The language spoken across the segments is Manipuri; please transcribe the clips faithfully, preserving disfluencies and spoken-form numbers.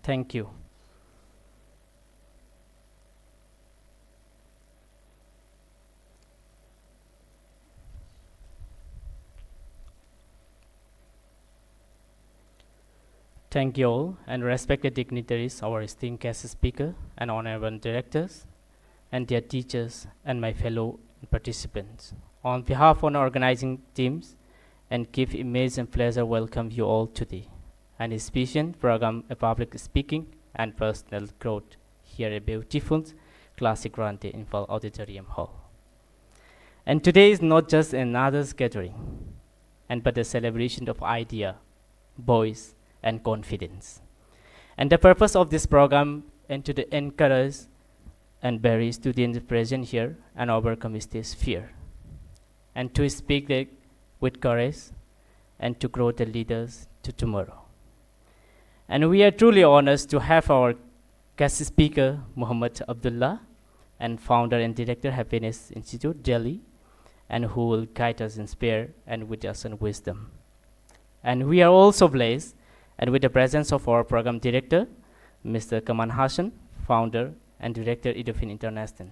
Thank you. Thank you all, and respected dignitaries, our esteemed guest speaker, and honorable directors, and dear teachers, and my fellow participants. On behalf of our organizing teams, and give immense and pleasure welcome you all today. And this vision program, a public speaking and personal growth here at beautiful Classic Grande Imphal Auditorium Hall. And today is not just another gathering, and but a celebration of idea, voice, and confidence. And the purpose of this program and to the encourage and very students present here and overcome this fear, and to speak the, with courage, and to grow the leaders to tomorrow. And we are truly honored to have our guest speaker, Muhammad Abdullah, and founder and director, Happiness Institute, Delhi, and who will guide us, inspire, and with us in wisdom. And we are also blessed and with the presence of our program director, Mister Kamal Hassan, founder and director, Edufin International,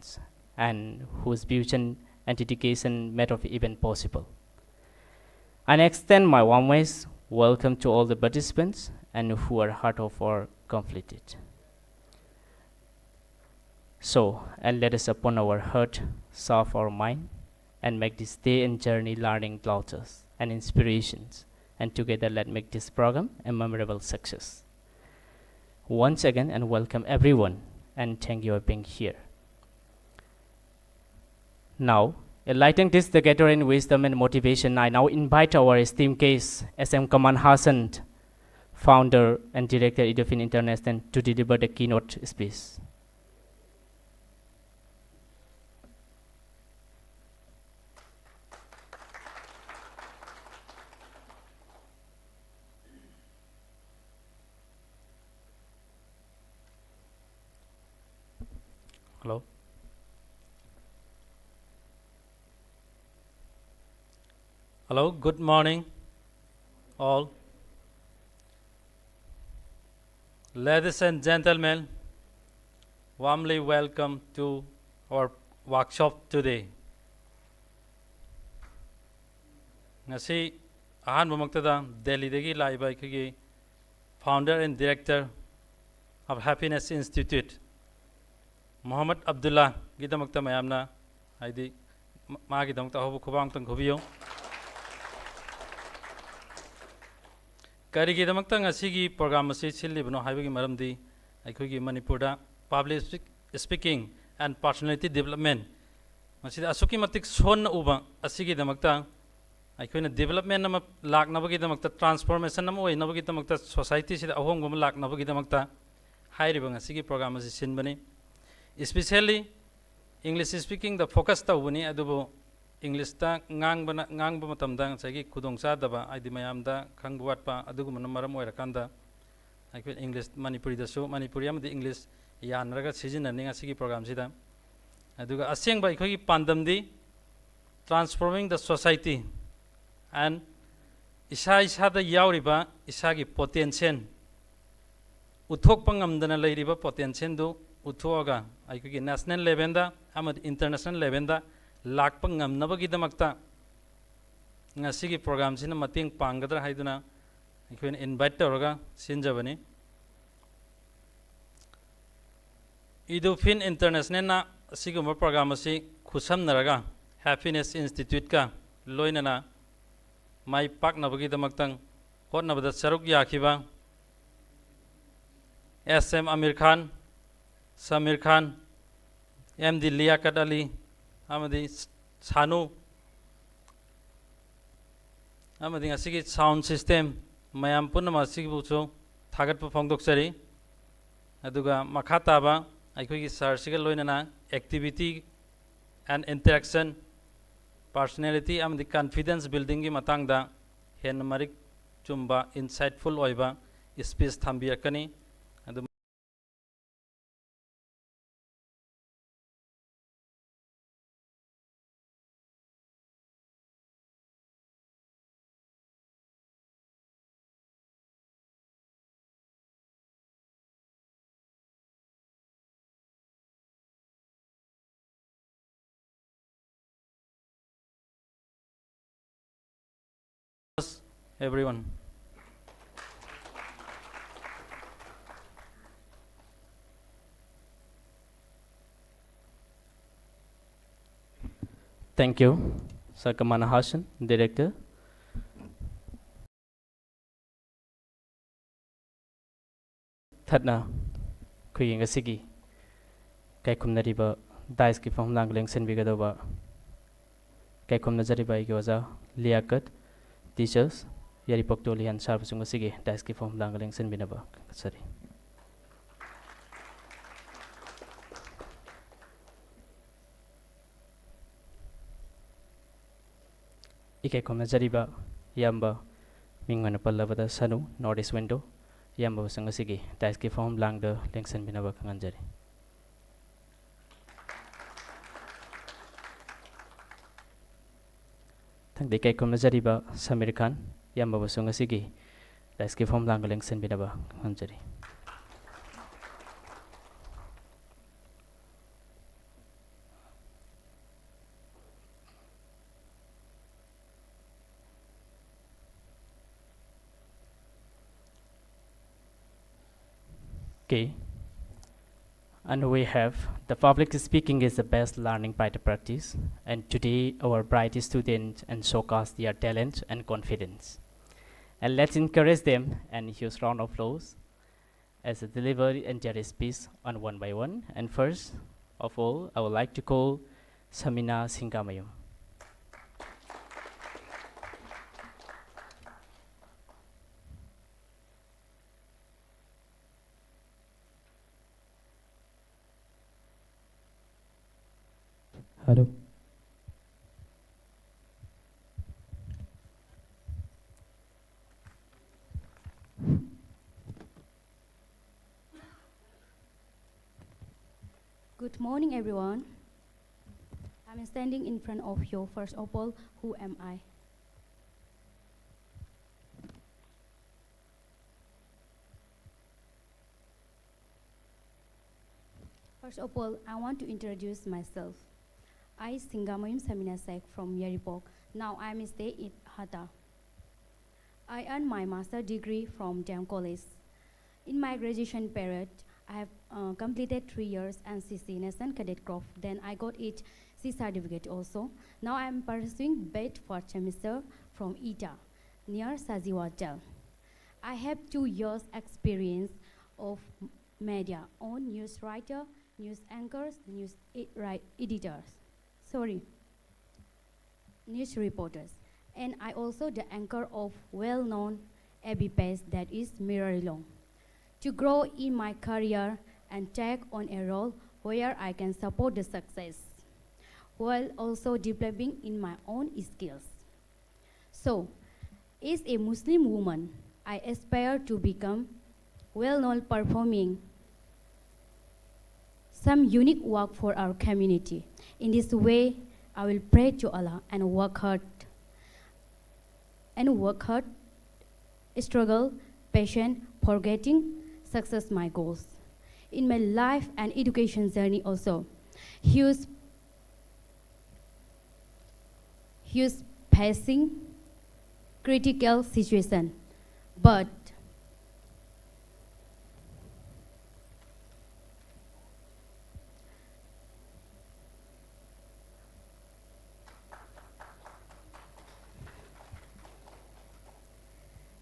and whose vision and dedication made of event possible. And extend my warmest welcome to all the participants and who are heart of our completed. So, and let us upon our heart, serve our mind, and make this day and journey learning, launches, and inspirations. And together, let make this program a memorable success. Once again, and welcome everyone, and thank you for being here. Now, enlightening this the gathering wisdom and motivation, I now invite our esteemed guest, S M Kamal Hassan, founder and director, Edufin International, to deliver the keynote speech. Hello. Hello, good morning, all. Ladies and gentlemen, warmly welcome to our workshop today. ꯉꯁꯤ ꯑꯍꯥꯟꯕꯃꯛꯇꯗ ꯗꯦꯜꯂꯤꯗꯒꯤ ꯂꯥꯛꯏꯕ ꯑꯩꯈꯣꯏꯒꯤ founder and director of Happiness Institute, Mohammad ꯑꯕꯗꯨꯜꯂꯥꯒꯤꯗꯃꯛꯇ ꯃꯌꯥꯝꯅ, ꯍꯥꯏꯗꯤ, ꯃ-, ꯃꯥꯒꯤꯗꯃꯛꯇ ꯑꯍꯧꯕ ꯈꯨꯕꯥꯛ ꯑꯃꯇꯪ ꯈꯨꯕꯤꯌꯨ꯫ ꯀꯔꯤꯒꯤꯗꯃꯛꯇ ꯉꯁꯤꯒꯤ program ꯑꯁꯤ ꯁꯤꯜꯂꯤꯕꯅꯣ ꯍꯥꯏꯕꯒꯤ ꯃꯔꯝꯗꯤ, ꯑꯩꯈꯣꯏꯒꯤ ꯃꯅꯤꯄꯨꯔꯗ public speak-, speaking and personality development ꯃꯁꯤꯗ ꯑꯁꯨꯛꯀꯤ ꯃꯇꯤꯛ ꯁꯣꯟꯅ ꯎꯕ ꯑꯁꯤꯒꯤꯗꯃꯛꯇ, ꯑꯩꯈꯣꯏꯅ development ꯑꯃ ꯂꯥꯛꯅꯕꯒꯤꯗꯃꯛꯇ, transformation ꯑꯃ ꯑꯣꯏꯅꯕꯒꯤꯗꯃꯛꯇ, society ꯁꯤꯗ ꯑꯍꯣꯡꯕ ꯑꯃ ꯂꯥꯛꯅꯕꯒꯤꯗꯃꯛꯇ ꯍꯥꯏꯔꯤꯕ ꯉꯁꯤꯒꯤ program ꯑꯁꯤ ꯁꯤꯟꯕꯅꯤ꯫ Especially English speaking ꯗ focus ꯇꯧꯕꯅꯤ, ꯑꯗꯨꯕꯨ English ꯇ ꯉꯥꯡꯕꯅ, ꯉꯥꯡꯕ ꯃꯇꯝꯗ ꯉꯁꯥꯏꯒꯤ ꯈꯨꯗꯣꯡꯆꯥꯗꯕ, ꯍꯥꯏꯗꯤ ꯃꯌꯥꯝꯗ ꯈꯪꯕ ꯋꯥꯠꯄ, ꯑꯗꯨꯒꯨꯝꯕꯅ ꯃꯔꯝ ꯑꯣꯏꯔꯀꯥꯟꯗ ꯑꯩꯈꯣꯏ English, ꯃꯅꯤꯄꯨꯔꯤꯗꯁꯨ, ꯃꯅꯤꯄꯨꯔꯤ ꯑꯃꯗꯤ English ꯌꯥꯟꯅꯔꯒ ꯁꯤꯖꯤꯟꯅꯅꯤ ꯉꯁꯤꯒꯤ program ꯁꯤꯗ꯫ ꯑꯗꯨꯒ ꯑꯁꯦꯡꯕ ꯑꯩꯈꯣꯏꯒꯤ ꯄꯥꯟꯗꯝꯗꯤ transforming the society and ꯏꯁꯥ ꯏꯁꯥꯗ ꯌꯥꯎꯔꯤꯕ ꯏꯁꯥꯒꯤ potential, ꯎꯠꯊꯣꯛꯄ ꯉꯝꯗꯅ ꯂꯩꯔꯤꯕ potential ꯗꯨ ꯎꯠꯊꯣꯛꯑꯒ ꯑꯩꯈꯣꯏꯒꯤ national level ꯗ ꯑꯃꯗꯤ international level ꯗ ꯂꯥꯛꯄ ꯉꯝꯅꯕꯒꯤꯗꯃꯛꯇ ꯉꯁꯤꯒꯤ program ꯁꯤꯅ ꯃꯇꯦꯡ ꯄꯥꯡꯒꯗ꯭ꯔꯥ ꯍꯥꯏꯗꯨꯅ ꯑꯩꯈꯣꯏꯅ invite ꯇꯧꯔꯒ ꯁꯤꯟꯖꯕꯅꯤ꯫ Edufin International ꯅ ꯑꯁꯤꯒꯨꯝꯕ program ꯑꯁꯤ ꯈꯨꯠꯁꯝꯅꯔꯒ Happiness Institute ꯀ ꯂꯣꯏꯅꯅ ꯃꯥꯏ ꯄꯥꯛꯅꯕꯒꯤꯗꯃꯛꯇ ꯍꯣꯠꯅꯕꯗ ꯁꯔꯨꯛ ꯌꯥꯈꯤꯕ S M ꯑꯃꯤꯔ ꯈꯥꯟ, ꯁꯃꯤꯔ ꯈꯥꯟ, M D ꯂꯤꯌꯥꯀꯠ ꯑꯂꯤ ꯑꯃꯗꯤ ꯁꯥꯅꯨ ꯑꯃꯗꯤ ꯉꯁꯤꯒꯤ sound system ꯃꯌꯥꯝ ꯄꯨꯝꯅꯃꯛ ꯑꯁꯤꯕꯨꯁꯨ ꯊꯥꯒꯠꯄ ꯐꯣꯡꯗꯣꯛꯆꯔꯤ꯫ ꯑꯗꯨꯒ ꯃꯈꯥ ꯇꯥꯕ ꯑꯩꯈꯣꯏꯒꯤ sir ꯁꯤꯒ ꯂꯣꯏꯅꯅ activity and interaction, personality ꯑꯃꯗꯤ confidence building ꯒꯤ ꯃꯇꯥꯡꯗ ꯍꯦꯟꯅ ꯃꯔꯤꯛ ꯆꯨꯝꯕ, insightful ꯑꯣꯏꯕ speech ꯊꯝꯕꯤꯔꯛꯀꯅꯤ꯫ ꯑꯗꯨ Everyone. Thank you, Sir Kamana Hassan, Director. ꯊꯠꯅ ꯑꯩꯈꯣꯏꯒꯤ ꯉꯁꯤꯒꯤ ꯀꯥꯏꯈꯨꯝꯅꯔꯤꯕ ꯗꯥꯏꯁꯀꯤ ꯐꯝꯂꯥꯡ ꯂꯦꯡꯁꯤꯟꯕꯤꯒꯗꯧꯕ ꯀꯥꯏꯈꯨꯝꯅꯖꯔꯤꯕ ꯑꯩꯒꯤ ꯑꯣꯖꯥ ꯂꯤꯌꯥꯀꯠ, teachers, ꯌꯥꯏꯔꯤꯄꯣꯛ ꯇꯣꯂꯤꯌꯥꯟ ꯁꯥꯔꯕꯨꯁꯨ ꯉꯁꯤꯒꯤ ꯗꯥꯏꯁꯀꯤ ꯐꯝꯂꯥꯡꯒ ꯂꯦꯡꯁꯤꯟꯕꯤꯅꯕ ꯀꯠꯆꯔꯤ꯫ ꯏꯀꯥꯏ ꯈꯨꯝꯅꯖꯔꯤꯕ ꯏꯌꯥꯝꯕ, ꯃꯤꯡ ꯑꯣꯏꯅ ꯄꯜꯂꯕꯗ ꯁꯅꯨ, North East Window, ꯏꯌꯥꯝꯕꯕꯨꯁꯨ ꯉꯁꯤꯒꯤ ꯗꯥꯏꯁꯀꯤ ꯐꯝ ꯂꯥꯡꯗ ꯂꯦꯡꯁꯤꯟꯕꯤꯅꯕ ꯈꯪꯍꯟꯖꯔꯤ꯫ ꯃꯊꯪꯗ ꯏꯀꯥꯏ ꯈꯨꯝꯅꯖꯔꯤꯕ ꯁꯃꯤꯔ ꯈꯥꯟ, ꯏꯌꯥꯝꯕꯕꯨꯁꯨ ꯉꯁꯤꯒꯤ ꯗꯥꯏꯁꯀꯤ ꯐꯝ ꯂꯥꯡꯗ ꯂꯦꯡꯁꯤꯟꯕꯤꯅꯕ ꯈꯪꯍꯟꯖꯔꯤ꯫ Okay. And we have, the public speaking is the best learning by the practice. And today, our bright students and showcase their talent and confidence. And let's encourage them and huge round of applause as they deliver and their speech on one by one. And first of all, I would like to call Samina Singamayum. Hello. Good morning, everyone. I'm standing in front of you. First of all, who am I? First of all, I want to introduce myself. I Singamayum Samina Saik from Yairipok. Now I am stay in Hata. I earned my master degree from D M College. In my graduation period, I have uh, completed three years N C C, National Cadet Corps. Then I got it C certificate also. Now I am pursuing B.Ed fourth semester from ITA, near Sajiwa Jail. I have two years experience of media on news writer, news anchors, news e- write editors. Sorry, news reporters. And I also the anchor of well-known A B page, that is Mirror Long. To grow in my career and take on a role where I can support the success while also developing in my own skills. So, as a Muslim woman, I aspire to become well-known performing some unique work for our community. In this way, I will pray to Allah and work hard and work hard, struggle, patient, forgetting success my goals. In my life and education journey also, huge huge facing critical situation, but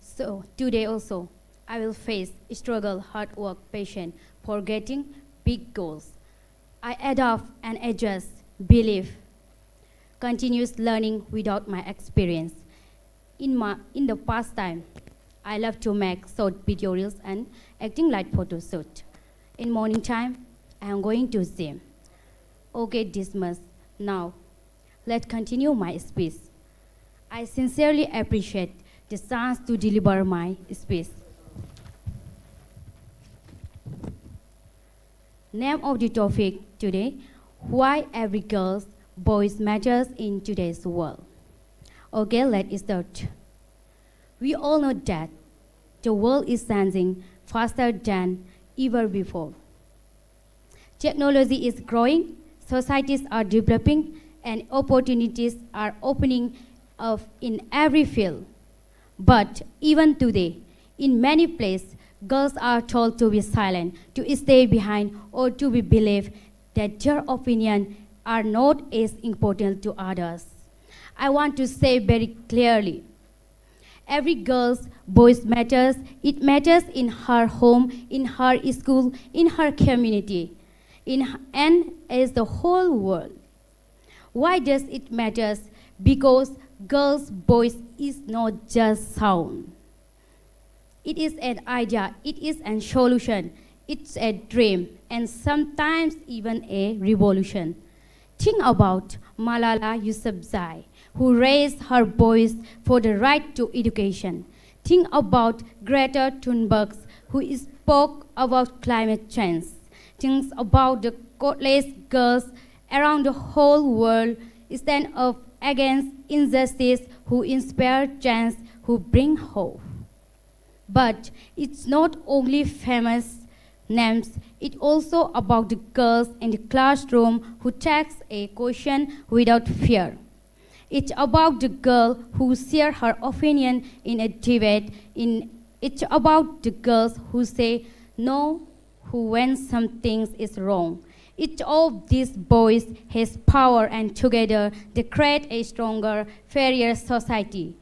so today also, I will face struggle, hard work, patient for getting big goals. I adapt and adjust, believe, continuous learning without my experience. In my in the past time, I love to make short video reels and acting like photo shoot. In morning time, I am going to gym. Okay, this much. Now, let's continue my speech. I sincerely appreciate the chance to deliver my speech. Name of the topic today: why every girl's voice matters in today's world. Okay, let's start. We all know that the world is changing faster than ever before. Technology is growing, societies are developing, and opportunities are opening up in every field. But even today, in many places, girls are told to be silent, to stay behind, or to be believed that their opinion are not as important to others. I want to say very clearly, every girl's voice matters. It matters in her home, in her school, in her community, in and as the whole world. Why does it matters? Because girls' voice is not just sound. It is an idea, it is a solution, it's a dream, and sometimes even a revolution. Think about Malala Yousafzai, who raised her voice for the right to education. Think about Greta Thunberg, who spoke about climate change. Think about the countless girls around the whole world stand up against injustice, who inspire change, who bring hope. But it's not only famous names, it's also about the girls in the classroom who takes a question without fear. It's about the girl who share her opinion in a debate. In, it's about the girls who say no, who when something is wrong. Each of these voice has power, and together they create a stronger, fairer society.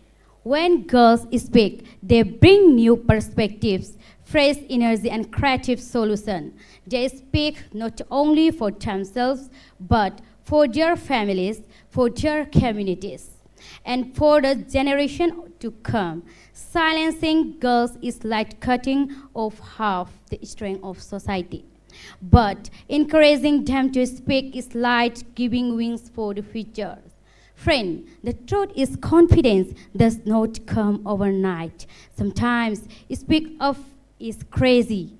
When girls speak, they bring new perspectives, fresh energy, and creative solution. They speak not only for themselves, but for their families, for their communities, and for the generation to come. Silencing girls is like cutting off half the strength of society. But encouraging them to speak is like giving wings for the future. Friend, the truth is confidence does not come overnight. Sometimes speak up is crazy.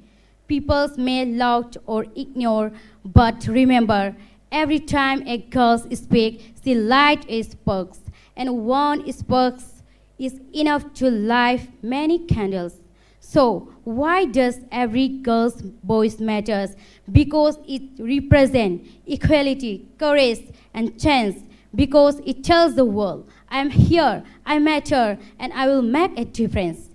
People may laugh or ignore, but remember, every time a girl speaks, she lights a spark, and one spark is enough to light many candles. So, why does every girl's voice matters? Because it represents equality, courage, and chance. Because it tells the world, I'm here, I matter, and I will make a difference.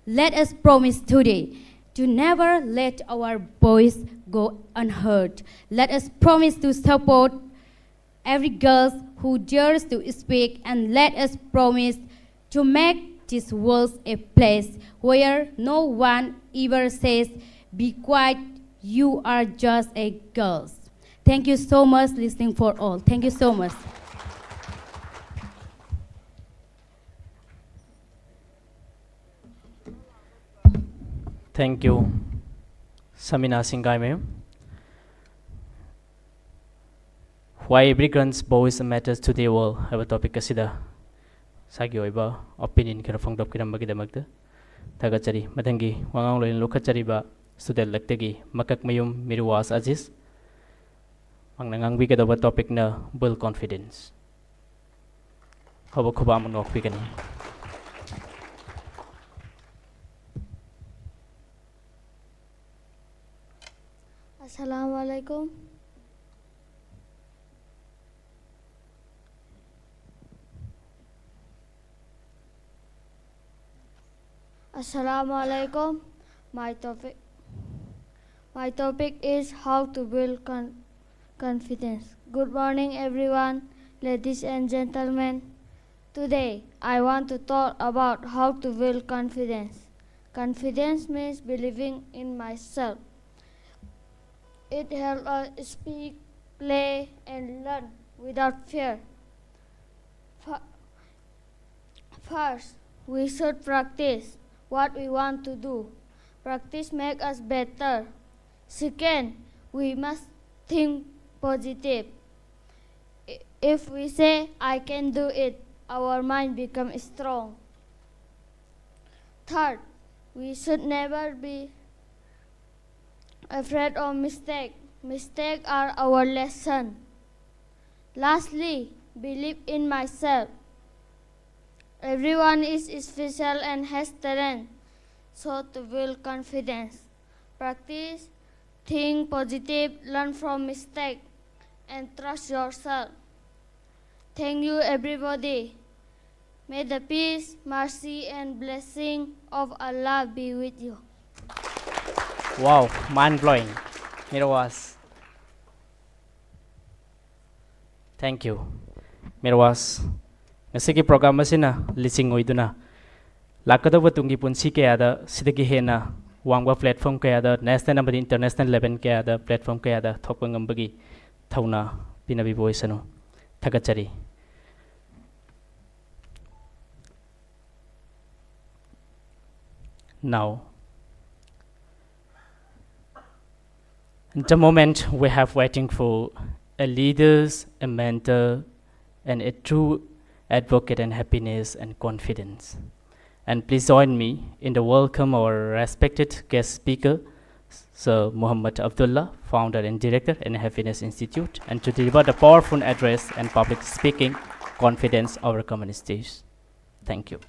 Let us promise today to never let our voice go unheard. Let us promise to support every girl who dares to speak, and let us promise to make this world a place where no one ever says, "Be quiet, you are just a girl." Thank you so much listening for all. Thank you so much. Thank you, Samina Singai ma'am. Why every girl's voice matters to the world ꯍꯥꯏꯕ topic ꯑꯁꯤꯗ ꯏꯁꯥꯒꯤ ꯑꯣꯏꯕ opinion ꯈꯔ ꯐꯣꯡꯗꯣꯛꯄꯤꯔꯝꯕꯒꯤꯗꯃꯛꯇ ꯊꯥꯒꯠꯆꯔꯤ꯫ ꯃꯊꯪꯒꯤ ꯋꯥꯉꯥꯡꯂꯣꯏ ꯂꯧꯈꯠꯆꯔꯤꯕ student ꯂꯛꯇꯒꯤ ꯃꯀꯛꯃꯌꯨꯝ ꯃꯤꯔꯨꯋꯥꯁ ꯑꯖꯤꯁ꯫ ꯃꯍꯥꯛꯅ ꯉꯥꯡꯕꯤꯒꯗꯧꯕ topicꯅ build confidence꯫ ꯍꯧꯕ ꯈꯨꯕꯥꯛ ꯑꯃ ꯅꯣꯛꯄꯤꯒꯅꯤ꯫ Assalamu alaikum. Assalamu alaikum. My topic, my topic is how to build con- confidence. Good morning, everyone, ladies and gentlemen. Today, I want to talk about how to build confidence. Confidence means believing in myself. It helps us speak, play, and learn without fear. Fir- First, we should practice what we want to do. Practice makes us better. Second, we must think positive. I- If we say, "I can do it," our mind becomes strong. Third, we should never be afraid of mistake. Mistakes are our lesson. Lastly, believe in myself. Everyone is special and has talent. So to build confidence, practice, think positive, learn from mistake, and trust yourself. Thank you, everybody. May the peace, mercy, and blessing of Allah be with you. Wow, mind blowing. Mirwais. Thank you. Mirwais. ꯉꯁꯤꯒꯤ program ꯑꯁꯤꯅ ꯂꯤꯆꯤꯡ ꯑꯣꯏꯗꯨꯅ ꯂꯥꯛꯀꯗꯧꯕ ꯇꯨꯡꯒꯤ ꯄꯨꯟꯁꯤ ꯀꯌꯥꯗ ꯁꯤꯗꯒꯤ ꯍꯦꯟꯅ ꯋꯥꯡꯕ platform ꯀꯌꯥꯗ, national ꯑꯃꯗꯤ international level ꯀꯌꯥꯗ, platform ꯀꯌꯥꯗ ꯊꯣꯛꯄ ꯉꯝꯕꯒꯤ ꯊꯧꯅꯥ ꯄꯤꯅꯕꯤꯕ ꯑꯣꯏꯁꯅꯨ꯫ ꯊꯥꯒꯠꯆꯔꯤ꯫ Now, the moment we have waiting for, a leaders, a mentor, and a true advocate and happiness and confidence. And please join me in the welcome our respected guest speaker, Sir Muhammad Abdullah, founder and director in Happiness Institute, and to deliver the powerful address and public speaking confidence our common stage. Thank you.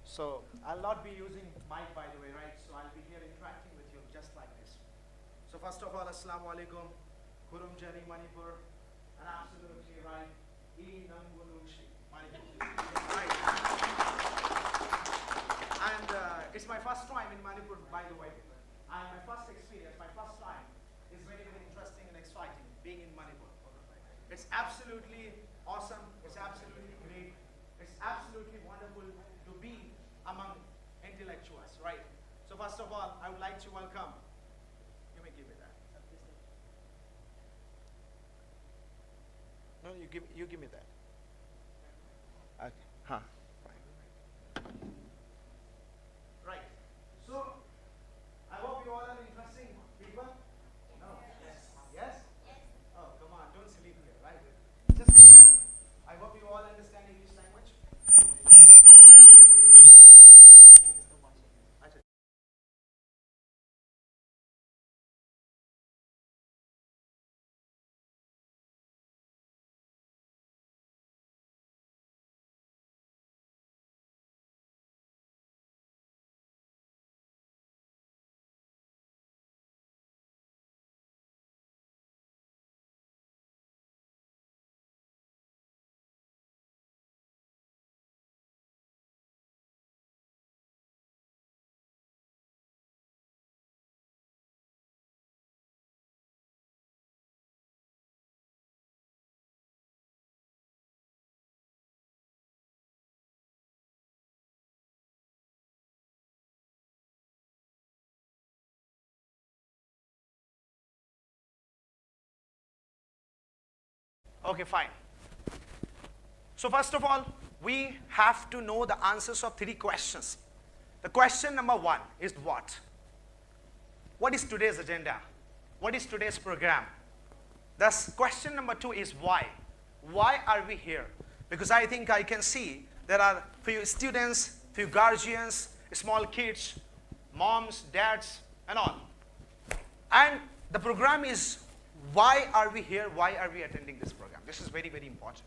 So I'll not be using mic, by the way, right? So I'll be here interacting with you just like this. So first of all, Assalamu alaikum, Kurumjani Manipur, and absolutely right, I Nangulushi Manipur. Right. And uh, it's my first time in Manipur, by the way. And my first experience, my first time is very, very interesting and exciting being in Manipur. It's absolutely awesome. It's absolutely great. It's absolutely wonderful to be among intellectuals, right? So first of all, I would like to welcome. You may give me that. No, you give you give me that. Okay. Huh. Fine. Right. So I hope you all are interesting people. No. Yes. Yes. Oh, come on! Don't sleep here, right? Just. I hope you all understand English language. Okay for you? Okay, fine. So first of all, we have to know the answers of three questions. The question number one is what? What is today's agenda? What is today's program? Thus, question number two is why? Why are we here? Because I think I can see there are few students, few guardians, small kids, moms, dads, and all. And the program is why are we here? Why are we attending this program? This is very, very important.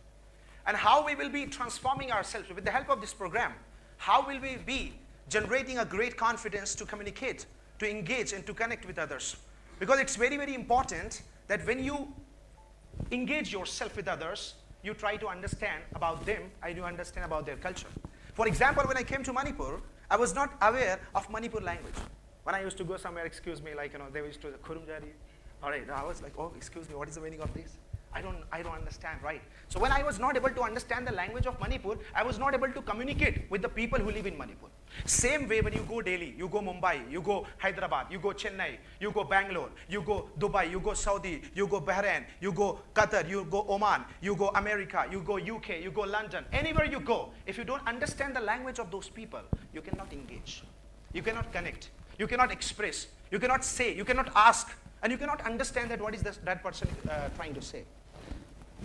And how we will be transforming ourselves with the help of this program. How will we be generating a great confidence to communicate, to engage, and to connect with others? Because it's very, very important that when you engage yourself with others, you try to understand about them and you understand about their culture. For example, when I came to Manipur, I was not aware of Manipur language. When I used to go somewhere, excuse me, like, you know, they used to, "Khurumjari." All right, I was like, "Oh, excuse me, what is the meaning of this? I don't, I don't understand, right?" So when I was not able to understand the language of Manipur, I was not able to communicate with the people who live in Manipur. Same way, when you go Delhi, you go Mumbai, you go Hyderabad, you go Chennai, you go Bangalore, you go Dubai, you go Saudi, you go Bahrain, you go Qatar, you go Oman, you go America, you go U K, you go London, anywhere you go, if you don't understand the language of those people, you cannot engage. You cannot connect. You cannot express. You cannot say. You cannot ask. And you cannot understand that what is this, that person uh, trying to say.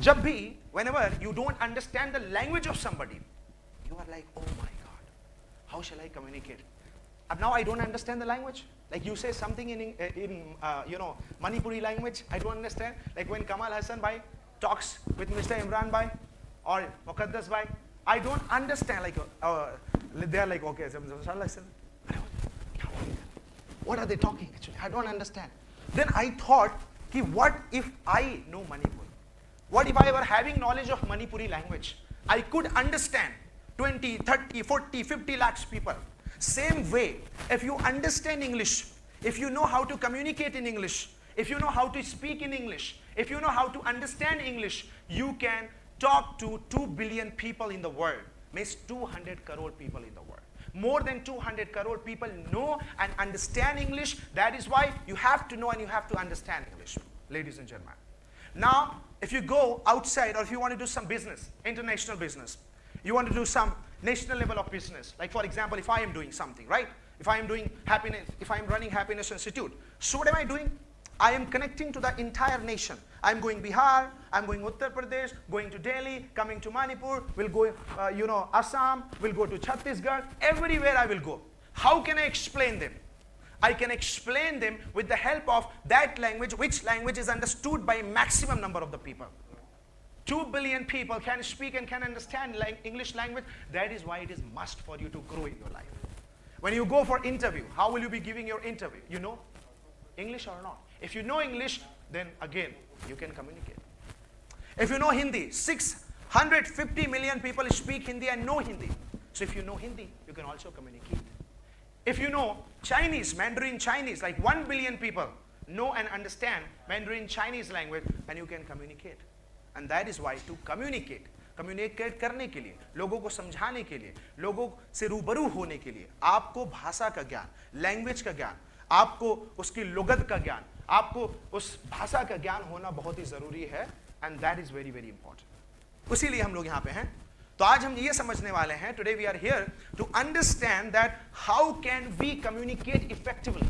जब भी, whenever you don't understand the language of somebody, you are like, "Oh my God, how shall I communicate?" And now I don't understand the language. Like, you say something in, in uh, you know, Manipuri language, I don't understand. Like when Kamal Hassan bhai talks with Mister Imran bhai or Mukaddas bhai, I don't understand. Like, uh, uh, they are like, "Okay, sir, sir, sir, sir." What are they talking actually? I don't understand. Then I thought, "Ki, what if I know Manipur? What if I were having knowledge of Manipuri language? I could understand twenty, thirty, forty, fifty lakhs people." Same way, if you understand English, if you know how to communicate in English, if you know how to speak in English, if you know how to understand English, you can talk to two billion people in the world. Means two hundred crore people in the world. More than two hundred crore people know and understand English. That is why you have to know and you have to understand English, ladies and gentlemen. Now, if you go outside or if you want to do some business, international business, you want to do some national level of business. Like, for example, if I am doing something, right? If I am doing happiness, if I am running Happiness Institute, so what am I doing? I am connecting to the entire nation. I'm going Bihar, I'm going Uttar Pradesh, going to Delhi, coming to Manipur, will go, uh, you know, Assam, will go to Chhattisgarh, everywhere I will go. How can I explain them? I can explain them with the help of that language, which language is understood by maximum number of the people. Two billion people can speak and can understand lang- English language. That is why it is must for you to grow in your life. When you go for interview, how will you be giving your interview? You know English or not? If you know English, then again, you can communicate. If you know Hindi, six hundred fifty million people speak Hindi and know Hindi. So if you know Hindi, you can also communicate. If you know Chinese, Mandarin Chinese, like one billion people know and understand Mandarin Chinese language, and you can communicate. And that is why to communicate, communicate करने के लिए, लोगों को समझाने के लिए, लोगों से रूबरू होने के लिए आपको भाषा का ज्ञान, लैंग्वेज का ज्ञान, आपको उसकी लुगत का ज्ञान, आपको उस भाषा का ज्ञान होना बहुत ही ज़रूरी है. And that is very, very important. इसीलिए हम लोग यहाँ पे हैं. तो आज हम ये समझने वाले हैं, today we are here to understand that how can we communicate effectively,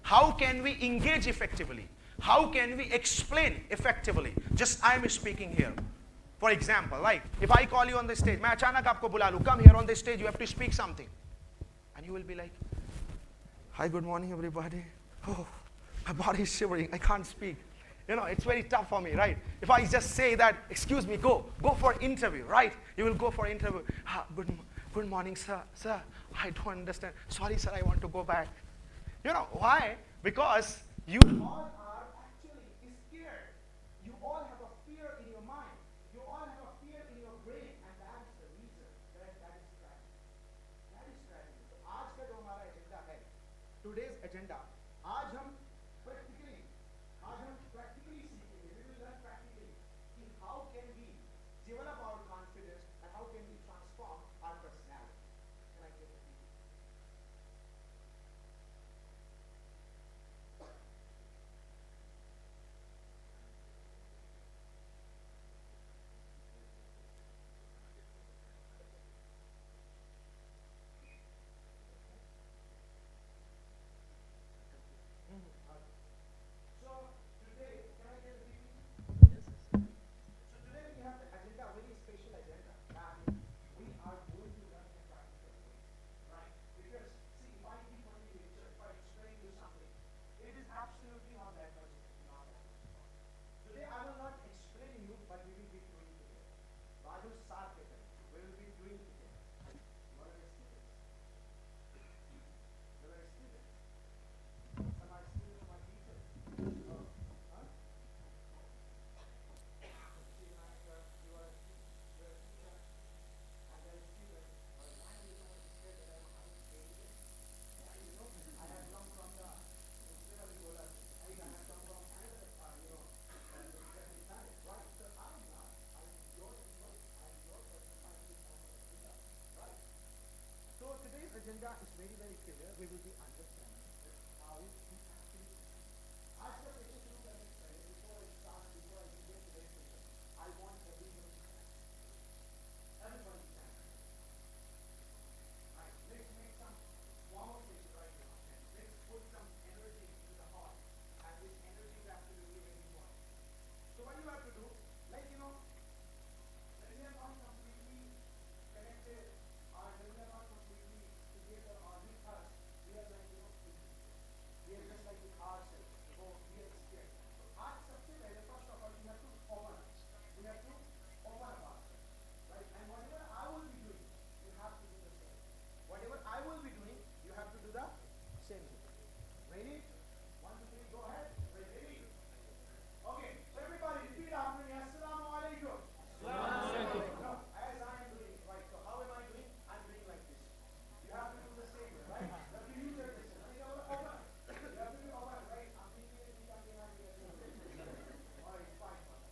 how can we engage effectively, how can we explain effectively. Just I am speaking here. For example, like, if I call you on the stage, मैं अचानक आपको बुला लूँ, come here on the stage, you have to speak something, and you will be like, "Hi, good morning, everybody. Oh, my body is shivering. I can't speak." You know, it's very tough for me, right? If I just say that, "Excuse me, go, go for interview," right? You will go for interview. "Ah, good, good morning, sir. Sir, I don't understand. Sorry, sir, I want to go back." You know, why? Because you all are actually scared. You all have a fear in your mind. You all have a fear in your brain, and that is the reason that, that is tragedy. That is tragedy. तो आज का जो हमारा एजेंडा है, today's agenda, आज हम प्रैक्टिकली, आज हम प्रैक्टिकली सीखेंगे, we will learn practically कि how can we develop our confidence and how can we transform our personality. Can I get a I will not explain you, but we will be doing together. बाजू साथ के करें, we will be doing together. You are a student. You are a student. Some are student, some are teacher. So, huh? You are a student. You are a teacher. And then student. Or why you don't share that I'm, I'm a student? Why you know? I have come from the, I have come from another, uh, you know, Right? So today's agenda is very, very clear. We will be understanding that how we actually proceed. आज का सेशन शुरू करने से पहले, before I start, before I begin today's session, I want everyone to stand. Everybody stand. Right. Let's make some formal session right now. And let's put some energy into the heart. And this energy is absolutely very important. So what you have to do, like, you know, when we are not completely connected, or when we are not completely together or with us, we are like, you know, we are just like with ourselves. So we are scared. So आज सबसे पहले, first of all, we have to open up. We have to open up ourselves. Right? And whatever I will be doing, you have to do the same. Whatever I will be doing, you have to do the same. Ready? One, two, three, go ahead. Ready? Okay, so everybody repeat after me. Assalamu alaikum. Assalamu alaikum. No, as I am doing, right? So how am I doing? I'm doing like this. You have to do the same, right? But you use your distance. You have to open. You have to be open, right? I'm thinking that you can be happy. All right, fine, fine.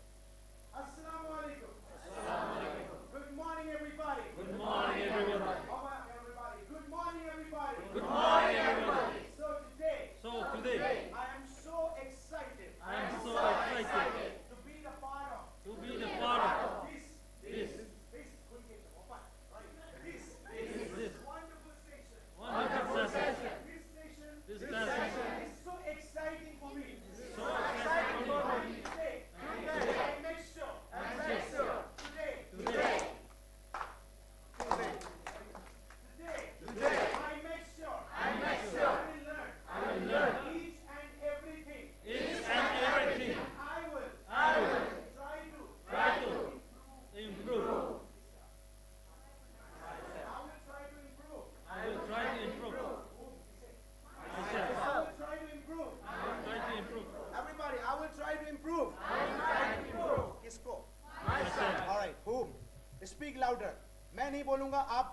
Assalamu alaikum. Good morning, everybody. Good morning, everybody. Open up, everybody. Good morning, everybody. Good morning, everybody. So today, so today,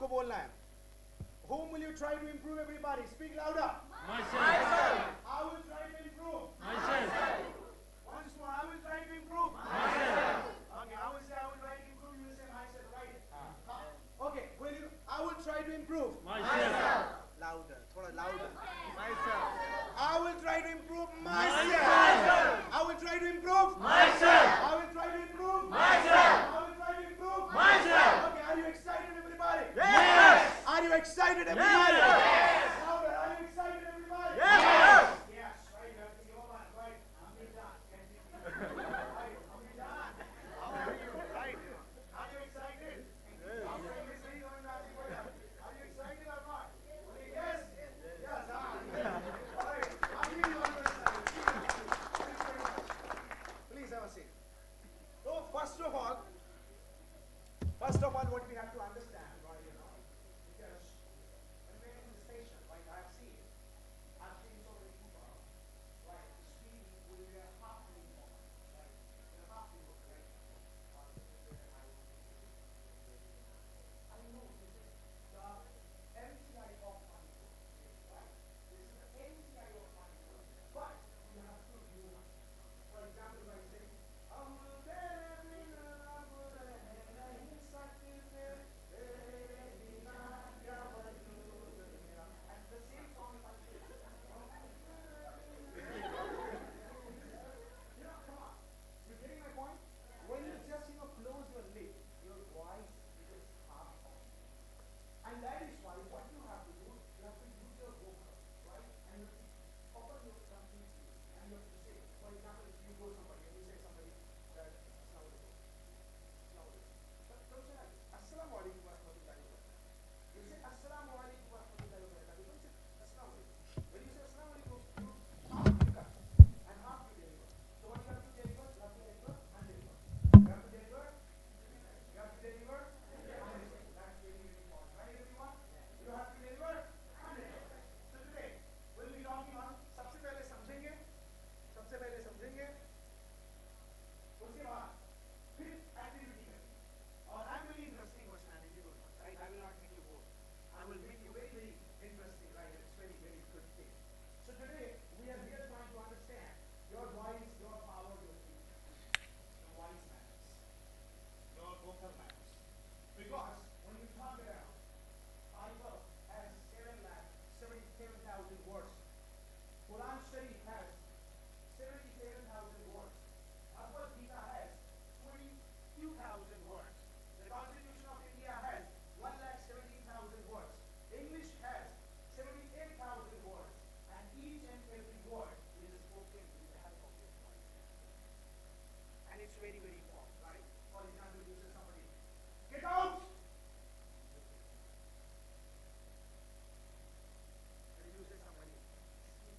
बोलना है. Whom will you try to improve, everybody? Speak louder. Myself. I will try to improve. Myself. Once more, I will try to improve. Myself. Okay, I will say I will try to improve. You will say myself, right? Okay, will you? I will try to improve. Myself. Louder, थोड़ा louder. Myself. I will try to improve myself. I will try to improve. Myself. I will try to improve. Myself. I will try to improve. Myself. Okay, are you excited, everybody? Yes. Are you excited, everybody? Yes. Louder. Are you excited, everybody? Yes. Yes. Right. That's your man. Right. I'm your dad. Right. I'm your dad. How are you? Right. Are you excited? Are you excited or not? Yes. Yes. All right. I really want to understand. Please have a seat. So first of all, first of all, what we have to understand, right, you know, because when we are in the station, like I've seen, I've seen so many people, like, speaking with their heart, right? Their heart, right? I know this is the M T I of Manipur, right? This is the M T I of Manipur, but you have to use, for example, if I say, "हम तेरे बिना बुरे हैं नहीं सकते," and the same song if I say, "हम तेरे बिना," you know, come on. You're getting my point? When you just, you know, close your lip, your voice becomes half off. And that is why what you have to do, you have to use your vocal, right? And you have to open your completely. And you have to say, for example, if you go somebody and you say somebody that, "Assalamu alaikum." Assalamu alaikum. But don't say, "Assalamu alaikum wa rahmatullahi wa barakatuh." You say, "Assalamu alaikum wa rahmatullahi wa barakatuh." Don't say, "Assalamu alaikum." When you say, "Assalamu alaikum," you half you cut and half you deliver. So what you have to deliver? You have to deliver and deliver. You have to deliver. You have to deliver and deliver. That's very, very important. Right, everyone? You have to deliver and deliver. So today, we'll be talking on सबसे पहले समझेंगे, सबसे पहले समझेंगे, उसके बाद फिर एक्टिविटी करेंगे। और I'm very interesting personality, don't worry, right? I will not make you Because when you talk about Bible has seven lakh seventy-seven thousand words. Quran Sharif has seventy-seven thousand words. Bhagavad Gita has twenty-two thousand words. The Constitution of India has one lakh seventeen thousand words. English has seventy-eight thousand words. And each and every word is spoken with the help of your voice. And it's very, very important, right? For example, you say somebody, "Get out!" When you say somebody, "Speak."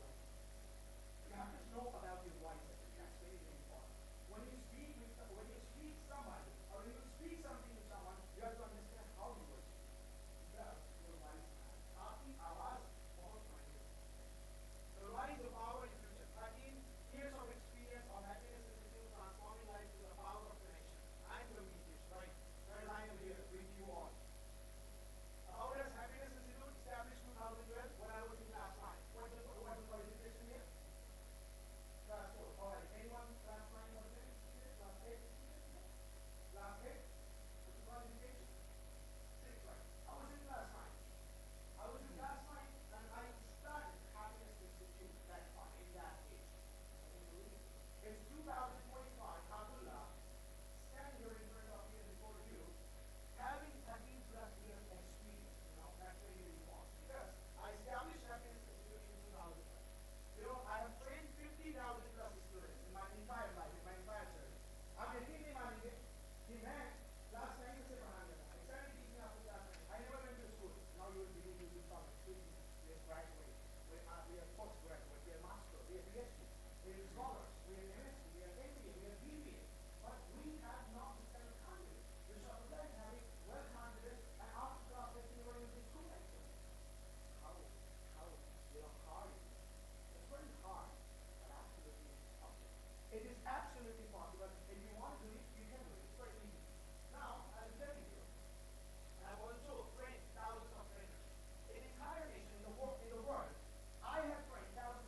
You have to know about your voice. That's very, very important. When you speak with, when you speak somebody, or when you speak something to someone, you have to understand how you are speaking. Because your voice matters. आपकी आवाज बहुत मायने रखती है. The rise of our literature, thirteen years of experience of Happiness Institute transforming life through the power of connection and communication. Right, well, I am here with you all. How does Happiness Institute established two thousand twelve when I was in class nine? What the, what the qualification here? Class four. All right. Anyone class nine or ten? Class eight? Class eight? What's the qualification? Six, right. I was in class nine. I was in class nine and I started Happiness Institute that time, in that age. It's two thousand twenty-five, Abdullah, stand here in front of me and before you, having thirteen plus years experience, you know, that's very, very important. Because I established Happiness Institute in two thousand. You know, I have trained fifty thousand plus students in my entire life, in my entire journey. आप यकीन नहीं मानेंगे कि मैं क्लास नाइन से पढ़ाने लगा. I started teaching after class nine. I never went to school. Now you will believe, you will come. Excuse me. We are graduating. We are, we are postgraduate. We are master. We are PhD. We are scholars. We are MSc. We are MBA. We are BBA. But we have not the self-confidence. We should apply having well-confidence and after class, let's see what you do school actually. How, how, you know, hard is it? It's very hard, but absolutely possible. It is absolutely possible. If you want to do it, you can do it. It's quite easy. Now, I'll tell you, I've also trained thousands of trainers. In entire nation, in the world, in the world, I have trained thousands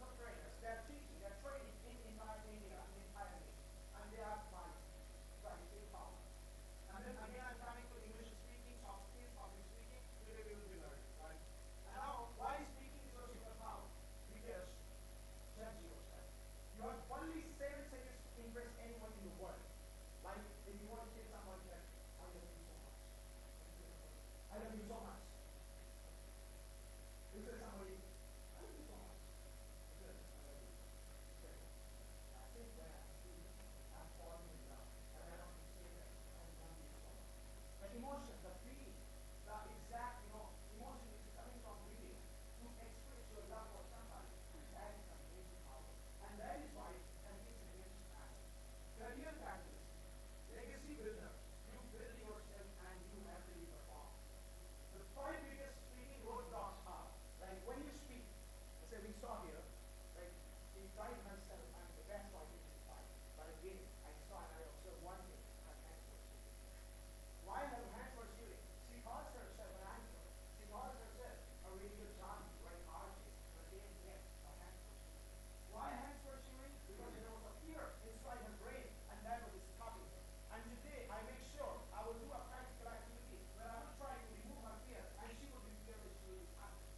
I have hands for cheering. She calls herself an anchor. She calls herself a radio junkie like R J, but they have yet a hands for cheering. Why hands for cheering? Because there was a fear inside her brain, and that was stopping her. And today, I make sure I will do a practical activity where I will try to remove her fear, and she will be fearless. She will be happy.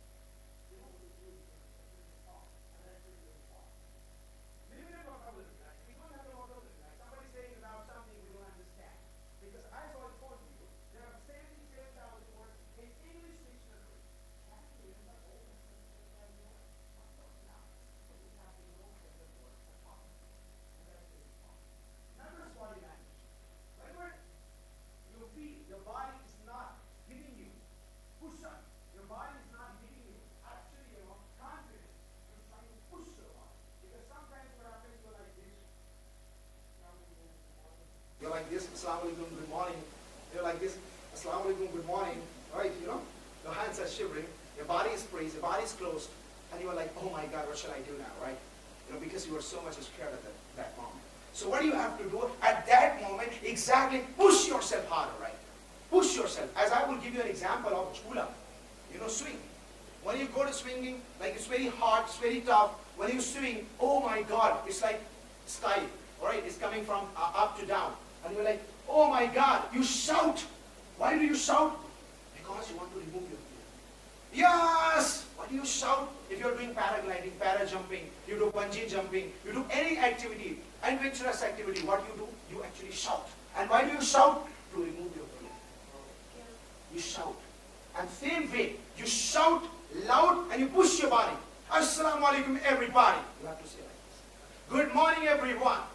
You know, it's really good. It's really fun. And that's really, really fun. Little bit of vocabulary, guys. We don't have the vocabulary, guys. Somebody saying about something we don't understand. Because as I told you, there are seventy-seven thousand words in English dictionary. Can you remember all the seventy-seven thousand words? Of course not. But we have to know seven words and talk. And that's really fun. Remember body language. Whenever you feel your body is not giving you push up, your body is not giving you actually, you know, confidence, you try to push your body. Because sometimes what happens, you're like this. You're like this, "Assalamu alaikum, good morning." You're like this, "Assalamu alaikum, good morning." Right, you know? Your hands are shivering, your body is freezing, your body is closed, and you are like, "Oh my God, what shall I do now?" Right? You know, because you are so much scared at that, that moment. So what do you have to do at that moment? Exactly, push yourself harder, right? Push yourself. As I will give you an example of jhula, you know, swing. When you go to swinging, like, it's very hard, it's very tough. When you swing, oh my God, it's like style, all right? It's coming from uh, up to down. And you're like, "Oh my God," you shout. Why do you shout? Because you want to remove your fear. "Yes!" Why do you shout? If you're doing paragliding, para jumping, you do bungee jumping, you do any activity, adventurous activity, what you do? You actually shout. And why do you shout? To remove your fear. You shout. And same way, you shout loud and you push your body. "Assalamu alaikum, everybody." You have to say like this. "Good morning, everyone.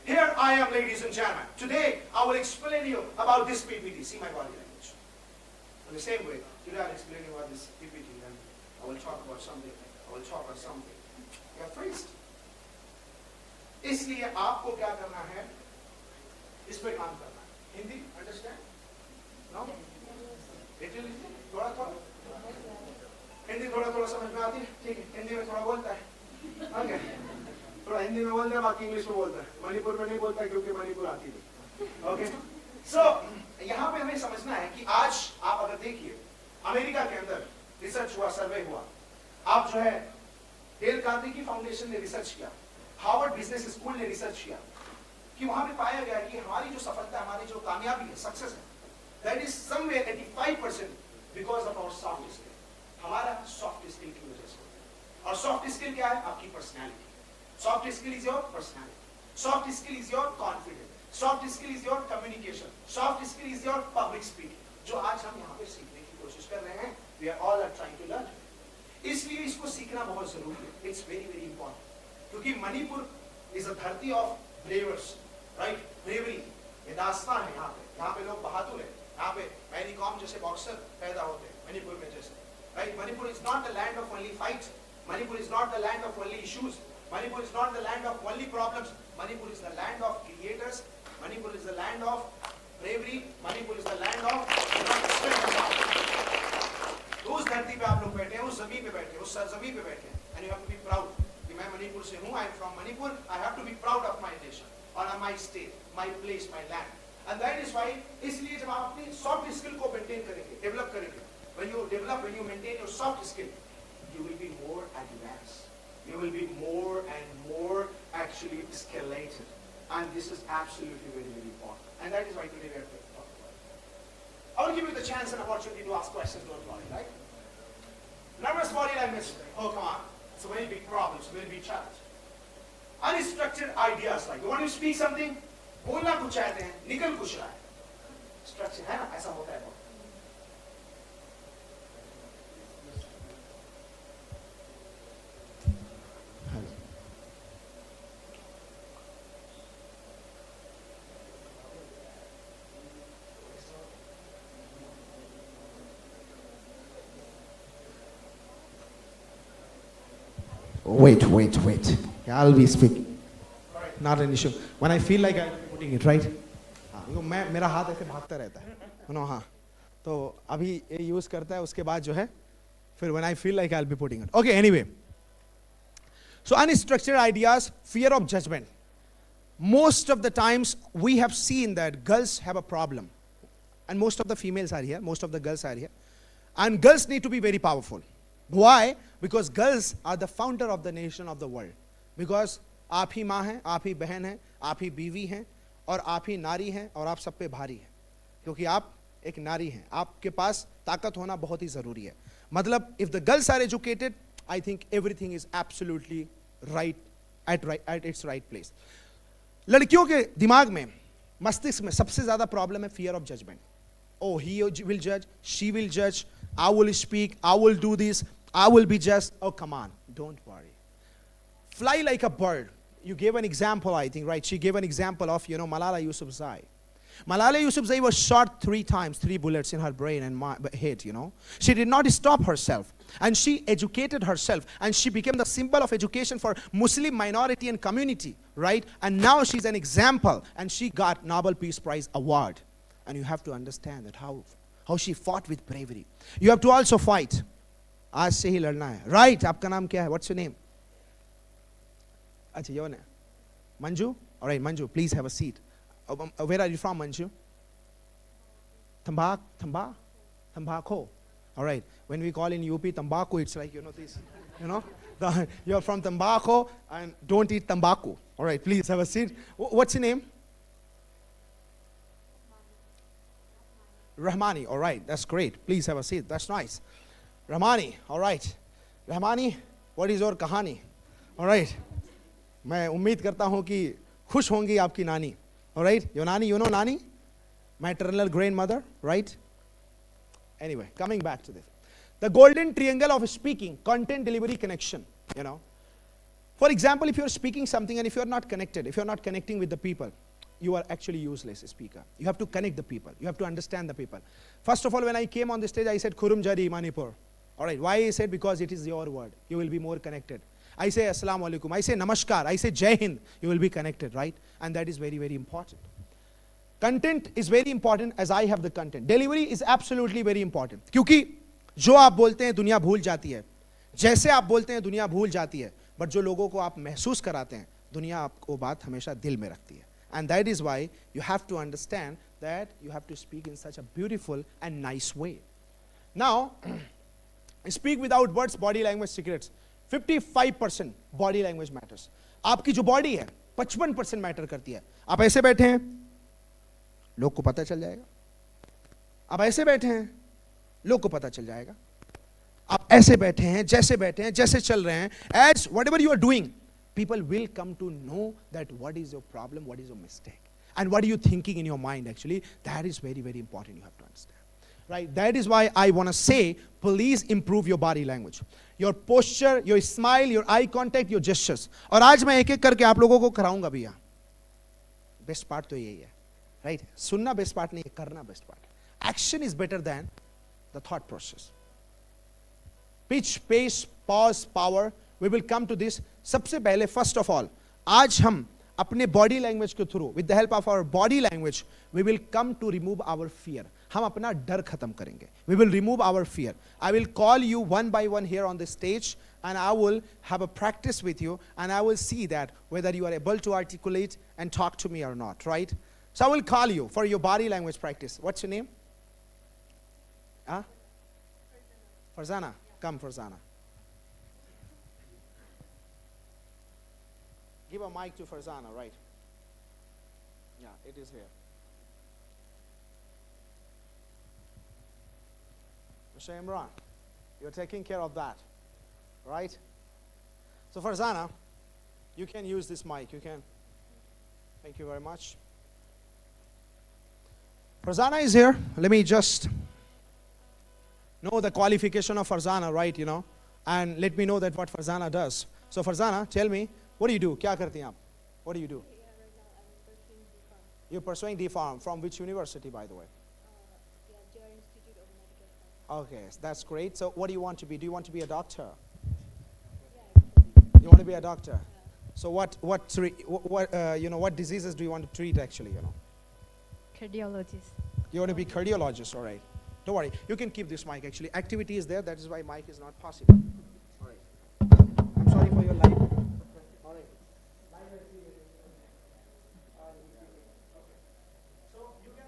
Here I am, ladies and gentlemen. Today, I will explain you about this P P T." See my body language. In the same way, today I'll explain you about this P P T and I will talk about something. I will talk about something. You are freezed. इसलिए आपको क्या करना है? इस पे काम करना है. Hindi understand? No? Little, little, थोड़ा थोड़ा. हिंदी थोड़ा थोड़ा समझ में आती है, ठीक है, हिंदी में थोड़ा बोलता है. ओके, थोड़ा हिंदी में बोलता है, बाकी इंग्लिश में बोलता है. मणिपुर में नहीं बोलता है क्योंकि मणिपुर आती नहीं. ओके, सो यहाँ पे हमें समझना है कि आज आप अगर देखिए, अमेरिका के अंदर रिसर्च हुआ, सर्वे हुआ, आप जो है डेल कार्नेगी फाउंडेशन ने रिसर्च किया, हार्वर्ड बिजनेस स्कूल ने रिसर्च किया कि वहां पे पाया गया कि हमारी जो सफलता, हमारी जो कामयाबी है, सक्सेस है, that is somewhere eighty five percent because of our soft skill, हमारा सॉफ्ट स्किल की वजह से होता है। और सॉफ्ट स्किल क्या है? आपकी personality. Soft skill is your personality. Soft skill is your confidence. Soft skill is your communication. Soft skill is your public speaking. जो आज हम यहाँ पे सीखने की कोशिश कर रहे हैं, we are all are trying to learn. इसलिए इसको सीखना बहुत जरूरी है. It's very very important. क्योंकि मणिपुर is a धरती of bravers, right? ब्रेवरी, ये दास्तान है यहाँ पे. यहाँ पे लोग बहादुर हैं. यहाँ पे मैरी कॉम जैसे बॉक्सर पैदा होते हैं मणिपुर में जैसे, right? Manipur is not the land of only fight. Manipur is not the land of only issues. Manipur is not the land of only problems. Manipur is the land of creators. Manipur is the land of bravery. Manipur is the land of, you know, strength of heart. तो उस धरती पे आप लोग बैठे हैं, उस जमीन पे बैठे हैं, उस सरजमीन पे बैठे हैं, and you have to be proud कि मैं मणिपुर से हूँ. I am from Manipur. I have to be proud of my nation or my state, my place, my land. And that is why, इसलिए जब आप अपनी सॉफ्ट स्किल को मेंटेन करेंगे, डेवलप करेंगे, when you develop, when you maintain your soft skill, you will be more advanced. You will be more and more actually escalated. And this is absolutely very, very important. And that is why today we are talking about it. I will give you the chance and opportunity to ask questions, don't worry, right? Nervous body language. Oh, come on. It's a very big problem. It's a very big challenge. Unstructured ideas, like you want to speak something, बोलना कुछ चाहते हैं, निकल कुछ रहा है. स्ट्रक्चर है ना, ऐसा होता है बहुत. Wait, wait, wait. I'll be speaking. Not an issue. When I feel like I'm putting it, right? हाँ, क्योंकि मैं मेरा हाथ ऐसे भागता रहता है, यू नो. हाँ, तो अभी ये यूज़ करता है, उसके बाद जो है फिर when I feel like I'll be putting it. Okay, anyway. So unstructured ideas, fear of judgment. Most of the times we have seen that girls have a problem. And most of the females are here, most of the girls are here. And girls need to be very powerful. Why? Because girls are the founder of the nation of the world. Because आप ही माँ हैं, आप ही बहन हैं, आप ही बीवी हैं, और आप ही नारी हैं, और आप सब पे भारी हैं, क्योंकि आप एक नारी हैं। आपके पास ताकत होना बहुत ही ज़रूरी है। मतलब, if the girls are educated, I think everything is absolutely right at right at its right place. लड़कियों के दिमाग में, मस्तिष्क में सबसे ज़्यादा प्रॉब्लम है fear of judgment. Oh, he will judge, she will judge, I will speak, I will do this, I will be judged. Oh, come on, don't worry. Fly like a bird. You gave an example, I think, right? She gave an example of, you know, Malala Yousafzai. Malala Yousafzai was shot three times, three bullets in her brain and mi- head, you know. She did not stop herself. And she educated herself. And she became the symbol of education for Muslim minority and community, right? And now she's an example. And she got Nobel Peace Prize award. And you have to understand that how, how she fought with bravery. You have to also fight. आज से ही लड़ना है, राइट? आपका नाम क्या है? What's your name? अच्छा, your name? Manju? All right, Manju, please have a seat. Uh, um, uh, where are you from, Manju? Tambak, Tambak, Tambako. All right. When we call in U P Tambako, it's like, you know, this, you know, the, you're from Tambako and don't eat Tambaku. All right, please have a seat. Wh- what's your name? Rahmani. All right, that's great. Please have a seat. That's nice. Rahmani, all right. Rahmani, what is your kahani? All right. मैं उम्मीद करता हूँ कि खुश होंगी आपकी नानी. All right, your nani, you know nani? Maternal grandmother, right? Anyway, coming back to this. The golden triangle of speaking, content, delivery, connection, you know. For example, if you're speaking something and if you're not connected, if you're not connecting with the people, you are actually useless speaker. You have to connect the people. You have to understand the people. First of all, when I came on the stage, I said, "Khurumjari, Manipur." All right, why I said? Because it is your word. You will be more connected. I say, "Assalamu alaikum." I say, "Namaskar." I say, "Jai Hind." You will be connected, right? And that is very, very important. Content is very important as I have the content. Delivery is absolutely very important. क्योंकि जो आप बोलते हैं, दुनिया भूल जाती है. जैसे आप बोलते हैं, दुनिया भूल जाती है. But जो लोगों को आप महसूस कराते हैं, दुनिया आपको बात हमेशा दिल में रखती है. And that is why you have to understand that you have to speak in such a beautiful and nice way. Now, speak without words, body language secrets. fifty-five percent body language matters. आपकी जो बॉडी है, पचपन परसेंट मैटर करती है. आप ऐसे बैठे हैं, लोग को पता चल जाएगा. आप ऐसे बैठे हैं, लोग को पता चल जाएगा. आप ऐसे बैठे हैं, जैसे बैठे हैं, जैसे चल रहे हैं, as whatever you are doing, people will come to know that what is your problem, what is your mistake, and what are you thinking in your mind actually. That is very, very important, you have to understand. Right? That is why I want to say, please improve your body language, your posture, your smile, your eye contact, your gestures. और आज मैं एक एक करके आप लोगों को कराऊंगा भैया. बेस्ट पार्ट तो यही है, राइट? सुनना बेस्ट पार्ट नहीं है, करना best part. Action is better than the thought process. Pitch, pace, pause, power, we will come to this. सबसे पहले, first of all, आज हम अपने बॉडी लैंग्वेज के through, with the help of our body language, we will come to remove our fear. हम अपना डर खत्म करेंगे. We will remove our fear. I will call you one by one here on the stage, and I will have a practice with you, and I will see that whether you are able to articulate and talk to me or not, right? So I will call you for your body language practice. What's your name? Huh? Farzana. Come, Farzana. Give a mic to Farzana, right? Yeah, it is here. Mister Imran, you're taking care of that, right? So Farzana, you can use this mic. You can. Thank you very much. Farzana is here. Let me just know the qualification of Farzana, right? You know, and let me know that what Farzana does. So Farzana, tell me, what do you do? क्या करती हैं आप? What do you do? You're pursuing D Pharm. From which university, by the way? Okay, that's great. So what do you want to be? Do you want to be a doctor? You want to be a doctor? So what, what, tre- what, what uh, you know, what diseases do you want to treat actually, you know? Cardiologist. You want to be cardiologist, all right. Don't worry, you can keep this mic actually. Activity is there, that is why mic is not possible. All right. I'm sorry for your life. All right. So you can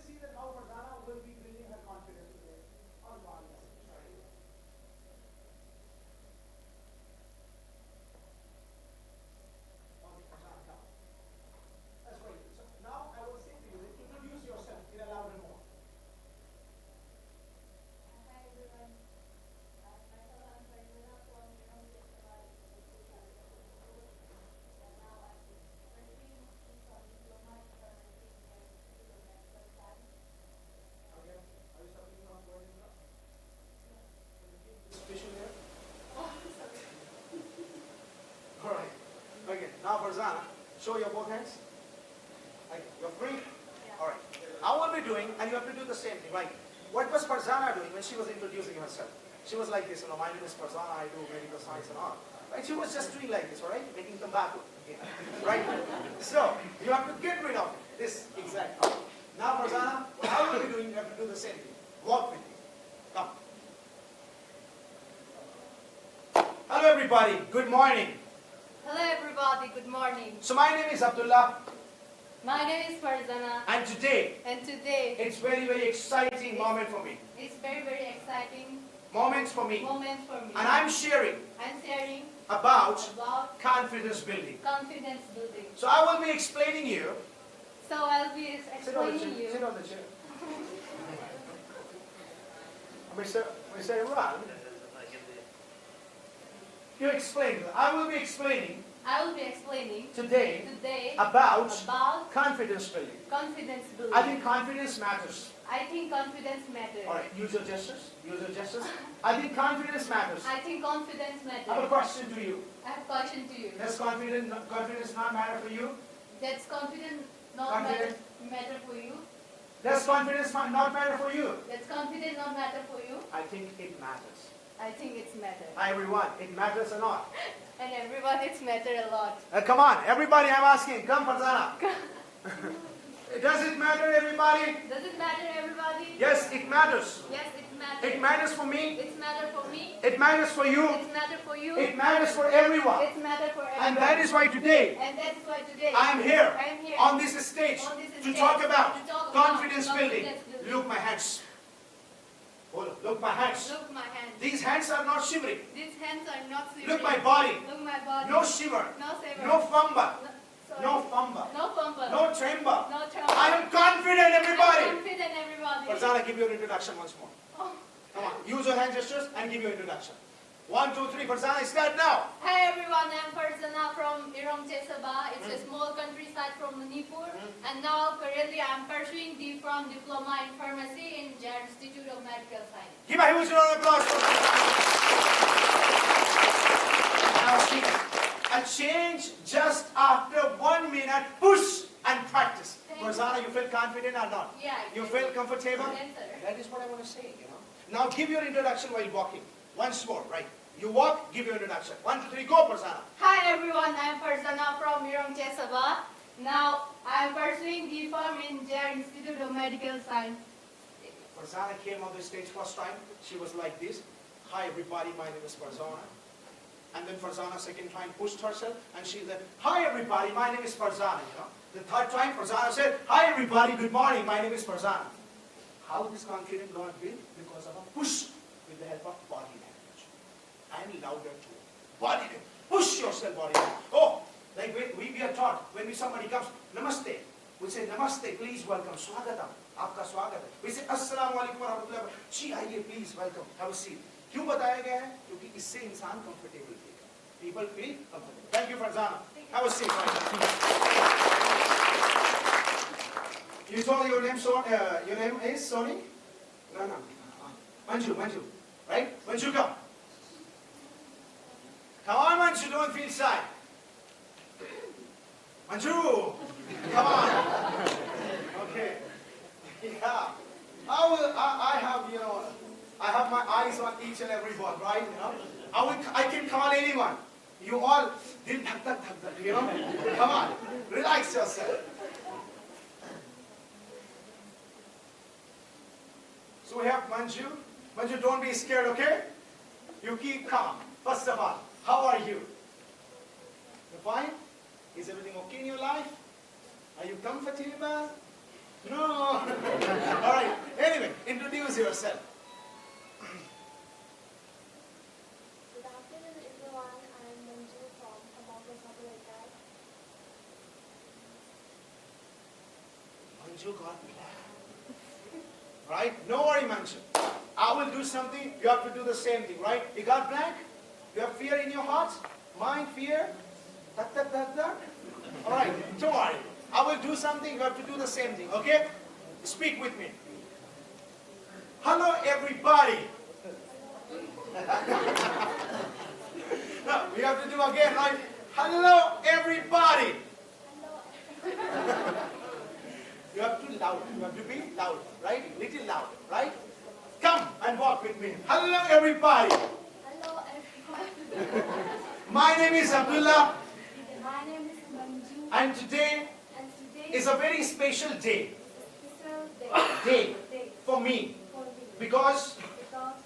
See that how Farzana will be building her confidence today on Bali. Okay, Farzana, come. That's right. So now I will say to you, introduce yourself in a louder voice. Hi everyone. Uh, myself, I'm Farzana from University of Tamil Nadu. And now I'm pursuing my diploma in environmental engineering. This is my first time. Okay. Are you suffering from cold and cough? Can you keep this tissue there? Oh, sorry. All right. Okay. Now, Farzana, show your both hands. Okay. You're free? All right. I will be doing, and you have to do the same thing, right? What was Farzana doing when she was introducing herself? She was like this, you know, "My name is Farzana, I do medical science and all." Right? She was just doing like this, all right? Making tobacco. Okay. Right? So, you have to get rid of this exact. Now, Farzana, what I will be doing, you have to do the same thing. Walk with me. Come. Hello, everybody. Good morning. Hello, everybody. Good morning. So, my name is Abdullah, My name is Farzana, and today and today it's very, very exciting moment for me. Is very, very exciting Moments for me. Moment for me. And I'm sharing I'm sharing about about confidence building. Confidence building. So, I will be explaining you. So I'll be ex- Sit on the explaining chair. You. Sit on the chair. Mister Mister Imran, you explain. I will be explaining. I will be explaining Today today about about confidence building. Confidence building. I think confidence matters. I think confidence matters. All right, use your gestures. Use your gestures. I think confidence matters. I think confidence matters. I have a question to you. I have a question to you. Does confidence confidence not matter for you? Does confidence not Confidence. Matter, matter for you? Does confidence ma- not matter for you? Does confidence not matter for you? I think it matters. I think it's matter. Hi, everyone, it matters a lot. And everyone, it's matter a lot. Uh, come on, everybody, I'm asking. Come, Farzana. Does it matter, everybody? Does it matter, everybody? Yes, it matters. Yes, it matters. It matters for me. It's matter for me. It matters for you. It matters for you. It matters for everyone. It matters for everyone. And that is why today And that is why today I'm here I'm here on this stage on this to stage talk about to talk about confidence building. Confidence building. Look my hands. Hold on. Look my hands. Look my hands. These hands are not shivering. These hands are not shivering. Look my body. Look my body. No shiver. No shiver. No fumble. No, sorry. No fumble. No fumble. No tremble. No tremble. I am confident, I'm everybody. Confident, everybody. Farzana, give your introduction once more. Oh, Come on. Use your hand gestures and give your introduction. One, two, three. Farzana, start now. Hi everyone, I'm Farzana from Irong Chesaba. It's a small countryside from Manipur. And now currently I'm pursuing D Pharm diploma in pharmacy in J R Institute of Medical Science. Give a huge round of applause for Farzana. Now see, a change just after one minute push and practice. Thank you. Farzana, you feel confident or not? Yeah, I You do. Feel comfortable? Yes, sir. That is what I want to say, you know. Now give your introduction while walking. Once more, right? You walk, give your introduction. One, two, three, go, Farzana. Hi everyone, I'm Farzana from Irong Chesaba. Now I'm pursuing D Pharm in J R Institute of Medical Science. Farzana came on the stage first time. She was like this. "Hi everybody, my name is Farzana." And then Farzana second time pushed herself and she said, "Hi everybody, my name is Farzana." You know? The third time Farzana said, "Hi everybody, good morning, my name is Farzana." How this confidence got built? Because of a push with the help of body language. And louder too. Body language. Push yourself, body language. Oh, like we, we, we are taught when we, somebody comes, "Namaste." We say, "Namaste, please welcome, swagatam, आपका स्वागत है." We say, "Assalamu alaikum warahmatullahi wabarakatuh." "जी आइए, please welcome, have a seat." क्यों बताया गया है? क्योंकि इससे इंसान कंफर्टेबल फील करता है. People feel comfortable. Thank you, Farzana. Have a seat. You told your name, so uh, your name is, sorry? No, no. Manju, Manju. Right? Manju, come. Come on, Manju, don't feel shy. Manju, come on. Okay. Yeah. I will, I, I have, you know, I have my eyes on each and every one, right? You know? I will, I can call anyone. You all, dil dhak dhak dhak dhak, you know? Come on. Relax yourself. So we have Manju. Manju, don't be scared, okay? Yuki, come. First of all, how are you? You fine? Is everything okay in your life? Are you comfortable? No. All right. Anyway, introduce yourself. Good afternoon, everyone. I'm Manju from Thamawka Sabalaikai. Manju got black. Right? No worry, Manju. I will do something. You have to do the same thing, right? You got black? You have fear in your heart? Mind, fear? Tat, tat, tat, tat. All right. Don't worry. I will do something. You have to do the same thing. Okay? Speak with me. Hello, everybody. No, we have to do again, right? Hello, everybody. You have to loud. You have to be loud, right? Little loud, right? Come and walk with me. Hello, everybody. Hello, everyone. My name is Abdullah, My name is Manju, and today and today is a very special day. Is a special day Day day for me for me because because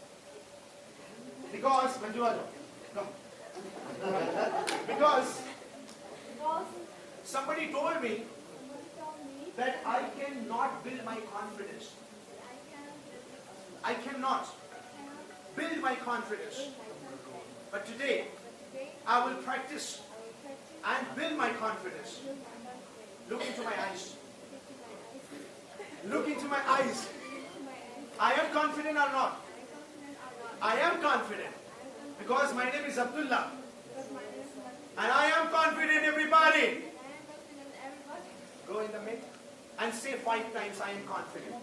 because Manju, आ जाओ. Come. Because because somebody told me somebody told me that I cannot build my confidence. that I can I cannot cannot build my confidence. build my confidence. But today, But today I will practice I will practice and build my confidence. build my confidence. Look into my eyes. Look into my eyes. Look into my eyes. Look into my eyes. I am confident or not? Are you confident or not? I am confident I am confident because my name is Abdullah. Because my name is Manju. And I am confident, everybody. I am confident, everybody. Go in the mid and say five times, "I am confident."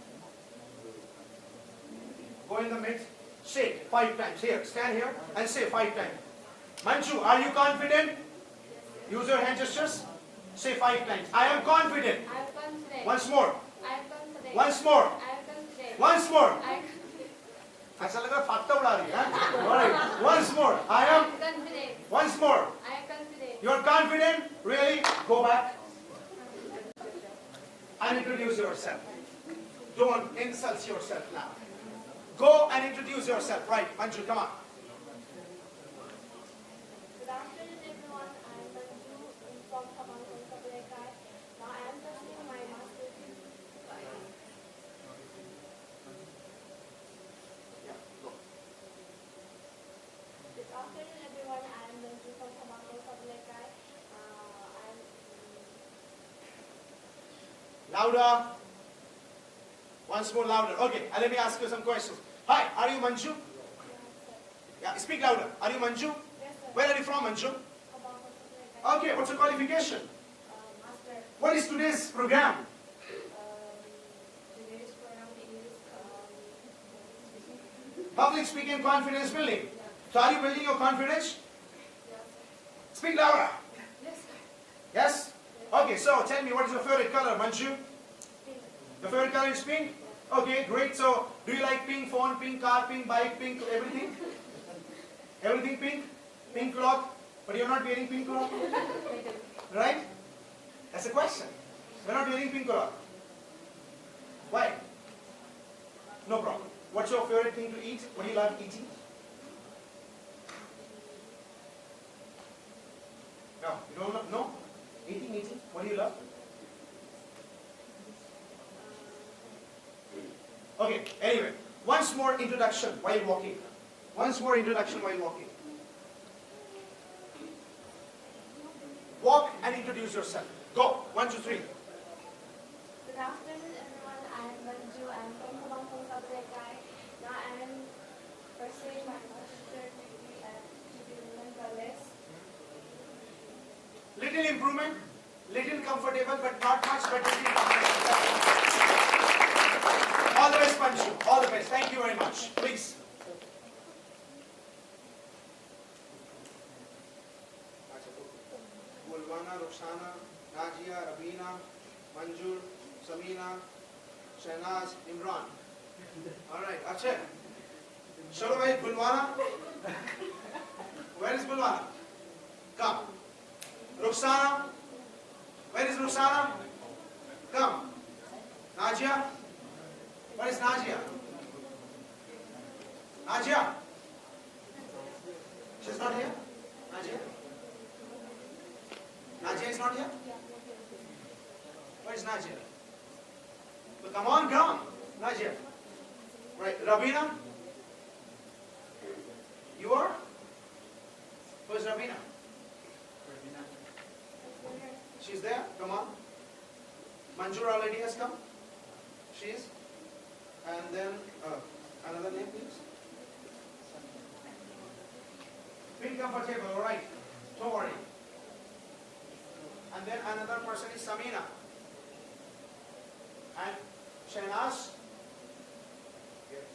Go in the mid, say five times. Here, stand here and say five times. Manju, are you confident? Use your hand gestures. Say five times, "I am confident." I am confident. Once more. I am confident. Once more. I am confident. Once more. I am confident. ऐसा लग रहा है फाटता उड़ा रही है. All right. Once more. I am. Confident. Once more. I am confident. You are confident? Really? Go back and introduce yourself. Don't insult yourself now. Go and introduce yourself. Right, Manju, come on. Louder. Once more louder. Okay, and let me ask you some questions. Hi, are you Manju? Yeah, speak louder. Are you Manju? Yes, sir. Where are you from, Manju? Okay, what's your qualification? Uh, master. What is today's program? Um, today's program is, um, public speaking, confidence building. Yeah. So are you building your confidence? Yes, sir. Speak louder. Yes, sir. Yes? Okay, so tell me, what is your favorite color, Manju? Pink. Your favorite color is pink? Okay, great. So do you like pink phone, pink car, pink bike, pink everything? Everything pink? Pink cloth? But you're not wearing pink cloth. Right? That's a question. You're not wearing pink cloth. Why? No problem. What's your favorite thing to eat? What do you love eating? No, you don't know? No? Eating, eating. What do you love? Okay, anyway. Once more introduction while walking. Once more introduction while walking. Walk and introduce yourself. Go. One, two, three. Good afternoon, everyone. I am Manju. I am from Kobang Pong Saburekai. Now I am pursuing my master degree at G P Women College. Little improvement, little comfortable, but not much, but little improvement. All the best, Manju. All the best. Thank you very much. Please. Gulwana, Rukhsana, Najia, Rabina, Manjur, Samina, Shahnaz, Imran. All right, Akshay. Shuru bhai, Gulwana. Where is Gulwana? Come. Rukhsana. Where is Rukhsana? Come. Najia. Where is Najia? Najia. She's not here. Najia. Najia is not here. Where is Najia? Well, come on, come. Najia. Right. Rabina. You are? Where's Rabina? She's there? Come on. Anjura lady has come. She is. And then uh, another name, please. Feel comfortable, all right. Don't worry. And then another person is Samina. And Shahnaz.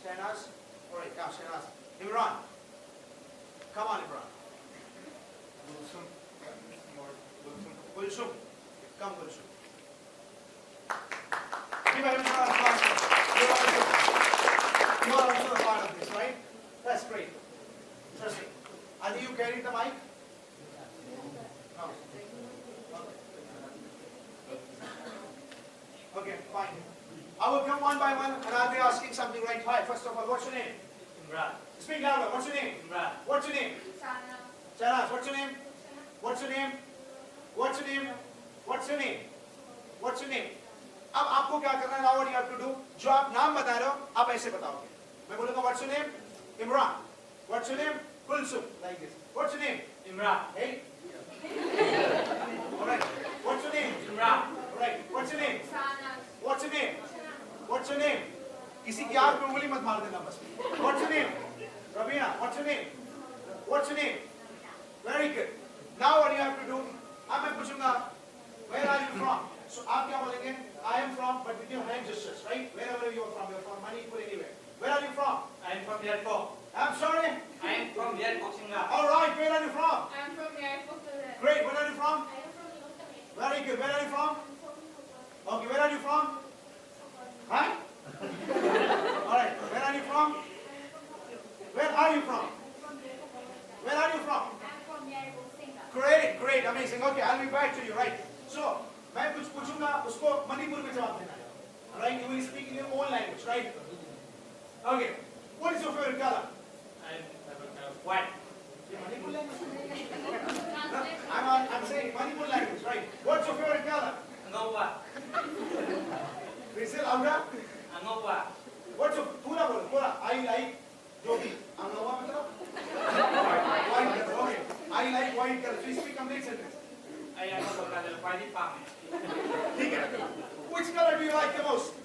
Shahnaz. All right, come, Shahnaz. Imran. Come on, Imran. Kulsum. Kulsum. Come, Kulsum. Give a round of applause. You are also, you are also a part of this, right? That's great. Interesting. Adi, you carried the mic? No. Okay. Okay, fine. I will come one by one and I'll be asking something, right? Hi, first of all, what's your name? Imran. Speak louder. What's your name? Imran. What's your name? Shahnaz. Shahnaz, what's your name? What's your name? What's your name? What's your name? What's your name? अब आपको क्या करना है? Now what you have to do? जो आप नाम बता रहे हो, आप ऐसे बताओगे. मैं बोलूंगा, what's your name? Imran. What's your name? Kulsum. Like this. What's your name? Imran. Hey. All right. What's your name? Imran. All right. What's your name? Shahnaz. What's your name? What's your name? किसी की आंख में उंगली मत मार देना बस. What's your name? Rabina. What's your name? What's your name? Very good. Now what you have to do? अब मैं पूछूंगा, where are you from? So आप क्या बोलेंगे? I am from, but with your hand gestures, right? Wherever you are from, you're from Manipur, anywhere. Where are you from? I am from Yarko. I'm sorry? I am from Yarko, Singa. All right, where are you from? I am from Yarko, Singa. Great, where are you from? I am from Nilotame. Very good, where are you from? I'm from Nilotame. Okay, where are you from? Huh? All right, where are you from? Where are you from? Where are you from? I'm from Yarko, Singa. Great, great, amazing. Okay, I'll be back to you, right? So, मैं कुछ पूछूंगा, उसको मणिपुर में जवाब देना है. Right? You will speak in your own language, right? Okay. What is your favorite color? I have a white. ये Manipur language. I'm, I'm saying Manipur language, right? What's your favorite color? Angopua. फिर से louder. Angopua. What's your पूरा बोलो पूरा. I like जो भी. Angopua मतलब white color. Okay. I like white color. So speak complete sentence. ꯑꯩ ꯑꯉꯧꯕ ꯀꯂꯔ ꯈ꯭ꯋꯥꯏꯗꯒꯤ ꯄꯥꯝꯃꯦ. ठीक है. Which color do you like the most? Which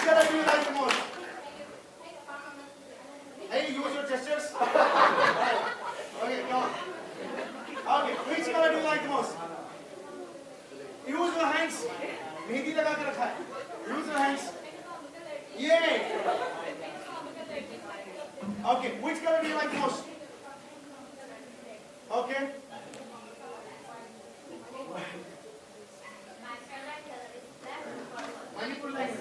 color do you like the most? Hey, use your gestures. Okay, come on. Okay, which color do you like the most? Use your hands. Mehndi लगा के रखा है. Use your hands. Yay. Okay, which color do you like the most? Okay. Manipur language.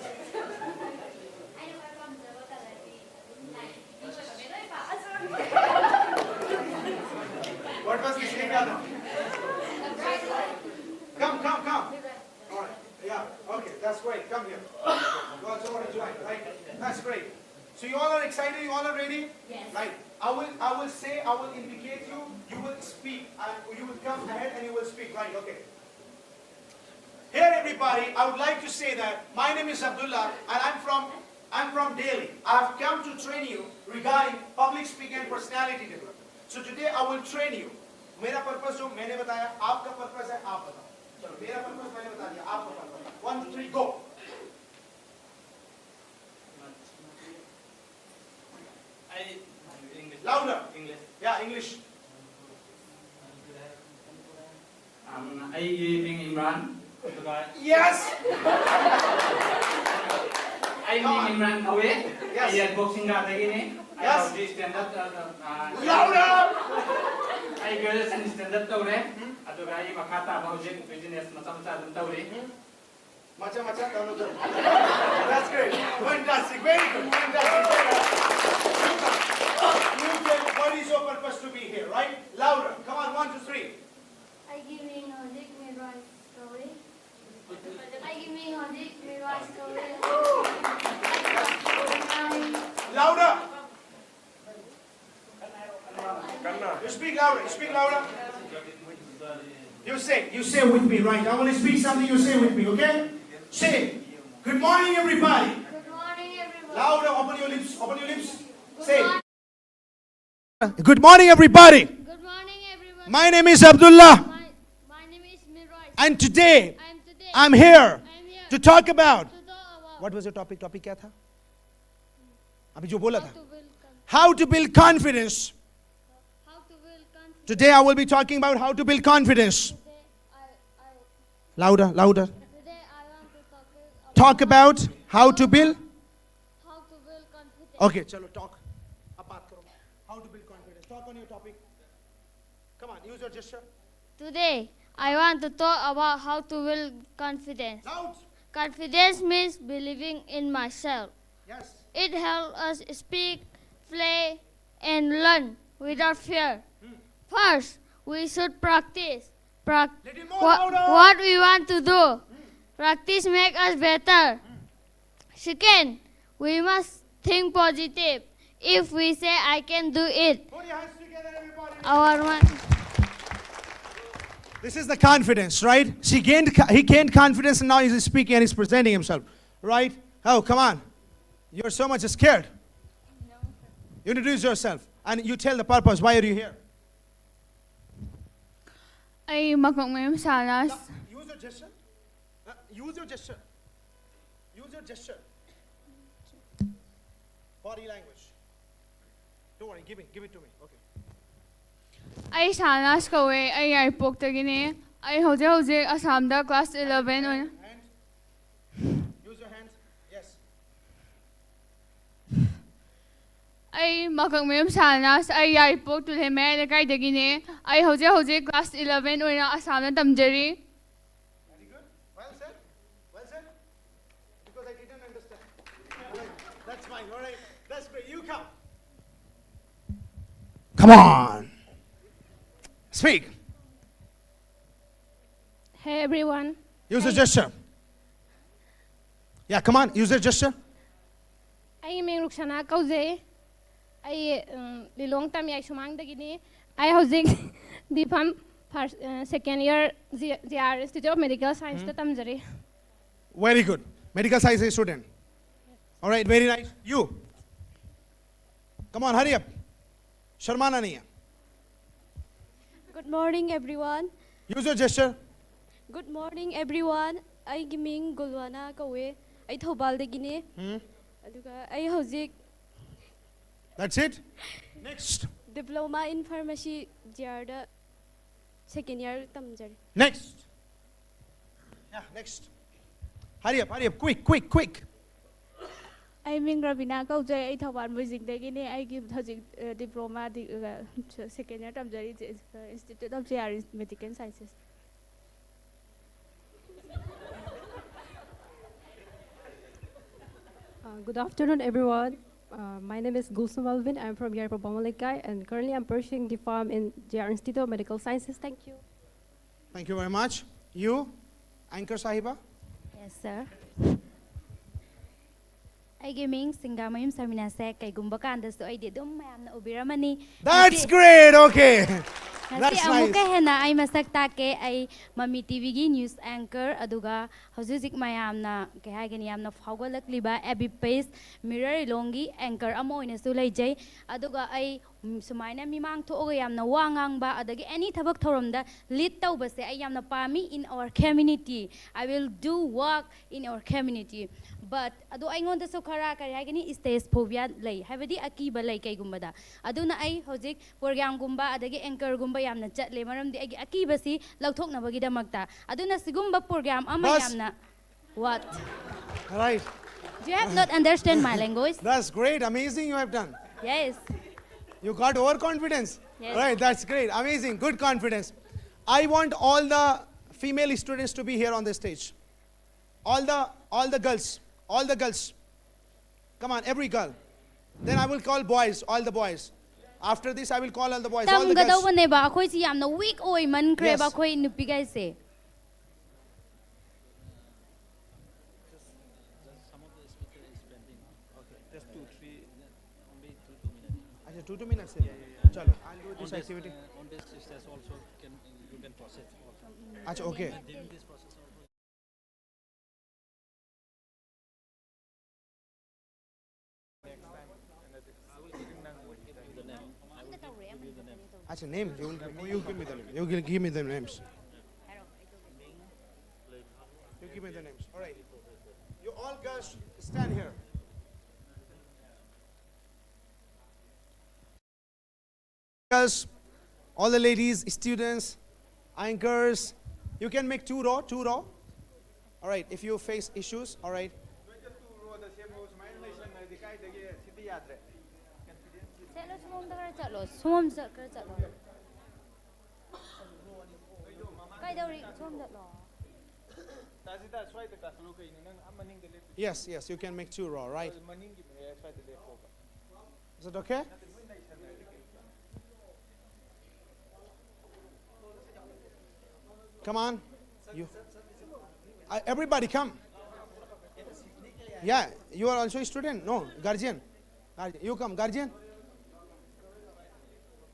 What was this? Come, come, come. All right. Yeah, okay, that's great. Come here. You also want to join, right? That's great. So you all are excited? You all are ready? Yes. Right. I will, I will say, I will indicate you. You will speak, and you will come ahead and you will speak. Right. Okay. Here, everybody, I would like to say that my name is Abdullah, and I'm from, I'm from Delhi. I've come to train you regarding public speaking and personality development. So today I will train you. मेरा पर्पस जो मैंने बताया, आपका पर्पस है, आप बताओ. चलो, मेरा पर्पस मैंने बता दिया, आपका purpose. One, two, three, go. I English. Louder. English. Yeah, English. Um, ꯑꯩꯒꯤ ꯃꯤꯡ ꯏꯝꯔꯥꯟ. ꯑꯗꯨꯒ Yes. ꯑꯩ ꯃꯤꯡ ꯏꯝꯔꯥꯟ ꯀꯧꯏ. Yes. ꯑꯩ ꯕꯣꯛꯁꯤꯡ ꯒꯥꯔꯗꯒꯤꯅꯤ. ꯑꯩ Yes. ꯍꯧꯖꯤꯛ stand up, ꯑ, ꯑ, Louder. ꯑꯩ graduation stand up ꯇꯧꯔꯦ. ꯑꯗꯨꯒ ꯑꯩ ꯃꯈꯥ ꯇꯥꯕ ꯍꯧꯖꯤꯛ business ꯃꯆꯥ ꯃꯆꯥ ꯑꯗꯨꯝ ꯇꯧꯔꯤ. ꯃꯆꯥ ꯃꯆꯥ ꯇꯧꯅꯨ, ꯇꯧꯅꯨ. That's great. Fantastic. Very good. Fantastic. You can, what is your purpose to be here, right? Louder. Come on, one, two, three. ꯑꯩꯒꯤ ꯃꯤꯡ ꯍꯧꯖꯤꯛ ꯃꯤꯔꯥꯏꯁ ꯀꯧꯏ꯫ ꯑꯩꯒꯤ ꯃꯤꯡ ꯍꯧꯖꯤꯛ ꯃꯤꯔꯥꯏꯁ ꯀꯧꯏ꯫ Louder. You speak louder. You speak louder. You say, you say with me, right? I want to speak something. You say with me, okay? Say, "Good morning, everybody." Good morning, everyone. Louder. Open your lips. Open your lips. Say, "Good morning, everybody." Good morning, everyone. My name is Abdullah. My, my name is And today, And today, I'm here I'm here to talk about. To talk about What was your topic? Topic क्या था? अभी जो बोला how था. To build con- How to build confidence. how to build confidence. Today I will be talking about how to build confidence. Today, I, I, Louder, louder. Today I want to talk about Talk about how to build. How to build confidence. Okay, चलो talk. अब बात करो. How to build confidence. Talk on your topic. Come on, use your gesture. Today, I want to talk about how to build confidence. Loud. Confidence means believing in myself. Yes. It helps us speak, play, and learn without fear. First, we should practice. Prac- Little more what, louder. What we want to do. Practice make us better. Second, we must think positive. If we say, "I can do it," Put your hands together, everybody. Our mind. This is the confidence, right? She gained, he gained confidence, and now he's speaking and he's presenting himself, right? Oh, come on. You're so much scared. Introduce yourself and you tell the purpose. Why are you here? ꯑꯩ ꯃꯀꯛꯃꯌꯨꯝ ꯁꯥꯅꯥꯁ Use your gesture. Uh, use your gesture. Use your gesture. Body language. Don't worry, give it, give it to me. Okay. ꯑꯩ ꯁꯥꯅꯥꯁ ꯀꯧꯋꯦ꯫ ꯑꯩ ꯌꯥꯏꯔꯤꯄꯣꯛꯇꯒꯤꯅꯦ꯫ ꯑꯩ ꯍꯧꯖꯤꯛ ꯍꯧꯖꯤꯛ ꯑꯁꯥꯝꯗ class eleven ꯑꯣꯏꯅ Hand. Use your hands. Yes. ꯑꯩ ꯃꯀꯛꯃꯌꯨꯝ ꯁꯥꯅꯥꯁ꯫ ꯑꯩ ꯌꯥꯏꯔꯤꯄꯣꯛ ꯇꯨꯂꯦꯃꯌꯥꯏ ꯂꯩꯀꯥꯏꯗꯒꯤꯅꯦ꯫ ꯑꯩ ꯍꯧꯖꯤꯛ ꯍꯧꯖꯤꯛ class eleven ꯑꯣꯏꯅ ꯑꯁꯥꯝꯗ ꯇꯝꯖꯔꯤ꯫ Very good. Well said. Well said. Because I didn't understand. All right. That's fine. All right. That's great. You come. Come on. Speak. Hey everyone. Use a gesture. Yeah, come on. Use a gesture. ꯑꯩꯒꯤ ꯃꯤꯡ ꯔꯨꯛꯁꯅꯥ ꯀꯧꯖꯩ꯫ ꯑꯩ ꯎꯝ, ꯂꯤꯂꯣꯡ ꯇꯝꯌꯥꯏ ꯁꯨꯃꯥꯡꯗꯒꯤꯅꯤ꯫ ꯑꯩ ꯍꯧꯖꯤꯛ ꯗꯤꯐꯥꯝ first, uh, second year G- GR Institute of Medical Science ꯇ ꯇꯝꯖꯔꯤ꯫ Very good. Medical science student. All right, very nice. You. Come on, hurry up. शर्माना नहीं है. Good morning, everyone. Use your gesture. Good morning, everyone. ꯑꯩꯒꯤ ꯃꯤꯡ ꯒꯨꯜꯋꯥꯅꯥ ꯀꯧꯋꯦ꯫ ꯑꯩ ꯊꯧꯕꯥꯜꯗꯒꯤꯅꯦ꯫ Hmm? ꯑꯗꯨꯒ ꯑꯩ ꯍꯧꯖꯤꯛ That's it? Next. Diploma in Pharmacy G ꯑꯥꯔꯗ second year ꯇꯝꯖꯔꯤ꯫ Next. Yeah, next. Hurry up, hurry up. Quick, quick, quick. ꯑꯩ ꯃꯤꯡ ꯔꯕꯤꯅꯥ ꯀꯧꯖꯩ꯫ ꯑꯩ ꯊꯧꯕꯥꯜ ꯃꯣꯏꯖꯤꯡꯗꯒꯤꯅꯤ꯫ ꯑꯩꯒꯤ ꯍꯧꯖꯤꯛ diploma second year ꯇꯝꯖꯔꯤ, Institute of J R Medical Sciences. Uh, good afternoon, everyone. Uh, my name is Gulsum Alvin. I'm from Yairpabama Lekai, and currently I'm pursuing D Pharm in J R Institute of Medical Sciences. Thank you. Thank you very much. You, anchor sahiba? Yes, sir. ꯑꯩꯒꯤ ꯃꯤꯡ ꯁꯤꯡꯒꯥꯃꯌꯨꯝ ꯁꯔꯃꯤꯅꯥꯁꯦ꯫ ꯀꯩꯒꯨꯝꯕ ꯀꯥꯟꯗꯁꯨ ꯑꯩꯗꯤ ꯑꯗꯨꯝ ꯃꯌꯥꯝꯅ ꯎꯕꯤꯔꯝꯃꯅꯤ꯫ That's ꯉꯁꯤ- great. Okay. ꯉꯁꯤ That's ꯑꯃꯨꯛꯀ nice. ꯍꯦꯟꯅ ꯑꯩ ꯃꯁꯛ ꯇꯥꯛꯀꯦ꯫ ꯑꯩ ꯃꯃꯤ ꯇꯤꯚꯤꯒꯤ news anchor, ꯑꯗꯨꯒ ꯍꯧꯖꯤꯛ ꯍꯧꯖꯤꯛ ꯃꯌꯥꯝꯅ ꯀꯩ ꯍꯥꯏꯒꯅꯤ, ꯌꯥꯝꯅ ꯐꯥꯎꯒꯠꯂꯛꯂꯤꯕ ꯑꯦꯕꯤ ꯄꯦꯖ ꯃꯤꯔꯔ ꯏꯂꯣꯡꯒꯤ anchor ꯑꯃ ꯑꯣꯏꯅꯁꯨ ꯂꯩꯖꯩ꯫ ꯑꯗꯨꯒ ꯑꯩ ꯎꯝ, ꯁꯨꯃꯥꯏꯅ ꯃꯤꯃꯥꯡ ꯊꯣꯛꯑꯒ ꯌꯥꯝꯅ ꯋꯥ ꯉꯥꯡꯕ, ꯑꯗꯒꯤ any ꯊꯕꯛ ꯊꯧꯔꯝꯗ lead ꯇꯧꯕꯁꯦ ꯑꯩ ꯌꯥꯝꯅ ꯄꯥꯝꯃꯤ꯫ In our community, I will do work in our community. But ꯑꯗꯣ ꯑꯩꯉꯣꯟꯗꯁꯨ ꯈꯔ ꯀꯔꯤ ꯍꯥꯏꯒꯅꯤ, stage phobia ꯂꯩ, ꯍꯥꯏꯕꯗꯤ ꯑꯀꯤꯕ ꯂꯩ ꯀꯩꯒꯨꯝꯕꯗ꯫ ꯑꯗꯨꯅ ꯑꯩ ꯍꯧꯖꯤꯛ programꯒꯨꯝꯕ ꯑꯗꯒꯤ anchorꯒꯨꯝꯕ ꯌꯥꯝꯅ ꯆꯠꯂꯦ, ꯃꯔꯝꯗꯤ ꯑꯩꯒꯤ ꯑꯀꯤꯕꯁꯤ ꯂꯧꯊꯣꯛꯅꯕꯒꯤꯗꯃꯛꯇ꯫ ꯑꯗꯨꯅ ꯁꯤꯒꯨꯝꯕ program ꯑꯃ Boss. ꯌꯥꯝꯅ what? Right. Do you have not understand my language? That's great. Amazing you have done. Yes. You got overconfidence. Yes. Right. That's great. Amazing. Good confidence. I want all the female students to be here on the stage. All the all the girls. All the girls. Come on, every girl. Then I will call boys, all the boys. After this, I will call all the boys, all the girls. ꯇꯝꯒꯗꯧꯕꯅꯦꯕ꯫ ꯑꯩꯈꯣꯏꯁꯤ ꯌꯥꯝꯅ weak ꯑꯣꯏꯃꯟꯈ꯭ꯔꯦꯕ, Yes. ꯑꯩꯈꯣꯏ ꯅꯨꯄꯤꯈꯩꯁꯦ꯫ Just some of the speaker is pending. Okay, just two, three, only two, two minutes. अच्छा, two two minutes है। चलो, I'll do On this this, activity. Uh, on this stage also can, you can process also. अच्छा, okay. And during this process also. अच्छा, name. You will, you give me the name. You give, give me the names. Give me the names. All right. You all girls stand here. Girls, all the ladies, students, anchors, you can make two row, two row. All right, if you face issues, all right. ꯆꯠꯂꯣ, ꯁꯣꯝꯗ ꯈꯔ ꯆꯠꯂꯣ, ꯁꯣꯝꯗ ꯈꯔ ꯆꯠꯂꯣ꯫ ꯀꯩꯗꯧꯔꯤ? ꯁꯣꯝ ꯆꯠꯂꯣ꯫ Yes, yes, you can make two row, right? Is it okay? Come on. You. Uh, everybody, come. Yeah, you are also a student. No, guardian. Guardian. You come, guardian.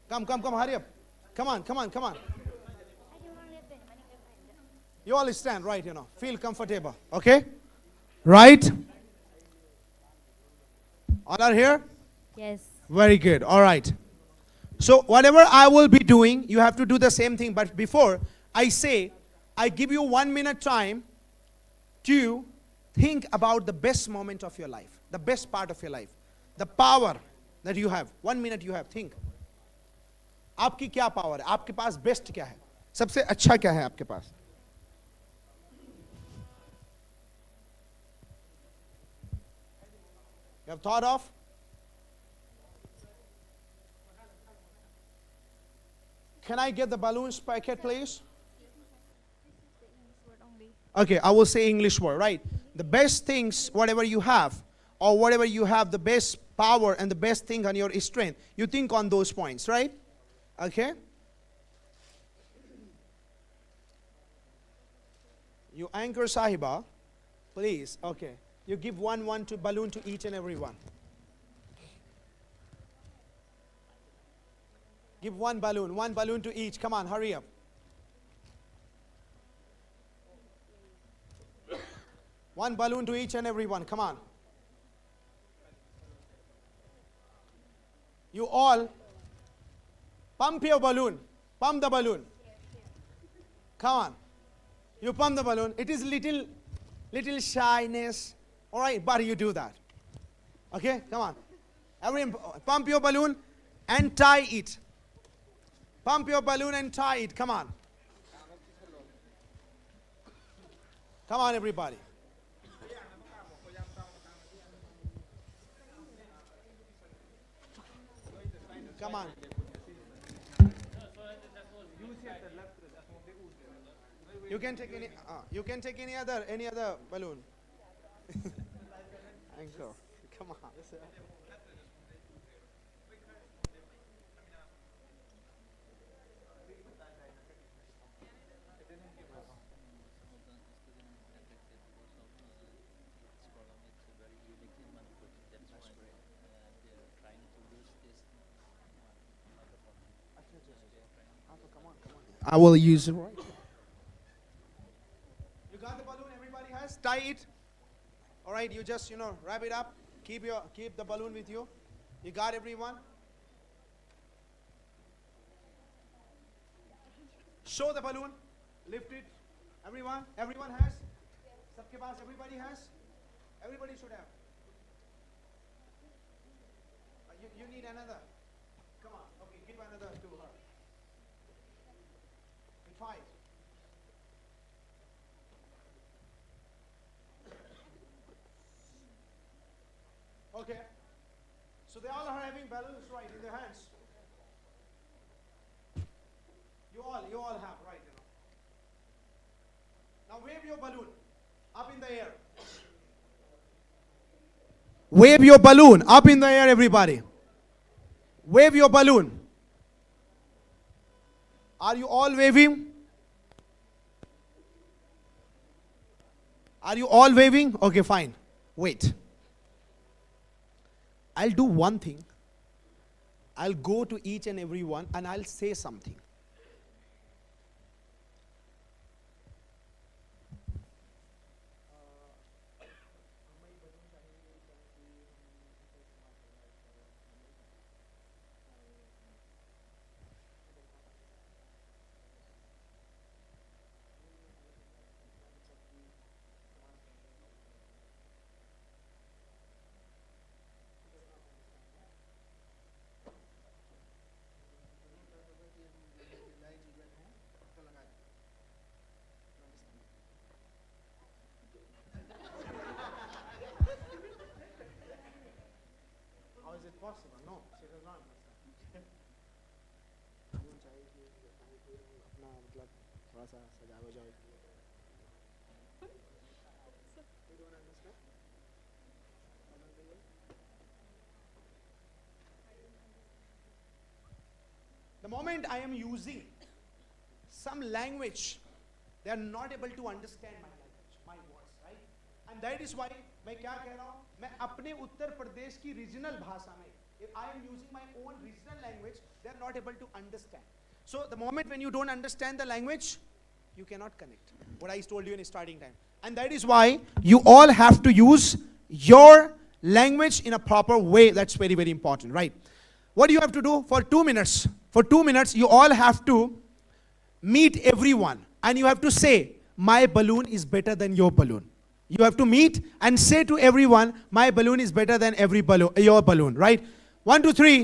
Come, come, come, hurry up. Come on, come on, come on. You all stand right, you know. Feel comfortable, okay? Right? All are here? Yes. Very good. All right. So whatever I will be doing, you have to do the same thing. But before I say, I give you one minute time to think about the best moment of your life, the best part of your life, the power that you have. One minute you have. Think. आपकी क्या पावर है? आपके पास बेस्ट क्या है? सबसे अच्छा क्या है आपके पास? You have thought of? Can I get the balloons packet, please? Okay, I will say English word, right? The best things, whatever you have, or whatever you have, the best power and the best thing on your strength. You think on those points, right? Okay? You anchor Sahiba, please. Okay. You give one, one to balloon to each and every one. Give one balloon, one balloon to each. Come on, hurry up. One balloon to each and every one. Come on. You all pump your balloon. Pump the balloon. Come on. You pump the balloon. It is little, little shyness. All right, but you do that. Okay, come on. Everyone, pump your balloon and tie it. Pump your balloon and tie it. Come on. Come on, everybody. Come on. You can take any. Uh, you can take any other any other balloon. Anchor. Come on. I will use it right. You got the balloon? Everybody has? Tie it. All right, you just, you know, wrap it up. Keep your keep the balloon with you. You got everyone? Show the balloon. Lift it. Everyone, everyone has? Sabke paas, everybody has? Everybody should have. Uh, you, you need another. Come on. Okay, give another to her. Try it. Okay. So they all are having balloons, right, in their hands. You all, you all have, right, you know. Now wave your balloon up in the air. Wave your balloon up in the air, everybody. Wave your balloon. Are you all waving? Are you all waving? Okay, fine. Wait. I'll do one thing. I'll go to each and every one and I'll say something. Is it possible? No, she does not understand. हम चाहिए कि अपना, मतलब, थोड़ा सा सजाओ जाओ इसलिए। You don't understand? The moment I am using some language, they are not able to understand my language, my words, right? And that is why मैं क्या कह रहा हूँ, मैं अपने उत्तर प्रदेश की रीजनल भाषा में, if I am using my own regional language, they are not able to understand. So the moment when you don't understand the language, you cannot connect. What I told you in starting time. And that is why you all have to use your language in a proper way. That's very, very important, right? What do you have to do for two minutes? For two minutes, you all have to meet everyone and you have to say, "My balloon is better than your balloon." You have to meet and say to everyone, "My balloon is better than every balloon, your balloon," right? One, two, three,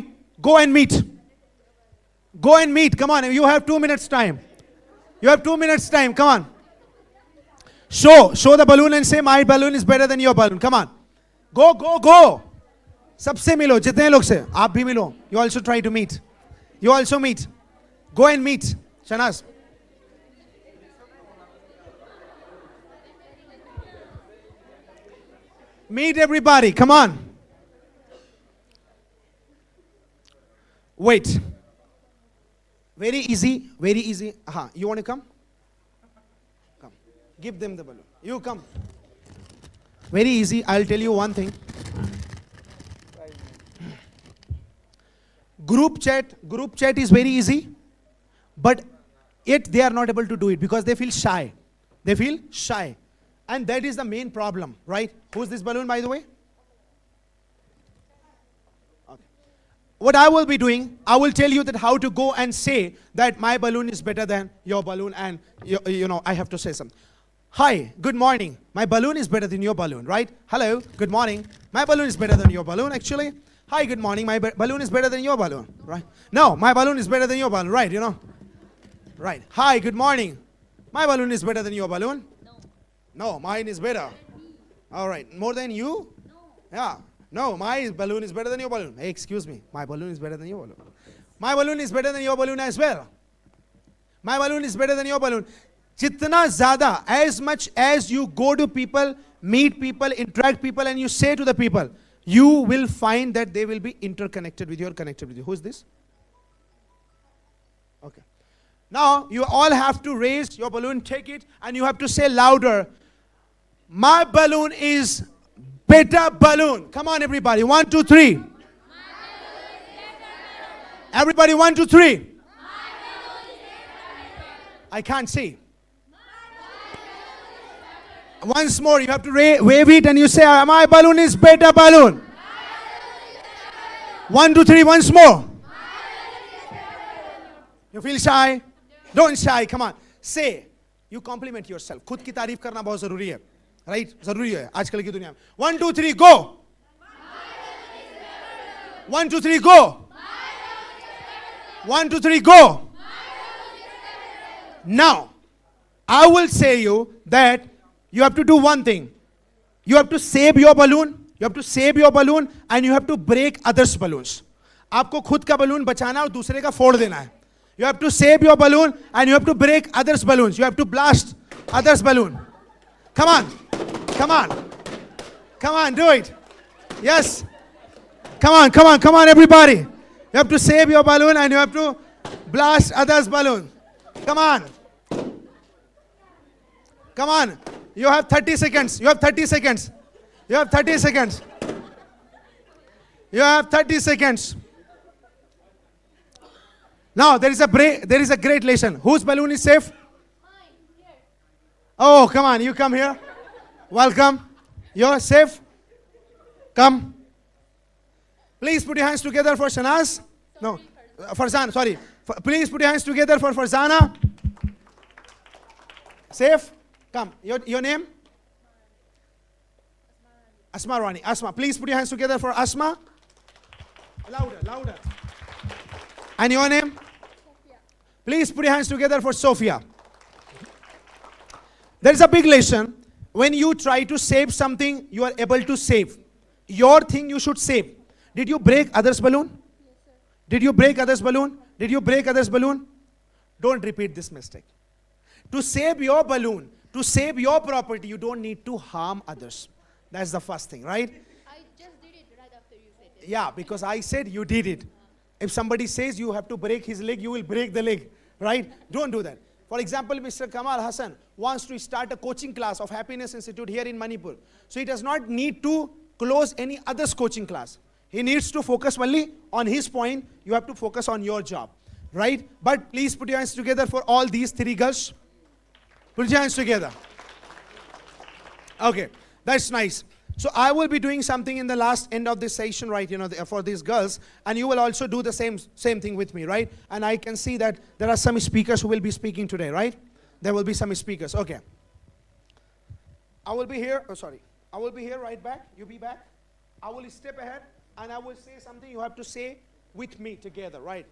go and meet. Go and meet. Come on, you have two minutes time. You have two minutes time. Come on. Show, show the balloon and say, "My balloon is better than your balloon." Come on. Go, go, go. सबसे मिलो, जितने लोग से आप भी मिलो. You also try to meet. You also meet. Go and meet. Shanaz. Meet everybody. Come on. Wait. Very easy. Very easy. Aha. You want to come? Come. Give them the balloon. You come. Very easy. I'll tell you one thing. Group chat. Group chat is very easy. But yet they are not able to do it because they feel shy. They feel shy. And that is the main problem, right? Who's this balloon, by the way? Okay. What I will be doing, I will tell you that how to go and say that my balloon is better than your balloon, and you, you know, I have to say something. "Hi, good morning. My balloon is better than your balloon," right? "Hello, good morning. My balloon is better than your balloon, actually. Hi, good morning. My ba- balloon is better than your balloon," right? "No, my balloon is better than your balloon," right? You know, right? "Hi, good morning. My balloon is better than your balloon." "No, mine is better." "All right, more than you?" "Yeah." No, my balloon is better than your balloon. Hey, excuse me. My balloon is better than your balloon. My balloon is better than your balloon as well. My balloon is better than your balloon. जितना ज्यादा, as much as you go to people, meet people, interact people, and you say to the people, you will find that they will be interconnected with you or connected with you. Who is this? Okay. Now you all have to raise your balloon, take it, and you have to say louder, "My balloon is better balloon." Come on, everybody. One, two, three. Everybody, one, two, three. I can't see. Once more, you have to ra- wave it and you say, "My balloon is better balloon." One, two, three, once more. You feel shy? Don't shy, come on. Say, you compliment yourself. खुद की तारीफ करना बहुत जरूरी है, राइट? जरूरी है आजकल की दुनिया में. One, two, three, go. One, two, three, go. One, two, three, go. Now, I will say you that you have to do one thing. You have to save your balloon. You have to save your balloon and you have to break others' balloons. आपको खुद का बलून बचाना है और दूसरे का फोड़ देना है. You have to save your balloon and you have to break others' balloons. You have to blast others' balloon. Come on. Come on. Come on, do it. Yes. Come on, come on, come on, everybody. You have to save your balloon and you have to blast others' balloon. Come on. Come on. You have thirty seconds. You have thirty seconds. You have thirty seconds. You have thirty seconds. Now, there is a break. There is a great lesson. Whose balloon is safe? Oh, come on. You come here. Welcome. You're safe. Come. Please put your hands together for Shanaz. No, uh, Farzan, sorry. F- please put your hands together for Farzana. Safe? Come. Your, your name? Asma Rani. Asma. Please put your hands together for Asma. Louder, louder. And your name? Please put your hands together for Sophia. There is a big lesson. When you try to save something, you are able to save. Your thing you should save. Did you break others' balloon? Did you break others' balloon? Did you break others' balloon? Don't repeat this mistake. To save your balloon, to save your property, you don't need to harm others. That's the first thing, right? I just did it right after you said it. Yeah, because I said you did it. If somebody says you have to break his leg, you will break the leg, right? Don't do that. For example, Mister Kamal Hassan wants to start a coaching class of Happiness Institute here in Manipur. So he does not need to close any other's coaching class. He needs to focus only on his point. You have to focus on your job, right? But please put your hands together for all these three girls. Put your hands together. Okay, that's nice. So I will be doing something in the last end of this session, right? You know, the, for these girls, and you will also do the same same thing with me, right? And I can see that there are some speakers who will be speaking today, right? There will be some speakers. Okay. I will be here. Oh, sorry. I will be here right back. You be back. I will step ahead and I will say something. You have to say with me together, right?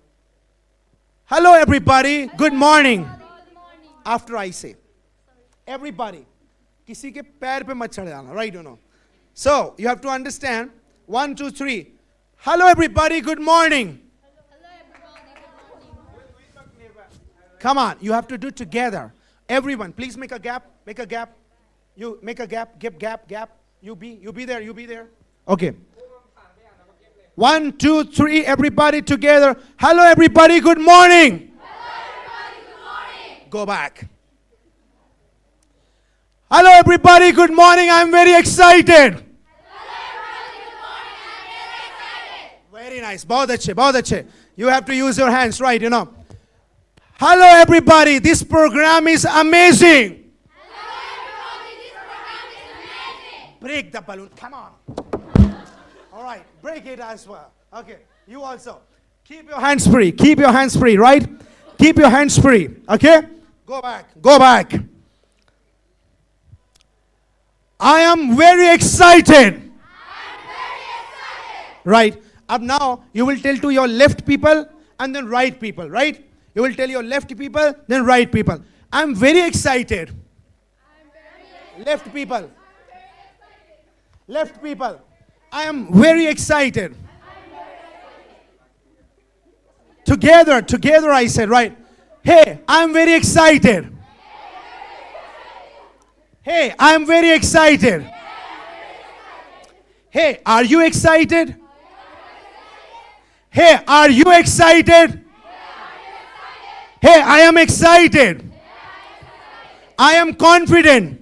Hello, everybody. Good morning. After I say, everybody, किसी के पैर पे मत चढ़ जाना, right? You know. So you have to understand. One, two, three. Hello, everybody. Good morning. Come on, you have to do together. Everyone, please make a gap. Make a gap. You make a gap. Gap, gap, gap. You be, you be there. You be there. Okay. One, two, three. Everybody together. Hello, everybody. Good morning. Go back. Hello, everybody. Good morning. I'm very excited. Very nice. बहुत अच्छे, बहुत अच्छे. You have to use your hands, right? You know. Hello, everybody. This program is amazing. Break the balloon. Come on. All right. Break it as well. Okay. You also. Keep your hands free. Keep your hands free, right? Keep your hands free. Okay? Go back. Go back. I am very excited. Right. Up now, you will tell to your left people and then right people, right? You will tell your left people, then right people. I'm very excited. Left people. Left people. I am very excited. Together, together I said, right? Hey, I'm very excited. Hey, I'm very excited. Hey, are you excited? Hey, are you excited? Hey, I am excited. I am confident.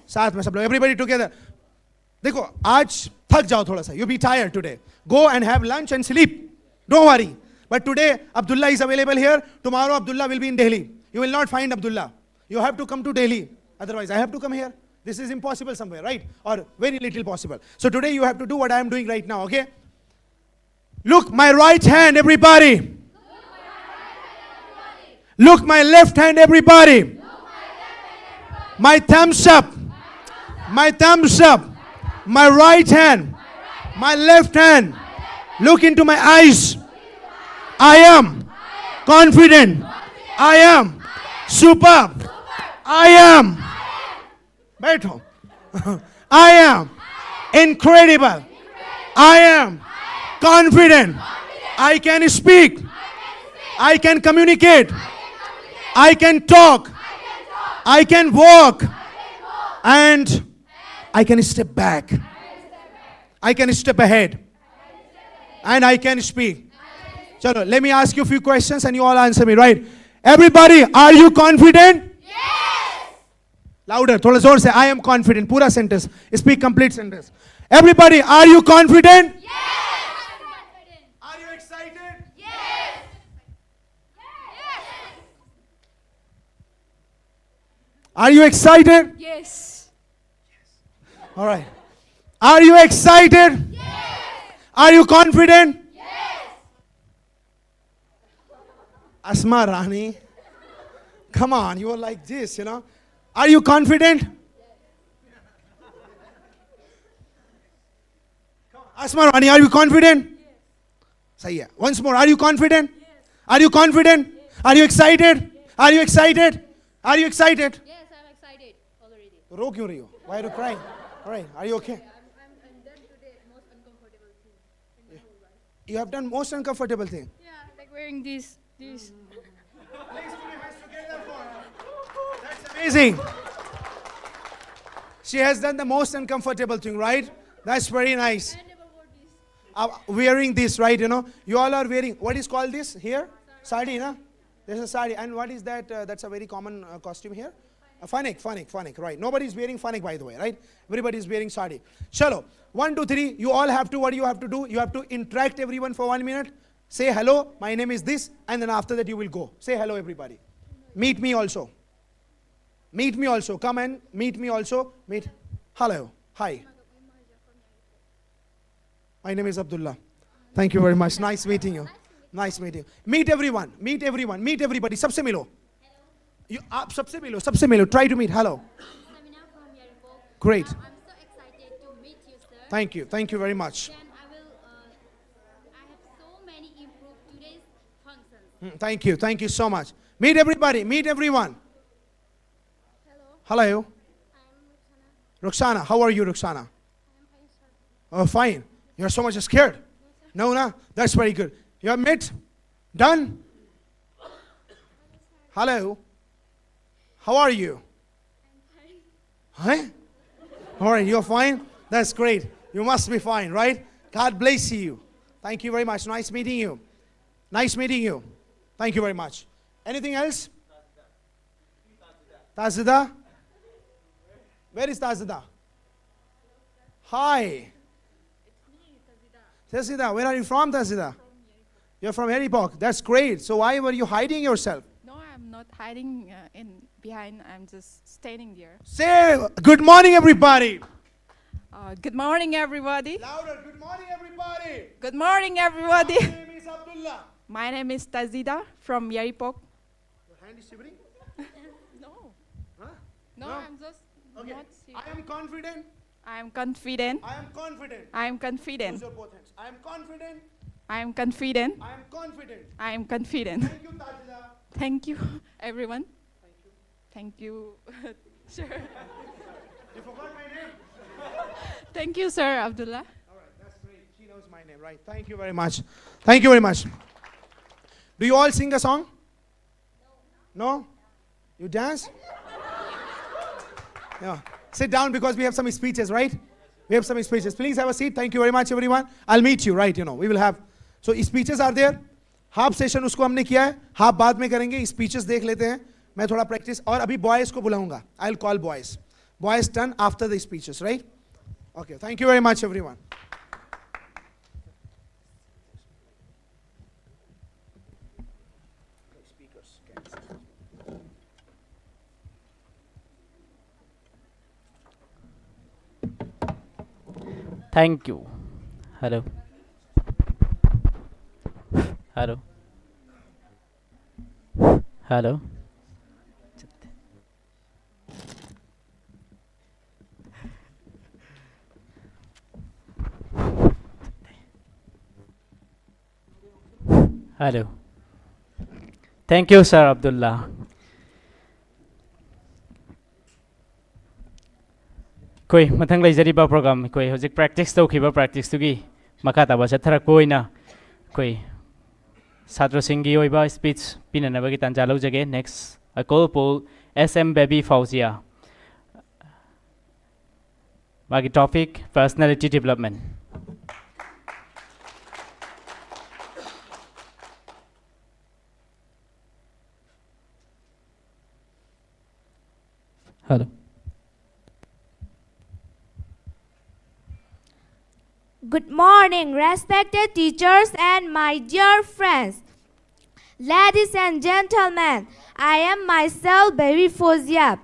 साथ में सब लोग, everybody together. देखो, आज थक जाओ थोड़ा सा. You be tired today. Go and have lunch and sleep. Don't worry. But today, Abdullah is available here. Tomorrow, Abdullah will be in Delhi. You will not find Abdullah. You have to come to Delhi. Otherwise, I have to come here. This is impossible somewhere, right? Or very little possible. So today, you have to do what I am doing right now, okay? Look, my right hand, everybody. Look, my left hand, everybody. My thumbs up. My thumbs up. My right hand. My left hand. Look into my eyes. I am confident. I am superb. I am. बैठो. I am incredible. I am confident. I can speak. I can communicate. I can talk. I can walk. And I can step back. I can step ahead. And I can speak. Chalo, let me ask you a few questions and you all answer me, right? Everybody, are you confident? Louder, थोड़ा जोर से. I am confident. पूरा sentence. Speak complete sentence. Everybody, are you confident? Are you excited? Are you excited? Yes. All right. Are you excited? Are you confident? Asma Rani. Come on, you are like this, you know. Are you confident? Asma Rani, are you confident? सही है. Once more, are you confident? Are you confident? Are you excited? Are you excited? Are you excited? Yes, I'm excited already. रो क्यों रही हो? Why are you crying? All right, are you okay? I'm, I'm, I'm done You have done most uncomfortable thing. Yeah, like wearing this, this. Amazing. She has done the most uncomfortable thing, right? That's very nice. Uh, wearing this, right? You know, you all are wearing, what is called this here? Sari, na? This is sari. And what is that? Uh, that's a very common uh, costume here. A fanek, fanek, fanek, right? Nobody is wearing fanek, by the way, right? Everybody is wearing sari. Chalo, one, two, three. You all have to, what do you have to do? You have to interact everyone for one minute. Say hello, my name is this, and then after that you will go. Say hello, everybody. Meet me also. Meet me also. Come and meet me also. Meet. Hello. Hi. My name is Abdullah. Thank you very much. Nice meeting you. Nice meeting. Meet everyone. Meet everyone. Meet everybody. सबसे मिलो. You, आप सबसे मिलो. सबसे मिलो. Try to meet. Hello. Great. I'm so excited to meet you, sir. Thank you. Thank you very much. And I will, uh, I have so many improved today's functions. Mm, thank you. Thank you so much. Meet everybody. Meet everyone. Hello. Roxana, how are you, Roxana? Oh, fine. You're so much scared. No, no. That's very good. You have met? Done? Hello. How are you? Huh? All right, you're fine? That's great. You must be fine, right? God bless you. Thank you very much. Nice meeting you. Nice meeting you. Thank you very much. Anything else? Tazida? Where is Tazida? Hi. Tazida, where are you from, Tazida? You're from Harry Park. That's great. So why were you hiding yourself? No, I'm not hiding uh, in behind. I'm just standing there. Say good morning, everybody. Uh, good morning, everybody. Louder. Good morning, everybody. Good morning, everybody. My name is Abdullah. My name is Tazida from Yaripok. Your hand is shivering? No. Huh? No, No? I'm just Okay. Not serious. I am confident. I am confident. I am confident. I am confident. Use your both hands. I am confident. I am confident. I am confident. I am confident. Thank you, Tazida. Thank you, everyone. Thank you. Sir. You forgot my name. Thank you, Sir Abdullah. All right, that's great. Cheer That was my name, right? Thank you very much. Thank you very much. Do you all sing a song? No? You dance? Yeah. Sit down because we have some speeches, right? We have some speeches. Please have a seat. Thank you very much, everyone. I'll meet you, right? You know, we will have. So speeches are there. Half session उसको हमने किया है, हाफ बाद में करेंगे. स्पीचेस देख लेते हैं, मैं थोड़ा प्रैक्टिस. और अभी बॉयज को बुलाऊंगा. I'll call boys. Boys turn after the speeches, right? Okay, thank you very much, everyone. Thank you. Hello. Hello. Hello. Hello. Thank you, Sir Abdullah. ꯑꯩꯈꯣꯏ ꯃꯊꯪ ꯂꯩꯖꯔꯤꯕ ꯄ꯭ꯔꯣꯒ꯭ꯔꯥꯝ, ꯑꯩꯈꯣꯏ ꯍꯧꯖꯤꯛ ꯄ꯭ꯔꯦꯛꯇꯤꯁ ꯇꯧꯈꯤꯕ ꯄ꯭ꯔꯦꯛꯇꯤꯁꯇꯨꯒꯤ ꯃꯈꯥ ꯇꯥꯕ ꯆꯠꯊꯔꯛꯄ ꯑꯣꯏꯅ ꯑꯩꯈꯣꯏ ꯁꯥꯇ꯭ꯔꯁꯤꯡꯒꯤ ꯑꯣꯏꯕ ꯁ꯭ꯄꯤꯆ ꯄꯤꯅꯅꯕꯒꯤ ꯇꯥꯟꯖꯥ ꯂꯧꯖꯒꯦ. Next, I call upon S M Baby Fauzia. ꯃꯥꯒꯤ topic, personality development. Hello. Good morning, respected teachers and my dear friends. Ladies and gentlemen, I am myself Baby Fozia.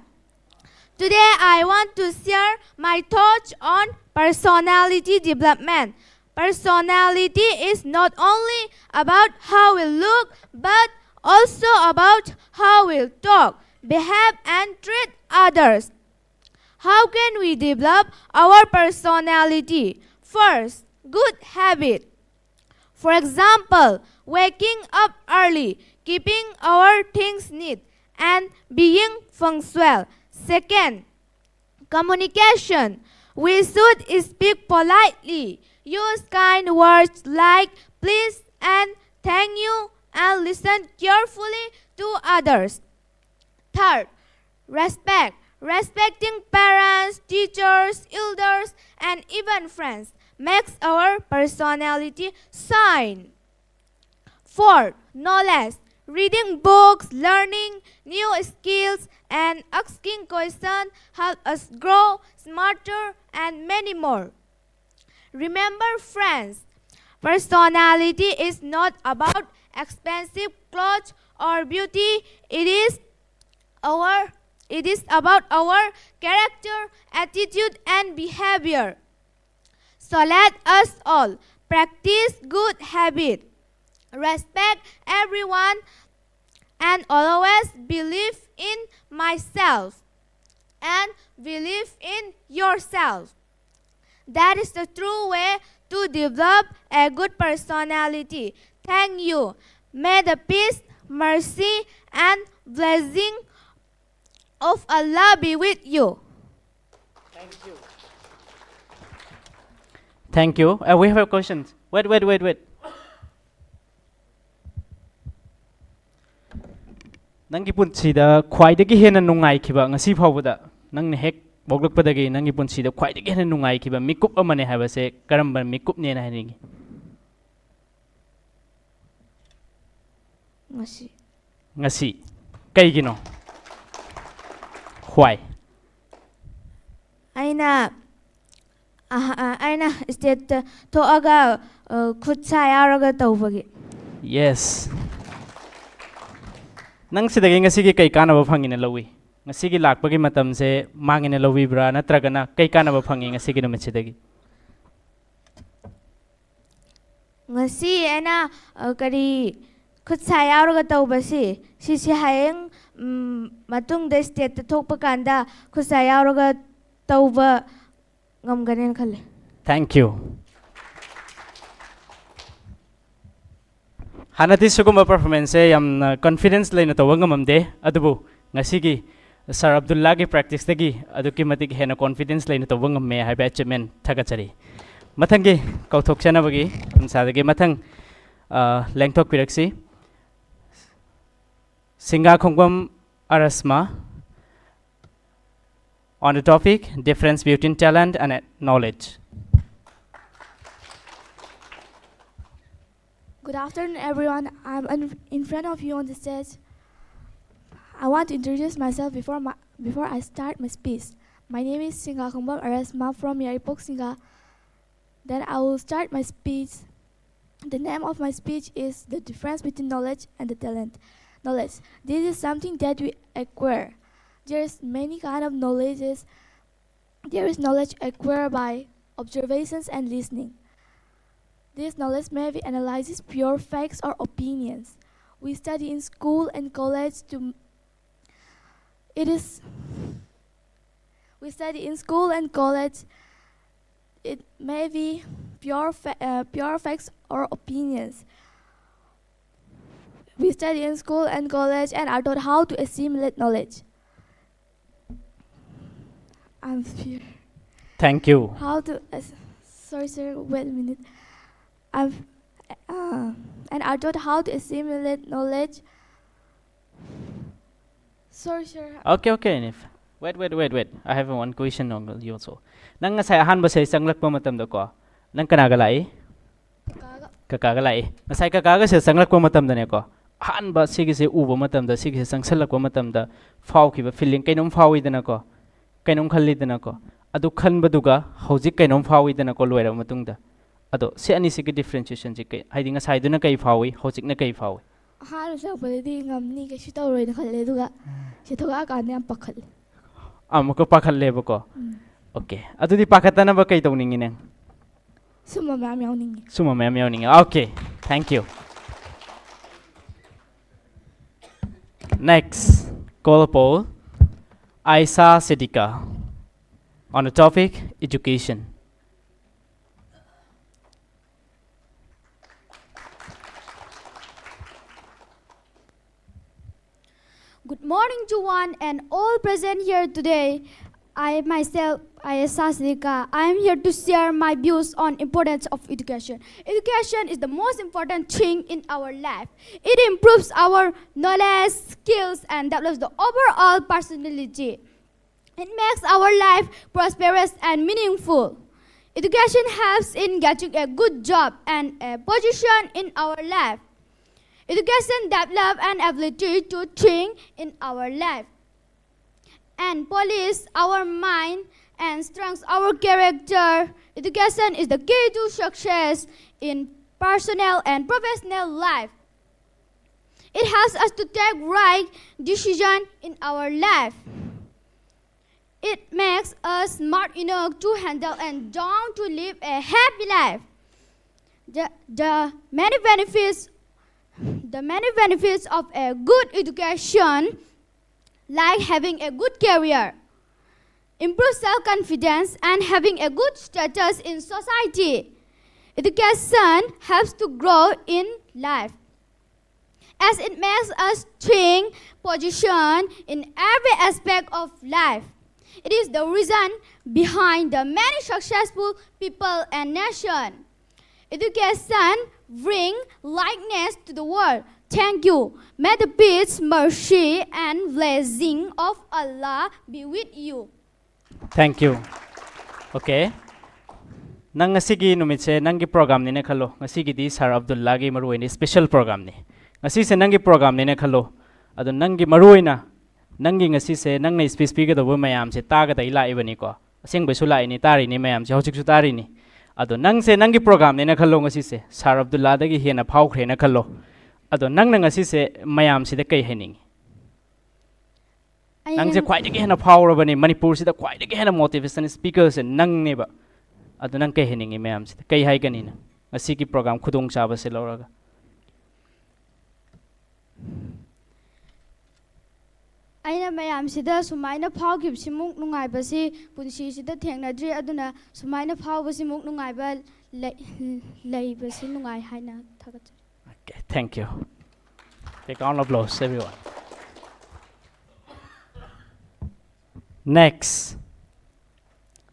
Today I want to share my thoughts on personality development. Personality is not only about how we look but also about how we talk, behave, and treat others. How can we develop our personality? First, good habit. For example, waking up early, keeping our things neat, and being punctual. Second, communication. We should speak politely, Use kind words like please and thank you and listen carefully to others. Third, respect. Respecting parents, teachers, elders, and even friends makes our personality shine. Fourth, knowledge. Reading books, learning new skills, and asking questions help us grow smarter and many more. Remember, friends, personality is not about expensive clothes or beauty. It is our it is about our character, attitude, and behavior. So let us all practice good habit. Respect everyone and always believe in myself and believe in yourself. That is the true way to develop a good personality. Thank you. May the peace, mercy, and blessing of Allah be with you. Thank you. Uh, we have a question. Wait, wait, wait, wait. ꯅꯪꯒꯤ ꯄꯨꯟꯁꯤꯗ ꯈ꯭ꯋꯥꯏꯗꯒꯤ ꯍꯦꯟꯅ ꯅꯨꯡꯉꯥꯏꯈꯤꯕ, ꯉꯁꯤ ꯐꯥꯎꯕꯗ ꯅꯪꯅ ꯍꯦꯛ ꯄꯣꯛꯂꯛꯄꯗꯒꯤ ꯅꯪꯒꯤ ꯄꯨꯟꯁꯤꯗ ꯈ꯭ꯋꯥꯏꯗꯒꯤ ꯍꯦꯟꯅ ꯅꯨꯡꯉꯥꯏꯈꯤꯕ ꯃꯤꯀꯨꯞ ꯑꯃꯅꯦ ꯍꯥꯏꯕꯁꯦ ꯀꯔꯝꯕ ꯃꯤꯀꯨꯞꯅꯦꯅ ꯍꯥꯏꯅꯤꯡꯉꯤ? ꯉꯁꯤ꯫ ꯉꯁꯤ꯫ ꯀꯩꯒꯤꯅꯣ? Why? ꯑꯩꯅ ꯑꯍ- ꯑ- ꯑꯩꯅ ꯁ꯭ꯇꯦꯠꯇ ꯊꯣꯛꯑꯒ, ꯑ, ꯈꯨꯠ ꯁꯥ ꯌꯥꯎꯔꯒ ꯇꯧꯕꯒꯤ꯫ Yes. ꯅꯪ ꯁꯤꯗꯒꯤ ꯉꯁꯤꯒꯤ ꯀꯩ ꯀꯥꯟꯅꯕ ꯐꯪꯉꯤꯅ ꯂꯧꯏ? ꯉꯁꯤꯒꯤ ꯂꯥꯛꯄꯒꯤ ꯃꯇꯝꯁꯦ ꯃꯥꯡꯉꯤꯅ ꯂꯧꯕꯤꯕ꯭ꯔꯥ, ꯅꯠꯇ꯭ꯔꯒꯅ ꯀꯩ ꯀꯥꯟꯅꯕ ꯐꯪꯉꯤ ꯉꯁꯤꯒꯤ ꯅꯨꯃꯤꯠꯁꯤꯗꯒꯤ? ꯉꯁꯤ ꯑꯩꯅ, ꯑ, ꯀꯔꯤ ꯈꯨꯠ ꯁꯥ ꯌꯥꯎꯔꯒ ꯇꯧꯕꯁꯤ, ꯁꯤꯁꯦ ꯍꯌꯦꯡ, ꯎꯝ, ꯃꯇꯨꯡꯗ ꯁ꯭ꯇꯦꯠꯇ ꯊꯣꯛꯄ ꯀꯥꯟꯗ ꯈꯨꯠ ꯁꯥ ꯌꯥꯎꯔꯒ ꯇꯧꯕ ꯉꯝꯒꯅꯦꯅ ꯈꯜꯂꯦ꯫ Thank you. ꯍꯥꯟꯅꯗꯤ ꯁꯤꯒꯨꯝꯕ performanceꯁꯦ ꯌꯥꯝꯅ confidence ꯂꯩꯅ ꯇꯧꯕ ꯉꯝꯃꯝꯗꯦ, ꯑꯗꯨꯕꯨ ꯉꯁꯤꯒꯤ ꯁꯥꯔ ꯑꯕꯗꯨꯜꯂꯥꯒꯤ practiceꯇꯒꯤ ꯑꯗꯨꯛꯀꯤ ꯃꯇꯤꯛ ꯍꯦꯟꯅ confidence ꯂꯩꯅ ꯇꯧꯕ ꯉꯝꯃꯦ ꯍꯥꯏꯕ achievement ꯊꯥꯒꯠꯆꯔꯤ꯫ ꯃꯊꯪꯒꯤ ꯀꯧꯊꯣꯛꯆꯅꯕꯒꯤ ꯈꯨꯟꯁꯥꯗꯒꯤ ꯃꯊꯪ, ꯑ, ꯂꯦꯡꯊꯣꯛꯄꯤꯔꯛꯁꯤ꯫ ꯁꯤꯡꯒꯥ ꯈꯣꯡꯕꯝ ꯑꯔꯁꯃꯥ, on the topic difference between talent and knowledge. Good afternoon, everyone. I'm in, in front of you on the stage. I want to introduce myself before my, before I start my speech. My name is Singa Khumbam Arasma from Yaripok Singa. Then I will start my speech. The name of my speech is The Difference Between Knowledge and the Talent. Knowledge. This is something that we acquire. There's many kind of knowledges. There is knowledge acquired by observations and listening. This knowledge may be analyzed pure facts or opinions. We study in school and college to it is we study in school and college. It may be pure fa- uh, pure facts or opinions. We study in school and college and are taught how to assimilate knowledge. I'm fear. Thank you. How to? Uh, sorry, sir. Wait a minute. I'm uh, and are taught how to assimilate knowledge. Sorry, sir. Okay, okay, Nif. Wait, wait, wait, wait. I have one question on you also. ꯅꯪ ꯉꯁꯥꯏ ꯑꯍꯥꯟꯕꯁꯦ ꯆꯪꯂꯛꯄ ꯃꯇꯝꯗꯀꯣ, ꯅꯪ ꯀꯅꯥꯒ ꯂꯥꯛꯏ? ꯀꯥꯒ ꯀꯀꯥꯒ ꯂꯥꯛꯏ꯫ ꯉꯁꯥꯏ ꯀꯀꯥꯒꯁꯦ ꯆꯪꯂꯛꯄ ꯃꯇꯝꯗꯅꯦꯀꯣ, ꯑꯍꯥꯟꯕ ꯁꯤꯒꯤꯁꯦ ꯎꯕ ꯃꯇꯝꯗ, ꯁꯤꯒꯤꯁꯦ ꯆꯪꯁꯜꯂꯛꯄ ꯃꯇꯝꯗ ꯐꯥꯎꯈꯤꯕ ꯐꯤꯂꯤꯡ ꯀꯩꯅꯣꯝ ꯐꯥꯎꯏꯗꯅꯀꯣ, ꯀꯩꯅꯣꯝ ꯈꯜꯂꯤꯗꯅꯀꯣ, ꯑꯗꯨ ꯈꯟꯕꯗꯨꯒ ꯍꯧꯖꯤꯛ ꯀꯩꯅꯣꯝ ꯐꯥꯎꯏꯗꯅꯀꯣ ꯂꯣꯏꯔꯕ ꯃꯇꯨꯡꯗ꯫ ꯑꯗꯣ ꯁꯤ ꯑꯅꯤꯁꯤꯒꯤ ꯗꯤꯐ꯭ꯔꯦꯟꯁꯤꯌꯦꯁꯟꯁꯤ ꯀꯩ, ꯍꯥꯏꯗꯤ ꯉꯁꯥꯏꯗꯨꯅ ꯀꯩ ꯐꯥꯎꯏ, ꯍꯧꯖꯤꯛꯅ ꯀꯩ ꯐꯥꯎꯏ? ꯑꯍꯥꯟꯕ ꯆꯪꯉꯛꯄꯗꯗꯤ ꯉꯝꯅꯤ, ꯀꯩꯁꯨ ꯇꯧꯔꯣꯏꯅ ꯈꯜꯂꯦ, ꯑꯗꯨꯒ ꯁꯤ ꯊꯣꯛꯂꯛꯑꯀꯥꯟꯗ ꯌꯥꯝ ꯄꯥꯈꯠꯂꯦ꯫ ꯑꯃꯨꯛꯀ ꯄꯥꯈꯠꯂꯦꯕꯀꯣ꯫ ꯎꯝ. ꯑꯣꯀꯦ, ꯑꯗꯨꯗꯤ ꯄꯥꯈꯠꯇꯅꯕ ꯀꯩ ꯇꯧꯅꯤꯡꯉꯤ ꯅꯪ? ꯁꯨꯝꯕ ꯃꯌꯥꯝ ꯌꯥꯎꯅꯤꯡꯉꯤ꯫ ꯁꯨꯝꯕ ꯃꯌꯥꯝ ꯌꯥꯎꯅꯤꯡꯉꯤ꯫ Okay, thank you. Next, call upon Aisha Siddiqa on the topic education. Good morning, Juwan, and all present here today. I myself, I S Sasrika. I am here to share my views on importance of education. Education is the most important thing in our life. It improves our knowledge, skills, and develops the overall personality. It makes our life prosperous and meaningful. Education helps in getting a good job and a position in our life. Education develops an ability to think in our life and polish our mind and strengthens our character. Education is the key to success in personal and professional life. It helps us to take right decision in our life. It makes us smart enough to handle and down to live a happy life. The, the many benefits, the many benefits of a good education, like having a good career, improve self-confidence, and having a good status in society. Education helps to grow in life, as it makes us think position in every aspect of life. It is the reason behind the many successful people and nation. Education bring lightness to the world. Thank you. May the peace, mercy, and blessing of Allah be with you. Thank you. Okay. ꯅꯪ ꯉꯁꯤꯒꯤ ꯅꯨꯃꯤꯠꯁꯦ ꯅꯪꯒꯤ programꯅꯤꯅ ꯈꯜꯂꯣ. ꯉꯁꯤꯒꯤꯗꯤ ꯁꯥꯔ ꯑꯕꯗꯨꯜꯂꯥꯒꯤ ꯃꯔꯨꯑꯣꯏꯅ special programꯅꯤ. ꯉꯁꯤꯁꯦ ꯅꯪꯒꯤ programꯅꯤꯅ ꯈꯜꯂꯣ. ꯑꯗꯣ ꯅꯪꯒꯤ ꯃꯔꯨꯑꯣꯏꯅ ꯅꯪꯒꯤ ꯉꯁꯤꯁꯦ ꯅꯪꯅ speech ꯄꯤꯒꯗꯧꯕ ꯃꯌꯥꯝꯁꯦ ꯇꯥꯒꯗ ꯑꯩ ꯂꯥꯛꯏꯕꯅꯤꯀꯣ. ꯑꯁꯦꯡꯕꯩꯁꯨ ꯂꯥꯛꯏꯅꯤ, ꯇꯥꯔꯤꯅꯤ ꯃꯌꯥꯝꯁꯦ, ꯍꯧꯖꯤꯛꯁꯨ ꯇꯥꯔꯤꯅꯤ꯫ ꯑꯗꯣ ꯅꯪꯁꯦ ꯅꯪꯒꯤ programꯅꯤꯅ ꯈꯜꯂꯣ, ꯉꯁꯤꯁꯦ ꯁꯥꯔ ꯑꯕꯗꯨꯜꯂꯥꯗꯒꯤ ꯍꯦꯟꯅ ꯐꯥꯎꯈ꯭ꯔꯦꯅ ꯈꯜꯂꯣ꯫ ꯑꯗꯣ ꯅꯪꯅ ꯉꯁꯤꯁꯦ ꯃꯌꯥꯝꯁꯤꯗ ꯀꯩ ꯍꯥꯏꯅꯤꯡꯉꯤ? ꯑꯩ ꯅꯪꯁꯦ ꯈ꯭ꯋꯥꯏꯗꯒꯤ ꯍꯦꯟꯅ ꯐꯥꯎꯔꯕꯅꯤ, ꯃꯅꯤꯄꯨꯔꯁꯤꯗ ꯈ꯭ꯋꯥꯏꯗꯒꯤ ꯍꯦꯟꯅ motivation speakerꯁꯦ ꯅꯪꯅꯦꯕ꯫ ꯑꯗꯣ ꯅꯪ ꯀꯩ ꯍꯥꯏꯅꯤꯡꯉꯤ ꯃꯌꯥꯝꯁꯤꯗ? ꯀꯩ ꯍꯥꯏꯒꯅꯤ ꯅꯪ ꯉꯁꯤꯒꯤ program ꯈꯨꯗꯣꯡꯆꯥꯕꯁꯦ ꯂꯧꯔꯒ? ꯑꯩꯅ ꯃꯌꯥꯝꯁꯤꯗ ꯁꯨꯃꯥꯏꯅ ꯐꯥꯎꯈꯤꯕꯁꯤꯃꯨꯛ ꯅꯨꯡꯉꯥꯏꯕꯁꯤ ꯄꯨꯟꯁꯤꯁꯤꯗ ꯊꯦꯡꯅꯗ꯭ꯔꯤ, ꯑꯗꯨꯅ ꯁꯨꯃꯥꯏꯅ ꯐꯥꯎꯕꯁꯤꯃꯨꯛ ꯅꯨꯡꯉꯥꯏꯕ ꯂꯩ-, ꯂꯩꯕꯁꯤ ꯅꯨꯡꯉꯥꯏ ꯍꯥꯏꯅ ꯊꯥꯒꯠꯆꯔꯤ꯫ Okay, thank you. Take round of applause, everyone. Next,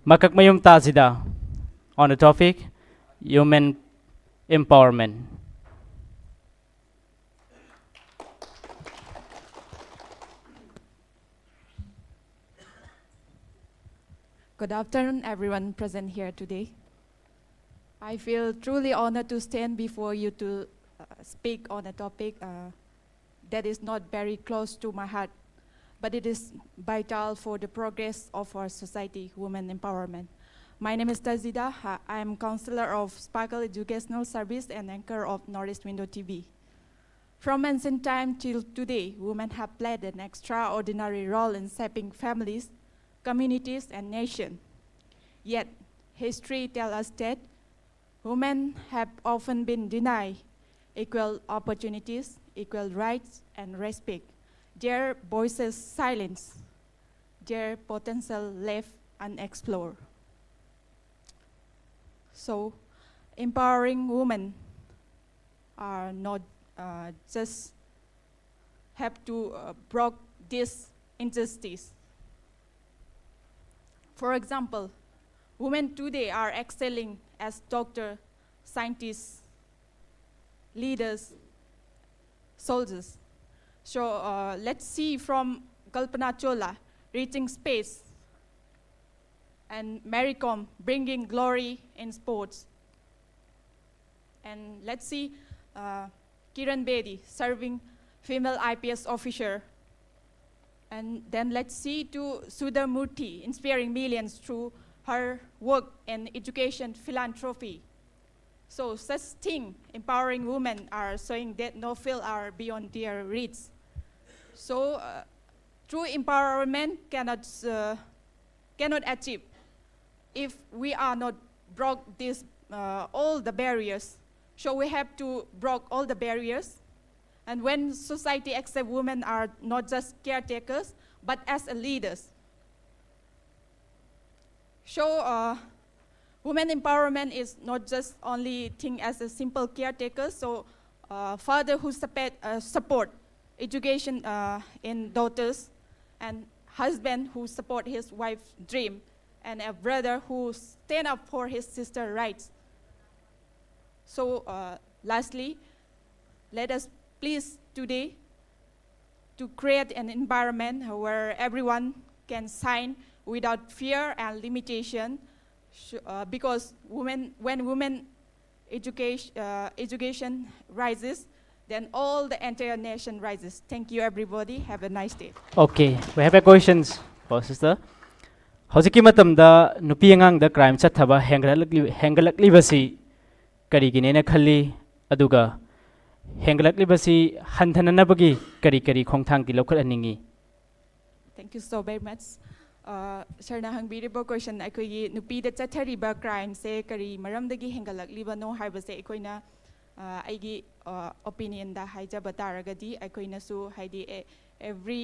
Makakmayum Tazida on the topic human empowerment. Good afternoon, everyone present here today. I feel truly honored to stand before you to uh, speak on a topic uh, that is not very close to my heart, but it is vital for the progress of our society, women empowerment. My name is Tazida. Ha- I am counselor of Sparkle Educational Service and anchor of Northeast Window T V. From ancient time till today, women have played an extraordinary role in shaping families, communities, and nation. Yet, history tells us that women have often been denied equal opportunities, equal rights, and respect. Their voices silenced, their potential left unexplored. So, empowering women are not uh, just have to uh, broke this injustice. For example, women today are excelling as doctor, scientists, leaders, soldiers. So uh, let's see from Kalpana Chawla reaching space and Mary Kom bringing glory in sports. And let's see uh, Kiran Bedi serving female I P S officer. And then let's see to Sudha Murthy inspiring millions through her work in education philanthropy. So such things empowering women are showing that no field are beyond their reach. So uh, true empowerment cannot uh, cannot achieve if we are not broke this uh, all the barriers. So we have to broke all the barriers. And when society accept women are not just caretakers but as a leaders. So uh, women empowerment is not just only thing as a simple caretaker. So uh, father who support, uh, support education uh, in daughters, and husband who support his wife's dream, and a brother who stand up for his sister rights. So, uh, lastly, let us please today to create an environment where everyone can shine without fear and limitation. Sh- uh, because women, when women education, uh, education rises, then all the entire nation rises. Thank you, everybody. Have a nice day. Okay, we have a questions for sister. ꯍꯧꯖꯤꯛꯀꯤ ꯃꯇꯝꯗ ꯅꯨꯄꯤ ꯑꯉꯥꯡꯗ ꯀ꯭ꯔꯥꯏꯝ ꯆꯠꯊꯕ ꯍꯦꯟꯒꯠꯂꯛꯂꯤ ꯍꯦꯟꯒꯠꯂꯛꯂꯤꯕꯁꯤ ꯀꯔꯤꯒꯤꯅꯦꯅ ꯈꯜꯂꯤ? ꯑꯗꯨꯒ ꯍꯦꯟꯒꯠꯂꯛꯂꯤꯕꯁꯤ ꯍꯟꯊꯅꯅꯕꯒꯤ ꯀꯔꯤ ꯀꯔꯤ ꯈꯣꯡꯊꯥꯡꯗꯤ ꯂꯧꯈꯠꯍꯟꯅꯤꯡꯉꯤ? Thank you so very much. ꯁꯔꯅ ꯍꯪꯕꯤꯔꯤꯕ ꯀꯣꯏꯁꯟ, ꯑꯩꯈꯣꯏꯒꯤ ꯅꯨꯄꯤꯗ ꯆꯠꯊꯔꯤꯕ ꯀ꯭ꯔꯥꯏꯝꯁꯦ ꯀꯔꯤ ꯃꯔꯝꯗꯒꯤ ꯍꯦꯟꯒꯠꯂꯛꯂꯤꯕꯅꯣ ꯍꯥꯏꯕꯁꯦ ꯑꯩꯈꯣꯏꯅ, ꯑ, ꯑꯩꯒꯤ ꯑꯣꯄꯤꯅꯤꯌꯟꯗ ꯍꯥꯏꯖꯕ ꯇꯥꯔꯒꯗꯤ, ꯑꯩꯈꯣꯏꯅꯁꯨ ꯍꯥꯏꯗꯤ ꯑꯦ ꯑꯦꯚ꯭ꯔꯤ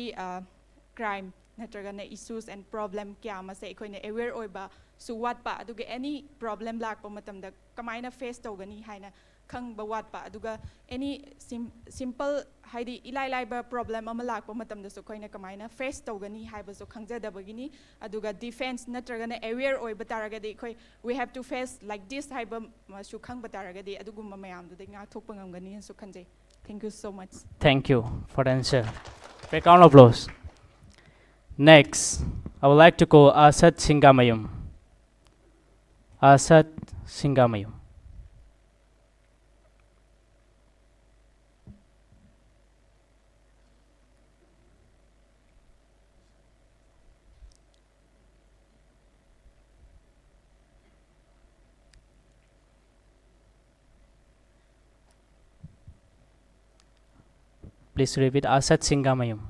ꯀ꯭ꯔꯥꯏꯝ ꯅꯠꯇ꯭ꯔꯒꯅ ꯏꯁꯨꯁ ꯑꯦꯟ ꯄ꯭ꯔꯣꯕ꯭ꯂꯦꯝ ꯀꯌꯥ ꯑꯃꯁꯦ ꯑꯩꯈꯣꯏꯅ ꯑꯦꯋꯦꯌꯔ ꯑꯣꯏꯕꯁꯨ ꯋꯥꯠꯄ, ꯑꯗꯨꯒ ꯑꯦꯅꯤ ꯄ꯭ꯔꯣꯕ꯭ꯂꯦꯝ ꯂꯥꯛꯄ ꯃꯇꯝꯗ ꯀꯃꯥꯏꯅ ꯐꯦꯁ ꯇꯧꯒꯅꯤ ꯍꯥꯏꯅ ꯈꯪꯕ ꯋꯥꯠꯄ, ꯑꯗꯨꯒ ꯑꯦꯅꯤ ꯁꯤꯝꯄꯜ, ꯍꯥꯏꯗꯤ ꯏꯂꯥꯏ ꯂꯥꯏꯕ ꯄ꯭ꯔꯣꯕ꯭ꯂꯦꯝ ꯑꯃ ꯂꯥꯛꯄ ꯃꯇꯝꯗꯁꯨ ꯑꯩꯈꯣꯏꯅ ꯀꯃꯥꯏꯅ ꯐꯦꯁ ꯇꯧꯒꯅꯤ ꯍꯥꯏꯕꯁꯨ ꯈꯪꯖꯗꯕꯒꯤꯅꯤ꯫ ꯑꯗꯨꯒ ꯗꯤꯐꯦꯟꯁ ꯅꯠꯇ꯭ꯔꯒꯅ ꯑꯦꯋꯦꯌꯔ ꯑꯣꯏꯕ ꯇꯥꯔꯒꯗꯤ, ꯑꯩꯈꯣꯏ we have to face like this ꯍꯥꯏꯕ ꯑꯃꯁꯨ ꯈꯪꯕ ꯇꯥꯔꯒꯗꯤ ꯑꯗꯨꯒꯨꯝꯕ ꯃꯌꯥꯝꯗꯨꯗꯒꯤ ꯉꯥꯛꯊꯣꯛꯄ ꯉꯝꯒꯅꯤꯅꯁꯨ ꯈꯟꯖꯩ꯫ Thank you so much. Thank you for the answer. Big round of applause. Next, I would like to call Asad Singamayum. Asad Singamayum. Please repeat, Asad Singamayum.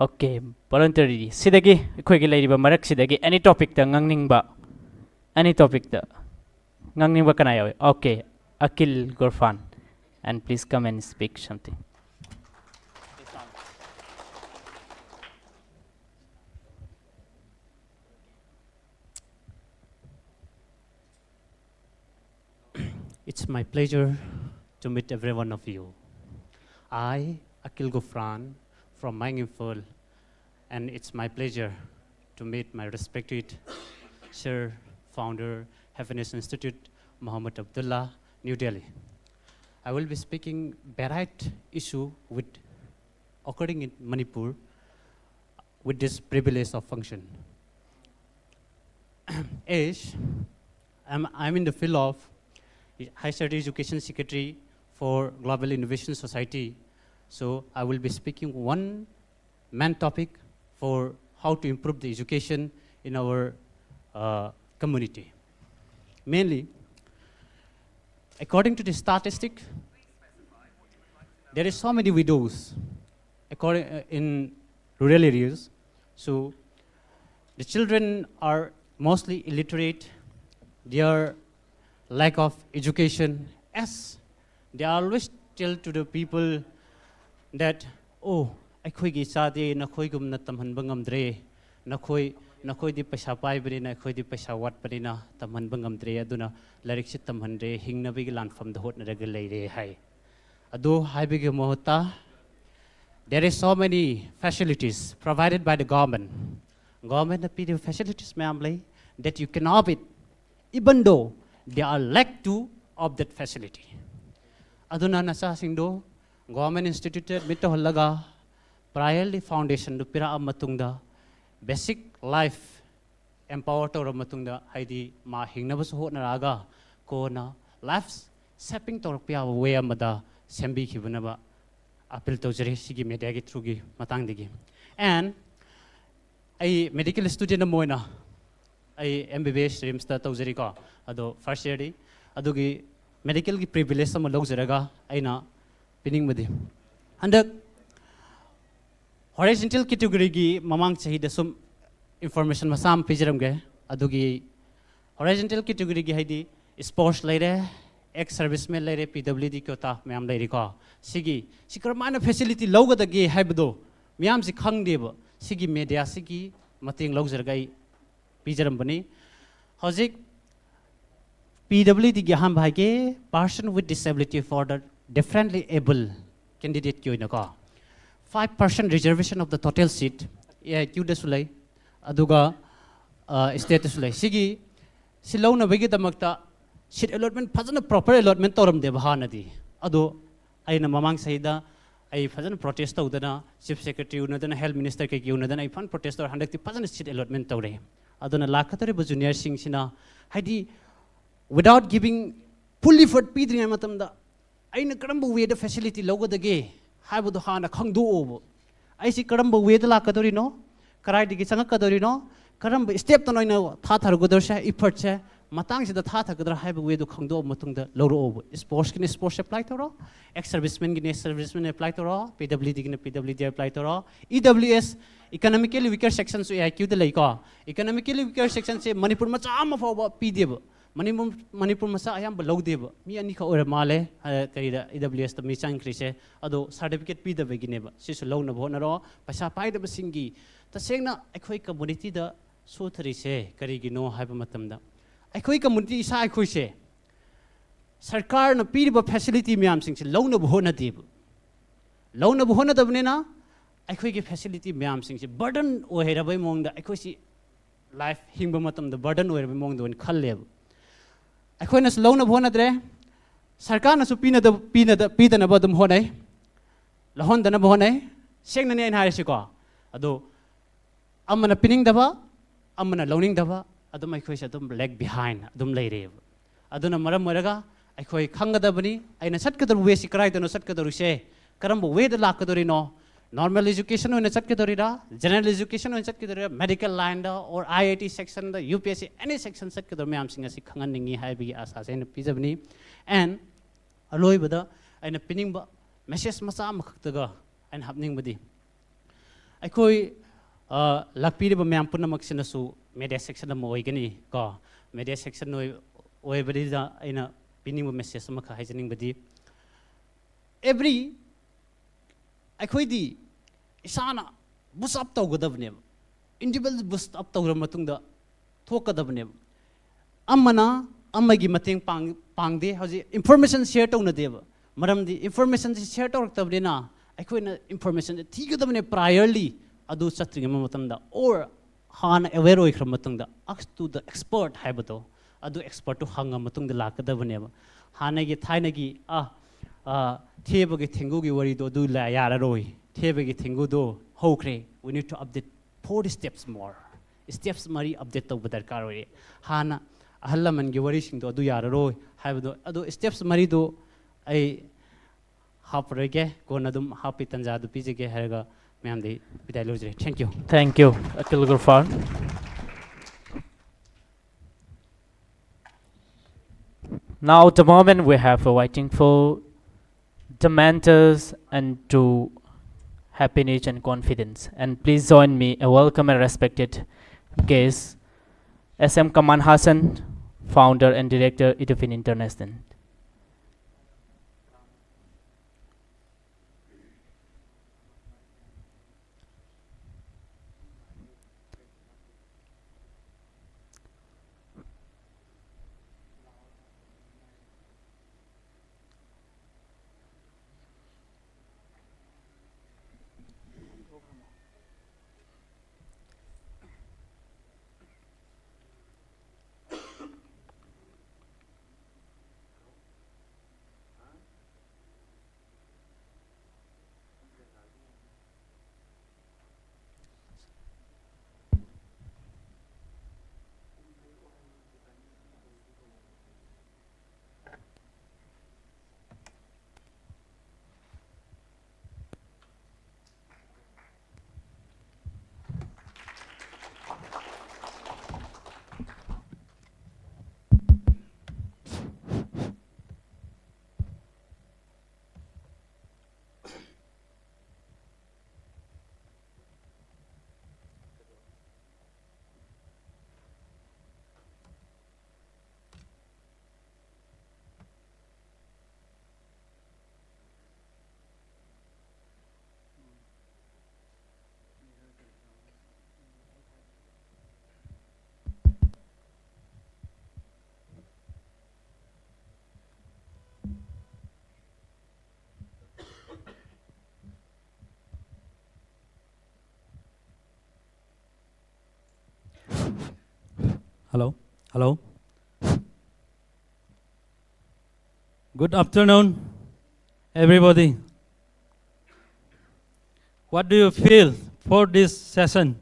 Okay, voluntary. ꯁꯤꯗꯒꯤ ꯑꯩꯈꯣꯏꯒꯤ ꯂꯩꯔꯤꯕ ꯃꯔꯛꯁꯤꯗꯒꯤ any topicꯇ ꯉꯥꯡꯅꯤꯡꯕ, any topicꯇ ꯉꯥꯡꯅꯤꯡꯕ ꯀꯅꯥ ꯌꯥꯎꯏ? Okay, Akil Gurfan, and please come and speak something. It's my pleasure to meet every one of you. I, Akil Gufran, from Maing Imphal, And it's my pleasure to meet my respected Chair, Founder, Happiness Institute, Mohammed Abdullah, New Delhi. I will be speaking varied issue with occurring in Manipur with this privilege of function. As I'm, I'm in the field of Higher Education Secretary for Global Innovation Society, so I will be speaking one main topic for how to improve the education in our uh, community. Mainly, according to the statistic, there is so many widows according, uh, in rural areas. So the children are mostly illiterate. Their lack of education, as they always tell to the people that, "Oh, ꯑꯩꯈꯣꯏꯒꯤ ꯏꯆꯥꯗꯤ ꯅꯈꯣꯏꯒꯨꯝꯅ ꯇꯝꯍꯟꯕ ꯉꯝꯗ꯭ꯔꯦ, ꯅꯈꯣꯏ ꯅꯈꯣꯏꯗꯤ ꯄꯩꯁꯥ ꯄꯥꯏꯕꯅꯤꯅ ꯑꯩꯈꯣꯏꯗꯤ ꯄꯩꯁꯥ ꯋꯥꯠꯄꯅꯤꯅ ꯇꯝꯍꯟꯕ ꯉꯝꯗ꯭ꯔꯦ, ꯑꯗꯨꯅ ꯂꯥꯏꯔꯤꯛꯁꯤ ꯇꯝꯍꯟꯗ꯭ꯔꯦ, ꯍꯤꯡꯅꯕꯒꯤ ꯂꯥꯟꯐꯝꯗ ꯍꯣꯠꯅꯔꯒ ꯂꯩꯔꯦ" ꯍꯥꯏ꯫ ꯑꯗꯨ ꯍꯥꯏꯕꯒꯤ ꯃꯍꯨꯠꯇ, there is so many facilities provided by the government. Governmentꯅ ꯄꯤꯔꯤꯕ facilities ꯃꯌꯥꯝ ꯂꯩ, that you can have it, even though they are lack to of that facility. ꯑꯗꯨꯅ ꯅꯆꯥꯁꯤꯡꯗꯣ government instituteꯇ admit ꯇꯧꯍꯜꯂꯒ priorly foundationꯗꯨ ꯄꯤꯔꯛꯑ ꯃꯇꯨꯡꯗ, basic life empower ꯇꯧꯔꯕ ꯃꯇꯨꯡꯗ, ꯍꯥꯏꯗꯤ ꯃꯥ ꯍꯤꯡꯅꯕꯁꯨ ꯍꯣꯠꯅꯔꯛꯑꯒ ꯀꯣꯟꯅ life shaping ꯇꯧꯔꯛꯄ ꯌꯥꯕ way ꯑꯃꯗ ꯁꯦꯝꯕꯤꯈꯤꯕꯅꯕ appeal ꯇꯧꯖꯔꯤ ꯁꯤꯒꯤ mediaꯒꯤ throughꯒꯤ ꯃꯇꯥꯡꯗꯒꯤ꯫ And ꯑꯩ medical student ꯑꯃ ꯑꯣꯏꯅ ꯑꯩ M B B S RIMSꯇ ꯇꯧꯖꯔꯤꯀꯣ, ꯑꯗꯣ first yearꯗꯤ꯫ ꯑꯗꯨꯒꯤ medicalꯒꯤ privilege ꯑꯃ ꯂꯧꯖꯔꯒ ꯑꯩꯅ ꯄꯤꯅꯤꯡꯕꯗꯤ, ꯍꯟꯗꯛ horizontal categoryꯒꯤ ꯃꯃꯥꯡ ꯆꯍꯤꯗ ꯁꯨꯝ information ꯃꯆꯥ ꯑꯃ ꯄꯤꯖꯔꯝꯒꯦ꯫ ꯑꯗꯨꯒꯤ horizontal categoryꯒꯤ ꯍꯥꯏꯗꯤ sports ꯂꯩꯔꯦ, ex serviceman ꯂꯩꯔꯦ, P W D quota ꯃꯌꯥꯝ ꯂꯩꯔꯤꯀꯣ꯫ ꯁꯤꯒꯤ ꯁꯤ ꯀꯔꯝꯍꯥꯏꯅ facility ꯂꯧꯒꯗꯒꯦ ꯍꯥꯏꯕꯗꯣ ꯃꯤꯌꯥꯝꯁꯤ ꯈꯪꯗꯦꯕ꯫ ꯁꯤꯒꯤ mediaꯁꯤꯒꯤ ꯃꯇꯦꯡ ꯂꯧꯖꯔꯒ ꯑꯩ ꯄꯤꯖꯔꯝꯕꯅꯤ꯫ ꯍꯧꯖꯤꯛ P W Dꯒꯤ ꯑꯍꯥꯟꯕ ꯍꯥꯏꯒꯦ, person with disability for the differently able candidateꯀꯤ ꯑꯣꯏꯅꯀꯣ, five percent reservation of the total seat A I ꯀ꯭ꯌꯨꯗꯁꯨ ꯂꯩ, ꯑꯗꯨꯒ ꯁ꯭ꯇꯦꯠꯇꯁꯨ ꯂꯩ꯫ ꯁꯤꯒꯤ ꯁꯤ ꯂꯧꯅꯕꯒꯤꯗꯃꯛꯇ ꯁꯤꯠ ꯑꯦꯂꯣꯠꯃꯦꯟ ꯐꯖꯅ ꯄ꯭ꯔꯣꯄꯔ ꯑꯦꯂꯣꯠꯃꯦꯟ ꯇꯧꯔꯝꯗꯦꯕ ꯍꯥꯟꯅꯗꯤ꯫ ꯑꯗꯣ ꯑꯩꯅ ꯃꯃꯥꯡ ꯆꯍꯤꯗ ꯑꯩ ꯐꯖꯅ ꯄ꯭ꯔꯣꯇꯦꯁ ꯇꯧꯗꯅ, ꯆꯤꯐ ꯁꯦꯀ꯭ꯔꯦꯇꯔꯤ ꯎꯅꯗꯅ, ꯍꯦꯜꯊ ꯃꯤꯅꯤꯁꯇꯔ ꯀꯩꯀꯩ ꯎꯅꯗꯅ ꯑꯩ ꯐꯖꯅ ꯄ꯭ꯔꯣꯇꯦꯁ ꯇꯧꯔꯦ꯫ ꯍꯟꯗꯛꯇꯤ ꯐꯖꯅ ꯁꯤꯠ ꯑꯦꯂꯣꯠꯃꯦꯟ ꯇꯧꯔꯦ꯫ ꯑꯗꯨꯅ ꯂꯥꯛꯀꯗꯧꯔꯤꯕ ꯖꯨꯅꯤꯌꯔꯁꯤꯡꯁꯤꯅ, ꯍꯥꯏꯗꯤ, without giving full effort ꯄꯤꯗ꯭ꯔꯤꯉꯩ ꯃꯇꯝꯗ ꯑꯩꯅ ꯀꯔꯝꯕ ꯋꯦꯗ ꯐꯦꯁꯤꯂꯤꯇꯤ ꯂꯧꯒꯗꯒꯦ ꯍꯥꯏꯕꯗꯣ ꯍꯥꯟꯅ ꯈꯪꯗꯣꯛꯑꯣꯕ꯫ ꯑꯩꯁꯤ ꯀꯔꯝꯕ ꯋꯦꯗ ꯂꯥꯛꯀꯗꯧꯔꯤꯅꯣ, ꯀꯗꯥꯏꯗꯒꯤ ꯆꯪꯉꯛꯀꯗꯧꯔꯤꯅꯣ, ꯀꯔꯝꯕ ꯁ꯭ꯇꯦꯞꯇꯅꯣ ꯑꯩꯅ ꯊꯥꯊꯔꯨꯒꯗꯧꯔꯤꯁꯦ, ꯏꯐꯔꯠꯁꯦ ꯃꯇꯥꯡꯁꯤꯗ ꯊꯥꯊꯒꯗ꯭ꯔꯥ ꯍꯥꯏꯕ ꯋꯦꯗꯣ ꯈꯪꯗꯣꯛꯑ ꯃꯇꯨꯡꯗ ꯂꯧꯔꯛꯑꯣꯕ꯫ ꯁ꯭ꯄꯣꯔꯠꯁꯀꯤꯅ ꯁ꯭ꯄꯣꯔꯠꯁ ꯑꯦꯄ꯭ꯂꯥꯏ ꯇꯧꯔꯣ, ꯑꯦꯛꯁ ꯁꯔꯚꯤꯁꯃꯦꯟꯒꯤꯅ ꯑꯦꯛꯁ ꯁꯔꯚꯤꯁꯃꯦꯟ ꯑꯦꯄ꯭ꯂꯥꯏ ꯇꯧꯔꯣ, ꯄꯤ ꯗꯕ꯭ꯂꯤꯎ ꯗꯤꯒꯤꯅ ꯄꯤ ꯗꯕ꯭ꯂꯤꯎ ꯗꯤ ꯑꯦꯄ꯭ꯂꯥꯏ ꯇꯧꯔꯣ꯫ E W S, ꯏꯀꯅꯣꯃꯤꯀꯦꯂꯤ ꯋꯤꯀꯔ ꯁꯦꯛꯁꯟꯁꯨ A I ꯀ꯭ꯌꯨꯗ ꯂꯩꯀꯣ꯫ ꯏꯀꯅꯣꯃꯤꯀꯦꯂꯤ ꯋꯤꯀꯔ ꯁꯦꯛꯁꯟꯁꯦ ꯃꯅꯤꯄꯨꯔ ꯃꯆꯥ ꯑꯃ ꯐꯥꯎꯕ ꯄꯤꯗꯦꯕ꯫ ꯃꯅꯤꯄꯨꯔ, ꯃꯅꯤꯄꯨꯔ ꯃꯆꯥ ꯑꯌꯥꯝꯕ ꯂꯧꯗꯦꯕ꯫ ꯃꯤ ꯑꯅꯤꯈꯛ ꯑꯣꯏꯔ ꯃꯥꯜꯂꯦ, ꯑ, ꯀꯔꯤꯗ, ꯏ ꯗꯕ꯭ꯂꯤꯎ ꯑꯦꯁꯇ ꯃꯤ ꯆꯪꯈ꯭ꯔꯤꯁꯦ꯫ ꯑꯗꯣ ꯁꯥꯔꯇꯤꯐꯤꯀꯦꯠ ꯄꯤꯗꯕꯒꯤꯅꯦꯕ꯫ ꯁꯤꯁꯨ ꯂꯧꯅꯕ ꯍꯣꯠꯅꯔꯣ꯫ ꯄꯩꯁꯥ ꯄꯥꯏꯗꯕꯁꯤꯡꯒꯤ, ꯇꯁꯦꯡꯅ ꯑꯩꯈꯣꯏ ꯀꯝꯃꯨꯅꯤꯇꯤꯗ ꯁꯣꯊꯔꯤꯁꯦ ꯀꯔꯤꯒꯤꯅꯣ ꯍꯥꯏꯕ ꯃꯇꯝꯗ, ꯑꯩꯈꯣꯏ ꯀꯝꯃꯨꯅꯤꯇꯤ ꯏꯁꯥ ꯑꯩꯈꯣꯏꯁꯦ ꯁꯔꯀꯥꯔꯅ ꯄꯤꯔꯤꯕ ꯐꯦꯁꯤꯂꯤꯇꯤ ꯃꯌꯥꯝꯁꯤꯡꯁꯦ ꯂꯧꯅꯕ ꯍꯣꯠꯅꯗꯦꯕ꯫ ꯂꯧꯅꯕ ꯍꯣꯠꯅꯗꯕꯅꯤꯅ ꯑꯩꯈꯣꯏꯒꯤ ꯐꯦꯁꯤꯂꯤꯇꯤ ꯃꯌꯥꯝꯁꯤꯡꯁꯦ ꯕꯔꯗꯟ ꯑꯣꯏꯔꯕꯩ ꯃꯑꯣꯡꯗ, ꯑꯩꯈꯣꯏꯁꯤ ꯂꯥꯏꯐ ꯍꯤꯡꯕ ꯃꯇꯝꯗ ꯕꯔꯗꯟ ꯑꯣꯏꯔꯕꯩ ꯃꯑꯣꯡꯗ ꯑꯣꯏꯅ ꯈꯜꯂꯦꯕ꯫ ꯑꯩꯈꯣꯏꯅꯁꯨ ꯂꯧꯅꯕ ꯍꯣꯠꯅꯗ꯭ꯔꯦ, ꯁꯔꯀꯥꯔꯅꯁꯨ ꯄꯤꯅꯗꯕ, ꯄꯤꯅꯗ-, ꯄꯤꯗꯅꯕ ꯑꯗꯨꯝ ꯍꯣꯠꯅꯩ, ꯂꯧꯍꯟꯗꯅꯕ ꯍꯣꯠꯅꯩ꯫ ꯁꯦꯡꯅꯅꯦ ꯑꯩꯅ ꯍꯥꯏꯔꯤꯁꯤꯀꯣ꯫ ꯑꯗꯣ ꯑꯃꯅ ꯄꯤꯅꯤꯡꯗꯕ, ꯑꯃꯅ ꯂꯧꯅꯤꯡꯗꯕ, ꯑꯗꯨꯝ ꯑꯩꯈꯣꯏꯁꯦ ꯑꯗꯨꯝ ꯂꯦꯛ ꯕꯤꯍꯥꯏꯟ ꯑꯗꯨꯝ ꯂꯩꯔꯦꯕ꯫ ꯑꯗꯨꯅ ꯃꯔꯝ ꯑꯣꯏꯔꯒ ꯑꯩꯈꯣꯏ ꯈꯪꯒꯗꯕꯅꯤ, ꯑꯩꯅ ꯆꯠꯀꯗꯕ ꯋꯦꯁꯤ ꯀꯗꯥꯏꯗꯅꯣ ꯆꯠꯀꯗꯧꯔꯤꯁꯦ, ꯀꯔꯝꯕ ꯋꯦꯗ ꯂꯥꯛꯀꯗꯧꯔꯤꯅꯣ, ꯅꯣꯔꯃꯦꯜ ꯑꯦꯖꯨꯀꯦꯁꯟ ꯑꯣꯏꯅ ꯆꯠꯀꯗꯧꯔꯤꯔꯥ, ꯖꯦꯅꯔꯦꯜ ꯑꯦꯖꯨꯀꯦꯁꯟ ꯑꯣꯏꯅ ꯆꯠꯀꯗꯧꯔꯤꯔꯥ, ꯃꯦꯗꯤꯀꯦꯜ ꯂꯥꯏꯟꯗ, ꯑꯣꯔ ꯑꯥꯏ ꯑꯥꯏ ꯇꯤ ꯁꯦꯛꯁꯟꯗ, U P S C, any section ꯆꯠꯀꯗꯧꯔꯤꯕ ꯃꯌꯥꯝꯁꯤꯡ ꯑꯁꯤ ꯈꯪꯍꯟꯅꯤꯡꯉꯤ ꯍꯥꯏꯕꯒꯤ ꯑꯥꯁꯥꯁꯦ ꯑꯩꯅ ꯄꯤꯖꯕꯅꯤ꯫ ꯑꯦꯟ ꯑꯂꯣꯏꯕꯗ ꯑꯩꯅ ꯄꯤꯅꯤꯡꯕ ꯃꯦꯁꯦꯖ ꯃꯆꯥ ꯑꯃꯈꯛꯇꯒ ꯑꯩꯅ ꯍꯥꯞꯅꯤꯡꯕꯗꯤ, ꯑꯩꯈꯣꯏ, ꯑ, ꯂꯥꯛꯄꯤꯔꯤꯕ ꯃꯌꯥꯝ ꯄꯨꯝꯅꯃꯛꯁꯤꯅꯁꯨ ꯃꯦꯗꯤꯌꯥ ꯁꯦꯛꯁꯟ ꯑꯃ ꯑꯣꯏꯒꯅꯤ ꯀꯣ꯫ ꯃꯦꯗꯤꯌꯥ ꯁꯦꯛꯁꯟ ꯑꯣꯏ-, ꯑꯣꯏꯕꯅꯤꯅ ꯑꯩꯅ ꯄꯤꯅꯤꯡꯕ ꯃꯦꯁꯦꯖ ꯑꯃꯈꯛ ꯍꯥꯏꯖꯅꯤꯡꯕꯗꯤ, ꯑꯦꯕ꯭ꯔꯤ, ꯑꯩꯈꯣꯏꯗꯤ ꯏꯁꯥꯅ ꯕꯨꯁ ꯑꯞ ꯇꯧꯒꯗꯕꯅꯦꯕ꯫ ꯏꯟꯗꯤꯚꯤꯖꯨꯋꯦꯜ ꯕꯨꯁ ꯑꯞ ꯇꯧꯔꯕ ꯃꯇꯨꯡꯗ ꯊꯣꯛꯀꯗꯕꯅꯦꯕ꯫ ꯑꯃꯅ ꯑꯃꯒꯤ ꯃꯇꯦꯡ ꯄꯥꯡ-, ꯄꯥꯡꯗꯦ꯫ ꯍꯧꯖꯤꯛ ꯏꯟꯐꯣꯔꯃꯦꯁꯟ ꯁꯤꯌꯔ ꯇꯧꯅꯗꯦꯕ꯫ ꯃꯔꯝꯗꯤ ꯏꯟꯐꯣꯔꯃꯦꯁꯟꯁꯤ ꯁꯤꯌꯔ ꯇꯧꯔꯛꯇꯕꯅꯤꯅ ꯑꯩꯈꯣꯏꯅ ꯏꯟꯐꯣꯔꯃꯦꯁꯟꯁꯦ ꯊꯤꯒꯗꯕꯅꯦ ꯄ꯭ꯔꯥꯏꯌꯔꯂꯤ꯫ ꯑꯗꯨ ꯆꯠꯇ꯭ꯔꯤꯉꯩ ꯃꯇꯝꯗ, or ꯍꯥꯟꯅ aware ꯑꯣꯏꯈ꯭ꯔ ꯃꯇꯨꯡꯗ, ask to the expert ꯍꯥꯏꯕꯗꯣ, ꯑꯗꯨ expertꯇꯨ ꯍꯪꯉ ꯃꯇꯨꯡꯗ ꯂꯥꯛꯀꯗꯕꯅꯦꯕ. ꯍꯥꯟꯅꯒꯤ ꯊꯥꯏꯅꯒꯤ ꯑꯥ ꯑꯥ, ꯊꯦꯕꯒꯤ ꯊꯦꯡꯒꯨꯒꯤ ꯋꯥꯔꯤꯗꯣ ꯑꯗꯨ ꯂꯥ-, ꯌꯥꯔꯔꯣꯏ. ꯊꯦꯕꯒꯤ ꯊꯦꯡꯒꯨꯗꯣ ꯍꯧꯈ꯭ꯔꯦ. We need to update four steps more. Steps ꯃꯔꯤ update ꯇꯧꯕ ꯗꯔꯀꯥꯔ ꯑꯣꯏꯔꯦ. ꯍꯥꯟꯅ ꯑꯍꯜ ꯂꯃꯟꯒꯤ ꯋꯥꯔꯤꯁꯤꯡꯗꯣ ꯑꯗꯨ ꯌꯥꯔꯔꯣꯏ ꯍꯥꯏꯕꯗꯣ, ꯑꯗꯣ steps ꯃꯔꯤꯗꯣ ꯑꯩ ꯍꯥꯞꯄꯔꯣꯏꯒꯦ, ꯀꯣꯟꯅ ꯑꯗꯨꯝ ꯍꯥꯞꯄꯤ, ꯇꯟꯖꯥꯗꯨ ꯄꯤꯖꯒꯦ ꯍꯥꯏꯔꯒ ꯃꯌꯥꯝꯗꯤ ꯕꯤꯗꯥꯏ ꯂꯧꯖꯔꯦ꯫ Thank you. Thank you, Akhil Gurfar. Now, the moment we have waiting for, the mentors and to happiness and confidence. And please join me, a welcome and respected guest, S M Kamal Hassan, founder and director, Edufin International. Hello? Hello? Good afternoon, everybody. What do you feel for this session?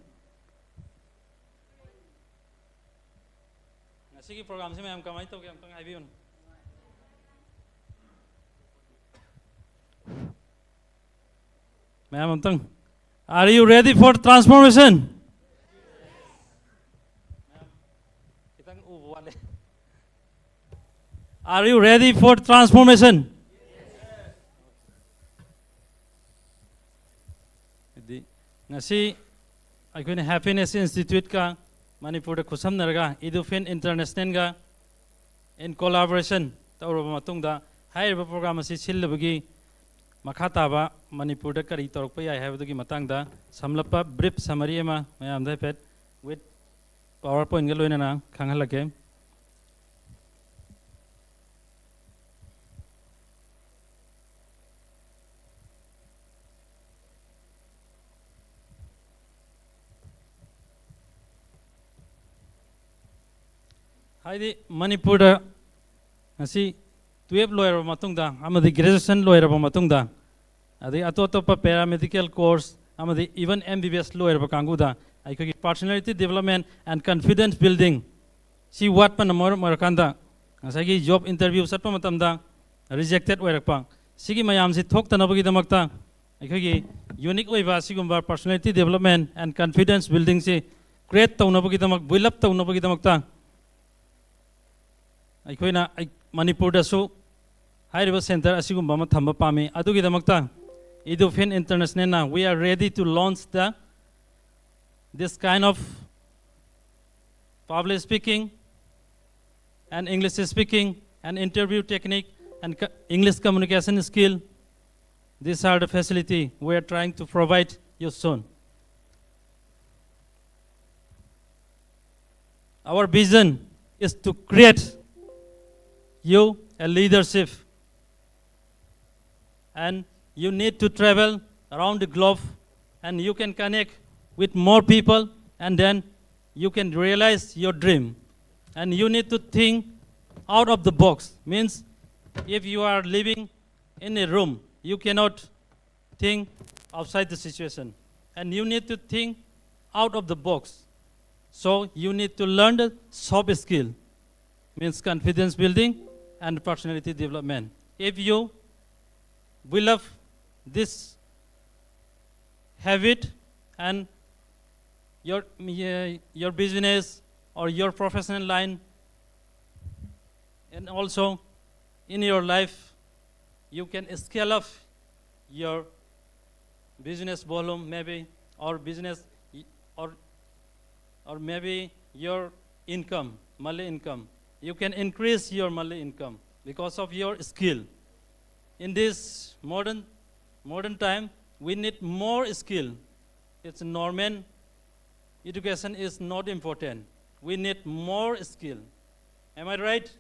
ꯉꯁꯤꯒꯤ ꯄ꯭ꯔꯣꯒ꯭ꯔꯥꯝꯁꯤ ꯃꯌꯥꯝ ꯀꯃꯥꯏꯅ ꯇꯧꯒꯦ ꯑꯝꯇꯪ ꯍꯥꯏꯕꯤꯌꯨꯅꯦ꯫ ꯃꯌꯥꯝ ꯑꯝꯇꯪ, are you ready for transformation? ꯈꯤꯇꯪ ꯎꯕ ꯋꯥꯠꯂꯦ꯫ Are you ready for transformation? ꯍꯥꯏꯗꯤ, ꯉꯁꯤ ꯑꯩꯈꯣꯏꯅ Happiness Institute ꯀ ꯃꯅꯤꯄꯨꯔꯗ ꯈꯨꯠꯁꯝꯅꯔꯒ Edufin International ꯒ in collaboration ꯇꯧꯔꯕ ꯃꯇꯨꯡꯗ, ꯍꯥꯏꯔꯤꯕ ꯄ꯭ꯔꯣꯒ꯭ꯔꯥꯝ ꯑꯁꯤ ꯁꯤꯜꯂꯕꯒꯤ ꯃꯈꯥ ꯇꯥꯕ ꯃꯅꯤꯄꯨꯔꯗ ꯀꯔꯤ ꯇꯧꯔꯛꯄ ꯌꯥꯏ ꯍꯥꯏꯕꯗꯨꯒꯤ ꯃꯇꯥꯡꯗ ꯁꯝꯂꯞꯄ brief summary ꯑꯃ ꯃꯌꯥꯝꯗ ꯍꯥꯏꯐꯦꯠ with PowerPoint ꯒ ꯂꯣꯏꯅꯅ ꯈꯪꯍꯜꯂꯛꯀꯦ꯫ ꯍꯥꯏꯗꯤ, ꯃꯅꯤꯄꯨꯔꯗ ꯉꯁꯤ twelve ꯂꯣꯏꯔꯕ ꯃꯇꯨꯡꯗ ꯑꯃꯗꯤ graduation ꯂꯣꯏꯔꯕ ꯃꯇꯨꯡꯗ, ꯑꯗꯩ ꯑꯇꯣꯞ ꯑꯇꯣꯞꯄ paramedical course ꯑꯃꯗꯤ even M B B S ꯂꯣꯏꯔꯕ ꯀꯥꯡꯕꯨꯗ ꯑꯩꯈꯣꯏꯒꯤ personality development and confidence building ꯁꯤ ꯋꯥꯠꯄꯅ ꯃꯔꯝ ꯑꯣꯏꯔꯀꯥꯟꯗ, ꯉꯁꯥꯏꯒꯤ job interview ꯆꯠꯄ ꯃꯇꯝꯗ rejected ꯑꯣꯏꯔꯛꯄ, ꯁꯤꯒꯤ ꯃꯌꯥꯝꯁꯤ ꯊꯣꯛꯇꯅꯕꯒꯤꯗꯃꯛꯇ ꯑꯩꯈꯣꯏꯒꯤ unique ꯑꯣꯏꯕ ꯑꯁꯤꯒꯨꯝꯕ personality development and confidence building ꯁꯤ create ꯇꯧꯅꯕꯒꯤꯗꯃꯛ, build up ꯇꯧꯅꯕꯒꯤꯗꯃꯛꯇ ꯑꯩꯈꯣꯏꯅ ꯑꯩ-, ꯃꯅꯤꯄꯨꯔꯗꯁꯨ ꯍꯥꯏꯔꯤꯕ center ꯑꯁꯤꯒꯨꯝꯕ ꯑꯃ ꯊꯝꯕ ꯄꯥꯝꯃꯤ꯫ ꯑꯗꯨꯒꯤꯗꯃꯛꯇ Edufin International ꯅ we are ready to launch the, this kind of public speaking and English speaking and interview technique and co-, English communication skill. These are the facility we are trying to provide you soon. Our vision is to create you a leadership, and you need to travel around the globe, and you can connect with more people, and then you can realize your dream. And you need to think out of the box. Means, if you are living in a room, you cannot think outside the situation. And you need to think out of the box. So you need to learn the soft skill, means confidence building and personality development. If you will have this habit, and your, your business or your professional line, and also in your life, you can scale up your business volume, maybe, or business, or, or maybe your income, monthly income. You can increase your monthly income because of your skill. In this modern, modern time, we need more skill. It's normal. Education is not important. We need more skill. Am I right?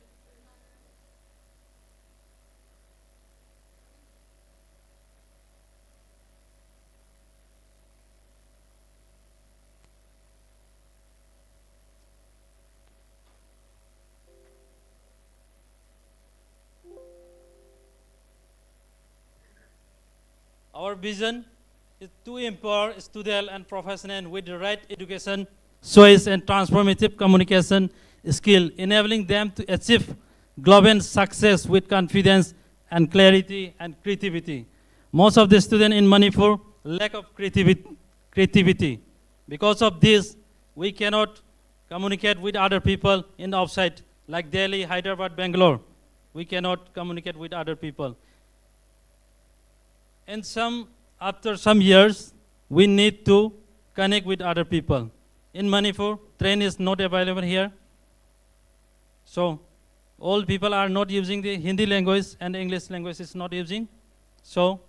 Our vision is to empower student and professional with the right education, choice, and transformative communication skill, enabling them to achieve global success with confidence and clarity and creativity. Most of the students in Manipur lack of creativity. Creativity. Because of this, we cannot communicate with other people in the outside, like Delhi, Hyderabad, Bangalore. We cannot communicate with other people. And some, after some years, we need to connect with other people. In Manipur, train is not available here. So all people are not using the Hindi language and English language is not using. So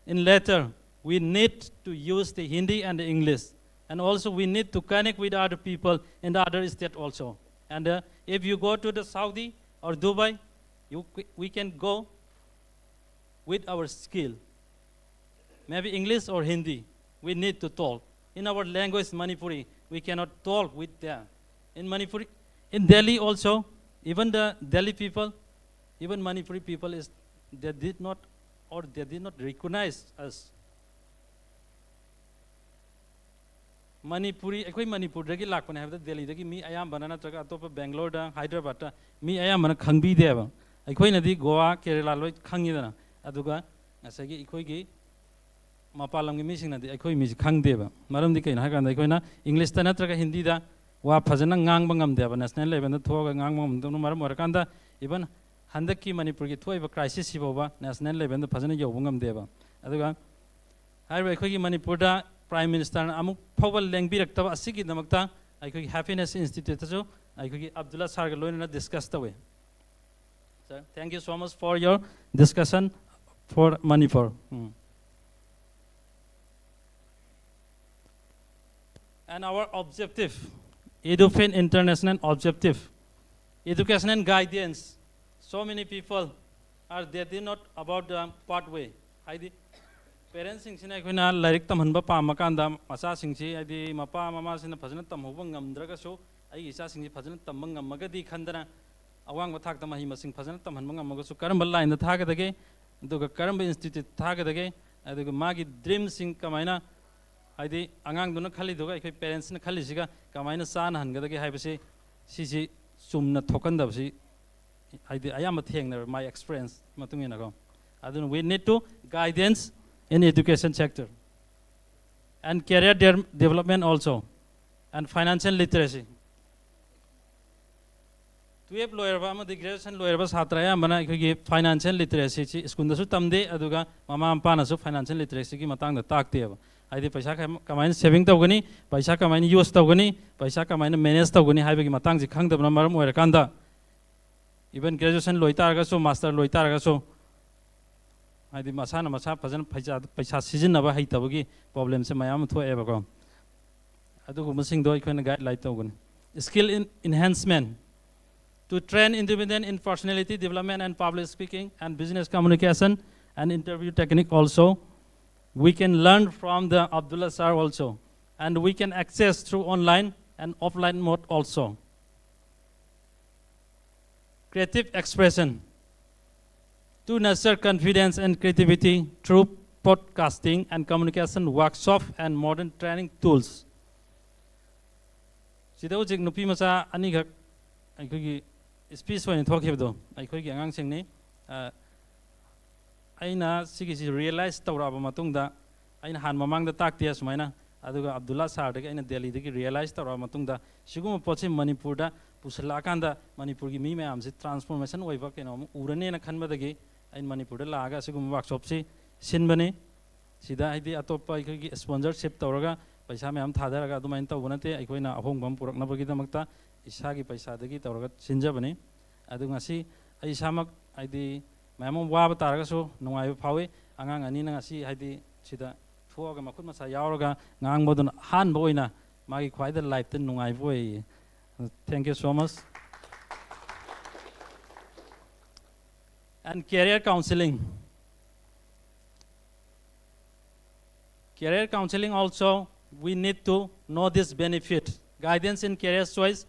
in later, we need to use the Hindi and the English. And also we need to connect with other people in the other state also. And uh, if you go to the Saudi or Dubai, you, we can go with our skill. Maybe English or Hindi, we need to talk. In our language, Manipuri, We cannot talk with them. In Manipuri, in Delhi also, even the Delhi people, even Manipuri people is, they did not, or they did not recognize us. Manipuri, ꯑꯩꯈꯣꯏ ꯃꯅꯤꯄꯨꯔꯗꯒꯤ ꯂꯥꯛꯄꯅꯦ ꯍꯥꯏꯕꯗ ꯗꯦꯜꯂꯤꯗꯒꯤ ꯃꯤ ꯑꯌꯥꯝꯕꯅ, ꯅꯠꯇ꯭ꯔꯒ ꯑꯇꯣꯞꯄ ꯕꯦꯡꯒ꯭ꯂꯣꯔꯗ, ꯍꯥꯏꯗ꯭ꯔꯕꯥꯗꯇ ꯃꯤ ꯑꯌꯥꯝꯕꯅ ꯈꯪꯕꯤꯗꯦꯕ꯫ ꯑꯩꯈꯣꯏꯅꯗꯤ ꯒꯣꯋꯥ, ꯀꯦꯔꯦꯂꯥ ꯂꯣꯏ ꯈꯪꯉꯤꯗꯅ, ꯑꯗꯨꯒ ꯉꯁꯥꯏꯒꯤ ꯑꯩꯈꯣꯏꯒꯤ ꯃꯄꯥꯟ ꯂꯝꯒꯤ ꯃꯤꯁꯤꯡꯅꯗꯤ ꯑꯩꯈꯣꯏ ꯃꯤꯁꯤ ꯈꯪꯗꯦꯕ꯫ ꯃꯔꯝꯗꯤ ꯀꯩꯅꯣ ꯍꯥꯏꯀꯥꯟꯗ, ꯑꯩꯈꯣꯏꯅ ꯏꯪꯂꯤꯁꯇ ꯅꯠꯇ꯭ꯔꯒ ꯍꯤꯟꯗꯤꯗ ꯋꯥ ꯐꯖꯅ ꯉꯥꯡꯕ ꯉꯝꯗꯦꯕ, ꯅꯦꯁꯅꯦꯜ ꯂꯦꯚꯦꯜꯗ ꯊꯣꯛꯑꯒ ꯉꯥꯡꯕ ꯉꯝꯗꯕꯅ ꯃꯔꯝ ꯑꯣꯏꯔꯀꯥꯟꯗ, ꯏꯚꯟ ꯍꯟꯗꯛꯀꯤ ꯃꯅꯤꯄꯨꯔꯒꯤ ꯊꯣꯛꯏꯕ ꯀ꯭ꯔꯥꯏꯁꯤꯁꯁꯤꯐꯥꯎꯕ ꯅꯦꯁꯅꯦꯜ ꯂꯦꯚꯦꯜꯗ ꯐꯖꯅ ꯌꯧꯕ ꯉꯝꯗꯦꯕ꯫ ꯑꯗꯨꯒ ꯍꯥꯏꯔꯤꯕ ꯑꯩꯈꯣꯏꯒꯤ ꯃꯅꯤꯄꯨꯔꯗ ꯄ꯭ꯔꯥꯏꯝ ꯃꯤꯅꯤꯁꯇꯔꯅ ꯑꯃꯨꯛ ꯐꯥꯎꯕ ꯂꯦꯡꯕꯤꯔꯛꯇꯕ ꯑꯁꯤꯒꯤꯗꯃꯛꯇ ꯑꯩꯈꯣꯏꯒꯤ ꯍꯦꯄꯤꯅꯦꯁ ꯏꯟꯁꯇꯤꯇ꯭ꯌꯨꯠꯇꯁꯨ ꯑꯩꯈꯣꯏꯒꯤ ꯑꯕꯗꯨꯜꯂꯥ ꯁꯥꯔꯒ ꯂꯣꯏꯅꯅ ꯗꯤꯁꯀꯁ ꯇꯧꯋꯤ꯫ Sir, thank you so much for your discussion for Manipur. Mm. And our objective, EduFin International objective, education and guidance. So many people are, they did not about the pathway. ꯍꯥꯏꯗꯤ, ꯄꯦꯔꯦꯟꯁꯁꯤꯡꯁꯤꯅ ꯑꯩꯈꯣꯏꯅ ꯂꯥꯏꯔꯤꯛ ꯇꯝꯍꯟꯕ ꯄꯥꯝꯃꯀꯥꯟꯗ, ꯃꯆꯥꯁꯤꯡꯁꯤ, ꯍꯥꯏꯗꯤ, ꯃꯄꯥ ꯃꯃꯥꯁꯤꯅ ꯐꯖꯅ ꯇꯝꯍꯧꯕ ꯉꯝꯗ꯭ꯔꯒꯁꯨ, ꯑꯩꯒꯤ ꯏꯆꯥꯁꯤꯡꯁꯤ ꯐꯖꯅ ꯇꯝꯕ ꯉꯝꯃꯒꯗꯤ ꯈꯟꯗꯅ, ꯑꯋꯥꯡꯕ ꯊꯥꯛꯇ ꯃꯍꯩ ꯃꯁꯤꯡ ꯐꯖꯅ ꯇꯝꯍꯟꯕ ꯉꯝꯃꯒꯁꯨ, ꯀꯔꯝꯕ ꯂꯥꯏꯟꯗ ꯊꯥꯒꯗꯒꯦ, ꯑꯗꯨꯒ ꯀꯔꯝꯕ ꯏꯟꯁꯇꯤꯇ꯭ꯌꯨꯠ ꯊꯥꯒꯗꯒꯦ, ꯑꯗꯨꯒ ꯃꯥꯒꯤ ꯗ꯭ꯔꯤꯝꯁꯤꯡ ꯀꯃꯥꯏꯅ, ꯍꯥꯏꯗꯤ, ꯑꯉꯥꯡꯗꯨꯅ ꯈꯜꯂꯤꯗꯨꯒ ꯑꯩꯈꯣꯏ ꯄꯦꯔꯦꯟꯁꯅ ꯈꯜꯂꯤꯁꯤꯒ ꯀꯃꯥꯏꯅ ꯆꯥꯟꯅꯍꯟꯒꯗꯒꯦ ꯍꯥꯏꯕꯁꯤ, ꯁꯤꯁꯤ ꯆꯨꯝꯅ ꯊꯣꯛꯍꯟꯗꯕꯁꯤ, ꯍꯥꯏꯗꯤ, ꯑꯌꯥꯝꯕ ꯊꯦꯡꯅꯔꯦ, my experience ꯃꯇꯨꯡ ꯏꯟꯅꯀꯣ꯫ ꯑꯗꯨꯅ we need to guidance in education sector and career de- development also and financial literacy. Twelve ꯂꯣꯏꯔꯕ ꯑꯃꯗꯤ ꯒ꯭ꯔꯦꯖꯨꯑꯦꯁꯟ ꯂꯣꯏꯔꯕ ꯁꯥꯇ꯭ꯔ ꯑꯌꯥꯝꯕꯅ ꯑꯩꯈꯣꯏꯒꯤ ꯐꯥꯏꯅꯥꯟꯁꯤꯌꯦꯜ ꯂꯤꯇꯔꯦꯁꯤꯁꯤ ꯁ꯭ꯀꯨꯜꯗꯁꯨ ꯇꯝꯗꯦ, ꯑꯗꯨꯒ ꯃꯃꯥ ꯃꯄꯥꯅꯁꯨ ꯐꯥꯏꯅꯥꯟꯁꯤꯌꯦꯜ ꯂꯤꯇꯔꯦꯁꯤꯒꯤ ꯃꯇꯥꯡꯗ ꯇꯥꯛꯇꯦꯕ꯫ ꯍꯥꯏꯗꯤ, ꯄꯩꯁꯥ ꯀꯃꯥꯏꯅ ꯁꯦꯚꯤꯡ ꯇꯧꯒꯅꯤ, ꯄꯩꯁꯥ ꯀꯃꯥꯏꯅ ꯌꯨꯁ ꯇꯧꯒꯅꯤ, ꯄꯩꯁꯥ ꯀꯃꯥꯏꯅ ꯃꯦꯅꯦꯖ ꯇꯧꯒꯅꯤ ꯍꯥꯏꯕꯒꯤ ꯃꯇꯥꯡꯁꯤ ꯈꯪꯗꯕꯅ ꯃꯔꯝ ꯑꯣꯏꯔꯀꯥꯟꯗ, ꯏꯚꯟ ꯒ꯭ꯔꯦꯖꯨꯑꯦꯁꯟ ꯂꯣꯏ ꯇꯥꯔꯒꯁꯨ, ꯃꯥꯁꯇꯔ ꯂꯣꯏ ꯇꯥꯔꯒꯁꯨ, ꯍꯥꯏꯗꯤ, ꯃꯁꯥꯅ ꯃꯁꯥ ꯐꯖꯅ ꯄꯩꯁꯥ, ꯄꯩꯁꯥ ꯁꯤꯖꯤꯟꯅꯕ ꯍꯩꯇꯕꯒꯤ ꯄ꯭ꯔꯣꯕ꯭ꯂꯦꯝꯁꯦ ꯃꯌꯥꯝ ꯑꯃ ꯊꯣꯛꯑꯦꯕꯀꯣ꯫ ꯑꯗꯨꯒꯨꯝꯕꯁꯤꯡꯗꯣ ꯑꯩꯈꯣꯏꯅ ꯒꯥꯏꯗꯂꯥꯏꯟ ꯇꯧꯒꯅꯤ꯫ Skill in enhancement, to train individual in personality development and public speaking and business communication and interview technique also. We can learn from the Abdullah sir also. and we can access through online and offline mode also. Creative expression. To nurture confidence and creativity through podcasting and communication workshop and modern training tools. ꯁꯤꯗ ꯍꯧꯖꯤꯛ ꯅꯨꯄꯤ ꯃꯆꯥ ꯑꯅꯤꯈꯛ ꯑꯩꯈꯣꯏꯒꯤ ꯁ꯭ꯄꯤꯁ ꯑꯣꯏꯅ ꯊꯣꯛꯈꯤꯕꯗꯣ ꯑꯩꯈꯣꯏꯒꯤ ꯑꯉꯥꯡꯁꯤꯡꯅꯤ꯫ ꯑ, ꯑꯩꯅ ꯁꯤꯒꯤꯁꯤ ꯔꯤꯌꯦꯂꯥꯏꯁ ꯇꯧꯔꯛꯑꯕ ꯃꯇꯨꯡꯗ, ꯑꯩꯅ ꯍꯥꯟꯅ ꯃꯃꯥꯡꯗ ꯇꯥꯛꯇꯦ ꯑꯁꯨꯃꯥꯏꯅ, ꯑꯗꯨꯒ ꯑꯕꯗꯨꯜꯂꯥ ꯁꯥꯔꯗꯒꯤ ꯑꯩꯅ ꯗꯦꯜꯂꯤꯗꯒꯤ ꯔꯤꯌꯦꯂꯥꯏꯁ ꯇꯧꯔꯛꯑꯕ ꯃꯇꯨꯡꯗ, ꯁꯤꯒꯨꯝꯕ ꯄꯣꯠꯁꯤ ꯃꯅꯤꯄꯨꯔꯗ ꯄꯨꯁꯤꯜꯂꯛꯑꯀꯥꯟꯗ ꯃꯅꯤꯄꯨꯔꯒꯤ ꯃꯤ ꯃꯌꯥꯝꯁꯤ ꯇ꯭ꯔꯥꯟꯁꯐꯣꯔꯃꯦꯁꯟ ꯑꯣꯏꯕ ꯀꯩꯅꯣꯝ ꯎꯔꯅꯦꯅ ꯈꯟꯕꯗꯒꯤ ꯑꯩꯅ ꯃꯅꯤꯄꯨꯔꯗ ꯂꯥꯛꯑꯒ ꯑꯁꯤꯒꯨꯝꯕ ꯋꯥꯔꯛꯁꯣꯞꯁꯤ ꯁꯤꯟꯕꯅꯤ꯫ ꯁꯤꯗ ꯍꯥꯏꯗꯤ ꯑꯇꯣꯞꯄ ꯑꯩꯈꯣꯏꯒꯤ ꯁ꯭ꯄꯣꯟꯁꯔꯁꯤꯞ ꯇꯧꯔꯒ ꯄꯩꯁꯥ ꯃꯌꯥꯝ ꯊꯥꯗꯔꯒ ꯑꯗꯨꯃꯥꯏꯅ ꯇꯧꯕ ꯅꯠꯇꯦ꯫ ꯑꯩꯈꯣꯏꯅ ꯑꯍꯣꯡꯕ ꯑꯃ ꯄꯨꯔꯛꯅꯕꯒꯤꯗꯃꯛꯇ ꯏꯁꯥꯒꯤ ꯄꯩꯁꯥꯗꯒꯤ ꯇꯧꯔꯒ ꯁꯤꯟꯖꯕꯅꯤ꯫ ꯑꯗꯨ ꯉꯁꯤ ꯑꯩ ꯏꯁꯥꯃꯛ ꯍꯥꯏꯗꯤ ꯃꯌꯥꯝ ꯑꯃ ꯋꯥꯕ ꯇꯥꯔꯒꯁꯨ ꯅꯨꯡꯉꯥꯏꯕ ꯐꯥꯎꯏ꯫ ꯑꯉꯥꯡ ꯑꯅꯤꯅ ꯉꯁꯤ ꯍꯥꯏꯗꯤ ꯁꯤꯗ ꯊꯣꯛꯑꯒ ꯃꯈꯨꯠ ꯃꯁꯥ ꯌꯥꯎꯔꯒ ꯉꯥꯡꯕꯗꯨꯅ ꯑꯍꯥꯟꯕ ꯑꯣꯏꯅ ꯃꯥꯒꯤ ꯈ꯭ꯋꯥꯏꯗ ꯂꯥꯏꯐꯇ ꯅꯨꯡꯉꯥꯏꯕ ꯑꯣꯏꯌꯦ꯫ Thank you so much. And career counseling. Career counseling also, we need to know this benefit. Guidance in career choice,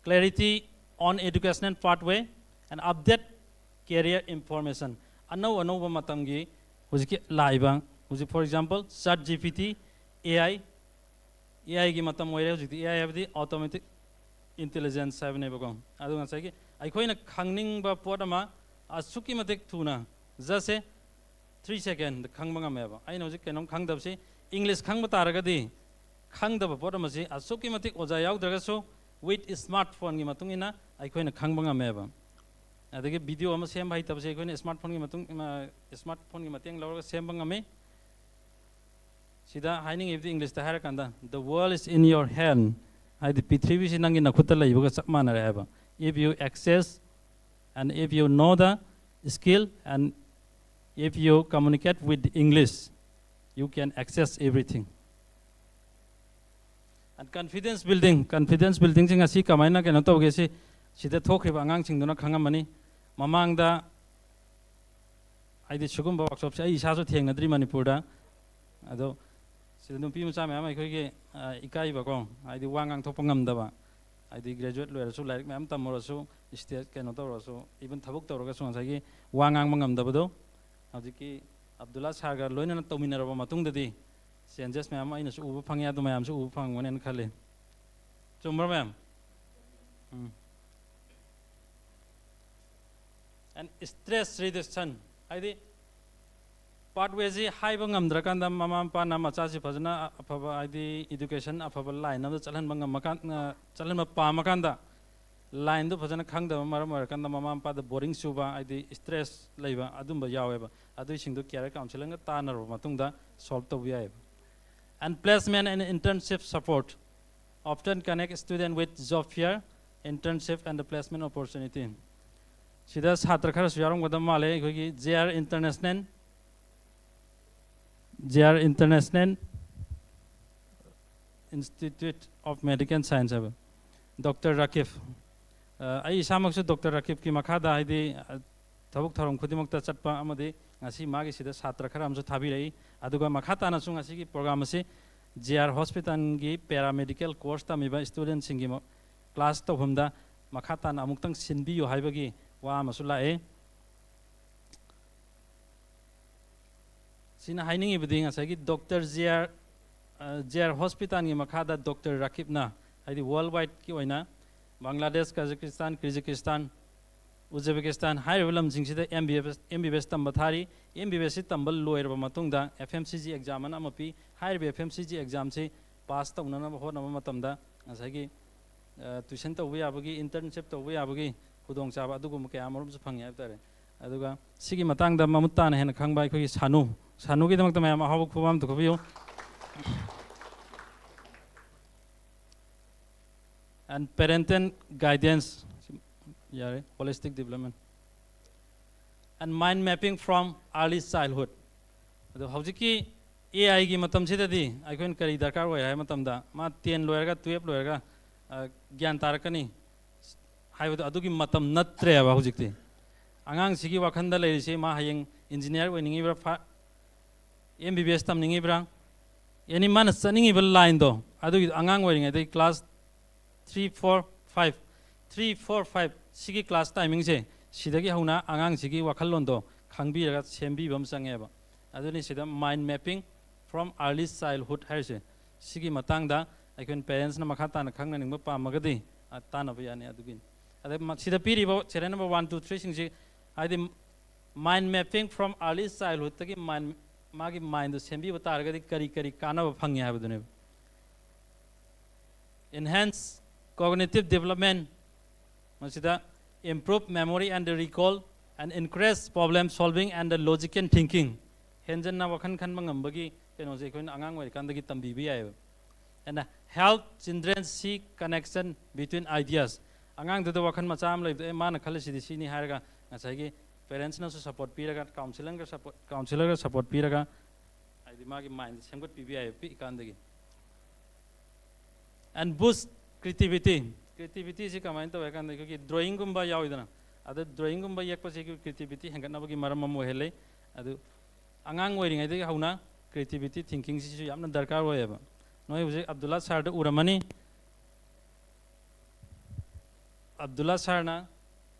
clarity on educational pathway, and update career information. ꯑꯅꯧ ꯑꯅꯧꯕ ꯃꯇꯝꯒꯤ ꯍꯧꯖꯤꯛꯀꯤ ꯂꯥꯛꯏꯕ, ꯍꯧꯖꯤꯛ, for example, ChatGPT, AI, AIꯒꯤ ꯃꯇꯝ ꯑꯣꯏꯔꯦ ꯍꯧꯖꯤꯛꯇꯤ꯫ AI ꯍꯥꯏꯕꯗꯤ automatic intelligence ꯍꯥꯏꯕꯅꯦꯕꯀꯣ꯫ ꯑꯗꯨ ꯉꯁꯥꯏꯒꯤ ꯑꯩꯈꯣꯏꯅ ꯈꯪꯅꯤꯡꯕ ꯄꯣꯠ ꯑꯃ ꯑꯁꯨꯛꯀꯤ ꯃꯇꯤꯛ ꯊꯨꯅ, just a three second ꯈꯪꯕ ꯉꯝꯃꯦꯕ꯫ ꯑꯩꯅ ꯍꯧꯖꯤꯛ ꯀꯩꯅꯣꯝ ꯈꯪꯗꯕꯁꯤ, ꯏꯪꯂꯤꯁ ꯈꯪꯕ ꯇꯥꯔꯒꯗꯤ, ꯈꯪꯗꯕ ꯄꯣꯠ ꯑꯃꯁꯤ ꯑꯁꯨꯛꯀꯤ ꯃꯇꯤꯛ ꯑꯣꯖꯥ ꯌꯥꯎꯗ꯭ꯔꯒꯁꯨ with smartphoneꯒꯤ ꯃꯇꯨꯡ ꯏꯟꯅ ꯑꯩꯈꯣꯏꯅ ꯈꯪꯕ ꯉꯝꯃꯦꯕ꯫ ꯑꯗꯒꯤ ꯚꯤꯗꯤꯑꯣ ꯑꯃ ꯁꯦꯝꯕ ꯍꯩꯇꯕꯁꯦ ꯑꯩꯈꯣꯏꯅ ꯁ꯭ꯃꯥꯔꯠꯐꯣꯟꯒꯤ ꯃꯇꯨꯡ, ꯁ꯭ꯃꯥꯔꯠꯐꯣꯟꯒꯤ ꯃꯇꯦꯡ ꯂꯧꯔꯒ ꯁꯦꯝꯕ ꯉꯝꯃꯤ꯫ ꯁꯤꯗ ꯍꯥꯏꯅꯤꯡꯉꯤꯕꯗꯤ ꯏꯪꯂꯤꯁꯇ ꯍꯥꯏꯔꯀꯥꯟꯗ, "The world is in your hand", ꯍꯥꯏꯗꯤ ꯄ꯭ꯔꯤꯊꯤꯕꯤꯁꯤ ꯅꯪꯒꯤ ꯅꯈꯨꯠꯇ ꯂꯩꯕꯒ ꯆꯞ ꯃꯥꯟꯅꯔꯦ ꯍꯥꯏꯕ꯫ If you access and if you know the skill and if you communicate with English, you can access everything. And confidence building, confidence buildingꯁꯤ ꯉꯁꯤ ꯀꯃꯥꯏꯅ ꯀꯩꯅꯣ ꯇꯧꯒꯦ? ꯁꯤ ꯁꯤꯗ ꯊꯣꯛꯈ꯭ꯔꯤꯕ ꯑꯉꯥꯡꯁꯤꯡꯗꯨꯅ ꯈꯪꯉꯝꯃꯅꯤ꯫ ꯃꯃꯥꯡꯗ ꯍꯥꯏꯗꯤ ꯁꯤꯒꯨꯝꯕ ꯋꯥꯔꯛꯁꯣꯞꯁꯦ ꯑꯩ ꯏꯁꯥꯁꯨ ꯊꯦꯡꯅꯗ꯭ꯔꯤ ꯃꯅꯤꯄꯨꯔꯗ꯫ ꯑꯗꯣ ꯁꯤꯗ ꯅꯨꯄꯤ ꯃꯆꯥ ꯃꯌꯥꯝ ꯑꯩꯈꯣꯏꯒꯤ, ꯑ, ꯏꯀꯥꯏꯕꯀꯣ, ꯍꯥꯏꯗꯤ ꯋꯥ ꯉꯥꯡꯊꯣꯛꯄ ꯉꯝꯗꯕ, ꯍꯥꯏꯗꯤ graduate ꯂꯣꯏꯔꯁꯨ, ꯂꯥꯏꯔꯤꯛ ꯃꯌꯥꯝ ꯇꯝꯃꯨꯔꯁꯨ, stage ꯀꯩꯅꯣ ꯇꯧꯔꯁꯨ, even ꯊꯕꯛ ꯇꯧꯔꯒꯁꯨ ꯉꯁꯥꯏꯒꯤ ꯋꯥ ꯉꯥꯡꯕ ꯉꯝꯗꯕꯗꯣ, ꯍꯧꯖꯤꯛꯀꯤ ꯑꯕꯗꯨꯜꯂꯥ ꯁꯥꯔꯒ ꯂꯣꯏꯅꯅ ꯇꯧꯃꯤꯟꯅꯔꯕ ꯃꯇꯨꯡꯗꯗꯤ changes ꯃꯌꯥꯝ ꯑꯩꯅꯁꯨ ꯎꯕ ꯐꯪꯉꯦ, ꯑꯗꯨ ꯃꯌꯥꯝꯁꯨ ꯎꯕ ꯐꯪꯒꯅꯦꯅ ꯈꯜꯂꯤ꯫ ꯆꯨꯝꯕ꯭ꯔꯥ, ꯃꯦꯝ? ꯎꯝ꯫ And stress reduction, ꯍꯥꯏꯗꯤ pathwayꯁꯤ ꯍꯥꯏꯕ ꯉꯝꯗ꯭ꯔꯀꯥꯟꯗ, ꯃꯃꯥ ꯃꯄꯥꯅ ꯃꯆꯥꯁꯤ ꯐꯖꯅ ꯑꯐꯕ, ꯍꯥꯏꯗꯤ education ꯑꯐꯕ line ꯑꯃꯗ ꯆꯠꯍꯟꯕ ꯉꯝꯃꯀꯥꯟ-, ꯑ, ꯆꯠꯍꯟꯕ ꯄꯥꯝꯃꯀꯥꯟꯗ, lineꯗꯨ ꯐꯖꯅ ꯈꯪꯗꯕ ꯃꯔꯝ ꯑꯣꯏꯔꯀꯥꯟꯗ ꯃꯃꯥ ꯃꯄꯥꯗ boring ꯆꯨꯕ, ꯍꯥꯏꯗꯤ stress ꯂꯩꯕ, ꯑꯗꯨꯝꯕ ꯌꯥꯎꯋꯦꯕ꯫ ꯑꯗꯨꯏꯁꯤꯡꯗꯨ career counselorꯒ ꯇꯥꯟꯅꯔꯕ ꯃꯇꯨꯡꯗ solve ꯇꯧꯕ ꯌꯥꯏꯑꯕ꯫ And placement and internship support often connect student with job fair, internship and placement opportunity꯫ ꯁꯤꯗ ꯁꯥꯇ꯭ꯔ ꯈꯔꯁꯨ ꯌꯥꯎꯔꯝꯒꯗꯕ ꯃꯥꯜꯂꯦ꯫ ꯑꯩꯈꯣꯏꯒꯤ J R International, J R International Institute of Medical Science ꯍꯥꯏꯕ, ꯗꯣꯛꯇꯔ ꯔꯀꯤꯕ꯫ ꯑ, ꯑꯩ ꯏꯁꯥꯃꯛꯁꯨ ꯗꯣꯛꯇꯔ ꯔꯀꯤꯕꯀꯤ ꯃꯈꯥꯗ, ꯍꯥꯏꯗꯤ, ꯑ, ꯊꯕꯛ ꯊꯧꯔꯝ ꯈꯨꯗꯤꯡꯃꯛꯇ ꯆꯠꯄ ꯑꯃꯗꯤ ꯉꯁꯤ ꯃꯥꯒꯤ ꯁꯤꯗ ꯁꯥꯇ꯭ꯔ ꯈꯔ ꯑꯃꯁꯨ ꯊꯥꯕꯤꯔꯛꯏ꯫ ꯑꯗꯨꯒ ꯃꯈꯥ ꯇꯥꯅꯁꯨ ꯉꯁꯤꯒꯤ program ꯑꯁꯤ J R Hospitalꯒꯤ paramedical course ꯇꯝꯃꯤꯕ studentꯁꯤꯡꯒꯤ ꯃ-, class ꯇꯧꯐꯝꯗ ꯃꯈꯥ ꯇꯥꯅ ꯑꯃꯨꯛꯇꯪ ꯁꯤꯟꯕꯤꯌꯨ ꯍꯥꯏꯕꯒꯤ ꯋꯥ ꯑꯃꯁꯨ ꯂꯥꯛꯑꯦ꯫ ꯁꯤꯅ ꯍꯥꯏꯅꯤꯡꯉꯤꯕꯗꯤ ꯉꯁꯥꯏꯒꯤ ꯗꯣꯛꯇꯔ J R, ꯑ, J R Hospitalꯒꯤ ꯃꯈꯥꯗ ꯗꯣꯛꯇꯔ ꯔꯀꯤꯕꯅ, ꯍꯥꯏꯗꯤ world wideꯀꯤ ꯑꯣꯏꯅ ꯕꯪꯒ꯭ꯂꯥꯗꯦꯁ, ꯀꯥꯖꯥꯈꯁꯇꯥꯟ, ꯀꯤꯔꯖꯤꯀꯤꯁꯇꯥꯟ, ꯎꯖꯕꯦꯀꯤꯁꯇꯥꯟ ꯍꯥꯏꯔꯤꯕ ꯂꯝꯁꯤꯡꯁꯤꯗ M B B S, M B B S ꯇꯝꯕ ꯊꯥꯔꯤ꯫ M B B S ꯁꯤ ꯇꯝꯕ ꯂꯣꯏꯔꯕ ꯃꯇꯨꯡꯗ F M C G exam ꯑꯅ ꯑꯃ ꯄꯤ꯫ ꯍꯥꯏꯔꯤꯕ F M C G examꯁꯤ pass ꯇꯧꯅꯅꯕ ꯍꯣꯠꯅꯕ ꯃꯇꯝꯗ ꯉꯁꯥꯏꯒꯤ, ꯑ, tuition ꯇꯧꯕ ꯌꯥꯕꯒꯤ, internship ꯇꯧꯕ ꯌꯥꯕꯒꯤ ꯈꯨꯗꯣꯡꯆꯥꯕ ꯑꯗꯨꯒꯨꯝꯕ ꯀꯌꯥ ꯑꯃꯔꯣꯝꯁꯨ ꯐꯪꯉꯤ ꯍꯥꯏꯕ ꯇꯥꯔꯦ꯫ ꯑꯗꯨꯒ ꯁꯤꯒꯤ ꯃꯇꯥꯡꯗ ꯃꯃꯨꯠ ꯇꯥꯅ ꯍꯦꯟꯅ ꯈꯪꯕ ꯑꯩꯈꯣꯏꯒꯤ ꯁꯥꯅꯨ, ꯁꯥꯅꯨꯒꯤꯗꯃꯛꯇ ꯃꯌꯥꯝ ꯑꯍꯥꯎꯕ ꯈꯨꯕꯥꯝ ꯑꯝꯇ ꯈꯨꯕꯤꯌꯨ꯫ And parental guidance, ꯌꯥꯔꯦ, holistic development and mind mapping from early childhood꯫ ꯑꯗꯣ ꯍꯧꯖꯤꯛꯀꯤ A Iꯒꯤ ꯃꯇꯝꯁꯤꯗꯗꯤ ꯑꯩꯈꯣꯏꯅ ꯀꯔꯤ ꯗꯔꯀꯥꯔ ꯑꯣꯏ ꯍꯥꯏꯕ ꯃꯇꯝꯗ, ꯃꯥ ten ꯂꯣꯏꯔꯒ, twelve ꯂꯣꯏꯔꯒ, ꯑ, ꯒ꯭ꯌꯥꯟ ꯇꯥꯔꯛꯀꯅꯤ ꯍꯥꯏꯕꯗꯣ, ꯑꯗꯨꯒꯤ ꯃꯇꯝ ꯅꯠꯇ꯭ꯔꯦꯕ ꯍꯧꯖꯤꯛꯇꯤ꯫ ꯑꯉꯥꯡꯁꯤꯒꯤ ꯋꯥꯈꯜꯗ ꯂꯩꯔꯤꯁꯤ, ꯃꯥ ꯍꯌꯦꯡ engineer ꯑꯣꯏꯅꯤꯡꯉꯤꯕ꯭ꯔꯥ, ꯐꯥ-, M B B S ꯇꯝꯅꯤꯡꯉꯤꯕ꯭ꯔꯥ, ꯑꯦꯅꯤ ꯃꯥꯅ ꯆꯠꯅꯤꯡꯉꯤꯕ ꯂꯥꯏꯟꯗꯣ ꯑꯗꯨꯒꯤ ꯑꯉꯥꯡ ꯑꯣꯏꯔꯤꯉꯩꯗꯒꯤ class three four five three four five ꯁꯤꯒꯤ ꯀ꯭ꯂꯥꯁ ꯇꯥꯏꯃꯤꯡꯁꯦ ꯁꯤꯗꯒꯤ ꯍꯧꯅ ꯑꯉꯥꯡꯁꯤꯒꯤ ꯋꯥꯈꯜꯂꯣꯟꯗꯣ ꯈꯪꯕꯤꯔꯒ ꯁꯦꯝꯕꯤꯕ ꯑꯃ ꯆꯪꯉꯦꯕ꯫ ꯑꯗꯨꯅꯤ ꯁꯤꯗ mind mapping from early childhood ꯍꯥꯏꯔꯤꯁꯦ꯫ ꯁꯤꯒꯤ ꯃꯇꯥꯡꯗ ꯑꯩꯈꯣꯏꯅ ꯄꯦꯔꯦꯟꯁꯅ ꯃꯈꯥ ꯇꯥꯅ ꯈꯪꯅꯅꯤꯡꯕ ꯄꯥꯝꯃꯒꯗꯤ ꯑ, ꯇꯥꯟꯅꯕ ꯌꯥꯅꯤ꯫ ꯑꯗꯨꯒꯤꯅꯤ꯫ ꯑꯗꯩ ꯃ- ꯁꯤꯗ ꯄꯤꯔꯤꯕ serial number one, two, threeꯁꯤꯡꯁꯤ ꯍꯥꯏꯗꯤ mind mapping from early childhoodꯇꯒꯤ mind ꯃꯥꯒꯤ mindꯗꯨ ꯁꯦꯝꯕꯤꯕ ꯇꯥꯔꯒꯗꯤ ꯀꯔꯤ ꯀꯔꯤ ꯀꯥꯟꯅꯕ ꯐꯪꯉꯤ ꯍꯥꯏꯕꯗꯨꯅꯦꯕ꯫ Enhance cognitive development, ꯃꯁꯤꯗ improve memory and recall and increase problem solving and logical thinking꯫ ꯍꯦꯟꯖꯟꯅ ꯋꯥꯈꯜ ꯈꯟꯕ ꯉꯝꯕꯒꯤ ꯀꯩꯅꯣꯁꯦ ꯑꯩꯈꯣꯏꯅ ꯑꯉꯥꯡ ꯑꯣꯏꯔꯤꯀꯥꯟꯗꯒꯤ ꯇꯝꯕꯤꯕ ꯌꯥꯏꯑꯕ꯫ And help children see connection between ideas꯫ ꯑꯉꯥꯡꯗꯨꯗ ꯋꯥꯈꯜ ꯃꯆꯥ ꯑꯃ ꯂꯩꯕꯗ ꯑꯦ ꯃꯥꯅ ꯈꯜꯂꯤꯁꯤꯗꯤ ꯁꯤꯅꯤ ꯍꯥꯏꯔꯒ ꯉꯁꯥꯏꯒꯤ ꯄꯦꯔꯦꯟꯁꯅꯁꯨ ꯁꯞꯄꯣꯔꯠ ꯄꯤꯔꯒ ꯀꯥꯎꯟꯁꯤꯂꯔꯒ ꯁꯞꯄꯣꯔꯠ ꯀꯥꯎꯟꯁꯤꯂꯔꯒ ꯁꯞꯄꯣꯔꯠ ꯄꯤꯔꯒ ꯍꯥꯏꯗꯤ ꯃꯥꯒꯤ ꯃꯥꯏꯟꯁꯦ ꯁꯦꯝꯒꯠꯄꯤꯕ ꯌꯥꯏꯑꯕ ꯄꯤꯛꯏꯀꯥꯟꯗꯒꯤ꯫ And boost creativity꯫ Creativityꯁꯤ ꯀꯃꯥꯏꯅ ꯇꯧꯋꯦ ꯍꯥꯏ ꯀꯥꯟꯗ ꯑꯩꯈꯣꯏꯒꯤ ꯗ꯭ꯔꯣꯌꯤꯡꯒꯨꯝꯕ ꯌꯥꯎꯋꯤꯗꯅ, ꯑꯗ ꯗ꯭ꯔꯣꯌꯤꯡꯒꯨꯝꯕ ꯌꯦꯛꯄꯁꯦ ꯑꯩꯈꯣꯏ creativity ꯍꯦꯟꯒꯠꯅꯕꯒꯤ ꯃꯔꯝ ꯑꯃ ꯑꯣꯏꯍꯜꯂꯤ꯫ ꯑꯗꯨ ꯑꯉꯥꯡ ꯑꯣꯏꯔꯤꯉꯩꯗꯒꯤ ꯍꯧꯅ creativity thinkingꯁꯤꯁꯨ ꯌꯥꯝꯅ ꯗꯔꯀꯥꯔ ꯑꯣꯏꯌꯦꯕ꯫ ꯅꯣꯏ ꯍꯧꯖꯤꯛ ꯑꯕꯗꯨꯜꯂꯥ ꯁꯥꯔꯗ ꯎꯔꯝꯃꯅꯤ꯫ ꯑꯕꯗꯨꯜꯂꯥ ꯁꯥꯔꯅ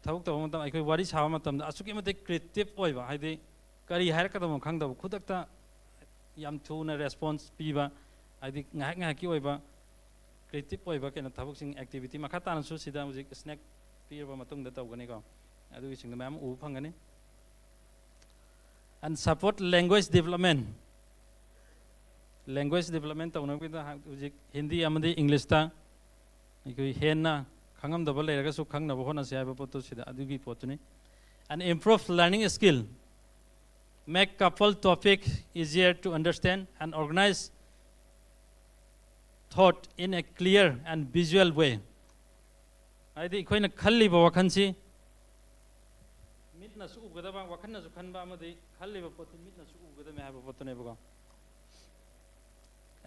ꯊꯕꯛ ꯇꯧꯕ ꯃꯇꯝ, ꯑꯩꯈꯣꯏ ꯋꯥꯔꯤ ꯁꯥꯕ ꯃꯇꯝꯗ ꯑꯁꯨꯛꯀꯤ ꯃꯇꯤꯛ creative ꯑꯣꯏꯕ, ꯍꯥꯏꯗꯤ ꯀꯔꯤ ꯍꯥꯏꯔꯛꯀꯗꯕꯅꯣ ꯈꯪꯗꯕ, ꯈꯨꯗꯛꯇ ꯌꯥꯝ ꯊꯨꯅ response ꯄꯤꯕ, ꯍꯥꯏꯗꯤ ꯉꯥꯏꯍꯥꯛ ꯉꯥꯏꯍꯥꯛꯀꯤ ꯑꯣꯏꯕ creative ꯑꯣꯏꯕ ꯀꯩꯅꯣ ꯊꯕꯛꯁꯤꯡ, activity ꯃꯈꯥ ꯇꯥꯅꯁꯨ ꯁꯤꯗ ꯍꯧꯖꯤꯛ snack ꯄꯤꯔꯕ ꯃꯇꯨꯡꯗ ꯇꯧꯒꯅꯤꯀꯣ꯫ ꯑꯗꯨꯒꯤꯁꯤꯡꯗꯣ ꯃꯌꯥꯝ ꯎꯕ ꯐꯪꯒꯅꯤ꯫ And support language development꯫ Language development ꯇꯧꯅꯕꯒꯤꯗ ꯍꯧꯖꯤꯛ ꯍꯤꯟꯗꯤ ꯑꯃꯗꯤ ꯏꯪꯂꯤꯁꯇ ꯑꯩꯈꯣꯏ ꯍꯦꯟꯅ ꯈꯪꯉꯝꯗꯕ ꯂꯩꯔꯒꯁꯨ ꯈꯪꯅꯕ ꯍꯣꯠꯅꯁꯤ ꯍꯥꯏꯕ ꯄꯣꯠꯇꯨ ꯁꯤꯗ ꯑꯗꯨꯒꯤ ꯄꯣꯠꯇꯨꯅꯤ꯫ And improve learning skill, make couple topic easier to understand and organize thought in a clear and visual way꯫ ꯍꯥꯏꯗꯤ ꯑꯩꯈꯣꯏꯅ ꯈꯜꯂꯤꯕ ꯋꯥꯈꯜꯁꯤ ꯃꯤꯠꯅꯁꯨ ꯎꯒꯗꯕ, ꯋꯥꯈꯜꯅꯁꯨ ꯈꯟꯕ ꯑꯃꯗꯤ ꯈꯜꯂꯤꯕ ꯄꯣꯠꯇꯨ ꯃꯤꯠꯅꯁꯨ ꯎꯒꯗꯕꯅꯤ ꯍꯥꯏꯕ ꯄꯣꯠꯇꯨꯅꯦꯕꯀꯣ꯫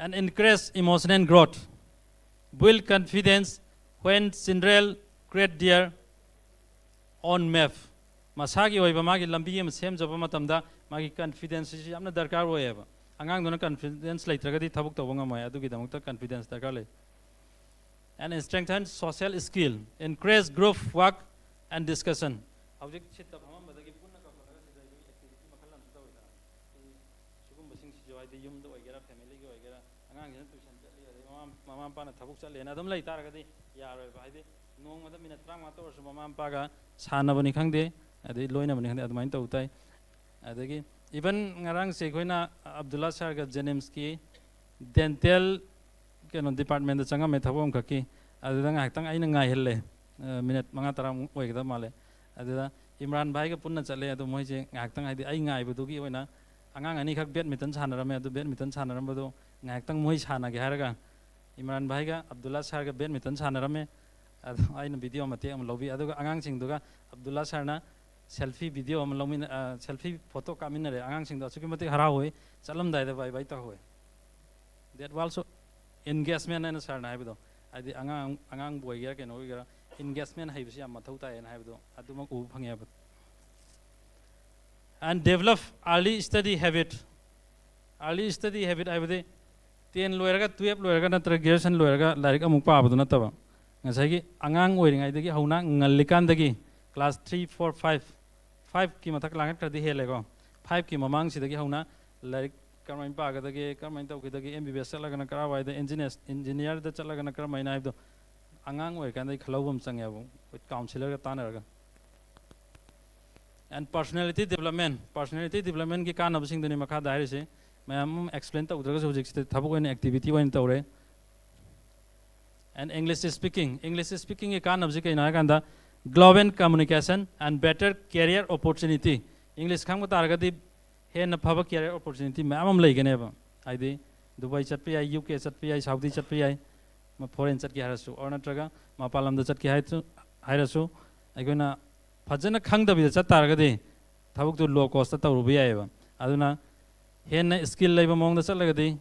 And encourage emotional growth, build confidence when children create their own map꯫ ꯃꯁꯥꯒꯤ ꯑꯣꯏꯕ ꯃꯥꯒꯤ ꯂꯝꯕꯤ ꯑꯃ ꯁꯦꯝꯖꯕ ꯃꯇꯝꯗ ꯃꯥꯒꯤ confidence ꯑꯁꯤ ꯌꯥꯝꯅ ꯗꯔꯀꯥꯔ ꯑꯣꯏꯌꯦꯕ꯫ ꯑꯉꯥꯡꯗꯨꯅ ꯀꯟꯐꯤꯗꯦꯟꯁ ꯂꯩꯇ꯭ꯔꯒꯗꯤ ꯊꯕꯛ ꯇꯧꯕ ꯉꯝꯃꯣꯏ꯫ ꯑꯗꯨꯒꯤꯗꯃꯛꯇ ꯀꯟꯐꯤꯗꯦꯟꯁ ꯗꯔꯀꯥꯔ ꯂꯩ꯫ And strengthen social skill, encourage group work and discussion. ꯍꯧꯖꯤꯛ ꯁꯤꯠꯇ ꯐꯝꯃꯝꯕꯗꯒꯤ ꯄꯨꯟꯅ ꯀꯧꯈꯠꯂꯒ ꯁꯤꯗ ꯑꯩꯈꯣꯏ ꯑꯦꯛꯇꯤꯚꯤꯇꯤ ꯃꯈꯜ ꯑꯃꯁꯨ ꯇꯧꯋꯤꯗꯅ꯫ ꯑꯩꯈꯣꯏ ꯁꯤꯒꯨꯝꯕꯁꯤꯡꯁꯤꯁꯨ, ꯍꯥꯏꯗꯤ ꯌꯨꯝꯗ ꯑꯣꯏꯒꯦꯔꯥ, ꯐꯦꯃꯤꯂꯤꯒꯤ ꯑꯣꯏꯒꯦꯔꯥ, ꯑꯉꯥꯡꯁꯤꯅ ꯇ꯭ꯌꯨꯁꯟ ꯆꯠꯂꯤ, ꯑꯗꯩ ꯃꯃꯥ ꯃꯃꯥ ꯃꯄꯥꯅ ꯊꯕꯛ ꯆꯠꯂꯦꯅ ꯑꯗꯨꯝ ꯂꯩ ꯇꯥꯔꯒꯗꯤ ꯌꯥꯔꯣꯏꯕ꯫ ꯍꯥꯏꯗꯤ ꯅꯣꯡꯃꯗ ꯃꯤꯅꯠ ꯇꯔꯥꯃꯉꯥ ꯇꯧꯔꯁꯨ ꯃꯃꯥ ꯃꯄꯥꯒ ꯁꯥꯟꯅꯕꯅꯤ ꯈꯪꯗꯦ, ꯑꯗꯩ ꯂꯣꯏꯅꯕꯅꯤ ꯈꯪꯗꯦ, ꯑꯗꯨꯃꯥꯏꯅ ꯇꯧꯕ ꯇꯥꯏ꯫ ꯑꯗꯒꯤ ꯏꯚꯟ ꯉꯔꯥꯡꯁꯦ ꯑꯩꯈꯣꯏꯅ ꯑꯕꯗꯨꯜꯂꯥ ꯁꯥꯔꯒ ꯖꯦꯅꯤꯝꯁꯀꯤ ꯗꯦꯟꯇꯦꯜ ꯀꯩꯅꯣ ꯗꯤꯄꯥꯔꯠꯃꯦꯟꯗ ꯆꯪꯉꯝꯃꯦ ꯊꯕꯛ ꯑꯃꯈꯛꯀꯤ꯫ ꯑꯗꯨꯗ ꯉꯥꯏꯍꯥꯛꯇꯪ ꯑꯩꯅ ꯉꯥꯏꯍꯜꯂꯦ, ꯑ, ꯃꯤꯅꯠ ꯃꯉꯥ ꯇꯔꯥꯃꯨꯛ ꯑꯣꯏꯒꯗꯕ ꯃꯥꯜꯂꯦ꯫ ꯑꯗꯨꯗ ꯏꯝꯔꯥꯟ ꯚꯥꯏꯒ ꯄꯨꯟꯅ ꯆꯠꯂꯦ꯫ ꯑꯗꯣ ꯃꯣꯏꯁꯦ ꯉꯥꯏꯍꯥꯛꯇꯪ, ꯍꯥꯏꯗꯤ ꯑꯩ ꯉꯥꯏꯕꯗꯨꯒꯤ ꯑꯣꯏꯅ ꯑꯉꯥꯡ ꯑꯅꯤꯈꯛ ꯕꯦꯠꯃꯤꯟꯇꯟ ꯁꯥꯟꯅꯔꯝꯃꯦ꯫ ꯑꯗꯨ ꯕꯦꯠꯃꯤꯟꯇꯟ ꯁꯥꯟꯅꯔꯝꯕꯗꯣ ꯉꯥꯏꯍꯥꯛꯇꯪ ꯃꯣꯏ ꯁꯥꯟꯅꯒꯦ ꯍꯥꯏꯔꯒ ꯏꯝꯔꯥꯟ ꯚꯥꯏꯒ ꯑꯕꯗꯨꯜꯂꯥ ꯁꯥꯔꯒ ꯕꯦꯠꯃꯤꯟꯇꯟ ꯁꯥꯟꯅꯔꯝꯃꯦ꯫ ꯑꯗꯣ ꯑꯩꯅ ꯚꯤꯗꯤꯑꯣ ꯃꯇꯦꯛ ꯑꯃ ꯂꯧꯕꯤ꯫ ꯑꯗꯨꯒ ꯑꯉꯥꯡꯁꯤꯡꯗꯨꯒ ꯑꯕꯗꯨꯜꯂꯥ ꯁꯥꯔꯅ ꯁꯦꯜꯐꯤ ꯚꯤꯗꯤꯑꯣ ꯑꯃ ꯂꯧꯃꯤꯟꯅ-, ꯑ, ꯁꯦꯜꯐꯤ ꯐꯣꯇꯣ ꯀꯥꯞꯃꯤꯟꯅꯔꯦ꯫ ꯑꯉꯥꯡꯁꯤꯡꯗꯣ ꯑꯁꯨꯛꯀꯤ ꯃꯇꯤꯛ ꯍꯔꯥꯎꯋꯤ꯫ ꯆꯠꯂꯝꯗꯥꯏꯗ ꯕꯥꯏ ꯕꯥꯏ ꯇꯧꯍꯧꯋꯦ꯫ That also engagement ꯍꯥꯏꯅ ꯁꯥꯔꯅ ꯍꯥꯏꯕꯗꯣ, ꯍꯥꯏꯗꯤ ꯑꯉꯥꯡ, ꯑꯉꯥꯡꯕꯨ ꯑꯣꯏꯒꯦꯔꯥ ꯀꯩꯅꯣ ꯑꯣꯏꯒꯦꯔꯥ, engagement ꯍꯩꯕꯁꯤ ꯌꯥꯝ ꯃꯊꯧ ꯇꯥꯏꯌꯦꯅ ꯍꯥꯏꯕꯗꯣ ꯑꯗꯨꯃꯛ ꯎꯕ ꯐꯪꯉꯦꯕ꯫ And develop early study habit. Early study habit ꯍꯥꯏꯕꯗꯤ ten ꯂꯣꯏꯔꯒ, twelve ꯂꯣꯏꯔꯒ ꯅꯠꯇ꯭ꯔꯒ graduation ꯂꯣꯏꯔꯒ ꯂꯥꯏꯔꯤꯛ ꯑꯃꯨꯛ ꯄꯥꯕꯗꯨ ꯅꯠꯇꯕ, ꯉꯁꯥꯏꯒꯤ ꯑꯉꯥꯡ ꯑꯣꯏꯔꯤꯉꯩꯗꯒꯤ ꯍꯧꯅ ꯉꯜꯂꯤꯀꯥꯟꯗꯒꯤ class three, four, five, fiveꯀꯤ ꯃꯊꯛ ꯂꯥꯡꯈꯠꯈ꯭ꯔꯗꯤ ꯍꯦꯜꯂꯦꯀꯣ, fiveꯀꯤ ꯃꯃꯥꯡꯁꯤꯗꯒꯤ ꯍꯧꯅ ꯂꯥꯏꯔꯤꯛ ꯀꯔꯝꯍꯥꯏꯅ ꯄꯥꯒꯗꯒꯦ, ꯀꯔꯝꯍꯥꯏꯅ ꯇꯧꯒꯗꯒꯦ, ꯑꯦꯝ ꯕꯤ ꯕꯤ ꯑꯦꯁ ꯆꯠꯂꯒꯅ ꯀꯔꯥꯏꯋꯥꯏꯗ, ꯏꯟꯖꯤꯅꯤꯌꯥꯔ, ꯏꯟꯖꯤꯅꯤꯌꯥꯔꯗ ꯆꯠꯂꯒꯅ ꯀꯔꯝꯍꯥꯏꯅ ꯍꯥꯏꯕꯗꯣ ꯑꯉꯥꯡ ꯑꯣꯏꯔꯤꯀꯥꯟꯗꯒꯤ ꯈꯜꯍꯧꯕ ꯑꯃ ꯆꯪꯉꯦꯕ, with counselorꯒ ꯇꯥꯟꯅꯔꯒ꯫ And personality development, personality developmentꯀꯤ ꯀꯥꯟꯅꯕꯁꯤꯡꯗꯨꯅꯤ ꯃꯈꯥꯗ ꯍꯥꯏꯔꯤꯁꯤ꯫ ꯃꯌꯥꯝ ꯑꯃ explain ꯇꯧꯗ꯭ꯔꯒꯁꯨ ꯍꯧꯖꯤꯛꯁꯤꯗ ꯊꯕꯛ ꯑꯣꯏꯅ activity ꯑꯣꯏꯅ ꯇꯧꯔꯦ꯫ And English speaking, English speakingꯒꯤ ꯀꯥꯟꯅꯕꯁꯤ ꯀꯩꯅꯣ ꯍꯥꯏꯀꯥꯟꯗ, global communication and better career opportunity. English ꯈꯪꯕ ꯇꯥꯔꯒꯗꯤ ꯍꯦꯟꯅ ꯐꯕ career opportunity ꯃꯌꯥꯝ ꯑꯃ ꯂꯩꯒꯅꯦꯕ꯫ ꯍꯥꯏꯗꯤ ꯗꯨꯕꯥꯏ ꯆꯠꯄ ꯌꯥꯏ, ꯌꯨ ꯀꯦ ꯆꯠꯄ ꯌꯥꯏ, ꯁꯥꯎꯗꯤ ꯆꯠꯄ ꯌꯥꯏ, ꯃ-, foreign ꯆꯠꯀꯦ ꯍꯥꯏꯔꯁꯨ, or ꯅꯠꯇ꯭ꯔꯒ ꯃꯄꯥꯟ ꯂꯝꯗ ꯆꯠꯀꯦ ꯍꯥꯏ-, ꯍꯥꯏꯔꯁꯨ, ꯑꯩꯈꯣꯏꯅ ꯐꯖꯅ ꯈꯪꯗꯕꯤꯗ ꯆꯠ ꯇꯥꯔꯒꯗꯤ ꯊꯕꯛꯇꯨ low costꯇ ꯇꯧꯔꯨꯕ ꯌꯥꯏꯑꯕ꯫ ꯑꯗꯨꯅ ꯍꯦꯟꯅ skill ꯂꯩꯕ ꯃꯑꯣꯡꯗ ꯆꯠꯂꯒꯗꯤ,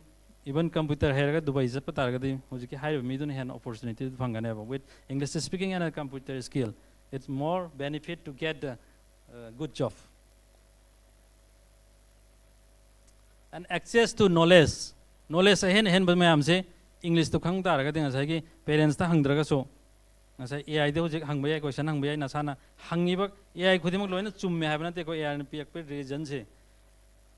even computer ꯍꯩꯔꯒ ꯗꯨꯕꯥꯏ ꯆꯠꯄ ꯇꯥꯔꯒꯗꯤ, ꯍꯧꯖꯤꯛꯀꯤ ꯍꯥꯏꯔꯤꯕ ꯃꯤꯗꯨꯅ ꯍꯦꯟꯅ opportunity ꯐꯪꯒꯅꯦꯕ꯫ With English speaking and a computer skill, it's more benefit to get the, uh, good job. And access to knowledge, knowledge ꯑꯍꯦꯟ ꯑꯍꯦꯟꯕ ꯃꯌꯥꯝꯁꯦ ꯏꯪꯂꯤꯁꯇꯣ ꯈꯪ ꯇꯥꯔꯒꯗꯤ ꯉꯁꯥꯏꯒꯤ ꯄꯦꯔꯦꯟꯁꯇ ꯍꯪꯗ꯭ꯔꯒꯁꯨ ꯉꯁꯥꯏ ꯑꯦ ꯑꯥꯏꯗ ꯍꯧꯖꯤꯛ ꯍꯪꯕ ꯌꯥꯏ, ꯀꯣꯏꯁꯟ ꯍꯪꯕ ꯌꯥꯏ꯫ ꯅꯁꯥꯅ ꯍꯪꯉꯤꯕ ꯑꯦ ꯑꯥꯏ ꯈꯨꯗꯤꯡꯃꯛ ꯂꯣꯏꯅ ꯆꯨꯝꯃꯦ ꯍꯥꯏꯕ ꯅꯠꯇꯦꯀꯣ꯫ ꯑꯦ ꯑꯥꯏꯅ ꯄꯤꯔꯛꯄ ꯔꯤꯖꯟꯁꯦ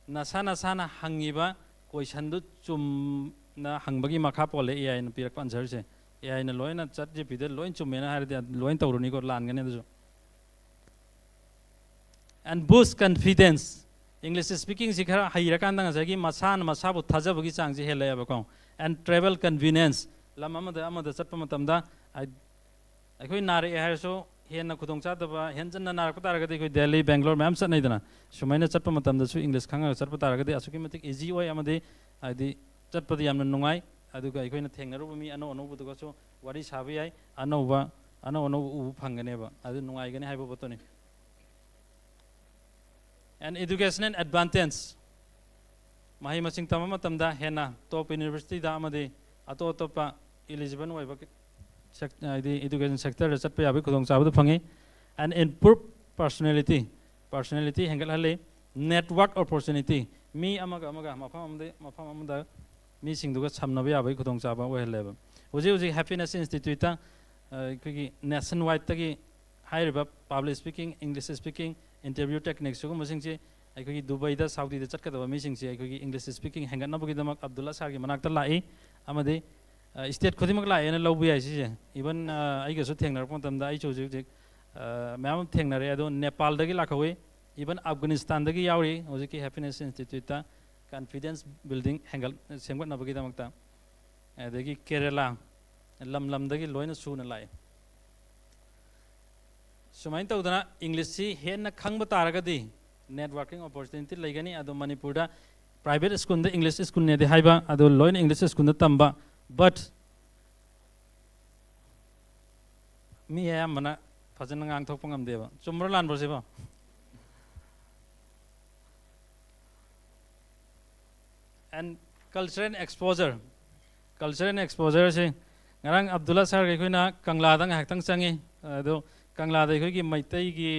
ꯅꯁꯥ ꯅꯁꯥꯅ ꯍꯪꯉꯤꯕ ꯀꯣꯏꯁꯟꯗꯨ ꯆꯨꯝꯅ ꯍꯪꯕꯒꯤ ꯃꯈꯥ ꯄꯣꯜꯂꯦ ꯑꯦ ꯑꯥꯏꯅ ꯄꯤꯔꯛꯄ ꯑꯟꯁꯔꯁꯦ꯫ ꯑꯦ ꯑꯥꯏꯅ ꯂꯣꯏꯅ ꯆꯦꯠ ꯖꯤ ꯄꯤꯗ ꯂꯣꯏ ꯆꯨꯝꯃꯦꯅ ꯍꯥꯏꯔꯗꯤ ꯂꯣꯏ ꯇꯧꯔꯨꯅꯤꯀꯣ, ꯂꯥꯟꯒꯅꯤ ꯑꯗꯨꯁꯨ꯫ And boost confidence, ꯏꯪꯂꯤꯁ ꯁ꯭ꯄꯤꯀꯤꯡꯁꯤ ꯈꯔ ꯍꯩꯔꯀꯥꯟꯗ ꯉꯁꯥꯏꯒꯤ ꯃꯁꯥꯅ ꯃꯁꯥꯕꯨ ꯊꯥꯖꯕꯒꯤ ꯆꯥꯡꯁꯤ ꯍꯦꯜꯂꯛꯑꯦꯕꯀꯣ꯫ And travel convenience, ꯂꯝ ꯑꯃꯗ ꯑꯃꯗ ꯆꯠꯄ ꯃꯇꯝꯗ ꯑꯩ- ꯑꯩꯈꯣꯏ ꯅꯥꯔꯛꯑꯦ ꯍꯥꯏꯔꯁꯨ ꯍꯦꯟꯅ ꯈꯨꯗꯣꯡꯆꯥꯗꯕ, ꯍꯦꯟꯖꯟꯅ ꯅꯥꯔꯛꯄ ꯇꯥꯔꯒꯗꯤ ꯑꯩꯈꯣꯏ ꯗꯦꯜꯂꯤ, ꯕꯦꯡꯒ꯭ꯂꯣꯔ ꯃꯌꯥꯝ ꯆꯠꯅꯩꯗꯅ꯫ ꯁꯨꯃꯥꯏꯅ ꯆꯠꯄ ꯃꯇꯝꯗꯁꯨ ꯏꯪꯂꯤꯁ ꯈꯪꯉꯒ ꯆꯠꯄ ꯇꯥꯔꯒꯗꯤ ꯑꯁꯨꯛꯀꯤ ꯃꯇꯤꯛ ꯏꯖꯤ ꯑꯣꯏ ꯑꯃꯗꯤ ꯍꯥꯏꯗꯤ ꯆꯠꯄꯗ ꯌꯥꯝꯅ ꯅꯨꯡꯉꯥꯏ꯫ ꯑꯗꯨꯒ ꯑꯩꯈꯣꯏꯅ ꯊꯦꯡꯅꯔꯨꯕ ꯃꯤ ꯑꯅꯧ ꯑꯅꯧꯕꯗꯨꯒꯁꯨ ꯋꯥꯔꯤ ꯁꯥꯕ ꯌꯥꯏ, ꯑꯅꯧꯕ ꯑꯅꯧ ꯑꯅꯧꯕ ꯎꯕ ꯐꯪꯒꯅꯦꯕ꯫ ꯑꯗꯨ ꯅꯨꯡꯉꯥꯏꯒꯅꯤ ꯍꯥꯏꯕ ꯄꯣꯠꯇꯨꯅꯤ꯫ And educational advantage, ꯃꯍꯩ ꯃꯁꯤꯡ ꯇꯝꯕ ꯃꯇꯝꯗ ꯍꯦꯟꯅ ꯇꯣꯞ ꯌꯨꯅꯤꯚꯔꯁꯤꯇꯤꯗ ꯑꯃꯗꯤ ꯑꯇꯣꯞ ꯑꯇꯣꯞꯄ ꯏꯂꯤꯖꯤꯕꯜ ꯑꯣꯏꯕ ꯁꯦꯛ- ꯍꯥꯏꯗꯤ ꯏꯗꯨꯀꯦꯁꯟ ꯁꯦꯛꯇꯔꯗ ꯆꯠꯄ ꯌꯥꯕꯒꯤ ꯈꯨꯗꯣꯡꯆꯥꯕꯗꯨ ꯐꯪꯉꯤ꯫ And improve personality, personality ꯍꯦꯟꯒꯠꯍꯜꯂꯤ꯫ Network opportunity, ꯃꯤ ꯑꯃꯒ ꯑꯃꯒ ꯃꯐꯝ ꯑꯃꯗꯒꯤ ꯃꯐꯝ ꯑꯃꯗ ꯃꯤꯁꯤꯡꯗꯨꯒ ꯁꯝꯅꯕ ꯌꯥꯕꯒꯤ ꯈꯨꯗꯣꯡꯆꯥꯕ ꯑꯣꯏꯍꯜꯂꯦꯕ꯫ ꯍꯧꯖꯤꯛ ꯍꯧꯖꯤꯛ ꯍꯦꯄꯤꯅꯦꯁ ꯏꯟꯁꯇꯤꯇ꯭ꯌꯨꯠꯇ ꯑꯩꯈꯣꯏꯒꯤ ꯅꯦꯁꯟ ꯋꯥꯏꯗꯇꯒꯤ ꯍꯥꯏꯔꯤꯕ public speaking, English speaking, interview technique ꯁꯤꯒꯨꯝꯕꯁꯤꯡꯁꯤ ꯑꯩꯈꯣꯏꯒꯤ ꯗꯨꯕꯩꯗ, ꯁꯥꯎꯗꯤꯗ ꯆꯠꯀꯗꯕ ꯃꯤꯁꯤꯡꯁꯤ ꯑꯩꯈꯣꯏꯒꯤ ꯏꯪꯂꯤꯁ ꯁ꯭ꯄꯤꯀꯤꯡ ꯍꯦꯟꯒꯠꯅꯕꯒꯤꯗꯃꯛ ꯑꯕꯗꯨꯜꯂꯥ ꯁꯥꯔꯒꯤ ꯃꯅꯥꯛꯇ ꯂꯥꯛꯏ꯫ ꯑꯃꯗꯤ ꯁ꯭ꯇꯦꯠ ꯈꯨꯗꯤꯡꯃꯛ ꯂꯥꯛꯑꯦꯅ ꯂꯧꯕ ꯌꯥꯏ ꯁꯤꯁꯦ꯫ ꯏꯚꯟ ꯑꯩꯒꯁꯨ ꯊꯦꯡꯅꯔꯛꯄ ꯃꯇꯝꯗ ꯑꯩꯁꯨ ꯍꯧꯖꯤꯛ ꯍꯧꯖꯤꯛ ꯃꯌꯥꯝ ꯑꯃ ꯊꯦꯡꯅꯔꯦ꯫ ꯑꯗꯣ ꯅꯦꯄꯥꯜꯗꯒꯤ ꯂꯥꯛꯍꯧꯋꯤ, ꯏꯚꯟ ꯑꯐꯒꯥꯅꯤꯁꯇꯥꯟꯗꯒꯤ ꯌꯥꯎꯔꯤ ꯍꯧꯖꯤꯛꯀꯤ ꯍꯦꯄꯤꯅꯦꯁ ꯏꯟꯁꯇꯤꯇ꯭ꯌꯨꯠꯇ ꯀꯟꯐꯤꯗꯦꯟꯁ ꯕꯤꯜꯗꯤꯡ ꯍꯦꯟꯒꯠ ꯁꯦꯝꯒꯠꯅꯕꯒꯤꯗꯃꯛꯇ꯫ ꯑꯗꯒꯤ ꯀꯦꯔꯦꯂꯥ, ꯂꯝ ꯂꯝꯗꯒꯤ ꯂꯣꯏꯅ ꯁꯨꯅ ꯂꯥꯛꯏ꯫ ꯁꯨꯃꯥꯏꯅ ꯇꯧꯗꯅ ꯏꯪꯂꯤꯁꯁꯤ ꯍꯦꯟꯅ ꯈꯪꯕ ꯇꯥꯔꯒꯗꯤ ꯅꯦꯠꯋꯥꯔꯀꯤꯡ ꯑꯣꯄꯣꯔꯆꯨꯅꯤꯇꯤ ꯂꯩꯒꯅꯤ꯫ ꯑꯗꯣ ꯃꯅꯤꯄꯨꯔꯗ ꯄ꯭ꯔꯥꯏꯚꯦꯠ ꯁ꯭ꯀꯨꯜꯗ ꯏꯪꯂꯤꯁ ꯁ꯭ꯀꯨꯜꯅꯦꯗꯤ ꯍꯥꯏꯕ, ꯑꯗꯣ ꯂꯣꯏꯅ ꯏꯪꯂꯤꯁ ꯁ꯭ꯀꯨꯜꯗ ꯇꯝꯕ, ꯕꯠ ꯃꯤ ꯑꯌꯥꯝꯕꯅ ꯐꯖꯅ ꯉꯥꯡꯊꯣꯛꯄ ꯉꯝꯗꯦꯕ꯫ ꯆꯨꯝꯕ꯭ꯔꯣ ꯂꯥꯟꯕ꯭ꯔꯣ ꯁꯤꯕꯣ? And cultural exposure, cultural exposureꯁꯤ ꯉꯔꯥꯡ ꯑꯕꯗꯨꯜꯂꯥ ꯁꯥꯔꯒ ꯑꯩꯈꯣꯏꯅ ꯀꯪꯂꯥꯗ ꯉꯥꯏꯍꯥꯛꯇꯪ ꯆꯪꯉꯤ꯫ ꯑꯗꯣ ꯀꯪꯂꯥꯗ ꯑꯩꯈꯣꯏꯒꯤ ꯃꯩꯇꯩꯒꯤ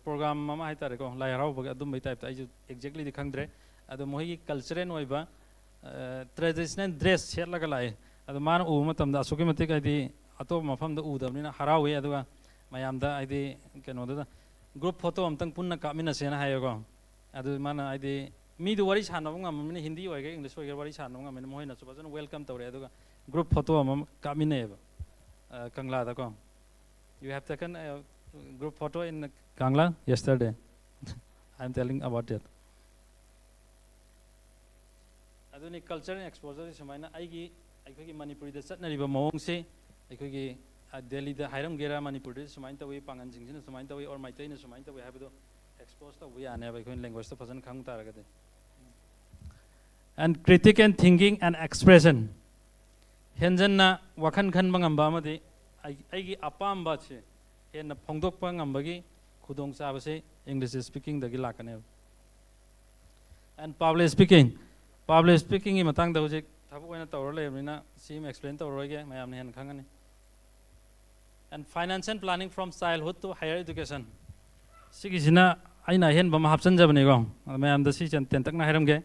ꯄ꯭ꯔꯣꯒ꯭ꯔꯥꯝ ꯑꯃ ꯍꯥꯏꯇꯥꯔꯦꯀꯣ, ꯂꯥꯏ ꯍꯔꯥꯎꯕꯒꯤ ꯑꯗꯨꯝꯕꯒꯤ ꯇꯥꯏꯞꯇ, ꯑꯩꯁꯨ ꯑꯦꯛꯖꯦꯛꯂꯤꯗꯤ ꯈꯪꯗ꯭ꯔꯦ꯫ ꯑꯗꯣ ꯃꯈꯣꯏꯒꯤ ꯀꯜꯆꯔꯦꯜ ꯑꯣꯏꯕ ꯇ꯭ꯔꯦꯗꯤꯁꯅꯦꯜ ꯗ꯭ꯔꯦꯁ ꯁꯦꯠꯂꯒ ꯂꯥꯛꯑꯦ꯫ ꯑꯗꯣ ꯃꯥꯅ ꯎꯕ ꯃꯇꯝꯗ ꯑꯁꯨꯛꯀꯤ ꯃꯇꯤꯛ ꯍꯥꯏꯗꯤ ꯑꯇꯣꯞꯄ ꯃꯐꯝꯗ ꯎꯗꯕꯅꯤꯅ ꯍꯔꯥꯎꯏ꯫ ꯑꯗꯨꯒ ꯃꯌꯥꯝꯗ ꯍꯥꯏꯗꯤ ꯀꯩꯅꯣꯗꯨꯗ ꯒ꯭ꯔꯨꯞ ꯐꯣꯇꯣ ꯑꯝꯇꯪ ꯄꯨꯟꯅ ꯀꯥꯞꯃꯤꯟꯅꯁꯦꯅ ꯍꯥꯏꯌꯦꯀꯣ꯫ ꯑꯗꯨ ꯃꯥꯅ ꯍꯥꯏꯗꯤ ꯃꯤꯗꯨ ꯋꯥꯔꯤ ꯁꯥꯟꯅꯕ ꯉꯝꯃꯕꯅꯤꯅ, ꯍꯤꯟꯗꯤ ꯑꯣꯏꯒꯦꯔꯥ ꯏꯪꯂꯤꯁ ꯑꯣꯏꯒꯦꯔꯥ ꯋꯥꯔꯤ ꯁꯥꯟꯅꯕ ꯉꯝꯃꯕꯅꯤꯅ ꯃꯈꯣꯏꯅꯁꯨ ꯐꯖꯅ ꯋꯦꯜꯀꯝ ꯇꯧꯔꯦ꯫ ꯑꯗꯨꯒ ꯒ꯭ꯔꯨꯞ ꯐꯣꯇꯣ ꯑꯃ ꯀꯥꯞꯃꯤꯟꯅꯩꯌꯦꯕ, ꯑ, ꯀꯪꯂꯥꯗꯀꯣ꯫ You have taken a group photo in Kangla yesterday. I am telling about that. ꯑꯗꯨꯅꯤ ꯀꯜꯆꯔꯦꯜ ꯑꯦꯛꯁꯄꯣꯖꯔꯁꯤ ꯁꯨꯃꯥꯏꯅ ꯑꯩꯒꯤ, ꯑꯩꯈꯣꯏꯒꯤ ꯃꯅꯤꯄꯨꯔꯤꯗ ꯆꯠꯅꯔꯤꯕ ꯃꯑꯣꯡꯁꯤ ꯑꯩꯈꯣꯏꯒꯤ, ꯑ, ꯗꯦꯜꯂꯤꯗ ꯍꯥꯏꯔꯝꯒꯦꯔꯥ, ꯃꯅꯤꯄꯨꯔꯗ ꯁꯨꯃꯥꯏꯅ ꯇꯧꯏ, ꯄꯥꯡꯒꯟꯁꯤꯡꯁꯤꯅ ꯁꯨꯃꯥꯏꯅ ꯇꯧꯏ, ꯑꯣꯔ ꯃꯩꯇꯩꯅ ꯁꯨꯃꯥꯏꯅ ꯇꯧꯏ ꯍꯥꯏꯕꯗꯣ ꯑꯦꯛꯁꯄꯣꯖ ꯇꯧꯕ ꯌꯥꯅꯦꯕ ꯑꯩꯈꯣꯏꯅ ꯂꯦꯡꯒ꯭ꯋꯦꯖꯇꯣ ꯐꯖꯅ ꯈꯪ ꯇꯥꯔꯒꯗꯤ꯫ And critique and thinking and expression. ꯍꯦꯟꯖꯟꯅ ꯋꯥꯈꯜ ꯈꯟꯕ ꯉꯝꯕ ꯑꯃꯗꯤ ꯑꯩ-, ꯑꯩꯒꯤ ꯑꯄꯥꯝꯕꯁꯦ ꯍꯦꯟꯅ ꯐꯣꯡꯗꯣꯛꯄ ꯉꯝꯕꯒꯤ ꯈꯨꯗꯣꯡꯆꯥꯕꯁꯦ ꯏꯪꯂꯤꯁ ꯁ꯭ꯄꯤꯀꯤꯡꯗꯒꯤ ꯂꯥꯛꯀꯅꯦꯕ꯫ And public speaking. Public speaking ꯒꯤ ꯃꯇꯥꯡꯗ ꯍꯧꯖꯤꯛ ꯊꯕꯛ ꯑꯣꯏꯅ ꯇꯧꯔ ꯂꯩꯔꯕꯅꯤꯅ ꯁꯤ ꯑꯃ ꯑꯦꯛꯁꯄ꯭ꯂꯦꯟ ꯇꯧꯔꯔꯣꯏꯒꯦ, ꯃꯌꯥꯝꯅ ꯍꯦꯟꯅ ꯈꯪꯒꯅꯤ꯫ And finance and planning from childhood to higher education. ꯁꯤꯒꯤꯁꯤꯅ ꯑꯩꯅ ꯑꯍꯦꯟꯕ ꯑꯃ ꯍꯥꯞꯆꯤꯟꯖꯕꯅꯤꯀꯣ꯫ ꯑꯗꯣ ꯃꯌꯥꯝꯗ ꯁꯤ ꯆꯦꯟ-, ꯇꯦꯟꯇꯛꯅ ꯍꯥꯏꯔꯝꯒꯦ꯫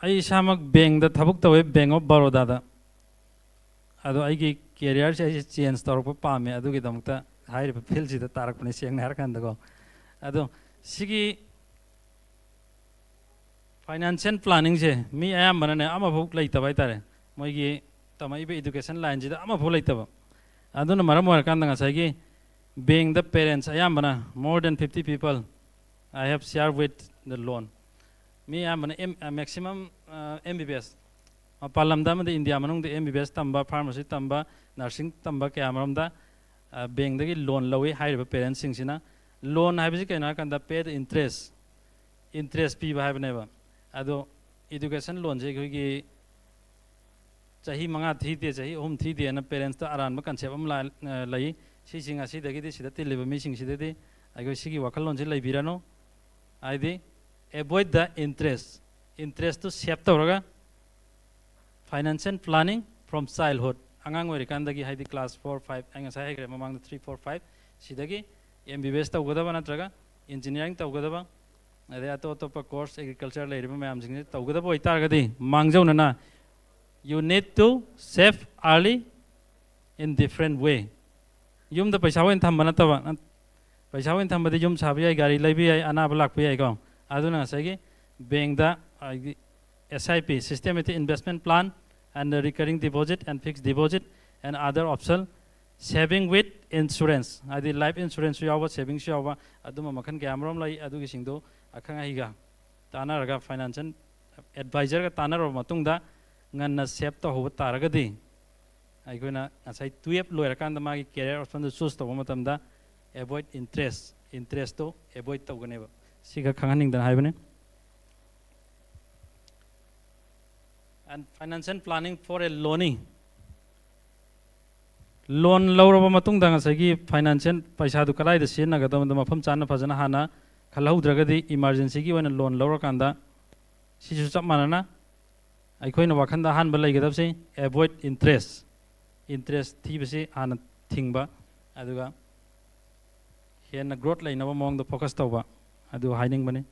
ꯑꯩ ꯏꯁꯥꯃꯛ ꯕꯦꯡꯗ ꯊꯕꯛ ꯇꯧꯋꯦ, ꯕꯦꯡ ꯑꯣꯐ ꯕꯔꯣꯗꯥꯗ꯫ ꯑꯗꯣ ꯑꯩꯒꯤ ꯀꯦꯔꯤꯌꯔꯁꯦ ꯑꯩꯁꯦ ꯆꯦꯟꯖ ꯇꯧꯔꯛꯄ ꯄꯥꯝꯃꯦ, ꯑꯗꯨꯒꯤꯗꯃꯛꯇ ꯍꯥꯏꯔꯤꯕ ꯐꯤꯜꯁꯤꯗ ꯇꯥꯔꯛꯄꯅꯦ, ꯁꯦꯡꯅ ꯍꯥꯏꯔꯀꯥꯟꯗꯀꯣ꯫ ꯑꯗꯣ ꯁꯤꯒꯤ ꯐꯥꯏꯅꯥꯟꯁꯤꯌꯦꯜ ꯄ꯭ꯂꯥꯅꯤꯡꯁꯦ ꯃꯤ ꯑꯌꯥꯝꯕꯅꯅꯦ ꯑꯃꯐꯥꯎ ꯂꯩꯇꯕ ꯍꯥꯏꯇꯥꯔꯦ꯫ ꯃꯣꯏꯒꯤ ꯇꯝꯃꯛꯏꯕ ꯏꯗꯨꯀꯦꯁꯟ ꯂꯥꯏꯟꯁꯤꯗ ꯑꯃꯐꯥꯎ ꯂꯩꯇꯕ꯫ ꯑꯗꯨꯅ ꯃꯔꯝ ꯑꯣꯏꯔꯀꯥꯟꯗ ꯉꯁꯥꯏꯒꯤ ꯕꯦꯡꯗ ꯄꯦꯔꯦꯟꯁ ꯑꯌꯥꯝꯕꯅ, more than fifty people I have shared with the loan. ꯃꯤ ꯑꯌꯥꯝꯕꯅ ꯑꯦꯝ-, ꯑ, ꯃꯦꯛꯁꯤꯃꯝ, ꯑ, ꯑꯦꯝ ꯕꯤ ꯕꯤ ꯑꯦꯁ, ꯃꯄꯥꯟ ꯂꯝꯗ ꯑꯃꯗꯤ ꯏꯟꯗꯤꯌꯥ ꯃꯅꯨꯡꯗ ꯑꯦꯝ ꯕꯤ ꯕꯤ ꯑꯦꯁ ꯇꯝꯕ, ꯐꯥꯔꯃꯥꯁꯤ ꯇꯝꯕ, ꯅꯔꯁꯤꯡ ꯇꯝꯕ ꯀꯌꯥ ꯃꯔꯣꯝꯗ, ꯑ, ꯕꯦꯡꯗꯒꯤ ꯂꯣꯟ ꯂꯧꯏ ꯍꯥꯏꯔꯤꯕ ꯄꯦꯔꯦꯟꯁꯁꯤꯡꯁꯤꯅ꯫ ꯂꯣꯟ ꯍꯥꯏꯕꯁꯤ ꯀꯩꯅꯣ ꯍꯥꯏꯔꯀꯥꯟꯗ, ꯄꯦꯗ ꯏꯟꯇꯔꯦꯁ, ꯏꯟꯇꯔꯦꯁ ꯄꯤꯕ ꯍꯥꯏꯕꯅꯦꯕ꯫ ꯑꯗꯣ ꯏꯗꯨꯀꯦꯁꯟ ꯂꯣꯟꯁꯦ ꯑꯩꯈꯣꯏꯒꯤ ꯆꯍꯤ ꯃꯉꯥ ꯊꯤꯗꯦ, ꯆꯍꯤ ꯑꯍꯨꯝ ꯊꯤꯗꯦꯅ ꯄꯦꯔꯦꯟꯁꯇ ꯑꯔꯥꯟꯕ ꯀꯟꯁꯦꯞ ꯑꯃ ꯂꯥ-, ꯑ, ꯂꯩ꯫ ꯁꯤꯁꯤꯡ ꯑꯁꯤꯗꯒꯤꯗꯤ, ꯁꯤꯗ ꯇꯤꯜꯂꯤꯕ ꯃꯤꯁꯤꯡꯁꯤꯗꯗꯤ ꯑꯩꯈꯣꯏ ꯁꯤꯒꯤ ꯋꯥꯈꯜꯂꯣꯟꯁꯤ ꯂꯩꯕꯤꯔꯅꯨ꯫ ꯍꯥꯏꯗꯤ, avoid the interest, ꯏꯟꯇꯔꯦꯁꯇꯨ ꯁꯦꯞ ꯇꯧꯔꯒ financial planning from childhood, ꯑꯉꯥꯡ ꯑꯣꯏꯔꯤꯀꯥꯟꯗꯒꯤ, ꯍꯥꯏꯗꯤ class four, five, ꯑꯩ ꯉꯁꯥꯏ ꯍꯥꯏꯈ꯭ꯔꯦ ꯃꯃꯥꯡꯗ, three, four, five, ꯁꯤꯗꯒꯤ ꯑꯦꯝ ꯕꯤ ꯕꯤ ꯑꯦꯁ ꯇꯧꯒꯗꯕ ꯅꯠꯇ꯭ꯔꯒ ꯏꯟꯖꯤꯅꯤꯌꯥꯔꯤꯡ ꯇꯧꯒꯗꯕ, ꯑꯗꯩ ꯑꯇꯣꯞ ꯑꯇꯣꯞꯄ course, agriculture ꯂꯩꯔꯤꯕ ꯃꯌꯥꯝꯁꯤꯡꯁꯤ ꯇꯧꯒꯗꯕ ꯑꯣꯏꯇꯥꯔꯒꯗꯤ, ꯃꯥꯡꯖꯧꯅꯅ you need to save early in different way. ꯌꯨꯝꯗ ꯄꯩꯁꯥ ꯑꯣꯏꯅ ꯊꯝꯕ ꯅꯠꯇꯕ, ꯅꯠ-, ꯄꯩꯁꯥ ꯑꯣꯏꯅ ꯊꯝꯕꯗꯤ ꯌꯨꯝ ꯁꯥꯕ ꯌꯥꯏ, ꯒꯥꯔꯤ ꯂꯩꯕ ꯌꯥꯏ, ꯑꯅꯥꯕ ꯂꯥꯛꯄ ꯌꯥꯏꯀꯣ꯫ ꯑꯗꯨꯅ ꯉꯁꯥꯏꯒꯤ bankꯗ, ꯍꯥꯏꯗꯤ, S I P, Systematic Investment Plan, and the recurring deposit and fixed deposit and other option, saving with insurance, ꯍꯥꯏꯗꯤ life insuranceꯁꯨ ꯌꯥꯎꯕ, savingꯁꯨ ꯌꯥꯎꯕ, ꯑꯗꯨꯝꯕ ꯃꯈꯜ ꯀꯌꯥ ꯑꯃꯔꯣꯝ ꯂꯩ꯫ ꯑꯗꯨꯒꯤꯁꯤꯡꯗꯣ ꯑꯈꯪ ꯑꯍꯩꯒ ꯇꯥꯟꯅꯔꯒ, financial advisorꯒ ꯇꯥꯟꯅꯔꯕ ꯃꯇꯨꯡꯗ ꯉꯟꯅ save ꯇꯧꯍꯧꯕ ꯇꯥꯔꯒꯗꯤ, ꯑꯩꯈꯣꯏꯅ ꯉꯁꯥꯏ twelve ꯂꯣꯏꯔꯀꯥꯟꯗ ꯃꯥꯒꯤ career optionꯗꯨ choose ꯇꯧꯕ ꯃꯇꯝꯗ avoid interest, interestꯇꯣ avoid ꯇꯧꯒꯅꯦꯕ꯫ ꯁꯤꯒ ꯈꯪꯍꯟꯅꯤꯡꯗꯅ ꯍꯥꯏꯕꯅꯤ꯫ And financial planning for a loanee. Loan ꯂꯧꯔꯕ ꯃꯇꯨꯡꯗ ꯉꯁꯥꯏꯒꯤ financial ꯄꯩꯁꯥꯗꯨ ꯀꯗꯥꯏꯗ ꯁꯤꯖꯤꯟꯅꯒꯗꯕꯗꯣ ꯃꯐꯝ ꯆꯥꯅ ꯐꯖꯅ ꯍꯥꯟꯅ ꯈꯜꯍꯧꯗ꯭ꯔꯒꯗꯤ, emergencyꯒꯤ ꯑꯣꯏꯅ loan ꯂꯧꯔꯀꯥꯟꯗ, ꯁꯤꯁꯨ ꯆꯞ ꯃꯥꯟꯅꯅ ꯑꯩꯈꯣꯏꯅ ꯋꯥꯈꯜꯗ ꯑꯍꯥꯟꯕ ꯂꯩꯒꯗꯕꯁꯤ avoid interest, interest ꯊꯤꯕꯁꯤ ꯍꯥꯟꯅ ꯊꯤꯡꯕ, ꯑꯗꯨꯒ ꯍꯦꯟꯅ growth ꯂꯩꯅꯕ ꯃꯑꯣꯡꯗ focus ꯇꯧꯕ, ꯑꯗꯨ ꯍꯥꯏꯅꯤꯡꯕꯅꯤ꯫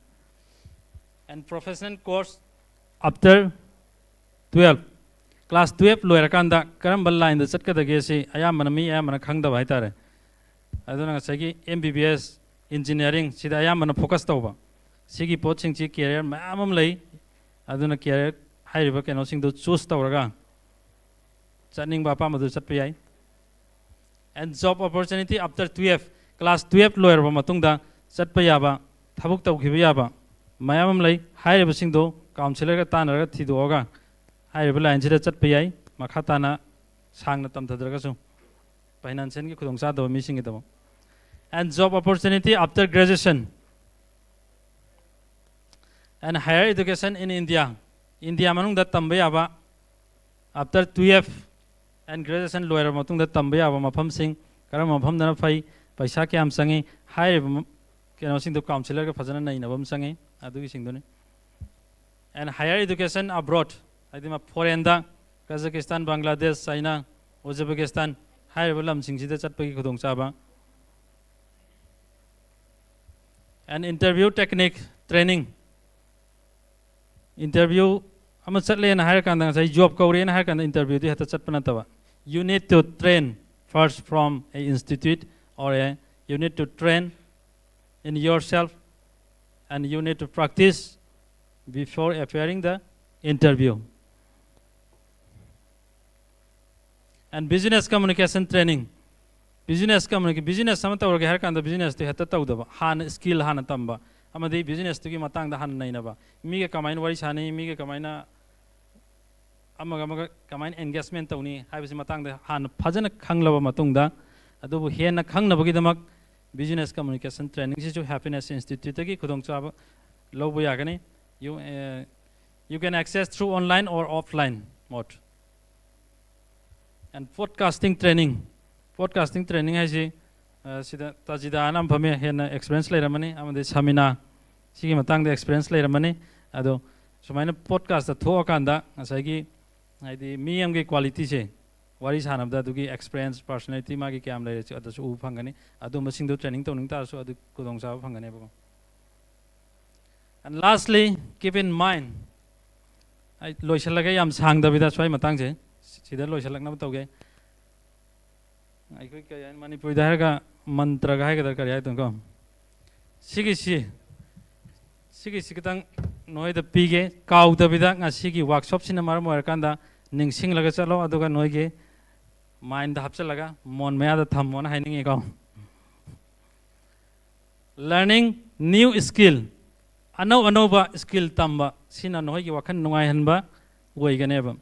And professional course after twelve, class twelve ꯂꯣꯏꯔꯀꯥꯟꯗ ꯀꯔꯝꯕ lineꯗ ꯆꯠꯀꯗꯒꯦ ꯁꯤ ꯑꯌꯥꯝꯕꯅ, ꯃꯤ ꯑꯌꯥꯝꯕꯅ ꯈꯪꯗꯕ ꯍꯥꯏꯇꯥꯔꯦ꯫ ꯑꯗꯨꯅ ꯉꯁꯥꯏꯒꯤ M B B S, engineering ꯁꯤꯗ ꯑꯌꯥꯝꯕꯅ focus ꯇꯧꯕ꯫ ꯁꯤꯒꯤ ꯄꯣꯠꯁꯤꯡꯁꯤ career ꯃꯌꯥꯝ ꯑꯃ ꯂꯩ꯫ ꯑꯗꯨꯅ career ꯍꯥꯏꯔꯤꯕ ꯀꯩꯅꯣꯁꯤꯡꯗꯨ choose ꯇꯧꯔꯒ ꯆꯠꯅꯤꯡꯕ ꯑꯄꯥꯝꯕꯗꯨ ꯆꯠꯄ ꯌꯥꯏ꯫ And job opportunity after twelve, class twelve ꯂꯣꯏꯔꯕ ꯃꯇꯨꯡꯗ ꯆꯠꯄ ꯌꯥꯕ, ꯊꯕꯛ ꯇꯧꯈꯤꯕ ꯌꯥꯕ ꯃꯌꯥꯝ ꯑꯃ ꯂꯩ꯫ ꯍꯥꯏꯔꯤꯕꯁꯤꯡꯗꯣ counsellorꯒ ꯇꯥꯟꯅꯔꯒ ꯊꯤꯗꯣꯛꯑꯒ ꯍꯥꯏꯔꯤꯕ lineꯁꯤꯗ ꯆꯠꯄ ꯌꯥꯏ, ꯃꯈꯥ ꯇꯥꯅ ꯁꯥꯡꯅ ꯇꯝꯊꯗ꯭ꯔꯒꯁꯨ, financialꯒꯤ ꯈꯨꯗꯣꯡꯆꯥꯗꯕ ꯃꯤꯁꯤꯡꯒꯤꯗꯃꯛ꯫ And job opportunity after graduation and higher education in India, India ꯃꯅꯨꯡꯗ ꯇꯝꯕ ꯌꯥꯕ, after twelve and graduation ꯂꯣꯏꯔꯕ ꯃꯇꯨꯡꯗ ꯇꯝꯕ ꯌꯥꯕ ꯃꯐꯝꯁꯤꯡ, ꯀꯔꯝꯕ ꯃꯐꯝꯗꯅ ꯐꯩ, ꯄꯩꯁꯥ ꯀꯌꯥꯝ ꯆꯪꯉꯤ, ꯍꯥꯏꯔꯤꯕ ꯃ-, ꯀꯩꯅꯣꯁꯤꯡꯗꯣ counsellorꯒ ꯐꯖꯅ ꯅꯩꯅꯕ ꯑꯃ ꯆꯪꯉꯤ꯫ ꯑꯗꯨꯒꯤꯁꯤꯡꯗꯨꯅꯤ꯫ And higher education abroad, ꯍꯥꯏꯗꯤ ꯃ-, foreignꯗ, Kazakhstan, Bangladesh, China, Uzbekistan ꯍꯥꯏꯔꯤꯕ ꯂꯝꯁꯤꯡꯁꯤꯗ ꯆꯠꯄꯒꯤ ꯈꯨꯗꯣꯡꯆꯥꯕ꯫ And interview technique, training. Interview ꯑꯃ ꯆꯠꯂꯦꯅ ꯍꯥꯏꯔꯀꯥꯟꯗ, ꯉꯁꯥꯏ job ꯀꯧꯔꯦꯅ ꯍꯥꯏꯔꯀꯥꯟꯗ interview ꯗꯤ ꯍꯦꯛꯇ ꯆꯠꯄ ꯅꯠꯇꯕ, you need to train first from a institute or a, you need to train in yourself and you need to practice before appearing the interview. And business communication training. Business communica- business ꯑꯃ ꯇꯧꯔꯒꯦ ꯍꯥꯏꯔ ꯀꯥꯟꯗ business ꯇꯨ ꯍꯦꯛꯇ ꯇꯧꯗꯕ, ꯍꯥꯟꯅ skill ꯍꯥꯟꯅ ꯇꯝꯕ, ꯑꯃꯗꯤ business ꯇꯨꯒꯤ ꯃꯇꯥꯡꯗ ꯍꯥꯟꯅ ꯅꯩꯅꯕ, ꯃꯤꯒ ꯀꯃꯥꯏꯅ ꯋꯥꯔꯤ ꯁꯥꯅꯤ, ꯃꯤꯒ ꯀꯃꯥꯏꯅ ꯑꯃꯒ ꯑꯃꯒ ꯀꯃꯥꯏꯅ engagement ꯇꯧꯅꯤ ꯍꯥꯏꯕꯁꯤ ꯃꯇꯥꯡꯗ ꯍꯥꯟꯅ ꯐꯖꯅ ꯈꯪꯂꯕ ꯃꯇꯨꯡꯗ, ꯑꯗꯨꯕꯨ ꯍꯦꯟꯅ ꯈꯪꯅꯕꯒꯤꯗꯃꯛ business communication training ꯁꯤꯁꯨ Happiness Institute ꯇꯒꯤ ꯈꯨꯗꯣꯡꯆꯥꯕ ꯂꯧꯕ ꯌꯥꯒꯅꯤ. You, uh, you can access through online or offline mode. And podcasting training. Podcasting training ꯍꯥꯏꯁꯤ, ꯑ, ꯁꯤꯗ ꯇꯥꯖꯤꯗꯥꯅ ꯑꯃ ꯐꯝꯃꯦ, ꯍꯦꯟꯅ experience ꯂꯩꯔꯝꯃꯅꯤ, ꯑꯃꯗꯤ ꯁꯃꯤꯅꯥ, ꯁꯤꯒꯤ ꯃꯇꯥꯡꯗ experience ꯂꯩꯔꯝꯃꯅꯤ꯫ ꯑꯗꯣ ꯁꯨꯃꯥꯏꯅ podcast ꯇ ꯊꯣꯛꯑꯀꯥꯟꯗ ꯉꯁꯥꯏꯒꯤ, ꯍꯥꯏꯗꯤ, ꯃꯤ ꯑꯃꯒꯤ quality ꯁꯦ, ꯋꯥꯔꯤ ꯁꯥꯟꯅꯕꯗ ꯑꯗꯨꯒꯤ experience, personality ꯃꯥꯒꯤ ꯀꯌꯥꯝ ꯂꯩꯔꯦ ꯑꯗꯨꯁꯨ ꯎꯕ ꯐꯪꯒꯅꯤ꯫ ꯑꯗꯨꯝꯕꯁꯤꯡꯗꯣ training ꯇꯧꯅꯤꯡ ꯇꯥꯔꯁꯨ ꯑꯗꯨ ꯈꯨꯗꯣꯡꯆꯥꯕ ꯐꯪꯒꯅꯦꯕꯀꯣ꯫ And lastly, keep in mind, ꯑꯩ ꯂꯣꯏꯁꯤꯜꯂꯒ ꯌꯥꯝ ꯁꯥꯡꯗꯕꯤꯗ ꯁ꯭ꯋꯥꯏ ꯃꯇꯥꯡꯁꯦ ꯁꯤꯗ ꯂꯣꯏꯁꯤꯜꯂꯛꯅꯕ ꯇꯧꯒꯦ꯫ ꯑꯩꯈꯣꯏ ꯀꯔꯤ ꯍꯥꯏꯅꯤ, ꯃꯅꯤꯄꯨꯔꯤꯗ ꯍꯥꯏꯔꯒ ꯃꯟꯇ꯭ꯔꯒ ꯍꯥꯏꯒꯗ꯭ꯔꯥ, ꯀꯔꯤ ꯍꯥꯏꯗꯣꯏꯅꯣ? ꯁꯤꯒꯤꯁꯤ, ꯁꯤꯒꯤꯁꯤ ꯈꯤꯇꯪ ꯅꯣꯏꯗ ꯄꯤꯒꯦ꯫ ꯀꯥꯎꯗꯕꯤꯗ ꯉꯁꯤꯒꯤ workshop ꯁꯤꯅ ꯃꯔꯝ ꯑꯣꯏꯔꯀꯥꯟꯗ ꯅꯤꯡꯁꯤꯡꯂꯒ ꯆꯠꯂꯣ, ꯑꯗꯨꯒ ꯅꯣꯏꯒꯤ mind ꯗ ꯍꯥꯞꯆꯤꯜꯂꯒ ꯃꯣꯟ ꯃꯌꯥꯗ ꯊꯝꯃꯣꯅ ꯍꯥꯏꯅꯤꯡꯉꯤꯀꯣ꯫ Learning new skill, ꯑꯅꯧ ꯑꯅꯧꯕ skill ꯇꯝꯕ, ꯁꯤꯅ ꯅꯈꯣꯏꯒꯤ ꯋꯥꯈꯜ ꯅꯨꯡꯉꯥꯏꯍꯟꯕ ꯑꯣꯏꯒꯅꯦꯕ꯫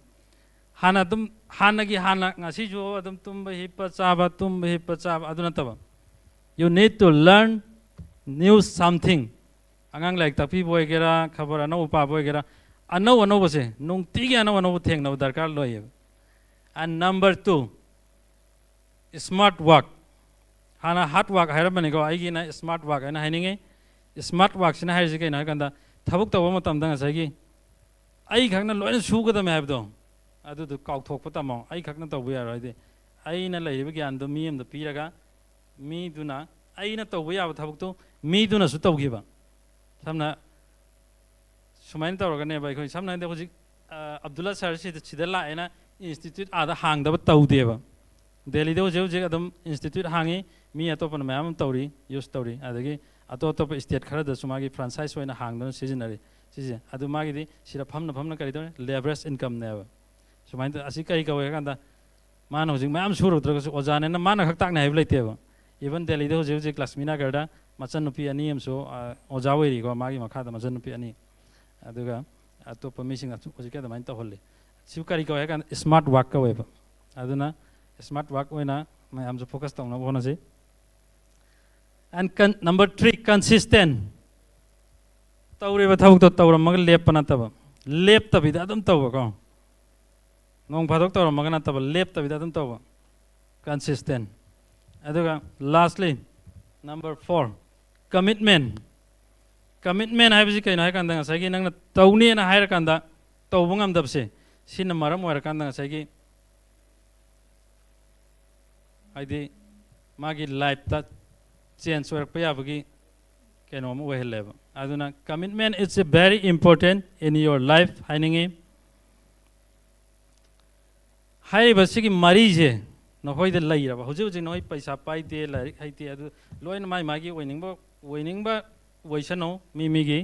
ꯍꯥꯟꯅ ꯑꯗꯨꯝ, ꯍꯥꯟꯅꯒꯤ ꯍꯥꯟꯅ, ꯉꯁꯤꯁꯨ ꯑꯗꯨꯝ ꯇꯨꯝꯕ ꯍꯤꯞꯄ ꯆꯥꯕ, ꯇꯨꯝꯕ ꯍꯤꯞꯄ ꯆꯥꯕ, ꯑꯗꯨ ꯅꯠꯇꯕ, you need to learn new something. ꯑꯉꯥꯡ ꯂꯥꯏꯔꯤꯛ ꯇꯥꯛꯄꯤꯕ ꯑꯣꯏꯒꯦꯔꯥ, ꯈꯕꯔ ꯑꯅꯧꯕ ꯄꯥꯕ ꯑꯣꯏꯒꯦꯔꯥ, ꯑꯅꯧ ꯑꯅꯧꯕꯁꯦ ꯅꯨꯡꯇꯤꯒꯤ ꯑꯅꯧ ꯑꯅꯧꯕ ꯊꯦꯡꯅꯕ ꯗꯔꯀꯥꯔ ꯂꯩꯌꯦꯕ꯫ And number two, smart work. ꯍꯥꯟꯅ hard work ꯍꯥꯏꯔꯝꯕꯅꯤꯀꯣ, ꯑꯩꯒꯤꯅ smart work ꯍꯥꯏꯅ ꯍꯥꯏꯅꯤꯡꯉꯤ꯫ Smart work ꯁꯤꯅ ꯍꯥꯏꯔꯤꯁꯤ ꯀꯩꯅꯣ ꯍꯥꯏꯔꯀꯥꯟꯗ, ꯊꯕꯛ ꯇꯧꯕ ꯃꯇꯝꯗ ꯉꯁꯥꯏꯒꯤ ꯑꯩ ꯈꯛꯅ ꯂꯣꯏꯅ ꯁꯨꯒꯗꯕꯅꯦ ꯍꯥꯏꯕꯗꯣ, ꯑꯗꯨꯗꯣ ꯀꯥꯎꯊꯣꯛꯄ ꯇꯝꯃꯣ꯫ ꯑꯩ ꯈꯛꯅ ꯇꯧꯕ ꯌꯥꯔꯣꯏ꯫ ꯍꯥꯏꯗꯤ, ꯑꯩꯅ ꯂꯩꯔꯤꯕ ꯒ꯭ꯌꯥꯟꯗꯣ ꯃꯤ ꯑꯃꯗ ꯄꯤꯔꯒ, ꯃꯤꯗꯨꯅ, ꯑꯩꯅ ꯇꯧꯕ ꯌꯥꯕ ꯊꯕꯛꯇꯣ ꯃꯤꯗꯨꯅꯁꯨ ꯇꯧꯈꯤꯕ, ꯁꯝꯅ ꯁꯨꯃꯥꯏꯅ ꯇꯧꯔꯒꯅꯦꯕ, ꯑꯩꯈꯣꯏ ꯁꯝꯅ ꯍꯥꯏꯔꯕꯗ ꯍꯧꯖꯤꯛ ꯑ, ꯑꯕꯗꯨꯜꯂꯥ ꯁꯍꯔ ꯁꯤꯗ, ꯁꯤꯗ ꯂꯥꯛꯑꯦꯅ ꯏꯟꯁꯇꯤꯇ꯭ꯌꯨꯠ ꯑꯥꯗ ꯍꯥꯡꯗꯕ ꯇꯧꯗꯦꯕ꯫ ꯗꯦꯜꯂꯤꯗ ꯍꯧꯖꯤꯛ ꯍꯧꯖꯤꯛ ꯑꯗꯨꯝ ꯏꯟꯁꯇꯤꯇ꯭ꯌꯨꯠ ꯍꯥꯡꯉꯤ, ꯃꯤ ꯑꯇꯣꯞꯄꯅ ꯃꯌꯥꯝ ꯑꯃ ꯇꯧꯔꯤ, ꯌꯨꯁ ꯇꯧꯔꯤ, ꯑꯗꯒꯤ ꯑꯇꯣꯞ ꯑꯇꯣꯞꯄ ꯁ꯭ꯇꯦꯠ ꯈꯔꯗꯁꯨ ꯃꯥꯒꯤ ꯐ꯭ꯔꯥꯟꯆꯥꯏꯁ ꯑꯣꯏꯅ ꯍꯥꯡꯗꯨꯅ ꯁꯤꯖꯤꯟꯅꯔꯤ꯫ ꯁꯤꯁꯦ ꯑꯗꯨ ꯃꯥꯒꯤꯗꯤ ꯁꯤꯗ ꯐꯝꯅ ꯐꯝꯅ ꯀꯔꯤ ꯇꯧꯔꯤ? ꯂꯦꯕꯔꯦꯖ ꯏꯟꯀꯝꯅꯦꯕ꯫ ꯁꯨꯃꯥꯏꯅ ꯇꯧ-, ꯑꯁꯤ ꯀꯔꯤ ꯀꯧꯋꯦ ꯍꯥꯏ ꯀꯥꯟꯗ, ꯃꯥꯅ ꯍꯧꯖꯤꯛ ꯃꯌꯥꯝ ꯁꯨꯔꯨꯗ꯭ꯔꯒꯁꯨ ꯑꯣꯖꯥꯅꯦꯅ ꯃꯥꯅ ꯈꯛ ꯇꯥꯛꯅꯤ ꯍꯥꯏꯕ ꯂꯩꯇꯦꯕ꯫ ꯏꯚꯟ ꯗꯦꯜꯂꯤꯗ ꯍꯧꯖꯤꯛ ꯍꯧꯖꯤꯛ ꯂꯛꯁꯃꯤ ꯅꯒꯔꯗ ꯃꯆꯟꯅꯨꯄꯤ ꯑꯅꯤ ꯑꯃꯁꯨ, ꯑ, ꯑꯣꯖꯥ ꯑꯣꯏꯔꯤꯀꯣ, ꯃꯥꯒꯤ ꯃꯈꯥꯗ ꯃꯆꯟꯅꯨꯄꯤ ꯑꯅꯤ꯫ ꯑꯗꯨꯒ ꯑꯇꯣꯞꯄ ꯃꯤꯁꯤꯡꯅꯁꯨ ꯍꯧꯖꯤꯛꯀꯤ ꯑꯗꯨꯃꯥꯏꯅ ꯇꯧꯍꯜꯂꯤ꯫ ꯁꯤꯕꯨ ꯀꯔꯤ ꯀꯧꯋꯦ ꯍꯥꯏ ꯀꯥꯟꯗ ꯁ꯭ꯃꯥꯔꯠ ꯋꯥꯔꯛ ꯀꯧꯋꯦꯕ꯫ ꯑꯗꯨꯅ ꯁ꯭ꯃꯥꯔꯠ ꯋꯥꯔꯛ ꯑꯣꯏꯅ ꯃꯌꯥꯝꯁꯨ ꯐꯣꯀꯁ ꯇꯧꯅꯕ ꯍꯣꯠꯅꯁꯤ꯫ And con-, number three, consistent꯫ ꯇꯧꯔꯤꯕ ꯊꯕꯛꯇꯣ ꯇꯧꯔꯝꯃꯒ ꯂꯦꯞꯄ ꯅꯠꯇꯕ, ꯂꯦꯞꯇꯕꯤꯗ ꯑꯗꯨꯝ ꯇꯧꯕꯀꯣ꯫ ꯅꯣꯡ ꯐꯥꯗꯣꯛ ꯇꯧꯔꯝꯃꯒ ꯅꯠꯇꯕ, ꯂꯦꯞꯇꯕꯤꯗ ꯑꯗꯨꯝ ꯇꯧꯕ, ꯀꯟꯁꯤꯁꯇꯦꯟ꯫ ꯑꯗꯨꯒ lastly, number four, commitment꯫ Commitment ꯍꯥꯏꯕꯁꯤ ꯀꯩꯅꯣ ꯍꯥꯏ ꯀꯥꯟꯗ, ꯉꯁꯥꯏꯒꯤ ꯅꯪꯅ ꯇꯧꯅꯦꯅ ꯍꯥꯏꯔꯀꯥꯟꯗ ꯇꯧꯕ ꯉꯝꯗꯕꯁꯦ, ꯁꯤꯅ ꯃꯔꯝ ꯑꯣꯏꯔꯀꯥꯟꯗ ꯉꯁꯥꯏꯒꯤ, ꯍꯥꯏꯗꯤ, ꯃꯥꯒꯤ ꯂꯥꯏꯐꯇ ꯆꯦꯟꯖ ꯑꯣꯏꯔꯛꯄ ꯌꯥꯕꯒꯤ ꯀꯩꯅꯣ ꯑꯃ ꯑꯣꯏꯍꯜꯂꯦꯕ꯫ ꯑꯗꯨꯅ commitment is a very important in your life ꯍꯥꯏꯅꯤꯡꯉꯤ꯫ ꯍꯥꯏꯔꯤꯕ ꯁꯤꯒꯤ ꯃꯔꯤꯁꯦ ꯅꯈꯣꯏꯗ ꯂꯩꯔꯕ, ꯍꯧꯖꯤꯛ ꯍꯧꯖꯤꯛ ꯅꯈꯣꯏ ꯄꯩꯁꯥ ꯄꯥꯏꯗꯦ, ꯂꯥꯏꯔꯤꯛ ꯍꯩꯇꯦ, ꯑꯗꯨ ꯂꯣꯏꯅ ꯃꯥꯏ ꯃꯥꯒꯤ ꯑꯣꯏꯅꯤꯡꯕ, ꯑꯣꯏꯅꯤꯡꯕ ꯑꯣꯏꯁꯅꯨ ꯃꯤ ꯃꯤꯒꯤ꯫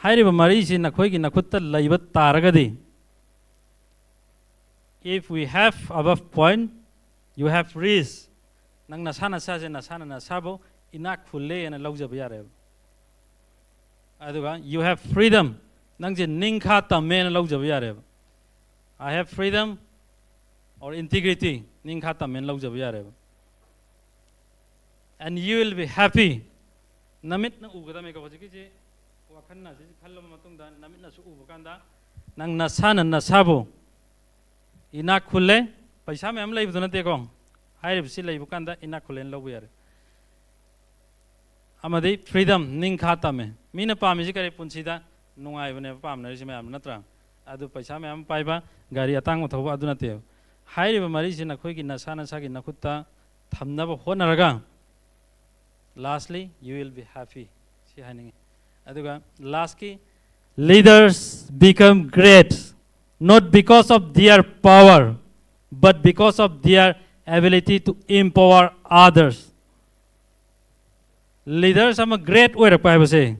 ꯍꯥꯏꯔꯤꯕ ꯃꯔꯤꯁꯤ ꯅꯈꯣꯏꯒꯤ ꯅꯈꯨꯠꯇ ꯂꯩꯕ ꯇꯥꯔꯒꯗꯤ, if we have above point, you have reached. ꯅꯪ ꯅꯁꯥ ꯅꯁꯥꯁꯦ, ꯅꯁꯥꯅ ꯅꯁꯥꯕꯨ ꯏꯅꯥꯛ ꯈꯨꯜꯂꯦꯅ ꯂꯧꯖꯕ ꯌꯥꯔꯦꯕ꯫ ꯑꯗꯨꯒ you have freedom, ꯅꯪꯁꯦ ꯅꯤꯡꯈꯥ ꯇꯝꯃꯦꯅ ꯂꯧꯖꯕ ꯌꯥꯔꯦꯕ꯫ I have freedom or integrity, ꯅꯤꯡꯈꯥ ꯇꯝꯃꯦꯅ ꯂꯧꯖꯕ ꯌꯥꯔꯦꯕ꯫ And you will be happy. ꯅꯃꯤꯠꯅ ꯎꯒꯗꯕꯅꯤꯀꯣ, ꯍꯧꯖꯤꯛꯀꯤꯁꯤ ꯋꯥꯈꯜꯅ ꯑꯁꯤꯁꯤ ꯈꯜꯂꯕ ꯃꯇꯨꯡꯗ ꯅꯃꯤꯠꯅꯁꯨ ꯎꯕ ꯀꯥꯟꯗ ꯅꯪ ꯅꯁꯥꯅ ꯅꯁꯥꯕꯨ ꯏꯅꯥꯛ ꯈꯨꯜꯂꯦ꯫ ꯄꯩꯁꯥ ꯃꯌꯥꯝ ꯂꯩꯕꯗꯨ ꯅꯠꯇꯦꯀꯣ, ꯍꯥꯏꯔꯤꯕꯁꯤ ꯂꯩꯕ ꯀꯥꯟꯗ ꯏꯅꯥꯛ ꯈꯨꯜꯂꯦꯅ ꯂꯧꯕ ꯌꯥꯔꯦ꯫ ꯑꯃꯗꯤ freedom, ꯅꯤꯡꯈꯥ ꯇꯝꯃꯦ꯫ ꯃꯤꯅ ꯄꯥꯝꯃꯤꯁꯤ ꯀꯔꯤ? ꯄꯨꯟꯁꯤꯗ ꯅꯨꯡꯉꯥꯏꯕꯅꯦꯕ ꯄꯥꯝꯅꯔꯤꯁꯤ ꯃꯌꯥꯝ, ꯅꯠꯇ꯭ꯔꯥ? ꯑꯗꯨ ꯄꯩꯁꯥ ꯃꯌꯥꯝ ꯄꯥꯏꯕ, ꯒꯥꯔꯤ ꯑꯇꯥꯡꯕ ꯊꯧꯕ, ꯑꯗꯨ ꯅꯠꯇꯦꯕ꯫ ꯍꯥꯏꯔꯤꯕ ꯃꯔꯤꯁꯤ ꯅꯈꯣꯏꯒꯤ ꯅꯁꯥ ꯅꯁꯥꯒꯤ ꯅꯈꯨꯠꯇ ꯊꯝꯅꯕ ꯍꯣꯠꯅꯔꯒ, lastly, you will be happy꯫ ꯁꯤ ꯍꯥꯏꯅꯤꯡꯉꯤ꯫ ꯑꯗꯨꯒ ꯂꯥꯁꯀꯤ, "Leaders become great not because of their power but because of their ability to empower others." Leaders ꯑꯃ ꯒ꯭ꯔꯦꯠ ꯑꯣꯏꯔꯛꯄ ꯍꯥꯏꯕꯁꯦ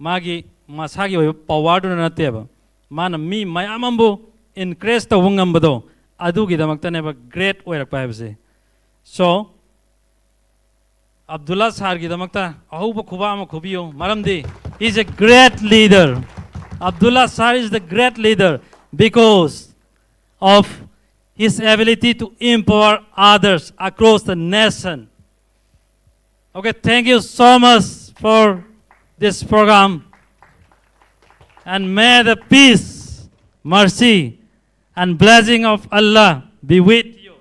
ꯃꯥꯒꯤ ꯃꯁꯥꯒꯤ ꯑꯣꯏꯕ ꯄꯋꯥꯔꯗꯨꯅ ꯅꯠꯇꯦꯕ, ꯃꯥꯅ ꯃꯤ ꯃꯌꯥꯝ ꯑꯃꯕꯨ ꯏꯟꯀꯔꯦꯖ ꯇꯧꯕ ꯉꯝꯕꯗꯣ, ꯑꯗꯨꯒꯤꯗꯃꯛꯇꯅꯦꯕ ꯒ꯭ꯔꯦꯠ ꯑꯣꯏꯔꯛꯄ ꯍꯥꯏꯕꯁꯦ꯫ ꯁꯣ, ꯑꯕꯗꯨꯜꯂꯥ ꯁꯥꯔꯒꯤꯗꯃꯛꯇ ꯑꯍꯧꯕ ꯈꯨꯕꯥꯛ ꯑꯃ ꯈꯨꯕꯤꯌꯨ, ꯃꯔꯝꯗꯤ he is a great leader. Abdullah Sir is the great leader because of his ability to empower others across the nation. Okay, thank you so much for this program. And may the peace, mercy, and blessing of Allah be with you.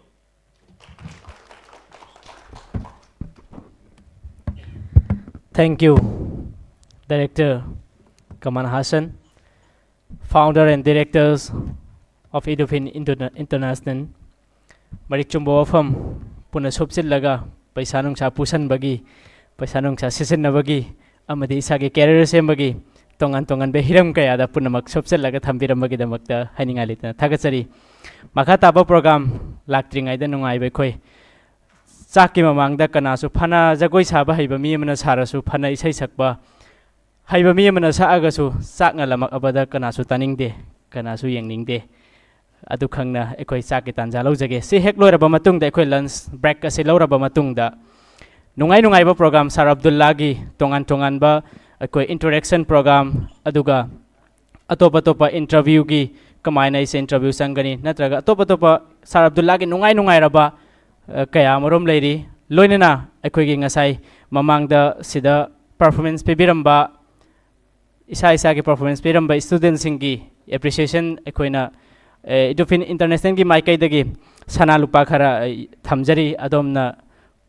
Thank you, Director Kamal Hassan, Founder and Directors of Edufin Interna- International. ꯃꯔꯤꯛ ꯆꯨꯝꯕ ꯋꯥꯐꯝ ꯄꯨꯟꯅ ꯁꯨꯞꯆꯤꯜꯂꯒ ꯄꯩꯁꯥ ꯅꯨꯡꯁꯥ ꯄꯨꯁꯟꯕꯒꯤ, ꯄꯩꯁꯥ ꯅꯨꯡꯁꯥ ꯁꯤꯖꯤꯟꯅꯕꯒꯤ ꯑꯃꯗꯤ ꯏꯁꯥꯒꯤ ꯀꯦꯔꯤꯌꯔ ꯁꯦꯝꯕꯒꯤ ꯇꯣꯉꯥꯟ ꯇꯣꯉꯥꯟꯕ ꯍꯤꯔꯝ ꯀꯌꯥꯗ ꯄꯨꯝꯅꯃꯛ ꯁꯨꯞꯆꯤꯜꯂꯒ ꯊꯝꯕꯤꯔꯝꯕꯒꯤꯗꯃꯛꯇ ꯍꯥꯏꯅꯤꯡꯉꯥꯏ ꯂꯩꯇꯅ ꯊꯥꯒꯠꯆꯔꯤ꯫ ꯃꯈꯥ ꯇꯥꯕ ꯄ꯭ꯔꯣꯒ꯭ꯔꯥꯝ ꯂꯥꯛꯇ꯭ꯔꯤꯉꯩꯗ ꯅꯨꯡꯉꯥꯏꯕ ꯑꯩꯈꯣꯏ ꯆꯥꯛꯀꯤ ꯃꯃꯥꯡꯗ ꯀꯅꯥꯁꯨ ꯐꯅ ꯖꯒꯣꯏ ꯁꯥꯕ ꯍꯩꯕ ꯃꯤ ꯑꯃꯅ ꯁꯥꯔꯁꯨ, ꯐꯅ ꯏꯁꯩ ꯁꯛꯄ ꯍꯩꯕ ꯃꯤ ꯑꯃꯅ ꯁꯛꯑꯒꯁꯨ ꯆꯥꯛꯅ ꯂꯝꯃꯛꯑꯕꯗ ꯀꯅꯥꯁꯨ ꯇꯥꯅꯤꯡꯗꯦ, ꯀꯅꯥꯁꯨ ꯌꯦꯡꯅꯤꯡꯗꯦ꯫ ꯑꯗꯨ ꯈꯪꯅ ꯑꯩꯈꯣꯏ ꯆꯥꯛꯀꯤ ꯇꯥꯟꯖꯥ ꯂꯧꯖꯒꯦ꯫ ꯁꯤ ꯍꯦꯛ ꯂꯣꯏꯔꯕ ꯃꯇꯨꯡꯗ, ꯑꯩꯈꯣꯏ ꯂꯟꯁ ꯕ꯭ꯔꯦꯛ ꯑꯁꯤ ꯂꯧꯔꯕ ꯃꯇꯨꯡꯗ, ꯅꯨꯡꯉꯥꯏ ꯅꯨꯡꯉꯥꯏꯕ ꯄ꯭ꯔꯣꯒ꯭ꯔꯥꯝ, ꯁꯥꯔ ꯑꯕꯗꯨꯜꯂꯥꯒꯤ ꯇꯣꯉꯥꯟ ꯇꯣꯉꯥꯟꯕ ꯑꯩꯈꯣꯏ ꯏꯟꯇꯔꯦꯛꯁꯟ ꯄ꯭ꯔꯣꯒ꯭ꯔꯥꯝ, ꯑꯗꯨꯒ ꯑꯇꯣꯞ ꯑꯇꯣꯞꯄ ꯏꯟꯇꯔꯚ꯭ꯌꯨꯒꯤ ꯀꯃꯥꯏꯅ ꯑꯩꯁꯦ ꯏꯟꯇꯔꯚ꯭ꯌꯨ ꯆꯪꯒꯅꯤ, ꯅꯠꯇ꯭ꯔꯒ ꯑꯇꯣꯞ ꯑꯇꯣꯞꯄ ꯁꯥꯔ ꯑꯕꯗꯨꯜꯂꯥꯒꯤ ꯅꯨꯡꯉꯥꯏ ꯅꯨꯡꯉꯥꯏꯔꯕ, ꯑ, ꯀꯌꯥ ꯑꯃꯔꯣꯝ ꯂꯩꯔꯤ꯫ ꯂꯣꯏꯅꯅ ꯑꯩꯈꯣꯏꯒꯤ ꯉꯁꯥꯏ ꯃꯃꯥꯡꯗ ꯁꯤꯗ ꯄꯔꯐꯣꯔꯃꯦꯟꯁ ꯄꯤꯕꯤꯔꯝꯕ, ꯏꯁꯥ ꯏꯁꯥꯒꯤ ꯄꯔꯐꯣꯔꯃꯦꯟꯁ ꯄꯤꯔꯝꯕ ꯏꯁꯇꯨꯗꯦꯟꯁꯤꯡꯒꯤ ꯑꯦꯄ꯭ꯔꯤꯁꯤꯌꯦꯁꯟ ꯑꯩꯈꯣꯏꯅ, ꯑꯦ, ꯏꯗꯨꯐꯤꯟ ꯏꯟꯇꯔꯅꯦꯁꯅꯦꯜꯒꯤ ꯃꯥꯏꯀꯩꯗꯒꯤ ꯁꯅꯥ ꯂꯨꯄꯥ ꯈꯔ ꯑꯩ ꯊꯝꯖꯔꯤ꯫ ꯑꯗꯣꯝꯅ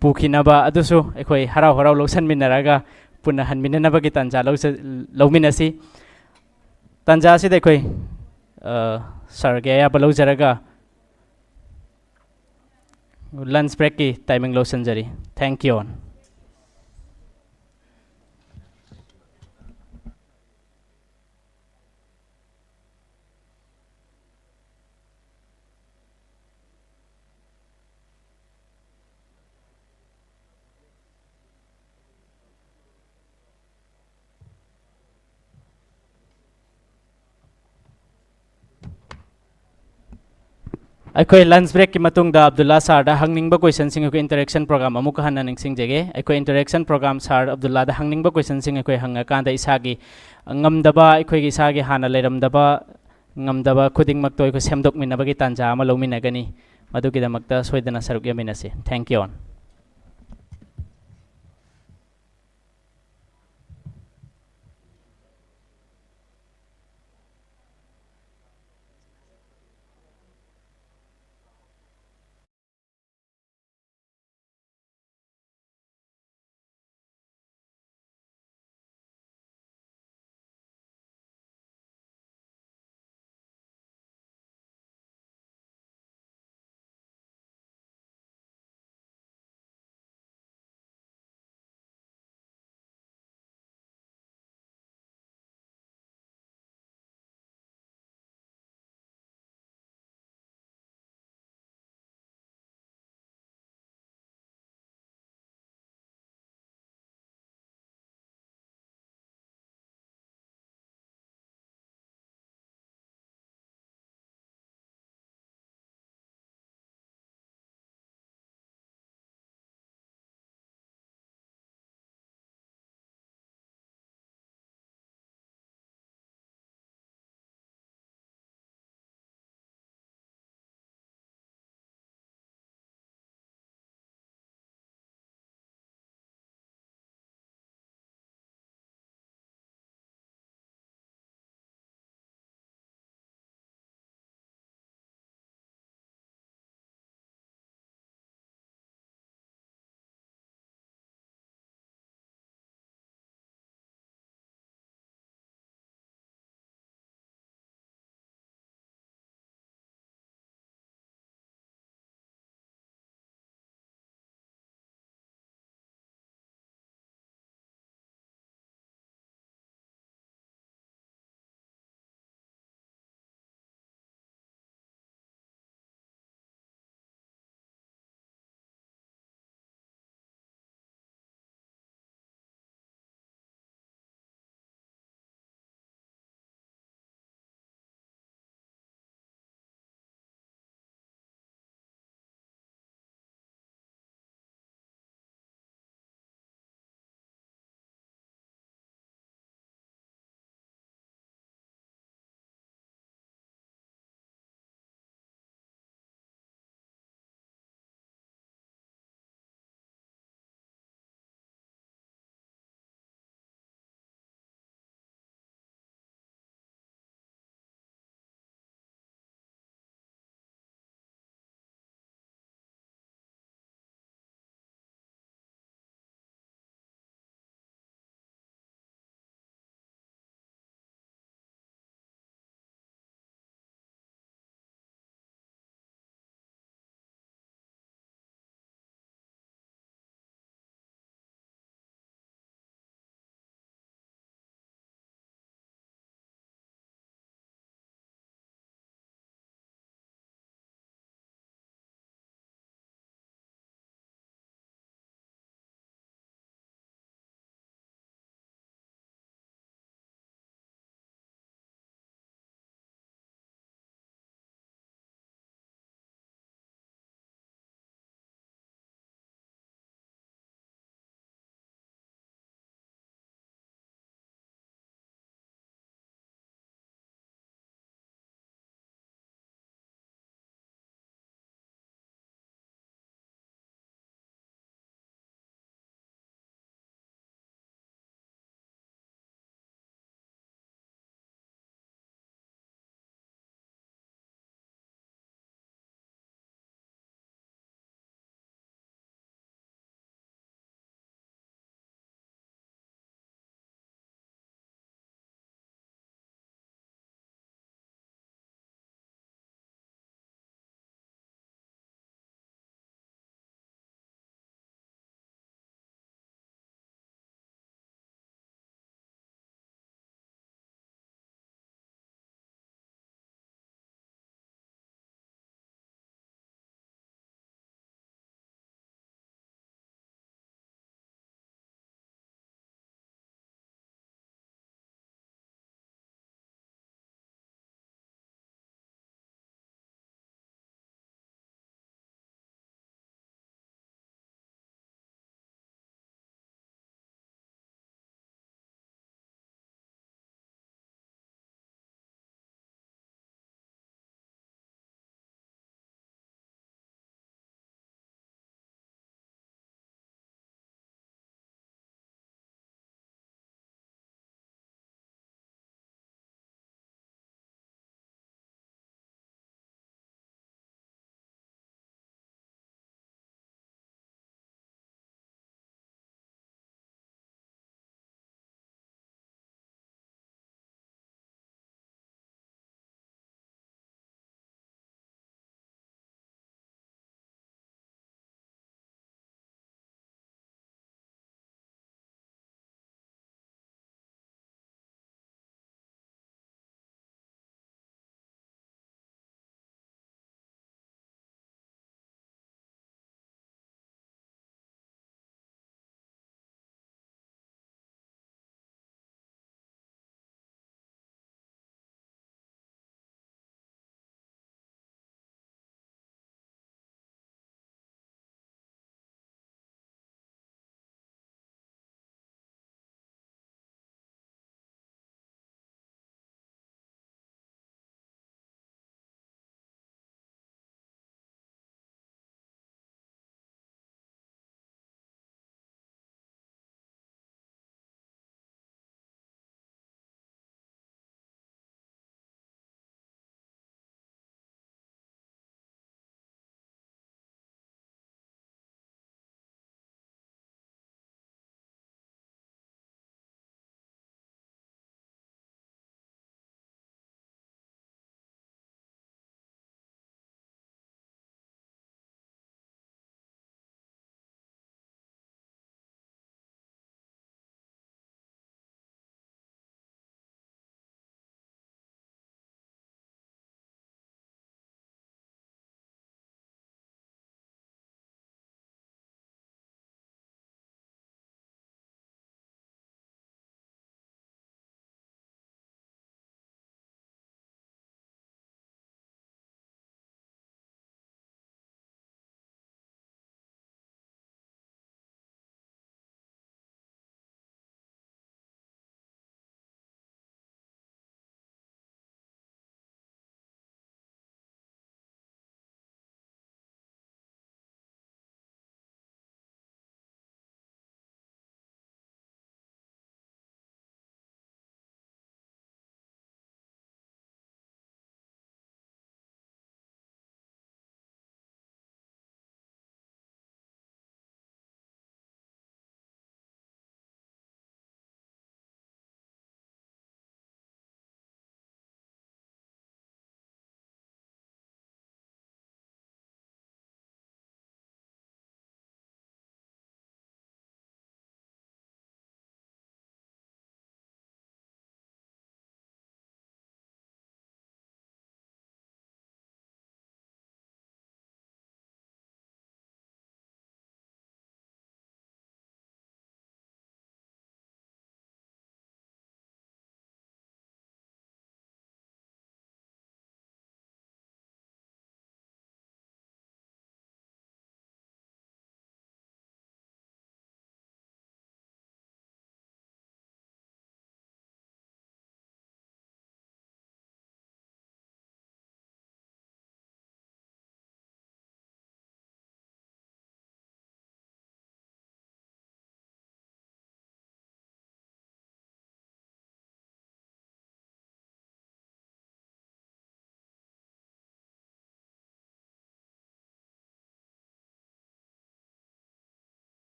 ꯄꯨꯈꯤꯅꯕ ꯑꯗꯨꯁꯨ ꯑꯩꯈꯣꯏ ꯍꯔꯥꯎ ꯍꯔꯥꯎ ꯂꯧꯁꯟꯃꯤꯟꯅꯔꯒ ꯄꯨꯟꯅ ꯍꯟꯃꯤꯟꯅꯅꯕꯒꯤ ꯇꯥꯟꯖꯥ ꯂꯧꯖ-, ꯂꯧꯃꯤꯟꯅꯁꯤ꯫ ꯇꯥꯟꯖꯥ ꯑꯁꯤꯗ ꯑꯩꯈꯣꯏ, ꯑ, ꯁꯥꯔꯒꯤ ꯑꯌꯥꯕ ꯂꯧꯖꯔꯒ ꯂꯟꯁ ꯕ꯭ꯔꯦꯛꯀꯤ ꯇꯥꯏꯃꯤꯡ ꯂꯧꯁꯤꯟꯖꯔꯤ꯫ Thank you all. ꯑꯩꯈꯣꯏ lunch breakꯀꯤ ꯃꯇꯨꯡꯗ ꯑꯕꯗꯨꯜꯂꯥ ꯁꯥꯔꯗ ꯍꯪꯅꯤꯡꯕ questionꯁꯤꯡ ꯑꯩꯈꯣꯏ interaction program ꯑꯃꯨꯛꯀ ꯍꯟꯅ ꯅꯤꯡꯁꯤꯡꯖꯒꯦ꯫ ꯑꯩꯈꯣꯏ interaction program ꯁꯥꯔ ꯑꯕꯗꯨꯜꯂꯥꯗ ꯍꯪꯅꯤꯡꯕ questionꯁꯤꯡ ꯑꯩꯈꯣꯏ ꯍꯪꯉꯀꯥꯟꯗ ꯏꯁꯥꯒꯤ ꯉꯝꯗꯕ, ꯑꯩꯈꯣꯏꯒꯤ ꯏꯁꯥꯒꯤ ꯍꯥꯟꯅ ꯂꯩꯔꯝꯗꯕ ꯉꯝꯗꯕ ꯈꯨꯗꯤꯡꯃꯛꯇꯣ ꯑꯩꯈꯣꯏ ꯁꯦꯝꯗꯣꯛꯃꯤꯟꯅꯕꯒꯤ ꯇꯥꯟꯖꯥ ꯑꯃ ꯂꯧꯃꯤꯟꯅꯒꯅꯤ꯫ ꯃꯗꯨꯒꯤꯗꯃꯛꯇ ꯁꯣꯏꯗꯅ ꯁꯔꯨꯛ ꯌꯥꯃꯤꯟꯅꯁꯤ꯫ Thank you all.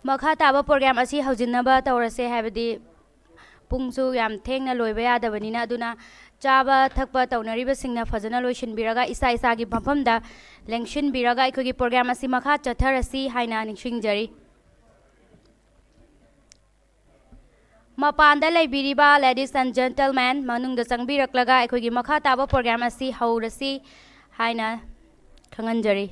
ꯃꯈꯥ ꯇꯥꯕ program ꯑꯁꯤ ꯍꯧꯖꯤꯟꯅꯕ ꯇꯧꯔꯁꯦ, ꯍꯥꯏꯕꯗꯤ ꯄꯨꯡꯁꯨ ꯌꯥꯝ ꯊꯦꯡꯅ ꯂꯣꯏꯕ ꯌꯥꯗꯕꯅꯤꯅ꯫ ꯑꯗꯨꯅ ꯆꯥꯕ ꯊꯛꯄ ꯇꯧꯅꯔꯤꯕꯁꯤꯡꯅ ꯐꯖꯅ ꯂꯣꯏꯁꯤꯟꯕꯤꯔꯒ, ꯏꯁꯥ ꯏꯁꯥꯒꯤ ꯃꯐꯝꯗ ꯂꯦꯡꯁꯤꯟꯕꯤꯔꯒ, ꯑꯩꯈꯣꯏꯒꯤ program ꯑꯁꯤ ꯃꯈꯥ ꯆꯠꯊꯔꯁꯤ ꯍꯥꯏꯅ ꯅꯤꯡꯁꯤꯡꯖꯔꯤ꯫ ꯃꯄꯥꯟꯗ ꯂꯩꯕꯤꯔꯤꯕ ladies and gentlemen, ꯃꯅꯨꯡꯗ ꯆꯪꯕꯤꯔꯛꯂꯒ ꯑꯩꯈꯣꯏꯒꯤ ꯃꯈꯥ ꯇꯥꯕ program ꯑꯁꯤ ꯍꯧꯔꯁꯤ ꯍꯥꯏꯅ ꯈꯪꯍꯟꯖꯔꯤ꯫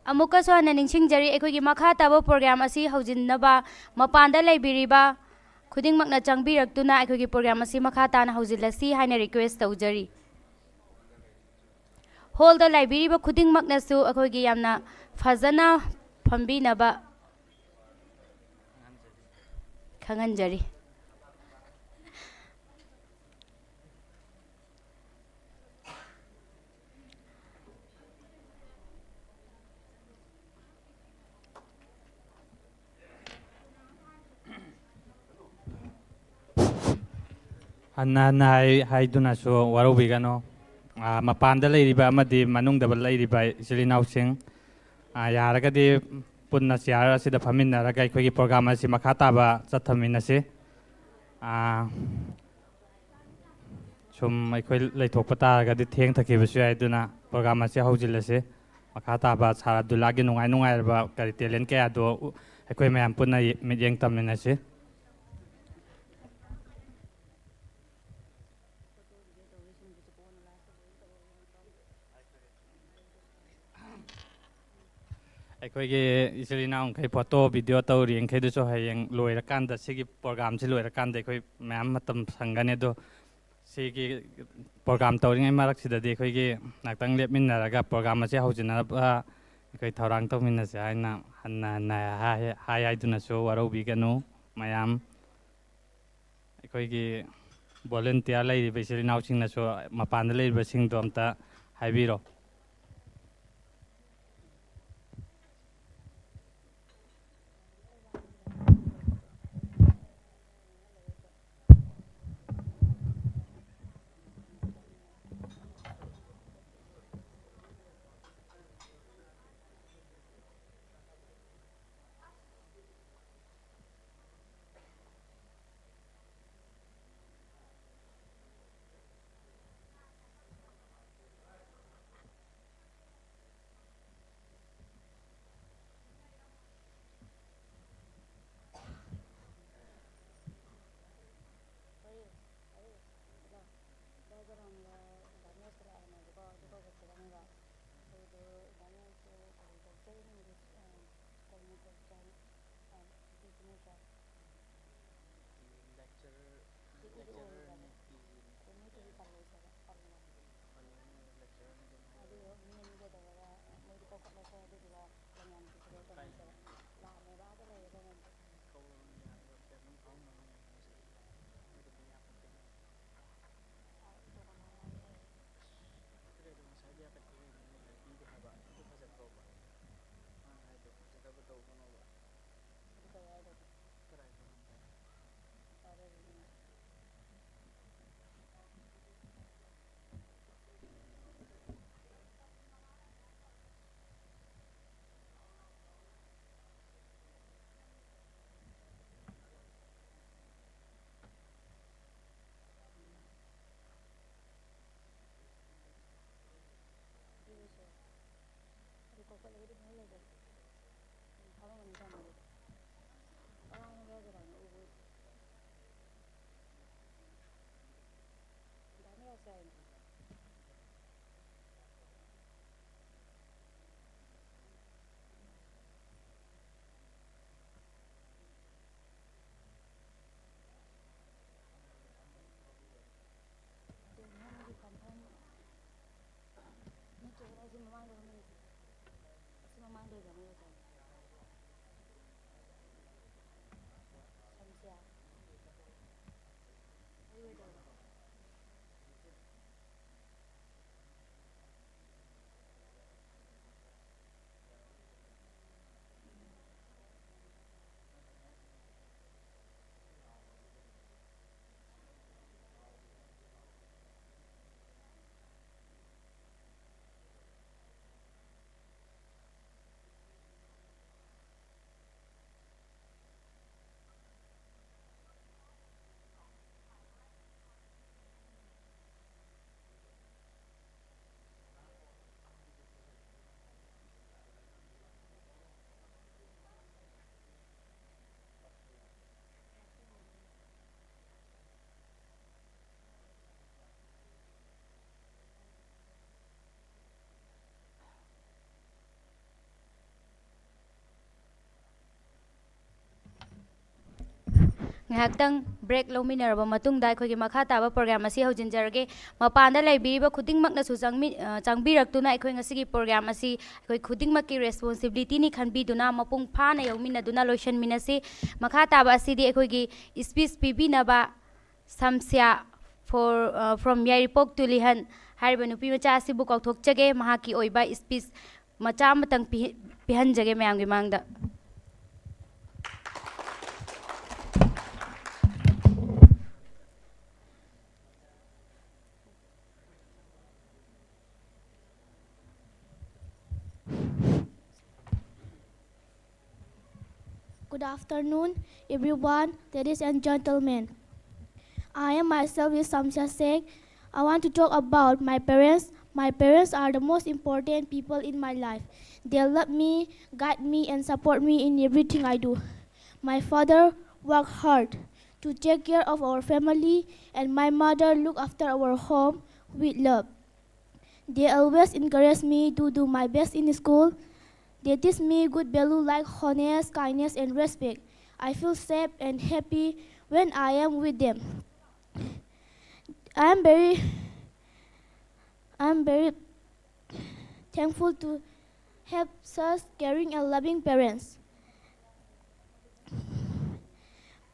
ꯑꯃꯨꯛꯀꯁꯨ ꯍꯟꯅ ꯅꯤꯡꯁꯤꯡꯖꯔꯤ, ꯑꯩꯈꯣꯏꯒꯤ ꯃꯈꯥ ꯇꯥꯕ program ꯑꯁꯤ ꯍꯧꯖꯤꯟꯅꯕ ꯃꯄꯥꯟꯗ ꯂꯩꯕꯤꯔꯤꯕ ꯈꯨꯗꯤꯡꯃꯛꯅ ꯆꯪꯕꯤꯔꯛꯇꯨꯅ ꯑꯩꯈꯣꯏꯒꯤ program ꯑꯁꯤ ꯃꯈꯥ ꯇꯥꯅ ꯍꯧꯖꯤꯜꯂꯁꯤ ꯍꯥꯏꯅ request ꯇꯧꯖꯔꯤ꯫ Hallꯗ ꯂꯩꯕꯤꯔꯤꯕ ꯈꯨꯗꯤꯡꯃꯛꯅꯁꯨ ꯑꯩꯈꯣꯏꯒꯤ ꯌꯥꯝꯅ ꯐꯖꯅ ꯐꯝꯕꯤꯅꯕ ꯈꯪꯍꯟꯖꯔꯤ꯫ ꯍꯟꯅ ꯍꯟꯅ ꯍꯥꯏ-, ꯍꯥꯏꯗꯨꯅꯁꯨ ꯋꯥꯔꯧꯕꯤꯒꯅꯨ꯫ ꯑꯥ, ꯃꯄꯥꯟꯗ ꯂꯩꯔꯤꯕ ꯑꯃꯗꯤ ꯃꯅꯨꯡꯗ ꯂꯩꯔꯤꯕ ꯏꯆꯤꯜ ꯏꯅꯥꯎꯁꯤꯡ, ꯑꯥ, ꯌꯥꯔꯒꯗꯤ ꯄꯨꯟꯅ ꯆꯤꯌꯥꯔ ꯑꯁꯤꯗ ꯐꯝꯃꯤꯟꯅꯔꯒ ꯑꯩꯈꯣꯏꯒꯤ ꯄ꯭ꯔꯣꯒ꯭ꯔꯥꯝ ꯑꯁꯤ ꯃꯈꯥ ꯇꯥꯕ ꯆꯠꯊꯃꯤꯟꯅꯁꯤ꯫ ꯑꯥ, ꯁꯨꯝ ꯑꯩꯈꯣꯏ ꯂꯩꯊꯣꯛꯄ ꯇꯥꯔꯒꯗꯤ ꯊꯦꯡꯊꯈꯤꯕꯁꯨ ꯌꯥꯏ, ꯑꯗꯨꯅ ꯄ꯭ꯔꯣꯒ꯭ꯔꯥꯝ ꯑꯁꯤ ꯍꯧꯖꯤꯜꯂꯁꯤ꯫ ꯃꯈꯥ ꯇꯥꯕ ꯁꯥꯔ ꯑꯕꯗꯨꯜꯂꯥꯒꯤ ꯅꯨꯡꯉꯥꯏ ꯅꯨꯡꯉꯥꯏꯔꯕ ꯀꯔꯤ ꯇꯦꯂꯦꯟ ꯀꯌꯥꯗꯣ ꯎ-, ꯑꯩꯈꯣꯏ ꯃꯌꯥꯝ ꯄꯨꯟꯅ ꯌꯦ-, ꯃꯤꯠꯌꯦꯡ ꯇꯝꯃꯤꯟꯅꯁꯤ꯫ ꯑꯩꯈꯣꯏꯒꯤ ꯏꯆꯤꯜ ꯏꯅꯥꯎꯈꯩ ꯐꯣꯇꯣ ꯚꯤꯗꯤꯑꯣ ꯇꯧꯔꯤꯈꯩꯗꯨꯁꯨ ꯍꯌꯦꯡ ꯂꯣꯏꯔꯀꯥꯟꯗ, ꯁꯤꯒꯤ ꯄ꯭ꯔꯣꯒ꯭ꯔꯥꯝꯁꯤ ꯂꯣꯏꯔꯀꯥꯟꯗ ꯑꯩꯈꯣꯏ ꯃꯌꯥꯝ ꯃꯇꯝ ꯁꯪꯒꯅꯤ꯫ ꯑꯗꯣ ꯁꯤꯒꯤ ꯄ꯭ꯔꯣꯒ꯭ꯔꯥꯝ ꯇꯧꯔꯤꯉꯩ ꯃꯔꯛꯁꯤꯗꯗꯤ ꯑꯩꯈꯣꯏꯒꯤ ꯉꯥꯛꯇꯪ ꯂꯦꯞꯃꯤꯟꯅꯔꯒ ꯄ꯭ꯔꯣꯒ꯭ꯔꯥꯝ ꯑꯁꯤ ꯍꯧꯖꯤꯟꯅꯕ ꯑꯩꯈꯣꯏ ꯊꯧꯔꯥꯡ ꯇꯧꯃꯤꯟꯅꯁꯦ ꯍꯥꯏꯅ ꯍꯟꯅ ꯍꯟꯅ ꯍꯥꯏ, ꯍꯥꯏ ꯍꯥꯏꯗꯨꯅꯁꯨ ꯋꯥꯔꯧꯕꯤꯒꯅꯨ ꯃꯌꯥꯝ꯫ ꯑꯩꯈꯣꯏꯒꯤ ꯚꯣꯂꯨꯟꯇꯤꯌꯥꯔ ꯂꯩꯔꯤꯕ ꯏꯆꯤꯜ ꯏꯅꯥꯎꯁꯤꯡꯅꯁꯨ ꯃꯄꯥꯟꯗ ꯂꯩꯔꯤꯕꯁꯤꯡꯗꯣ ꯑꯝꯇ ꯍꯥꯏꯕꯤꯔꯣ꯫ Lecturer, lecturer ꯅꯨꯄꯤꯁꯤꯅꯦ꯫ ꯂꯦꯛꯆꯔꯔꯅ ꯑꯗꯨꯝ ꯍꯥꯏꯔꯛꯑꯦ꯫ ꯀꯧꯔꯕꯅꯦ ꯌꯥꯔꯣꯏ, ꯀꯩꯅꯣꯝ ꯐꯥꯎꯅꯕꯅꯦ ꯍꯥꯏꯁꯦ꯫ ꯑꯗꯨꯗꯤ ꯌꯥꯄꯣꯠꯇꯦ ꯀꯩꯅꯣ꯫ ꯑꯁ, ꯅꯠꯇ꯭ꯔꯦ ꯑꯗꯣ ꯉꯁꯥꯏꯗꯤ ꯌꯥꯈꯠꯈꯤꯕ ꯂꯩꯕꯅꯤꯅꯦ, ꯂꯩꯕꯤꯗꯦ ꯍꯥꯏꯕ꯫ ꯑꯗꯨ ꯐꯖꯗ꯭ꯔꯣꯕ? ꯃꯥꯅ ꯍꯥꯏꯗꯣ ꯐꯖꯗꯕ ꯇꯧꯒꯅꯣꯕ꯫ ꯀꯗꯥꯏꯗꯅꯣ? ꯉꯥꯏꯍꯥꯛꯇꯪ break ꯂꯧꯃꯤꯟꯅꯔꯕ ꯃꯇꯨꯡꯗ ꯑꯩꯈꯣꯏꯒꯤ ꯃꯈꯥ ꯇꯥꯕ program ꯑꯁꯤ ꯍꯧꯖꯤꯟꯖꯔꯒꯦ꯫ ꯃꯄꯥꯟꯗ ꯂꯩꯕꯤꯔꯤꯕ ꯈꯨꯗꯤꯡꯃꯛꯅꯁꯨ ꯆꯪꯃꯤ-, ꯑ, ꯆꯪꯕꯤꯔꯛꯇꯨꯅ ꯑꯩꯈꯣꯏ ꯉꯁꯤꯒꯤ program ꯑꯁꯤ ꯑꯩꯈꯣꯏ ꯈꯨꯗꯤꯡꯃꯛꯀꯤ responsibilityꯅꯤ ꯈꯟꯕꯤꯗꯨꯅ ꯃꯄꯨꯡ ꯐꯥꯅ ꯌꯥꯎꯃꯤꯟꯅꯗꯨꯅ ꯂꯣꯏꯁꯤꯟꯃꯤꯟꯅꯁꯤ꯫ ꯃꯈꯥ ꯇꯥꯕ ꯑꯁꯤꯗꯤ ꯑꯩꯈꯣꯏꯒꯤ speech ꯄꯤꯕꯤꯅꯕ ꯁꯝꯁ꯭ꯌꯥ for, ꯑ, from ꯌꯥꯏꯔꯤꯄꯣꯛ ꯇꯨꯂꯤꯍꯟ ꯍꯥꯏꯔꯤꯕ ꯅꯨꯄꯤ ꯃꯆꯥ ꯑꯁꯤꯕꯨ ꯀꯧꯊꯣꯛꯆꯒꯦ꯫ ꯃꯍꯥꯛꯀꯤ ꯑꯣꯏꯕ speech ꯃꯆꯥ ꯑꯃꯇꯪ ꯄꯤ-, ꯄꯤꯍꯟꯖꯒꯦ ꯃꯌꯥꯝꯒꯤ ꯃꯥꯡꯗ꯫ Good afternoon, everyone, ladies and gentlemen. I am myself is Samsya Singh. I want to talk about my parents. My parents are the most important people in my life. They love me, guide me, and support me in everything I do. My father worked hard to take care of our family, and my mother looked after our home with love. They always encourage me to do my best in school. They teach me good value like honest, kindness, and respect. I feel safe and happy when I am with them. I am very, I am very thankful to have such caring and loving parents.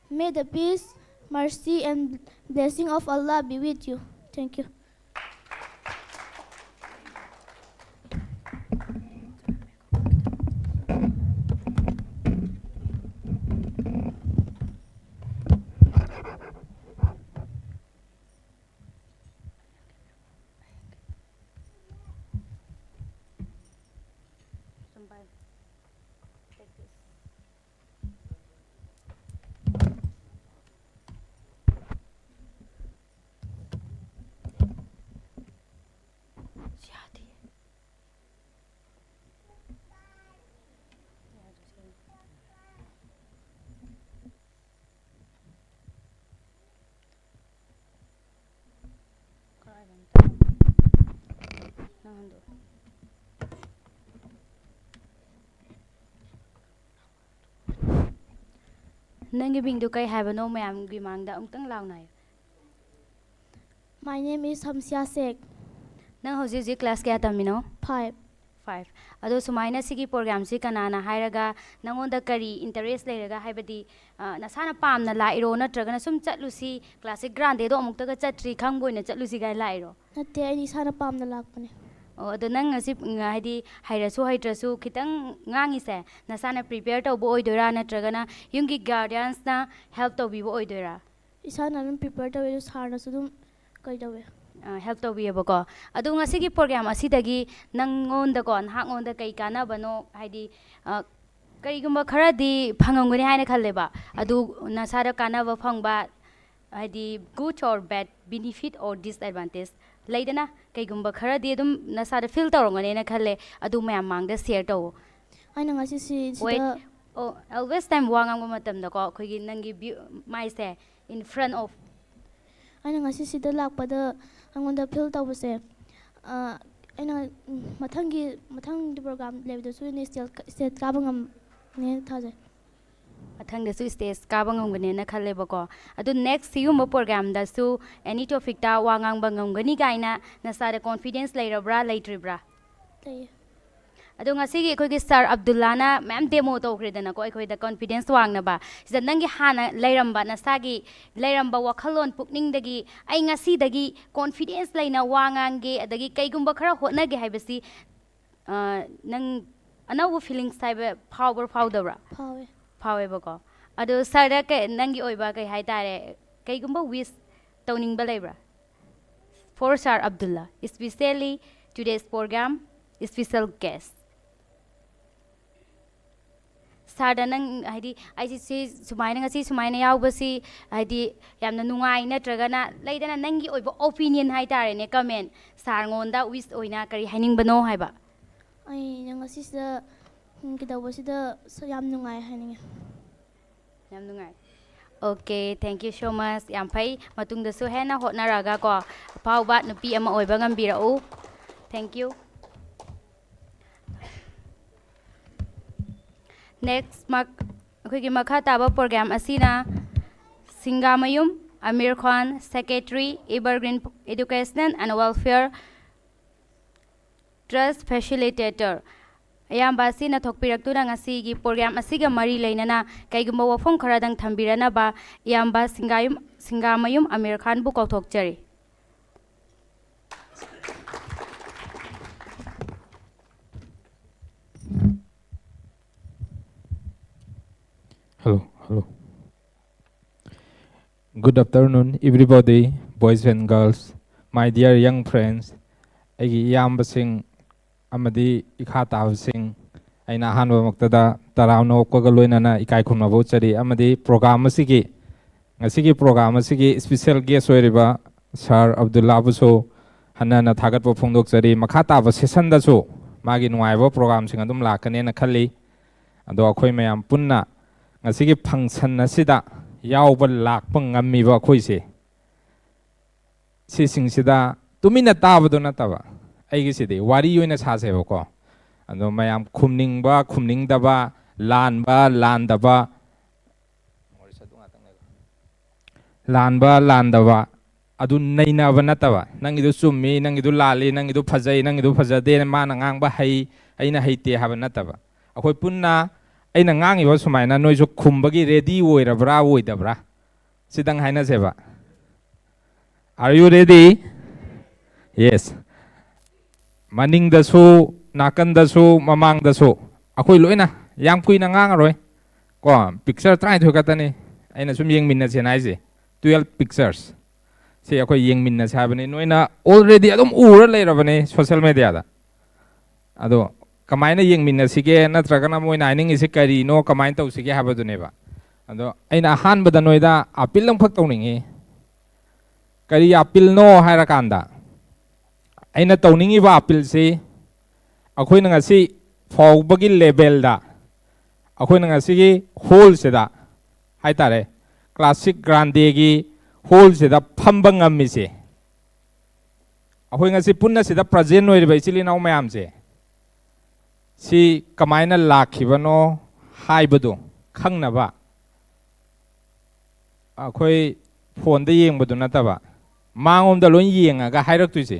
May the peace, mercy, and blessing of Allah be with you. Thank you. ꯅꯪꯒꯤ ꯃꯤꯡꯗꯨ ꯀꯩ ꯍꯥꯏꯕꯅꯣ? ꯃꯌꯥꯝꯒꯤ ꯃꯥꯡꯗ ꯑꯃꯨꯛꯇꯪ ꯂꯥꯎꯅ ꯍꯥꯏꯌꯨ꯫ My name is Hamsia Sheikh, ꯅꯪ ꯍꯧꯖꯤꯛ ꯍꯧꯖꯤꯛ ꯀ꯭ꯂꯥꯁ ꯀꯌꯥ ꯇꯝꯃꯤꯅꯣ? five. ꯐꯥꯏꯚ꯫ ꯑꯗꯣ ꯁꯨꯃꯥꯏꯅ ꯁꯤꯒꯤ ꯄ꯭ꯔꯣꯒ꯭ꯔꯥꯝꯁꯤ ꯀꯅꯥꯅ ꯍꯥꯏꯔꯒ, ꯅꯪꯉꯣꯟꯗ ꯀꯔꯤ ꯏꯟꯇꯔꯦꯁ ꯂꯩꯔꯒ, ꯍꯥꯏꯕꯗꯤ, ꯑ, ꯅꯁꯥꯅ ꯄꯥꯝꯅ ꯂꯥꯛꯏꯔꯣ, ꯅꯠꯇ꯭ꯔꯒꯅ ꯁꯨꯝ ꯆꯠꯂꯨꯁꯤ, ꯀ꯭ꯂꯥꯁꯤꯛ ꯒ꯭ꯔꯥꯟꯗꯦꯗꯣ ꯑꯃꯨꯛꯇꯒ ꯆꯠꯇ꯭ꯔꯤ, ꯈꯪꯕ ꯑꯣꯏꯅ ꯆꯠꯂꯨꯁꯤ ꯀꯥꯏꯅ ꯂꯥꯛꯏꯔꯣ? ꯅꯠꯇꯦ, ꯑꯩꯗꯤ ꯏꯁꯥꯅ ꯄꯥꯝꯅ ꯂꯥꯛꯄꯅꯦ꯫ ꯑꯣ, ꯑꯗꯣ ꯅꯪ ꯉꯁꯤ, ꯎꯝ, ꯍꯥꯏꯗꯤ ꯍꯩꯔꯁꯨ ꯍꯩꯇ꯭ꯔꯁꯨ ꯈꯤꯇꯪ ꯉꯥꯡꯉꯤꯁꯦ, ꯅꯁꯥꯅ ꯄ꯭ꯔꯤꯄꯦꯌꯔ ꯇꯧꯕ ꯑꯣꯏꯗꯣꯏꯔꯥ, ꯅꯠꯇ꯭ꯔꯒꯅ ꯌꯨꯝꯒꯤ ꯒꯥꯔꯗꯤꯌꯟꯁꯅ ꯍꯦꯜꯞ ꯇꯧꯕꯤꯕ ꯑꯣꯏꯗꯣꯏꯔꯥ? ꯏꯁꯥꯅ ꯑꯗꯨꯝ ꯄ꯭ꯔꯤꯄꯦꯌꯔ ꯇꯧꯋꯦ, ꯑꯗꯣ ꯁꯥꯔꯅꯁꯨ ꯑꯗꯨꯝ ꯀꯩ ꯇꯧꯋꯦ꯫ ꯑ, ꯍꯦꯜꯞ ꯇꯧꯕꯤꯌꯦꯕꯀꯣ꯫ ꯑꯗꯣ ꯉꯁꯤꯒꯤ ꯄ꯭ꯔꯣꯒ꯭ꯔꯥꯝ ꯑꯁꯤꯗꯒꯤ ꯅꯪꯉꯣꯟꯗꯀꯣ, ꯅꯍꯥꯛꯉꯣꯟꯗ ꯀꯩ ꯀꯥꯟꯅꯕꯅꯣ, ꯍꯥꯏꯗꯤ, ꯑ, ꯀꯩꯒꯨꯝꯕ ꯈꯔꯗꯤ ꯐꯪꯉꯝꯒꯅꯤ ꯍꯥꯏꯅ ꯈꯜꯂꯦꯕ꯫ ꯑꯗꯨ ꯅꯁꯥꯗ ꯀꯥꯟꯅꯕ ꯐꯪꯕ, ꯍꯥꯏꯗꯤ good or bad, benefit or disadvantage ꯂꯩꯗꯅ, ꯀꯩꯒꯨꯝꯕ ꯈꯔꯗꯤ ꯑꯗꯨꯝ ꯅꯁꯥꯗ ꯐꯤꯜ ꯇꯧꯔꯝꯒꯅꯦꯅ ꯈꯜꯂꯦ꯫ ꯑꯗꯨ ꯃꯌꯥꯝ ꯃꯥꯡꯗ ꯁꯤꯌꯔ ꯇꯧꯋꯣ꯫ ꯑꯩꯅ ꯉꯁꯤ ꯁꯤ ꯋꯦꯠ꯫ ꯁꯤꯗ ꯑꯣ, ꯑꯣꯜꯋꯦꯁ ꯇꯥꯏꯝ ꯋꯥ ꯉꯥꯡꯕ ꯃꯇꯝꯗꯀꯣ, ꯑꯩꯈꯣꯏꯒꯤ ꯅꯪꯒꯤ ꯚ꯭ꯌꯨ, ꯃꯥꯏꯁꯦ in front of ꯑꯩꯅ ꯉꯁꯤ ꯁꯤꯗ ꯂꯥꯛꯄꯗ ꯑꯩꯉꯣꯟꯗ ꯐꯤꯜ ꯇꯧꯕꯁꯦ, ꯑ, ꯑꯩꯅ, ꯎꯝ, ꯃꯊꯪꯒꯤ ꯃꯊꯪꯒꯤ ꯄ꯭ꯔꯣꯒ꯭ꯔꯥꯝ ꯂꯩꯕꯗꯁꯨ ꯑꯩꯅ ꯏꯁꯇꯦꯠ ꯏꯁꯇꯦꯠ ꯀꯥꯕ ꯉꯝꯅꯦꯅ ꯊꯥꯖꯩ꯫ ꯃꯊꯪꯗꯁꯨ ꯏꯁꯇꯦꯖ ꯀꯥꯕ ꯉꯝꯒꯅꯦꯅ ꯈꯜꯂꯦꯕꯀꯣ꯫ ꯑꯗꯨ ꯅꯦꯛꯁ ꯁꯤꯒꯨꯝꯕ ꯄ꯭ꯔꯣꯒ꯭ꯔꯥꯝꯗꯁꯨ ꯑꯦꯅꯤ ꯇꯣꯄꯤꯛꯇ ꯋꯥ ꯉꯥꯡꯕ ꯉꯝꯒꯅꯤ ꯀꯥꯏꯅ ꯅꯁꯥꯗ ꯀꯣꯟꯐꯤꯗꯦꯟꯁ ꯂꯩꯔꯕ꯭ꯔꯥ, ꯂꯩꯇ꯭ꯔꯤꯕ꯭ꯔꯥ? ꯂꯩꯌꯦ꯫ ꯑꯗꯣ ꯉꯁꯤꯒꯤ ꯑꯩꯈꯣꯏꯒꯤ ꯁꯥꯔ ꯑꯕꯗꯨꯜꯂꯥꯅ ꯃꯌꯥꯝ ꯗꯦꯃꯣ ꯇꯧꯈ꯭ꯔꯦꯗꯅꯀꯣ, ꯑꯩꯈꯣꯏꯗ ꯀꯣꯟꯐꯤꯗꯦꯟꯁ ꯋꯥꯡꯅꯕ꯫ ꯁꯤꯗ ꯅꯪꯒꯤ ꯍꯥꯟꯅ ꯂꯩꯔꯝꯕ, ꯅꯁꯥꯒꯤ ꯂꯩꯔꯝꯕ ꯋꯥꯈꯜꯂꯣꯟ ꯄꯨꯛꯅꯤꯡꯗꯒꯤ, "ꯑꯩ ꯉꯁꯤꯗꯒꯤ ꯀꯣꯟꯐꯤꯗꯦꯟꯁ ꯂꯩꯅ ꯋꯥ ꯉꯥꯡꯒꯦ, ꯑꯗꯒꯤ ꯀꯩꯒꯨꯝꯕ ꯈꯔ ꯍꯣꯠꯅꯒꯦ" ꯍꯥꯏꯕꯁꯤ, ꯑ, ꯅꯪ ꯑꯅꯧꯕ ꯐꯤꯂꯤꯡꯁ ꯍꯥꯏꯕ ꯐꯥꯎꯕ꯭ꯔꯥ, ꯐꯥꯎꯗꯕ꯭ꯔꯥ? ꯐꯥꯎꯋꯦ꯫ ꯐꯥꯎꯋꯦꯕꯀꯣ꯫ ꯑꯗꯣ ꯁꯥꯔꯗ ꯀꯩ, ꯅꯪꯒꯤ ꯑꯣꯏꯕ ꯀꯩ ꯍꯥꯏꯇꯥꯔꯦ, ꯀꯩꯒꯨꯝꯕ ꯋꯤꯁ ꯇꯧꯅꯤꯡꯕ ꯂꯩꯕ꯭ꯔꯥ? For Sir Abdullah, especially today's program, special guest. ꯁꯥꯔꯗ ꯅꯪ, ꯍꯥꯏꯗꯤ, ꯑꯩꯁꯦ ꯁꯤ ꯁꯨꯃꯥꯏꯅ, ꯉꯁꯤ ꯁꯨꯃꯥꯏꯅ ꯌꯥꯎꯕꯁꯤ, ꯍꯥꯏꯗꯤ, ꯌꯥꯝꯅ ꯅꯨꯡꯉꯥꯏ, ꯅꯠꯇ꯭ꯔꯒꯅ ꯂꯩꯗꯅ, ꯅꯪꯒꯤ ꯑꯣꯏꯕ ꯑꯣꯄꯤꯅꯤꯌꯟ ꯍꯥꯏꯇꯥꯔꯦꯅꯦ, ꯀꯃꯦꯟ, ꯁꯥꯔꯉꯣꯟꯗ ꯋꯤꯁ ꯑꯣꯏꯅ ꯀꯔꯤ ꯍꯥꯏꯅꯤꯡꯕꯅꯣ ꯍꯥꯏꯕ? ꯑꯩꯅ ꯉꯁꯤꯁꯤꯗ, ꯎꯝ, ꯀꯩꯗꯧꯕꯁꯤꯗ ꯁ-, ꯌꯥꯝ ꯅꯨꯡꯉꯥꯏ ꯍꯥꯏꯅꯤꯡꯉꯦ꯫ ꯌꯥꯝ ꯅꯨꯡꯉꯥꯏ꯫ Okay, thank you so much. ꯌꯥꯝ ꯐꯩ꯫ ꯃꯇꯨꯡꯗꯁꯨ ꯍꯦꯟꯅ ꯍꯣꯠꯅꯔꯒ ꯀꯣ, ꯑꯐꯥꯎꯕ ꯅꯨꯄꯤ ꯑꯃ ꯑꯣꯏꯕ ꯉꯝꯕꯤꯔꯛꯎ꯫ Thank you. Next, ꯃꯛ-, ꯑꯩꯈꯣꯏꯒꯤ ꯃꯈꯥ ꯇꯥꯕ ꯄ꯭ꯔꯣꯒ꯭ꯔꯥꯝ ꯑꯁꯤꯅ ꯁꯤꯡꯒꯥꯃꯌꯨꯝ ꯑꯃꯤꯔ ꯈꯥꯟ, Secretary, Evergreen Educational and Welfare Trust Facilitator, ꯑꯌꯥꯝꯕ ꯑꯁꯤꯅ ꯊꯣꯛꯄꯤꯔꯛꯇꯨꯅ ꯉꯁꯤꯒꯤ ꯄ꯭ꯔꯣꯒ꯭ꯔꯥꯝ ꯑꯁꯤꯒ ꯃꯔꯤ ꯂꯩꯅꯅ ꯀꯩꯒꯨꯝꯕ ꯋꯥꯐꯝ ꯈꯔꯗꯪ ꯊꯝꯕꯤꯔꯅꯕ ꯏꯌꯥꯝꯕ ꯁꯤꯡꯒꯥꯌꯨꯝ, ꯁꯤꯡꯒꯥꯃꯌꯨꯝ Amir ꯈꯥꯟꯕꯨ ꯀꯧꯊꯣꯛꯆꯔꯤ꯫ Hello, hello. Good afternoon, everybody, boys and girls, my dear young friends. ꯑꯩꯒꯤ ꯏꯌꯥꯝꯕꯁꯤꯡ ꯑꯃꯗꯤ ꯏꯈꯥ ꯇꯥꯕꯁꯤꯡ, ꯑꯩꯅ ꯑꯍꯥꯟꯕꯃꯛꯇꯗ ꯇꯔꯥꯝꯅ ꯑꯣꯛꯄꯒ ꯂꯣꯏꯅꯅ ꯏꯀꯥꯏ ꯈꯨꯝꯅꯕ ꯎꯠꯆꯔꯤ꯫ ꯑꯃꯗꯤ ꯄ꯭ꯔꯣꯒ꯭ꯔꯥꯝ ꯑꯁꯤꯒꯤ, ꯉꯁꯤꯒꯤ ꯄ꯭ꯔꯣꯒ꯭ꯔꯥꯝ ꯑꯁꯤꯒꯤ special guest ꯑꯣꯏꯔꯤꯕ ꯁꯥꯔ ꯑꯕꯗꯨꯜꯂꯥꯕꯨꯁꯨ ꯍꯟꯅ ꯍꯟꯅ ꯊꯥꯒꯠꯄ ꯐꯣꯡꯗꯣꯛꯆꯔꯤ꯫ ꯃꯈꯥ ꯇꯥꯕ ꯁꯦꯁꯟꯗꯁꯨ ꯃꯥꯒꯤ ꯅꯨꯡꯉꯥꯏꯕ ꯄ꯭ꯔꯣꯒ꯭ꯔꯥꯝꯁꯤꯡ ꯑꯗꯨꯝ ꯂꯥꯛꯀꯅꯦꯅ ꯈꯜꯂꯤ꯫ ꯑꯗꯣ ꯑꯩꯈꯣꯏ ꯃꯌꯥꯝ ꯄꯨꯟꯅ ꯉꯁꯤꯒꯤ ꯐꯪꯁꯟ ꯑꯁꯤꯗ ꯌꯥꯎꯕ ꯂꯥꯛꯄ ꯉꯝꯃꯤꯕ ꯑꯩꯈꯣꯏꯁꯦ, ꯁꯤꯁꯤꯡꯁꯤꯗ ꯇꯨꯃꯤꯟꯅ ꯇꯥꯕꯗꯣ ꯅꯠꯇꯕ, ꯑꯩꯒꯤꯁꯤꯗꯤ ꯋꯥꯔꯤ ꯑꯣꯏꯅ ꯁꯥꯁꯦꯕꯀꯣ꯫ ꯑꯗꯣ ꯃꯌꯥꯝ ꯈꯨꯝꯅꯤꯡꯕ ꯈꯨꯝꯅꯤꯡꯗꯕ, ꯂꯥꯟꯕ ꯂꯥꯟꯗꯕ, ꯂꯥꯟꯕ ꯂꯥꯟꯗꯕ ꯑꯗꯨ ꯅꯩꯅꯕ ꯅꯠꯇꯕ, ꯅꯪꯒꯤꯗꯨ ꯆꯨꯝꯃꯤ, ꯅꯪꯒꯤꯗꯨ ꯂꯥꯜꯂꯤ, ꯅꯪꯒꯤꯗꯨ ꯐꯖꯩ, ꯅꯪꯒꯤꯗꯨ ꯐꯖꯗꯦ, ꯃꯥꯅ ꯉꯥꯡꯕ ꯍꯩ, ꯑꯩꯅ ꯍꯩꯇꯦ ꯍꯥꯏꯕ ꯅꯠꯇꯕ, ꯑꯩꯈꯣꯏ ꯄꯨꯟꯅ ꯑꯩꯅ ꯉꯥꯡꯉꯤꯕ ꯁꯨꯃꯥꯏꯅ ꯅꯣꯏꯁꯨ ꯈꯨꯝꯕꯒꯤ ꯔꯦꯗꯤ ꯑꯣꯏꯔꯕ꯭ꯔꯥ ꯑꯣꯏꯗꯕ꯭ꯔꯥ, ꯁꯤꯗꯪ ꯍꯥꯏꯅꯁꯦꯕ꯫ Are you ready? Yes. ꯃꯅꯤꯡꯗꯁꯨ, ꯅꯥꯀꯟꯗꯁꯨ, ꯃꯃꯥꯡꯗꯁꯨ ꯑꯩꯈꯣꯏ ꯂꯣꯏꯅ, ꯌꯥꯝ ꯀꯨꯏꯅ ꯉꯥꯡꯉꯔꯣꯏ ꯀꯣ꯫ Picture ꯇꯔꯥꯅꯤꯊꯣꯏ ꯈꯛꯇꯅꯤ ꯑꯩꯅ ꯁꯨꯝ ꯌꯦꯡꯃꯤꯟꯅꯁꯦꯅ ꯍꯥꯏꯁꯦ, twelve pictures꯫ ꯁꯤ ꯑꯩꯈꯣꯏ ꯌꯦꯡꯃꯤꯟꯅꯁꯦ ꯍꯥꯏꯕꯅꯤ꯫ ꯅꯣꯏꯅ already ꯑꯗꯨꯝ ꯎꯔ ꯂꯩꯔꯕꯅꯤ social mediaꯗ꯫ ꯑꯗꯣ ꯀꯃꯥꯏꯅ ꯌꯦꯡꯃꯤꯟꯅꯁꯤꯒꯦ, ꯅꯠꯇ꯭ꯔꯒꯅ ꯃꯣꯏꯅ ꯍꯥꯏꯅꯤꯡꯉꯤꯁꯤ ꯀꯔꯤꯅꯣ, ꯀꯃꯥꯏꯅ ꯇꯧꯁꯤꯒꯦ ꯍꯥꯏꯕꯗꯨꯅꯦꯕ꯫ ꯑꯗꯣ ꯑꯩꯅ ꯑꯍꯥꯟꯕꯗ ꯅꯣꯏꯗ appeal ꯑꯃꯈꯛ ꯇꯧꯅꯤꯡꯉꯤ꯫ ꯀꯔꯤ appealꯅꯣ ꯍꯥꯏꯔꯀꯥꯟꯗ, ꯑꯩꯅ ꯇꯧꯅꯤꯡꯉꯤꯕ appealꯁꯤ ꯑꯩꯈꯣꯏꯅ ꯉꯁꯤ ꯐꯥꯎꯕꯒꯤ levelꯗ, ꯑꯩꯈꯣꯏꯅ ꯉꯁꯤꯒꯤ hallꯁꯤꯗ ꯍꯥꯏꯇꯥꯔꯦ, classic grandeꯒꯤ hallꯁꯤꯗ ꯐꯝꯕ ꯉꯝꯃꯤꯁꯦ, ꯑꯩꯈꯣꯏ ꯉꯁꯤ ꯄꯨꯟꯅ ꯁꯤꯗ present ꯑꯣꯏꯔꯤꯕ ꯏꯆꯤꯜ ꯏꯅꯥꯎ ꯃꯌꯥꯝꯁꯦ, ꯁꯤ ꯀꯃꯥꯏꯅ ꯂꯥꯛꯈꯤꯕꯅꯣ ꯍꯥꯏꯕꯗꯨ ꯈꯪꯅꯕ ꯑꯩꯈꯣꯏ ꯐꯣꯟꯗ ꯌꯦꯡꯕꯗꯨ ꯅꯠꯇꯕ, ꯃꯥꯉꯣꯝꯗ ꯂꯣꯏ ꯌꯦꯡꯉꯒ ꯍꯥꯏꯔꯛꯇꯣꯏꯁꯦ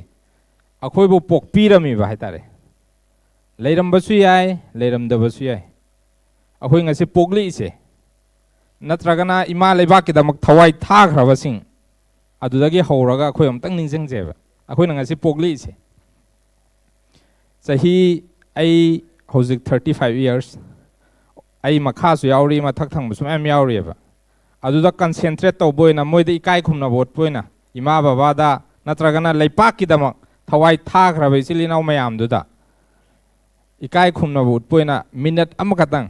ꯑꯩꯈꯣꯏꯕꯨ ꯄꯣꯛꯄꯤꯔꯝꯃꯤꯕ ꯍꯥꯏꯇꯥꯔꯦ꯫ ꯂꯩꯔꯝꯕꯁꯨ ꯌꯥꯏ, ꯂꯩꯔꯝꯗꯕꯁꯨ ꯌꯥꯏ꯫ ꯑꯩꯈꯣꯏ ꯉꯁꯤ ꯄꯣꯛꯂꯛꯏꯁꯦ, ꯅꯠꯇ꯭ꯔꯒꯅ ꯏꯃꯥ ꯂꯩꯕꯥꯛꯀꯤꯗꯃꯛ ꯊꯋꯥꯏ ꯊꯥꯈ꯭ꯔꯕꯁꯤꯡ, ꯑꯗꯨꯗꯒꯤ ꯍꯧꯔꯒ ꯑꯩꯈꯣꯏ ꯑꯃꯨꯛꯇꯪ ꯅꯤꯡꯁꯤꯡꯁꯦꯕ꯫ ꯑꯩꯈꯣꯏꯅ ꯉꯁꯤ ꯄꯣꯛꯂꯛꯏꯁꯦ, ꯆꯍꯤ, ꯑꯩ ꯍꯧꯖꯤꯛ thirty five years, ꯑꯩ ꯃꯈꯥꯁꯨ ꯌꯥꯎꯔꯤ, ꯃꯊꯛ ꯊꯪꯕꯁꯨ ꯃꯌꯥꯝ ꯌꯥꯎꯔꯤꯑꯕ꯫ ꯑꯗꯨꯗ concentrate ꯇꯧꯕ ꯑꯣꯏꯅ, ꯃꯣꯏꯗ ꯏꯀꯥꯏ ꯈꯨꯝꯅꯕ ꯎꯠꯄ ꯑꯣꯏꯅ, ꯏꯃꯥ ꯕꯕꯥꯗ ꯅꯠꯇ꯭ꯔꯒꯅ ꯂꯩꯄꯥꯛꯀꯤꯗꯃꯛ ꯊꯋꯥꯏ ꯊꯥꯈ꯭ꯔꯕ ꯏꯆꯤꯜ ꯏꯅꯥꯎ ꯃꯌꯥꯝꯗꯨꯗ ꯏꯀꯥꯏ ꯈꯨꯝꯅꯕ ꯎꯠꯄ ꯑꯣꯏꯅ ꯃꯤꯅꯠ ꯑꯃꯈꯛꯇꯪ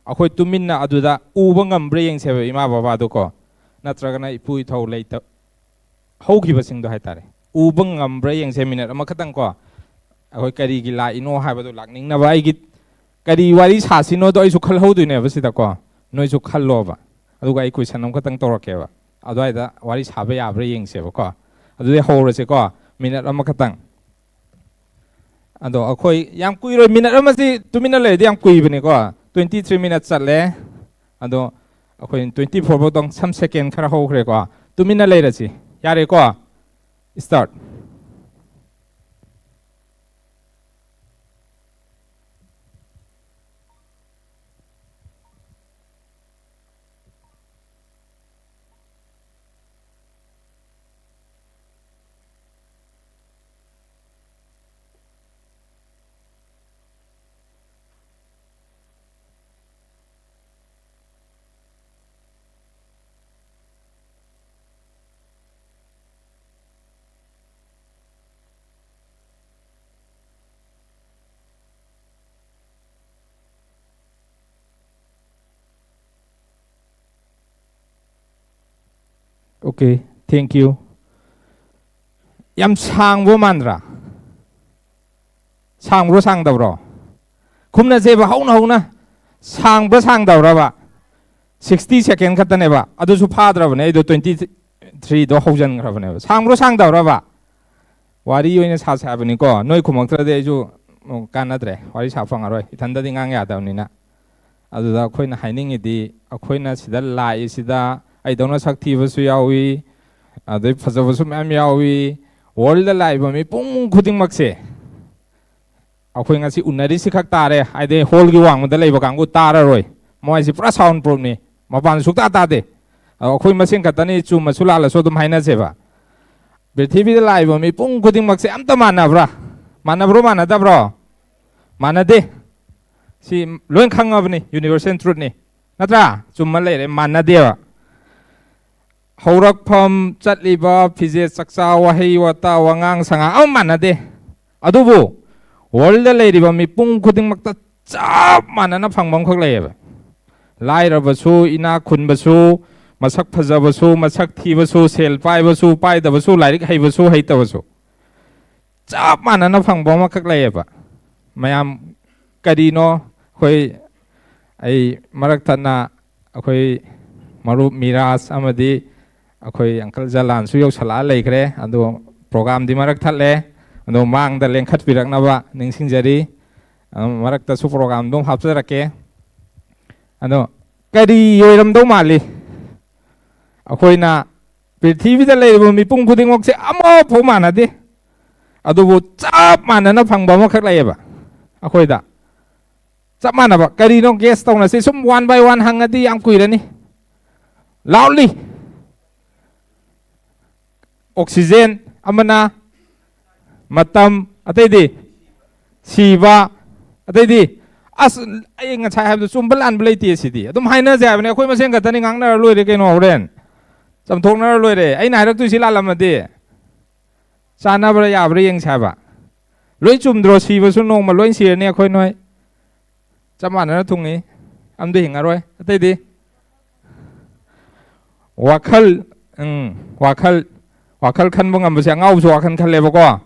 ꯑꯩꯈꯣꯏ ꯇꯨꯃꯤꯟꯅ ꯑꯗꯨꯗ ꯎꯕ ꯉꯝꯕ꯭ꯔꯥ ꯌꯦꯡꯁꯦꯕ, ꯏꯃꯥ ꯕꯕꯥꯗꯨꯀꯣ, ꯅꯠꯇ꯭ꯔꯒꯅ ꯏꯄꯨ ꯏꯊꯧ ꯂꯩꯇ ꯍꯧꯈꯤꯕꯁꯤꯡꯗꯣ ꯍꯥꯏꯇꯥꯔꯦ, ꯎꯕ ꯉꯝꯕ꯭ꯔꯥ ꯌꯦꯡꯁꯦ ꯃꯤꯅꯠ ꯑꯃꯈꯛꯇꯪꯀꯣ꯫ ꯑꯩꯈꯣꯏ ꯀꯔꯤꯒꯤ ꯂꯥꯛꯏꯅꯣ ꯍꯥꯏꯕꯗꯣ ꯂꯥꯛꯅꯤꯡꯅꯕ, ꯑꯩꯒꯤ ꯀꯔꯤ ꯋꯥꯔꯤ ꯁꯥꯁꯤꯅꯣꯗꯣ ꯑꯩꯁꯨ ꯈꯜꯍꯧꯗꯣꯏꯅꯦꯕ ꯁꯤꯗꯀꯣ, ꯅꯣꯏꯁꯨ ꯈꯜꯂꯣꯕ꯫ ꯑꯗꯨꯒ ꯑꯩ question ꯑꯃꯈꯛꯇꯪ ꯇꯧꯔꯛꯀꯦꯕ, ꯑꯗꯨꯋꯥꯏꯗ ꯋꯥꯔꯤ ꯁꯥꯕ ꯌꯥꯕ꯭ꯔꯥ ꯌꯦꯡꯁꯦꯕꯀꯣ꯫ ꯑꯗꯨꯗꯤ ꯍꯧꯔꯁꯦꯀꯣ, ꯃꯤꯅꯠ ꯑꯃꯈꯛꯇꯪ꯫ ꯑꯗꯣ ꯑꯩꯈꯣꯏ ꯌꯥꯝ ꯀꯨꯏꯔꯣꯏ, ꯃꯤꯅꯠ ꯑꯃꯁꯤ ꯇꯨꯃꯤꯟꯅ ꯂꯩꯔꯗꯤ ꯌꯥꯝ ꯀꯨꯏꯕꯅꯤꯀꯣ꯫ Twenty three minutes ꯆꯠꯂꯦ꯫ ꯑꯗꯣ ꯑꯩꯈꯣꯏ twenty four ꯐꯥꯎꯗꯪ, some second ꯈꯔ ꯍꯧꯈ꯭ꯔꯦꯀꯣ꯫ ꯇꯨꯃꯤꯟꯅ ꯂꯩꯔꯁꯤ, ꯌꯥꯔꯦꯀꯣ? Start꯫ Okay, thank you. ꯌꯥꯝ ꯁꯥꯡꯕ ꯃꯥꯟꯗ꯭ꯔꯥ? ꯁꯥꯡꯕ꯭ꯔꯣ ꯁꯥꯡꯗꯕ꯭ꯔꯣ? ꯈꯨꯝꯅꯁꯦꯕ, ꯍꯧꯅ ꯍꯧꯅ꯫ ꯁꯥꯡꯕ꯭ꯔꯥ ꯁꯥꯡꯗꯕ꯭ꯔꯕ? Sixty second ꯈꯛꯇꯅꯦꯕ, ꯑꯗꯨꯁꯨ ꯐꯥꯗ꯭ꯔꯕꯅꯦ꯫ ꯑꯩꯗꯣ twenty threeꯗꯣ ꯍꯧꯖꯤꯟꯈ꯭ꯔꯕꯅꯦꯕ꯫ ꯁꯥꯡꯕ꯭ꯔꯣ ꯁꯥꯡꯗꯕ꯭ꯔꯕ? ꯋꯥꯔꯤ ꯑꯣꯏꯅ ꯁꯥꯁꯦ ꯍꯥꯏꯕꯅꯤꯀꯣ꯫ ꯅꯣꯏ ꯈꯨꯝꯃꯛꯇ꯭ꯔꯗꯤ ꯑꯩꯁꯨ, ꯎꯝ, ꯀꯥꯟꯅꯗ꯭ꯔꯦ, ꯋꯥꯔꯤ ꯁꯥ ꯐꯪꯉꯔꯣꯏ, ꯏꯊꯟꯗꯗꯤ ꯉꯥꯡ ꯌꯥꯗꯕꯅꯤꯅ꯫ ꯑꯗꯨꯗ ꯑꯩꯈꯣꯏꯅ ꯍꯥꯏꯅꯤꯡꯉꯤꯗꯤ, ꯑꯩꯈꯣꯏꯅ ꯁꯤꯗ ꯂꯥꯛꯏꯁꯤꯗ ꯑꯩꯗꯧꯅ ꯁꯛ ꯊꯤꯕꯁꯨ ꯌꯥꯎꯏ, ꯑꯗꯩ ꯐꯖꯕꯁꯨ ꯃꯌꯥꯝ ꯌꯥꯎꯏ꯫ ꯋꯥꯔꯜꯗ ꯂꯥꯛꯏꯕ ꯃꯤꯄꯨꯝ ꯈꯨꯗꯤꯡꯃꯛꯁꯦ ꯑꯩꯈꯣꯏ ꯉꯁꯤ ꯎꯅꯔꯤꯁꯤ ꯈꯛ ꯇꯥꯔꯦ, ꯍꯥꯏꯗꯤ ꯍꯣꯜꯒꯤ ꯋꯥꯡꯃꯗ ꯂꯩꯕ ꯀꯥꯡꯕꯨ ꯇꯥꯔꯔꯣꯏ꯫ ꯃꯣꯏꯁꯤ ꯄꯨꯔꯥ ꯁꯥꯎꯟ ꯄ꯭ꯔꯨꯐꯅꯤ, ꯃꯄꯥꯟ ꯁꯨꯛꯇꯥ ꯇꯥꯗꯦ꯫ ꯑꯗꯣ ꯑꯩꯈꯣꯏ ꯃꯁꯦꯟ ꯈꯛꯇꯅꯤ, ꯆꯨꯝꯃꯁꯨ ꯂꯥꯜꯂꯁꯨ ꯑꯗꯨꯝ ꯍꯥꯏꯅꯁꯦꯕ꯫ ꯄ꯭ꯔꯤꯊꯤꯕꯤꯗ ꯂꯥꯛꯏꯕ ꯃꯤꯄꯨꯝ ꯈꯨꯗꯤꯡꯃꯛꯁꯦ ꯑꯝꯇ ꯃꯥꯟꯅꯕ꯭ꯔꯥ? ꯃꯥꯟꯅꯕ꯭ꯔꯣ, ꯃꯥꯟꯅꯗꯕ꯭ꯔꯣ? ꯃꯥꯟꯅꯗꯦ꯫ ꯁꯤ ꯂꯣꯏ ꯈꯪꯉꯕꯅꯤ, ꯌꯨꯅꯤꯚꯔꯁꯦꯜ ꯇ꯭ꯔꯨꯠꯅꯤ, ꯅꯠꯇ꯭ꯔꯥ? ꯆꯨꯝꯃ ꯂꯩꯔꯦ, ꯃꯥꯟꯅꯗꯦꯕ꯫ ꯍꯧꯔꯛꯐꯝ, ꯆꯠꯂꯤꯕ ꯐꯤꯖꯦꯠ ꯆꯛꯆꯥ, ꯋꯥꯍꯩ ꯋꯥꯇꯥ, ꯋꯥꯉꯥꯡ ꯁꯉꯥꯡ ꯑꯃ ꯃꯥꯟꯅꯗꯦ꯫ ꯑꯗꯨꯕꯨ ꯋꯥꯔꯜꯗ ꯂꯩꯔꯤꯕ ꯃꯤꯄꯨꯝ ꯈꯨꯗꯤꯡꯃꯛꯇ ꯆꯞ ꯃꯥꯟꯅꯅ ꯐꯪꯕ ꯑꯃꯈꯛ ꯂꯩꯌꯦꯕ꯫ ꯂꯥꯏꯔꯕꯁꯨ, ꯏꯅꯥꯛ ꯈꯨꯟꯕꯁꯨ, ꯃꯁꯛ ꯐꯖꯕꯁꯨ, ꯃꯁꯛ ꯊꯤꯕꯁꯨ, ꯁꯦꯜ ꯄꯥꯏꯕꯁꯨ, ꯄꯥꯏꯗꯕꯁꯨ, ꯂꯥꯏꯔꯤꯛ ꯍꯩꯕꯁꯨ, ꯍꯩꯇꯕꯁꯨ, ꯆꯞ ꯃꯥꯟꯅꯅ ꯐꯪꯕ ꯑꯃꯈꯛ ꯂꯩꯌꯦꯕ꯫ ꯃꯌꯥꯝ, ꯀꯔꯤꯅꯣ? ꯑꯩꯈꯣꯏ, ꯑꯩ ꯃꯔꯛ ꯊꯠꯅ ꯑꯩꯈꯣꯏ ꯃꯔꯨꯞ ꯃꯤꯔꯥꯖ ꯑꯃꯗꯤ ꯑꯩꯈꯣꯏ ꯑꯪꯀꯜ ꯖꯂꯥꯟꯁꯨ ꯌꯧꯁꯜꯂꯛꯑ ꯂꯩꯈ꯭ꯔꯦ꯫ ꯑꯗꯣ ꯄ꯭ꯔꯣꯒꯥꯝꯗꯤ ꯃꯔꯛ ꯊꯠꯂꯦ, ꯑꯗꯣ ꯃꯥꯡꯗ ꯂꯦꯡꯈꯠꯄꯤꯔꯛꯅꯕ ꯅꯤꯡꯁꯤꯡꯖꯔꯤ꯫ ꯑꯗꯨꯝ ꯃꯔꯛꯇꯁꯨ ꯄ꯭ꯔꯣꯒꯥꯝꯗꯣ ꯑꯃꯨꯛ ꯍꯥꯞꯆꯔꯛꯀꯦ꯫ ꯑꯗꯣ ꯀꯔꯤ ꯑꯣꯏꯔꯝꯗꯧ ꯃꯥꯜꯂꯤ? ꯑꯩꯈꯣꯏꯅ ꯄ꯭ꯔꯤꯊꯤꯕꯤꯗ ꯂꯩꯔꯤꯕ ꯃꯤꯄꯨꯝ ꯈꯨꯗꯤꯡꯃꯛꯁꯦ ꯑꯃꯐꯥꯎ ꯃꯥꯟꯅꯗꯦ, ꯑꯗꯨꯕꯨ ꯆꯞ ꯃꯥꯟꯅꯅ ꯐꯪꯕ ꯑꯃꯈꯛ ꯂꯩꯌꯦꯕ ꯑꯩꯈꯣꯏꯗ꯫ ꯆꯞ ꯃꯥꯟꯅꯕ꯫ ꯀꯔꯤꯅꯣ ꯒꯦꯁ ꯇꯧꯅꯁꯤ? ꯁꯨꯝ ꯋꯥꯟ ꯕꯥꯏ ꯋꯥꯟ ꯍꯪꯉꯗꯤ ꯌꯥꯝ ꯀꯨꯏꯔꯅꯤ꯫ ꯂꯥꯎꯠꯂꯤ꯫ ꯑꯣꯛꯁꯤꯖꯦꯟ꯫ ꯑꯃꯅ ꯃꯇꯝ꯫ ꯑꯇꯩꯗꯤ? ꯁꯤꯕ꯫ ꯑꯇꯩꯗꯤ? ꯑꯁ, ꯑꯩ ꯉꯁꯥꯏ ꯍꯥꯏꯕꯗꯣ ꯆꯨꯝꯕ ꯂꯥꯟꯕ ꯂꯩꯇꯦ ꯁꯤꯗꯤ꯫ ꯑꯗꯨꯝ ꯍꯥꯏꯅꯁꯦ ꯍꯥꯏꯕꯅꯦ, ꯑꯩꯈꯣꯏ ꯃꯁꯦꯟ ꯈꯛꯇꯅꯤ, ꯉꯥꯡꯅꯔ ꯂꯣꯏꯔꯦ ꯀꯩꯅꯣ ꯍꯣꯔꯦꯟ꯫ ꯆꯥꯝꯊꯣꯛꯅꯔ ꯂꯣꯏꯔꯦ꯫ ꯑꯩꯅ ꯍꯥꯏꯔꯛꯇꯣꯏꯁꯤ ꯂꯥꯜꯂꯝꯃꯗꯤ꯫ ꯆꯥꯟꯅꯕ꯭ꯔꯥ ꯌꯥꯕ꯭ꯔꯥ ꯌꯦꯡꯁꯦ ꯍꯥꯏꯕ꯫ ꯂꯣꯏ ꯆꯨꯝꯗ꯭ꯔꯣ? ꯁꯤꯕꯁꯨ ꯅꯣꯡꯃ ꯂꯣꯏ ꯁꯤꯔꯅꯤ ꯑꯩꯈꯣꯏ ꯅꯣꯏ꯫ ꯆꯞ ꯃꯥꯟꯅꯅ ꯊꯨꯡꯉꯤ꯫ ꯑꯝꯗ ꯍꯤꯡꯉꯔꯣꯏ꯫ ꯑꯇꯩꯗꯤ? ꯋꯥꯈꯜ, ꯎꯝ, ꯋꯥꯈꯜ, ꯋꯥꯈꯜ ꯈꯟꯕ ꯉꯝꯕꯁꯦ ꯑꯉꯥꯎꯕꯁꯨ ꯋꯥꯈꯜ ꯈꯜꯂꯦꯕꯀꯣ꯫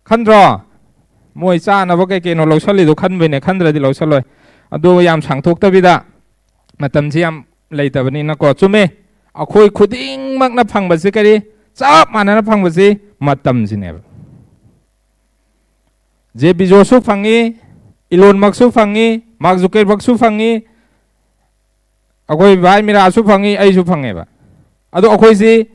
ꯈꯟꯗ꯭ꯔꯣ? ꯃꯣꯏ ꯆꯥꯅꯕ ꯀꯩ ꯀꯩꯅꯣ ꯂꯧꯁꯜꯂꯤꯗꯣ ꯈꯟꯕꯩꯅꯦ, ꯈꯟꯗ꯭ꯔꯗꯤ ꯂꯧꯁꯜꯂꯣꯏ꯫ ꯑꯗꯨ ꯌꯥꯝ ꯁꯥꯡꯊꯣꯛꯇꯕꯤꯗ, ꯃꯇꯝꯁꯤ ꯌꯥꯝ ꯂꯩꯇꯕꯅꯤꯅꯀꯣ꯫ ꯆꯨꯝꯃꯦ, ꯑꯩꯈꯣꯏ ꯈꯨꯗꯤꯡꯃꯛꯅ ꯐꯪꯕꯁꯤ ꯀꯔꯤ? ꯆꯞ ꯃꯥꯟꯅꯅ ꯐꯪꯕꯁꯤ ꯃꯇꯝꯁꯤꯅꯦꯕ꯫ ꯖꯦ ꯕꯤꯖꯣꯁꯁꯨ ꯐꯪꯉꯤ, ꯏꯂꯣꯟ ꯃꯛꯁꯁꯨ ꯐꯪꯉꯤ, ꯃꯥꯔꯛ ꯖꯨꯀꯔꯕꯔꯒꯁꯨ ꯐꯪꯉꯤ, ꯑꯩꯈꯣꯏ ꯚꯥꯏ ꯃꯤꯔꯥꯁꯨ ꯐꯪꯉꯤ, ꯑꯩꯁꯨ ꯐꯪꯉꯦꯕ꯫ ꯑꯗꯣ ꯑꯩꯈꯣꯏꯁꯤ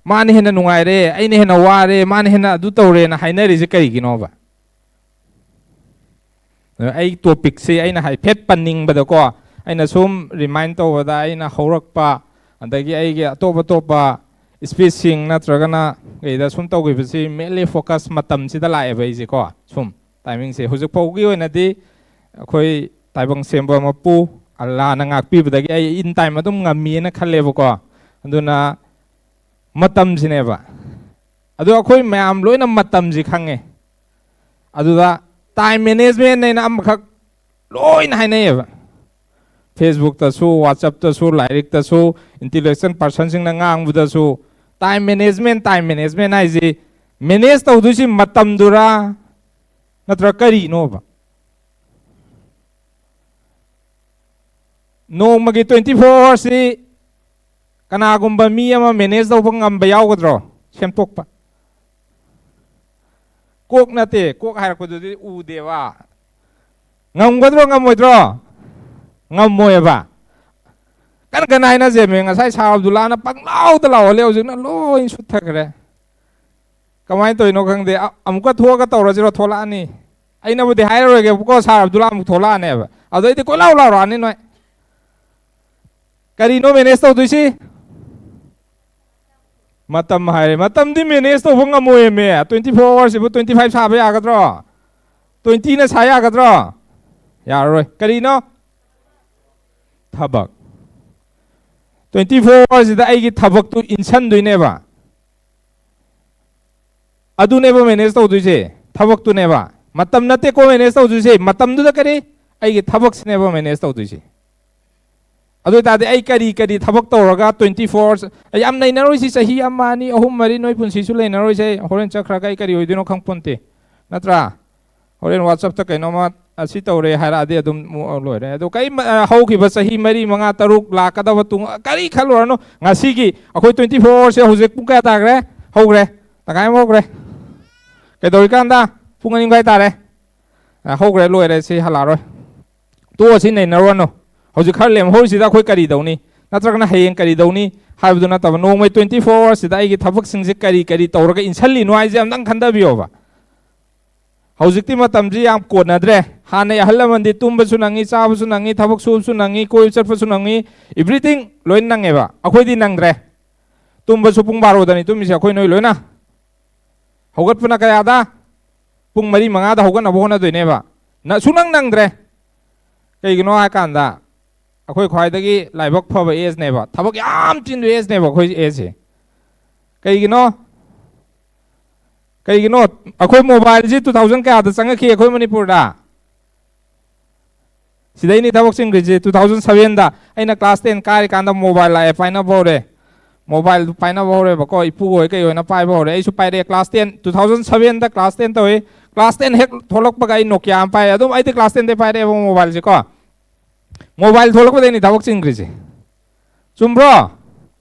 ꯃꯥꯅ ꯍꯦꯟꯅ ꯅꯨꯡꯉꯥꯏꯔꯦ, ꯑꯩꯅ ꯍꯦꯟꯅ ꯋꯥꯔꯦ, ꯃꯥꯅ ꯍꯦꯟꯅ ꯑꯗꯨ ꯇꯧꯔꯦꯅ ꯍꯥꯏꯅꯔꯤꯁꯦ ꯀꯔꯤꯒꯤꯅꯣꯕ? ꯑꯩ ꯇꯣꯄꯤꯛꯁꯤ ꯑꯩꯅ ꯍꯥꯏꯐꯦꯠ ꯄꯟꯅꯤꯡꯕꯗꯀꯣ, ꯑꯩꯅ ꯁꯨꯝ ꯔꯤꯃꯥꯏꯟ ꯇꯧꯕꯗ, ꯑꯩꯅ ꯍꯧꯔꯛꯄ, ꯑꯗꯒꯤ ꯑꯩꯒꯤ ꯑꯇꯣꯞ ꯑꯇꯣꯞꯄ ꯁ꯭ꯄꯤꯆꯁꯤꯡ ꯅꯠꯇ꯭ꯔꯒꯅ ꯀꯩꯗ ꯁꯨꯝ ꯇꯧꯈꯤꯕꯁꯤ, ꯃꯦꯟꯂꯤ ꯐꯣꯀꯁ ꯃꯇꯝꯁꯤꯗ ꯂꯥꯛꯑꯦꯕ ꯑꯩꯁꯦꯀꯣ꯫ ꯁꯨꯝ ꯇꯥꯏꯃꯤꯡꯁꯦ ꯍꯧꯖꯤꯛ ꯐꯥꯎꯒꯤ ꯑꯣꯏꯅꯗꯤ ꯑꯩꯈꯣꯏ ꯇꯥꯏꯕꯪ ꯁꯦꯝꯕ ꯃꯄꯨ ꯑꯜꯂꯥꯅ ꯉꯥꯛꯄꯤꯕꯗꯒꯤ ꯑꯩ ꯏꯟ ꯇꯥꯏꯝ ꯑꯗꯨꯝ ꯉꯝꯃꯤꯅ ꯈꯜꯂꯦꯕꯀꯣ꯫ ꯑꯗꯨꯅ ꯃꯇꯝꯁꯤꯅꯦꯕ꯫ ꯑꯗꯣ ꯑꯩꯈꯣꯏ ꯃꯌꯥꯝ ꯂꯣꯏꯅ ꯃꯇꯝꯁꯤ ꯈꯪꯉꯦ꯫ ꯑꯗꯨꯗ ꯇꯥꯏꯝ ꯃꯦꯅꯦꯖꯃꯦꯟ ꯍꯥꯏꯅ ꯑꯃꯈꯛ ꯂꯣꯏꯅ ꯍꯥꯏꯅꯩꯌꯦꯕ꯫ ꯐꯦꯁꯕꯨꯛꯇꯁꯨ, ꯋꯥꯆꯞꯇꯁꯨ, ꯂꯥꯏꯔꯤꯛꯇꯁꯨ, intellectual ꯄꯥꯔꯁꯟꯁꯤꯡꯅ ꯉꯥꯡꯕꯗꯁꯨ, time management, time management ꯍꯥꯏꯁꯤ ꯃꯦꯅꯦꯖ ꯇꯧꯗꯣꯏꯁꯤ ꯃꯇꯝꯗꯨꯔꯥ ꯅꯠꯇ꯭ꯔ ꯀꯔꯤꯅꯣꯕ? ꯅꯣꯡꯃꯒꯤ ꯇ꯭ꯋꯦꯟꯇꯤ ꯐꯣꯔ ꯑꯋꯥꯔꯁꯤ ꯀꯅꯥꯒꯨꯝꯕ ꯃꯤ ꯑꯃ ꯃꯦꯅꯦꯖ ꯇꯧꯕ ꯉꯝꯕ ꯌꯥꯎꯒꯗ꯭ꯔꯣ? ꯁꯦꯝꯗꯣꯛꯄ꯫ ꯀꯣꯛ ꯅꯠꯇꯦ, ꯀꯣꯛ ꯍꯥꯏꯔꯛꯄꯗꯨꯗꯤ ꯎꯗꯦꯕ꯫ ꯉꯝꯒꯗ꯭ꯔꯣ, ꯉꯝꯃꯣꯏꯗ꯭ꯔꯣ? ꯉꯝꯃꯣꯏꯕ꯫ ꯀꯟꯅ ꯀꯟꯅ ꯍꯥꯏꯅꯁꯦꯃꯦ꯫ ꯉꯁꯥꯏ ꯁꯥꯔ ꯑꯕꯗꯨꯜꯂꯥꯅ ꯄꯪꯂꯥꯎꯗ ꯂꯥꯎꯍꯜꯂꯦ, ꯍꯧꯖꯤꯛꯅ ꯂꯣꯏ ꯁꯨꯠꯊꯈ꯭ꯔꯦ꯫ ꯀꯃꯥꯏꯅ ꯇꯧꯔꯤꯅꯣ ꯈꯪꯗꯦ꯫ ꯑ-, ꯑꯃꯨꯛꯀ ꯊꯣꯛꯑꯒ ꯇꯧꯔꯁꯤꯔꯣ? ꯊꯣꯛꯂꯛꯑꯅꯤ꯫ ꯑꯩꯅꯕꯨꯗꯤ ꯍꯥꯏꯔꯔꯣꯏꯒꯦꯕꯀꯣ, ꯁꯥꯔ ꯑꯕꯗꯨꯜꯂꯥ ꯑꯃꯨꯛ ꯊꯣꯛꯂꯛꯑꯅꯦꯕ꯫ ꯑꯗꯩꯗꯤ ꯀꯣꯏꯂꯥꯎ ꯂꯥꯎꯔꯛꯑꯅꯤ ꯅꯣꯏ꯫ ꯀꯔꯤꯅꯣ ꯃꯦꯅꯦꯖ ꯇꯧꯗꯣꯏꯁꯤ? ꯃꯇꯝ ꯍꯥꯏꯔꯦ꯫ ꯃꯇꯝꯗꯤ ꯃꯦꯅꯦꯖ ꯇꯧꯕ ꯉꯝꯃꯣꯏꯃꯦ꯫ ꯇ꯭ꯋꯦꯟꯇꯤ ꯐꯣꯔ ꯑꯋꯥꯔꯁꯤꯕꯨ ꯇ꯭ꯋꯦꯟꯇꯤ ꯐꯥꯏꯚ ꯁꯥꯕ ꯌꯥꯒꯗ꯭ꯔꯣ? ꯇ꯭ꯋꯦꯟꯇꯤꯅ ꯁꯥ ꯌꯥꯒꯗ꯭ꯔꯣ? ꯌꯥꯔꯔꯣꯏ꯫ ꯀꯔꯤꯅꯣ? ꯊꯕꯛ꯫ ꯇ꯭ꯋꯦꯟꯇꯤ ꯐꯣꯔ ꯑꯋꯥꯔꯁꯤꯗ ꯑꯩꯒꯤ ꯊꯕꯛꯇꯨ ꯏꯟꯁꯟꯗꯣꯏꯅꯦꯕ꯫ ꯑꯗꯨꯅꯦꯕ ꯃꯦꯅꯦꯖ ꯇꯧꯗꯣꯏꯁꯦ, ꯊꯕꯛꯇꯨꯅꯦꯕ꯫ ꯃꯇꯝ ꯅꯠꯇꯦꯀꯣ ꯃꯦꯅꯦꯖ ꯇꯧꯗꯣꯏꯁꯦ꯫ ꯃꯇꯝꯗꯨꯗ ꯀꯔꯤ? ꯑꯩꯒꯤ ꯊꯕꯛꯁꯤꯅꯦꯕ ꯃꯦꯅꯦꯖ ꯇꯧꯗꯣꯏꯁꯦ꯫ ꯑꯗꯨ ꯑꯣꯏ ꯇꯥꯔꯗꯤ ꯑꯩ ꯀꯔꯤ ꯀꯔꯤ ꯊꯕꯛ ꯇꯧꯔꯒ ꯇ꯭ꯋꯦꯟꯇꯤ ꯐꯣꯔ ꯑꯋꯥꯔꯁ, ꯌꯥꯝ ꯂꯩꯅꯔꯣꯏꯁꯤ, ꯆꯍꯤ ꯑꯃ, ꯑꯅꯤ, ꯑꯍꯨꯝ, ꯃꯔꯤ ꯅꯣꯏ ꯄꯨꯟꯁꯤꯁꯨ ꯂꯩꯅꯔꯣꯏꯁꯦ꯫ ꯍꯣꯔꯦꯟ ꯆꯠꯈ꯭ꯔꯒ ꯑꯩ ꯀꯔꯤ ꯑꯣꯏꯗꯣꯏꯅꯣ ꯈꯪꯄꯣꯟꯇꯦ, ꯅꯠꯇ꯭ꯔꯥ? ꯍꯣꯔꯦꯟ ꯋꯥꯆꯞꯇ ꯀꯩꯅꯣꯝꯃ ꯑꯁꯤ ꯇꯧꯔꯦ ꯍꯥꯏꯔꯛꯑꯗꯤ ꯑꯗꯨꯝ ꯃꯨ-, ꯂꯣꯏꯔꯦ꯫ ꯑꯗꯣ ꯀꯔꯤ ꯃ-, ꯑ, ꯍꯧꯈꯤꯕ ꯆꯍꯤ ꯃꯔꯤ, ꯃꯉꯥ, ꯇꯔꯨꯛ, ꯂꯥꯛꯀꯗꯕ ꯇꯨꯡ, ꯀꯔꯤ ꯈꯜꯂꯨꯔꯅꯨ꯫ ꯉꯁꯤꯒꯤ ꯑꯩꯈꯣꯏ ꯇ꯭ꯋꯦꯟꯇꯤ ꯐꯣꯔ ꯑꯋꯥꯔꯁꯦ ꯍꯧꯖꯤꯛ ꯄꯨꯡ ꯀꯌꯥ ꯇꯥꯈ꯭ꯔꯦ? ꯍꯧꯈ꯭ꯔꯦ꯫ ꯇꯪꯈꯥꯏ ꯑꯃ ꯍꯧꯈ꯭ꯔꯦ꯫ ꯀꯩꯗꯧꯔꯤꯀꯥꯟꯗ? ꯄꯨꯡ ꯑꯅꯤ ꯃꯈꯥꯏ ꯇꯥꯔꯦ꯫ ꯑ, ꯍꯧꯈ꯭ꯔꯦ, ꯂꯣꯏꯔꯦ, ꯁꯤ ꯍꯜꯂꯛꯑꯔꯣꯏ꯫ ꯇꯣꯛꯑꯁꯤ, ꯅꯩꯅꯔꯨꯔꯅꯨ꯫ ꯍꯧꯖꯤꯛ ꯈꯔ ꯂꯦꯝꯍꯧꯔꯤꯁꯤꯗ ꯑꯩꯈꯣꯏ ꯀꯔꯤ ꯇꯧꯅꯤ, ꯅꯠꯇ꯭ꯔꯒꯅ ꯍꯌꯦꯡ ꯀꯔꯤ ꯇꯧꯅꯤ ꯍꯥꯏꯕꯗꯨ ꯅꯠꯇꯕ, ꯅꯣꯡꯃꯩ twenty four hours ꯁꯤꯗ ꯑꯩꯒꯤ ꯊꯕꯛꯁꯤꯡꯁꯦ ꯀꯔꯤ ꯀꯔꯤ ꯇꯧꯔꯒ ꯏꯟꯁꯤꯜꯂꯤꯅꯣ ꯍꯥꯏꯁꯦ ꯑꯝꯇꯪ ꯈꯟꯊꯕꯤꯌꯣꯕ꯫ ꯍꯧꯖꯤꯛꯇꯤ ꯃꯇꯝꯁꯤ ꯌꯥꯝ ꯀꯣꯟꯅꯗ꯭ꯔꯦ꯫ ꯍꯥꯟꯅꯩ ꯑꯍꯜ ꯂꯃꯟꯗꯤ ꯇꯨꯝꯕꯁꯨ ꯅꯪꯉꯤ, ꯆꯥꯕꯁꯨ ꯅꯪꯉꯤ, ꯊꯕꯛ ꯁꯨꯕꯁꯨ ꯅꯪꯉꯤ, ꯀꯣꯏꯕ ꯆꯠꯄꯁꯨ ꯅꯪꯉꯤ, everything ꯂꯣꯏ ꯅꯪꯉꯦꯕ꯫ ꯑꯩꯈꯣꯏꯗꯤ ꯅꯪꯗ꯭ꯔꯦ꯫ ꯇꯨꯝꯕꯁꯨ ꯄꯨꯡ ꯕꯥꯔꯣꯗꯅꯤ ꯇꯨꯝꯃꯤꯁꯦ ꯑꯩꯈꯣꯏ ꯅꯣꯏ ꯂꯣꯏꯅ꯫ ꯍꯧꯒꯠꯄꯅ ꯀꯌꯥꯗ? ꯄꯨꯡ ꯃꯔꯤ ꯃꯉꯥꯗ ꯍꯧꯒꯠꯅꯕ ꯍꯣꯠꯅꯗꯣꯏꯅꯦꯕ꯫ ꯅ-, ꯁꯨꯡꯅꯪ ꯅꯪꯗ꯭ꯔꯦ꯫ ꯀꯩꯒꯤꯅꯣ ꯍꯥꯏ ꯀꯥꯟꯗ, ꯑꯩꯈꯣꯏ ꯈ꯭ꯋꯥꯏꯗꯒꯤ ꯂꯥꯏꯕꯛ ꯐꯕ age ꯅꯦꯕ, ꯊꯕꯛ ꯌꯥꯝ ꯆꯤꯟꯕ age ꯅꯦꯕ ꯑꯩꯈꯣꯏ age ꯁꯦ꯫ ꯀꯩꯒꯤꯅꯣ? ꯀꯩꯒꯤꯅꯣ? ꯑꯩꯈꯣꯏ mobile ꯁꯤ two thousand ꯀꯌꯥꯗ ꯆꯪꯉꯛꯈꯤ ꯑꯩꯈꯣꯏ ꯃꯅꯤꯄꯨꯔꯗ? ꯁꯤꯗꯩꯅꯤ ꯊꯕꯛ ꯆꯤꯟꯈ꯭ꯔꯤꯁꯦ꯫ Two thousand seven ꯗ ꯑꯩꯅ class ten ꯀꯥꯔꯤꯀꯥꯟꯗ mobile ꯂꯥꯛꯑꯦ, ꯄꯥꯏꯅꯕ ꯍꯧꯔꯦ꯫ Mobile ꯄꯥꯏꯅꯕ ꯍꯧꯔꯦꯕꯀꯣ, ꯏꯄꯨ ꯍꯣꯏ ꯀꯩ ꯍꯣꯏꯅ ꯄꯥꯏꯕ ꯍꯧꯔꯦ꯫ ꯑꯩꯁꯨ ꯄꯥꯏꯔꯛꯑꯦ꯫ Class ten, two thousand seven ꯗ class ten ꯇꯧꯏ꯫ Class ten ꯍꯦꯛ ꯊꯣꯛꯂꯛꯄꯒ ꯑꯩ Nokia ꯑꯃ ꯄꯥꯏꯔꯦ꯫ ꯑꯗꯨꯝ ꯑꯩꯗꯤ class ten ꯗꯩ ꯄꯥꯏꯔꯛꯑꯦꯕ mobile ꯁꯦ ꯀꯣ꯫ Mobile ꯊꯣꯛꯂꯛꯄꯗꯩꯅꯤ ꯊꯕꯛ ꯆꯤꯟꯈ꯭ꯔꯤꯁꯦ꯫ ꯆꯨꯝꯕ꯭ꯔꯣ?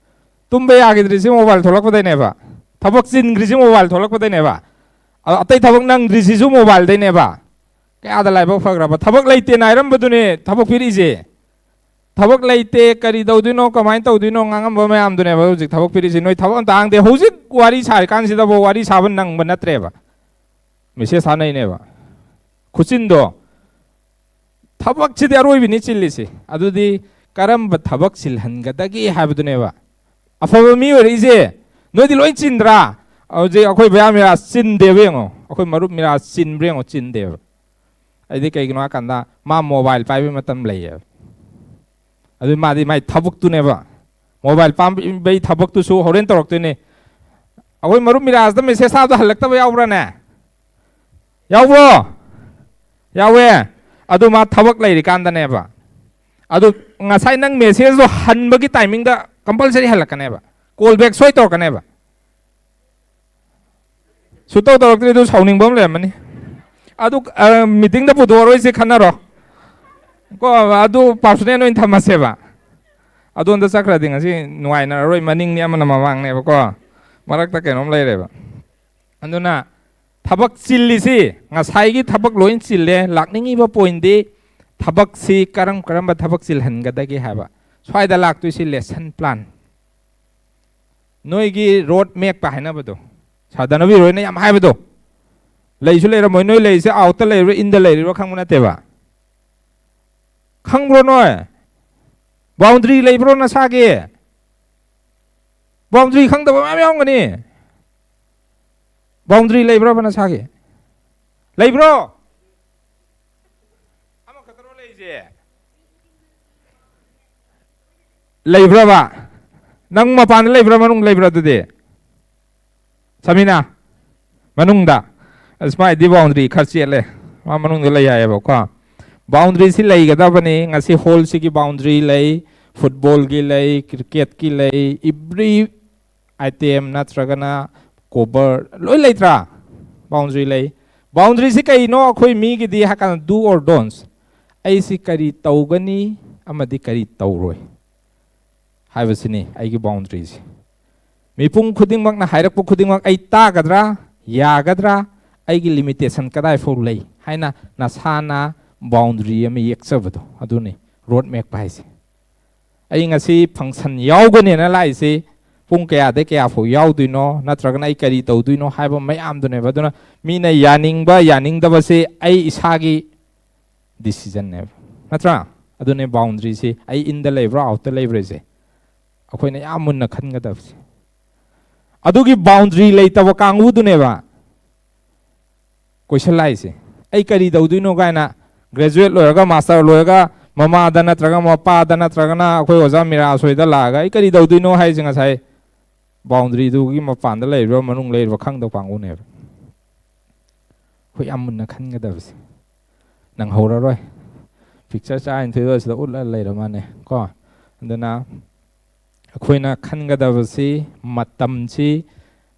ꯇꯨꯝꯕ ꯌꯥꯈꯤꯗ꯭ꯔꯤꯁꯦ mobile ꯊꯣꯛꯂꯛꯄꯗꯩꯅꯦꯕ꯫ ꯊꯕꯛ ꯆꯤꯟꯈ꯭ꯔꯤꯁꯦ mobile ꯊꯣꯛꯂꯛꯄꯗꯩꯅꯦꯕ꯫ ꯑ-, ꯑꯇꯩ ꯊꯕꯛ ꯅꯪꯗ꯭ꯔꯤꯁꯤꯁꯨ mobile ꯗꯩꯅꯦꯕ꯫ ꯀꯌꯥꯗ ꯂꯥꯏꯕꯛ ꯐꯈ꯭ꯔꯕ? ꯊꯕꯛ ꯂꯩꯇꯦꯅ ꯍꯥꯏꯔꯝꯕꯗꯨꯅꯦ ꯊꯕꯛ ꯄꯤꯔꯛꯏꯁꯦ꯫ ꯊꯕꯛ ꯂꯩꯇꯦ, ꯀꯔꯤ ꯇꯧꯗꯣꯏꯅꯣ, ꯀꯃꯥꯏꯅ ꯇꯧꯗꯣꯏꯅꯣ ꯉꯥꯡꯉꯝꯕ ꯃꯌꯥꯝꯗꯨꯅꯦꯕ ꯍꯧꯖꯤꯛ ꯊꯕꯛ ꯄꯤꯔꯛꯏꯁꯦ꯫ ꯅꯣꯏ ꯊꯕꯛ ꯑꯝꯇ ꯍꯥꯡꯗꯦ꯫ ꯍꯧꯖꯤꯛ ꯋꯥꯔꯤ ꯁꯥꯔꯤꯀꯥꯟꯁꯤꯗꯕꯨ ꯋꯥꯔꯤ ꯁꯥꯕ ꯅꯪꯕ ꯅꯠꯇ꯭ꯔꯦꯕ꯫ Message ꯊꯥꯅꯩꯅꯦꯕ꯫ ꯈꯨꯆꯤꯟꯗꯣ꯫ ꯊꯕꯛꯁꯤꯗꯤ ꯑꯔꯣꯏꯕꯤꯅꯤ ꯆꯤꯜꯂꯤꯁꯤ꯫ ꯑꯗꯨꯗꯤ ꯀꯔꯝꯕ ꯊꯕꯛ ꯆꯤꯜꯍꯟꯒꯗꯒꯦ ꯍꯥꯏꯕꯗꯨꯅꯦꯕ꯫ ꯑꯐꯕ ꯃꯤ ꯑꯣꯏꯔꯛꯏꯁꯦ꯫ ꯅꯣꯏꯗꯤ ꯂꯣꯏ ꯆꯤꯟꯗ꯭ꯔꯥ? ꯍꯧꯖꯤꯛ ꯑꯩꯈꯣꯏ ꯕꯌꯥ ꯃꯤꯔꯥ ꯆꯤꯟꯗꯦꯕ ꯌꯦꯡꯉꯣ꯫ ꯑꯩꯈꯣꯏ ꯃꯔꯨꯞ ꯃꯤꯔꯥ ꯆꯤꯟꯕ꯭ꯔꯥ ꯌꯦꯡꯉꯣ, ꯆꯤꯟꯗꯦꯕ꯫ ꯑꯩꯗꯤ ꯀꯩꯒꯤꯅꯣ ꯍꯥꯏꯀꯥꯟꯗ ꯃꯥ mobile ꯄꯥꯏꯕꯩ ꯃꯇꯝ ꯂꯩꯌꯦꯕ꯫ ꯑꯗꯨ ꯃꯥꯗꯤ ꯃꯥꯏ ꯊꯕꯛꯇꯨꯅꯦꯕ꯫ Mobile ꯄꯥꯏꯕꯩ ꯊꯕꯛꯇꯨꯁꯨ ꯍꯣꯔꯦꯟ ꯇꯧꯔꯛꯇꯣꯏꯅꯦ꯫ ꯑꯩꯈꯣꯏ ꯃꯔꯨꯞ ꯃꯤꯔꯥꯖꯇ message ꯊꯥꯕꯗꯣ ꯍꯜꯂꯛꯇꯕ ꯌꯥꯎꯕ꯭ꯔꯥꯅꯦ? ꯌꯥꯎꯕ꯭ꯔꯣ? ꯌꯥꯎꯋꯦ꯫ ꯑꯗꯨ ꯃꯥ ꯊꯕꯛ ꯂꯩꯔꯤꯀꯥꯟꯗꯅꯦꯕ꯫ ꯑꯗꯨ ꯉꯁꯥꯏ ꯅꯪ message ꯗꯣ ꯍꯟꯕꯒꯤ timing ꯗ compulsory ꯍꯜꯂꯛꯀꯅꯦꯕ꯫ Call back ꯁꯣꯏ ꯇꯧꯔꯛꯀꯅꯦꯕ꯫ ꯁꯨꯇꯧ ꯇꯧꯔꯛꯇ꯭ꯔꯤ, ꯑꯗꯨ ꯁꯥꯎꯅꯤꯡꯕ ꯑꯃ ꯂꯩꯔꯝꯃꯅꯤ꯫ ꯑꯗꯨ, ꯑ, meeting ꯗ ꯄꯨꯊꯣꯛꯑꯔꯣꯏꯁꯦ ꯈꯟꯅꯔꯣ꯫ ꯀꯣ, ꯑꯗꯨ personal ꯑꯣꯏꯅ ꯊꯝꯃꯁꯦꯕ꯫ ꯑꯗꯣꯝꯗ ꯆꯠꯈ꯭ꯔꯗꯤ ꯉꯁꯤ ꯅꯨꯡꯉꯥꯏꯅꯔꯔꯣꯏ, ꯃꯅꯤꯡꯅꯤ ꯑꯃꯅ ꯃꯃꯥꯡꯅꯦꯕꯀꯣ꯫ ꯃꯔꯛꯇ ꯀꯩꯅꯣꯝ ꯂꯩꯔꯦꯕ꯫ ꯑꯗꯨꯅ ꯊꯕꯛ ꯆꯤꯜꯂꯤꯁꯤ, ꯉꯁꯥꯏꯒꯤ ꯊꯕꯛ ꯂꯣꯏ ꯆꯤꯜꯂꯦ꯫ ꯂꯥꯛꯅꯤꯡꯉꯤꯕ point ꯗꯤ ꯊꯕꯛꯁꯤ ꯀꯔꯝ ꯀꯔꯝꯕ ꯊꯕꯛ ꯆꯤꯜꯍꯟꯒꯗꯒꯦ ꯍꯥꯏꯕ꯫ ꯁ꯭ꯋꯥꯏꯗ ꯂꯥꯛꯇꯣꯏꯁꯤ lesson plan, ꯅꯣꯏꯒꯤ road map ꯀ ꯍꯥꯏꯅꯕꯗꯣ, ꯁꯥꯔ ꯙꯅꯕꯤꯔ ꯍꯣꯏꯅ ꯌꯥꯝ ꯍꯥꯏꯕꯗꯣ꯫ ꯂꯩꯁꯨ ꯂꯩꯔꯝꯃꯣꯏ, ꯅꯣꯏ ꯂꯩꯔꯤꯁꯦ outꯇ ꯂꯩꯔꯤꯕ꯭ꯔꯥ inꯗ ꯂꯩꯔꯤꯕ꯭ꯔꯥ ꯈꯪꯕ ꯅꯠꯇꯦꯕ꯫ ꯈꯪꯕ꯭ꯔꯣ ꯅꯣꯏ? Boundary ꯂꯩꯕ꯭ꯔꯣ ꯅꯁꯥꯒꯤ? Boundary ꯈꯪꯗꯕ ꯃꯌꯥꯝ ꯌꯥꯎꯔꯝꯒꯅꯤ꯫ Boundary ꯂꯩꯕ꯭ꯔꯕ ꯅꯁꯥꯒꯤ? ꯂꯩꯕ꯭ꯔꯣ? ꯑꯃꯈꯛꯇꯔꯣ ꯂꯩꯔꯤꯁꯦ? ꯂꯩꯕ꯭ꯔꯕ? ꯅꯪ ꯃꯄꯥꯟꯗ ꯂꯩꯕ꯭ꯔꯥ, ꯃꯅꯨꯡꯗ ꯂꯩꯕ꯭ꯔꯥ ꯑꯗꯨꯗꯤ? ꯁꯃꯤꯅꯥ, ꯃꯅꯨꯡꯗ꯫ ꯑꯁ, ꯃꯥꯏꯗꯤ boundary ꯈꯔ ꯆꯦꯠꯂꯦ, ꯃꯥ ꯃꯅꯨꯡꯗ ꯂꯩ ꯍꯥꯏꯌꯦꯕꯀꯣ꯫ Boundaryꯁꯤ ꯂꯩꯒꯗꯕꯅꯤ꯫ ꯉꯁꯤ hallꯁꯤꯒꯤ boundary ꯂꯩ, footballꯒꯤ ꯂꯩ, cricketꯀꯤ ꯂꯩ, every item ꯅꯠꯇ꯭ꯔꯒꯅ cover ꯂꯣꯏ ꯂꯩꯇ꯭ꯔꯥ? Boundary ꯂꯩ꯫ Boundaryꯁꯤ ꯀꯩꯅꯣ ꯑꯩꯈꯣꯏ ꯃꯤꯒꯤꯗꯤ ꯍꯥꯏ ꯀꯥꯟꯗ do or don'ts, ꯑꯩꯁꯤ ꯀꯔꯤ ꯇꯧꯒꯅꯤ ꯑꯃꯗꯤ ꯀꯔꯤ ꯇꯧꯔꯣꯏ ꯍꯥꯏꯕꯁꯤꯅꯤ ꯑꯩꯒꯤ boundaryꯁꯤ꯫ ꯃꯤꯄꯨꯝ ꯈꯨꯗꯤꯡꯃꯛꯅ ꯍꯥꯏꯔꯛꯄ ꯈꯨꯗꯤꯡꯃꯛ ꯑꯩ ꯇꯥꯒꯗ꯭ꯔꯥ, ꯌꯥꯒꯗ꯭ꯔꯥ, ꯑꯩꯒꯤ limitation ꯀꯗꯥꯏ ꯐꯥꯎ ꯂꯩ ꯍꯥꯏꯅ ꯅꯁꯥꯅ boundary ꯑꯃ ꯌꯦꯛꯆꯕꯗꯣ, ꯑꯗꯨꯅꯤ road map ꯍꯥꯏꯁꯦ꯫ ꯑꯩ ꯉꯁꯤ function ꯌꯥꯎꯒꯅꯦꯅ ꯂꯥꯛꯏꯁꯤ ꯄꯨꯡ ꯀꯌꯥꯗꯩ ꯀꯌꯥ ꯐꯥꯎ ꯌꯥꯎꯗꯣꯏꯅꯣ, ꯅꯠꯇ꯭ꯔꯒꯅ ꯑꯩ ꯀꯔꯤ ꯇꯧꯗꯣꯏꯅꯣ ꯍꯥꯏꯕ ꯃꯌꯥꯝꯗꯨꯅꯦꯕ꯫ ꯑꯗꯨꯅ ꯃꯤꯅ ꯌꯥꯅꯤꯡꯕ ꯌꯥꯅꯤꯡꯗꯕꯁꯦ ꯑꯩ ꯏꯁꯥꯒꯤ decisionꯅꯦꯕ, ꯅꯠꯇ꯭ꯔꯥ? ꯑꯗꯨꯅꯦ boundaryꯁꯤ, ꯑꯩ inꯗ ꯂꯩꯕ꯭ꯔꯥ outꯇ ꯂꯩꯕ꯭ꯔꯥꯁꯦ ꯑꯩꯈꯣꯏꯅ ꯌꯥꯝ ꯃꯨꯟꯅ ꯈꯟꯒꯗꯕꯁꯦ꯫ ꯑꯗꯨꯒꯤ boundary ꯂꯩꯇꯕ ꯀꯥꯡꯕꯨꯗꯨꯅꯦꯕ question ꯂꯥꯛꯏꯁꯦ꯫ ꯑꯩ ꯀꯔꯤ ꯇꯧꯗꯣꯏꯅꯣ ꯀꯥꯏꯅ graduate ꯂꯣꯏꯔꯒ, master ꯂꯣꯏꯔꯒ ꯃꯃꯥꯗ ꯅꯠꯇ꯭ꯔꯒ ꯃꯄꯥꯗ ꯅꯠꯇ꯭ꯔꯒꯅ ꯑꯩꯈꯣꯏ ꯑꯣꯖꯥ ꯃꯤꯔꯥꯁ ꯍꯣꯏꯗ ꯂꯥꯛꯑꯒ ꯑꯩ ꯀꯔꯤ ꯇꯧꯗꯣꯏꯅꯣ ꯍꯥꯏꯁꯦ ꯉꯁꯥꯏ boundaryꯗꯨꯒꯤ ꯃꯄꯥꯟꯗ ꯂꯩꯔꯤꯕ꯭ꯔꯥ ꯃꯅꯨꯡ ꯂꯩꯔꯤꯕ꯭ꯔꯥ ꯈꯪꯗꯕ ꯀꯥꯡꯕꯨꯅꯦꯕ꯫ ꯑꯩꯈꯣꯏ ꯌꯥꯝ ꯃꯨꯟꯅ ꯈꯟꯒꯗꯕꯁꯦ ꯅꯪꯍꯧꯔꯔꯣꯏ꯫ Picture ꯆꯥꯔꯤꯅ ꯊꯣꯏꯗꯣꯛ ꯑꯁꯤꯗ ꯎꯠꯂ ꯂꯩꯔ ꯃꯥꯅꯦ ꯀꯣ꯫ ꯑꯗꯨꯅ ꯑꯩꯈꯣꯏꯅ ꯈꯟꯒꯗꯕꯁꯤ ꯃꯇꯝꯁꯤ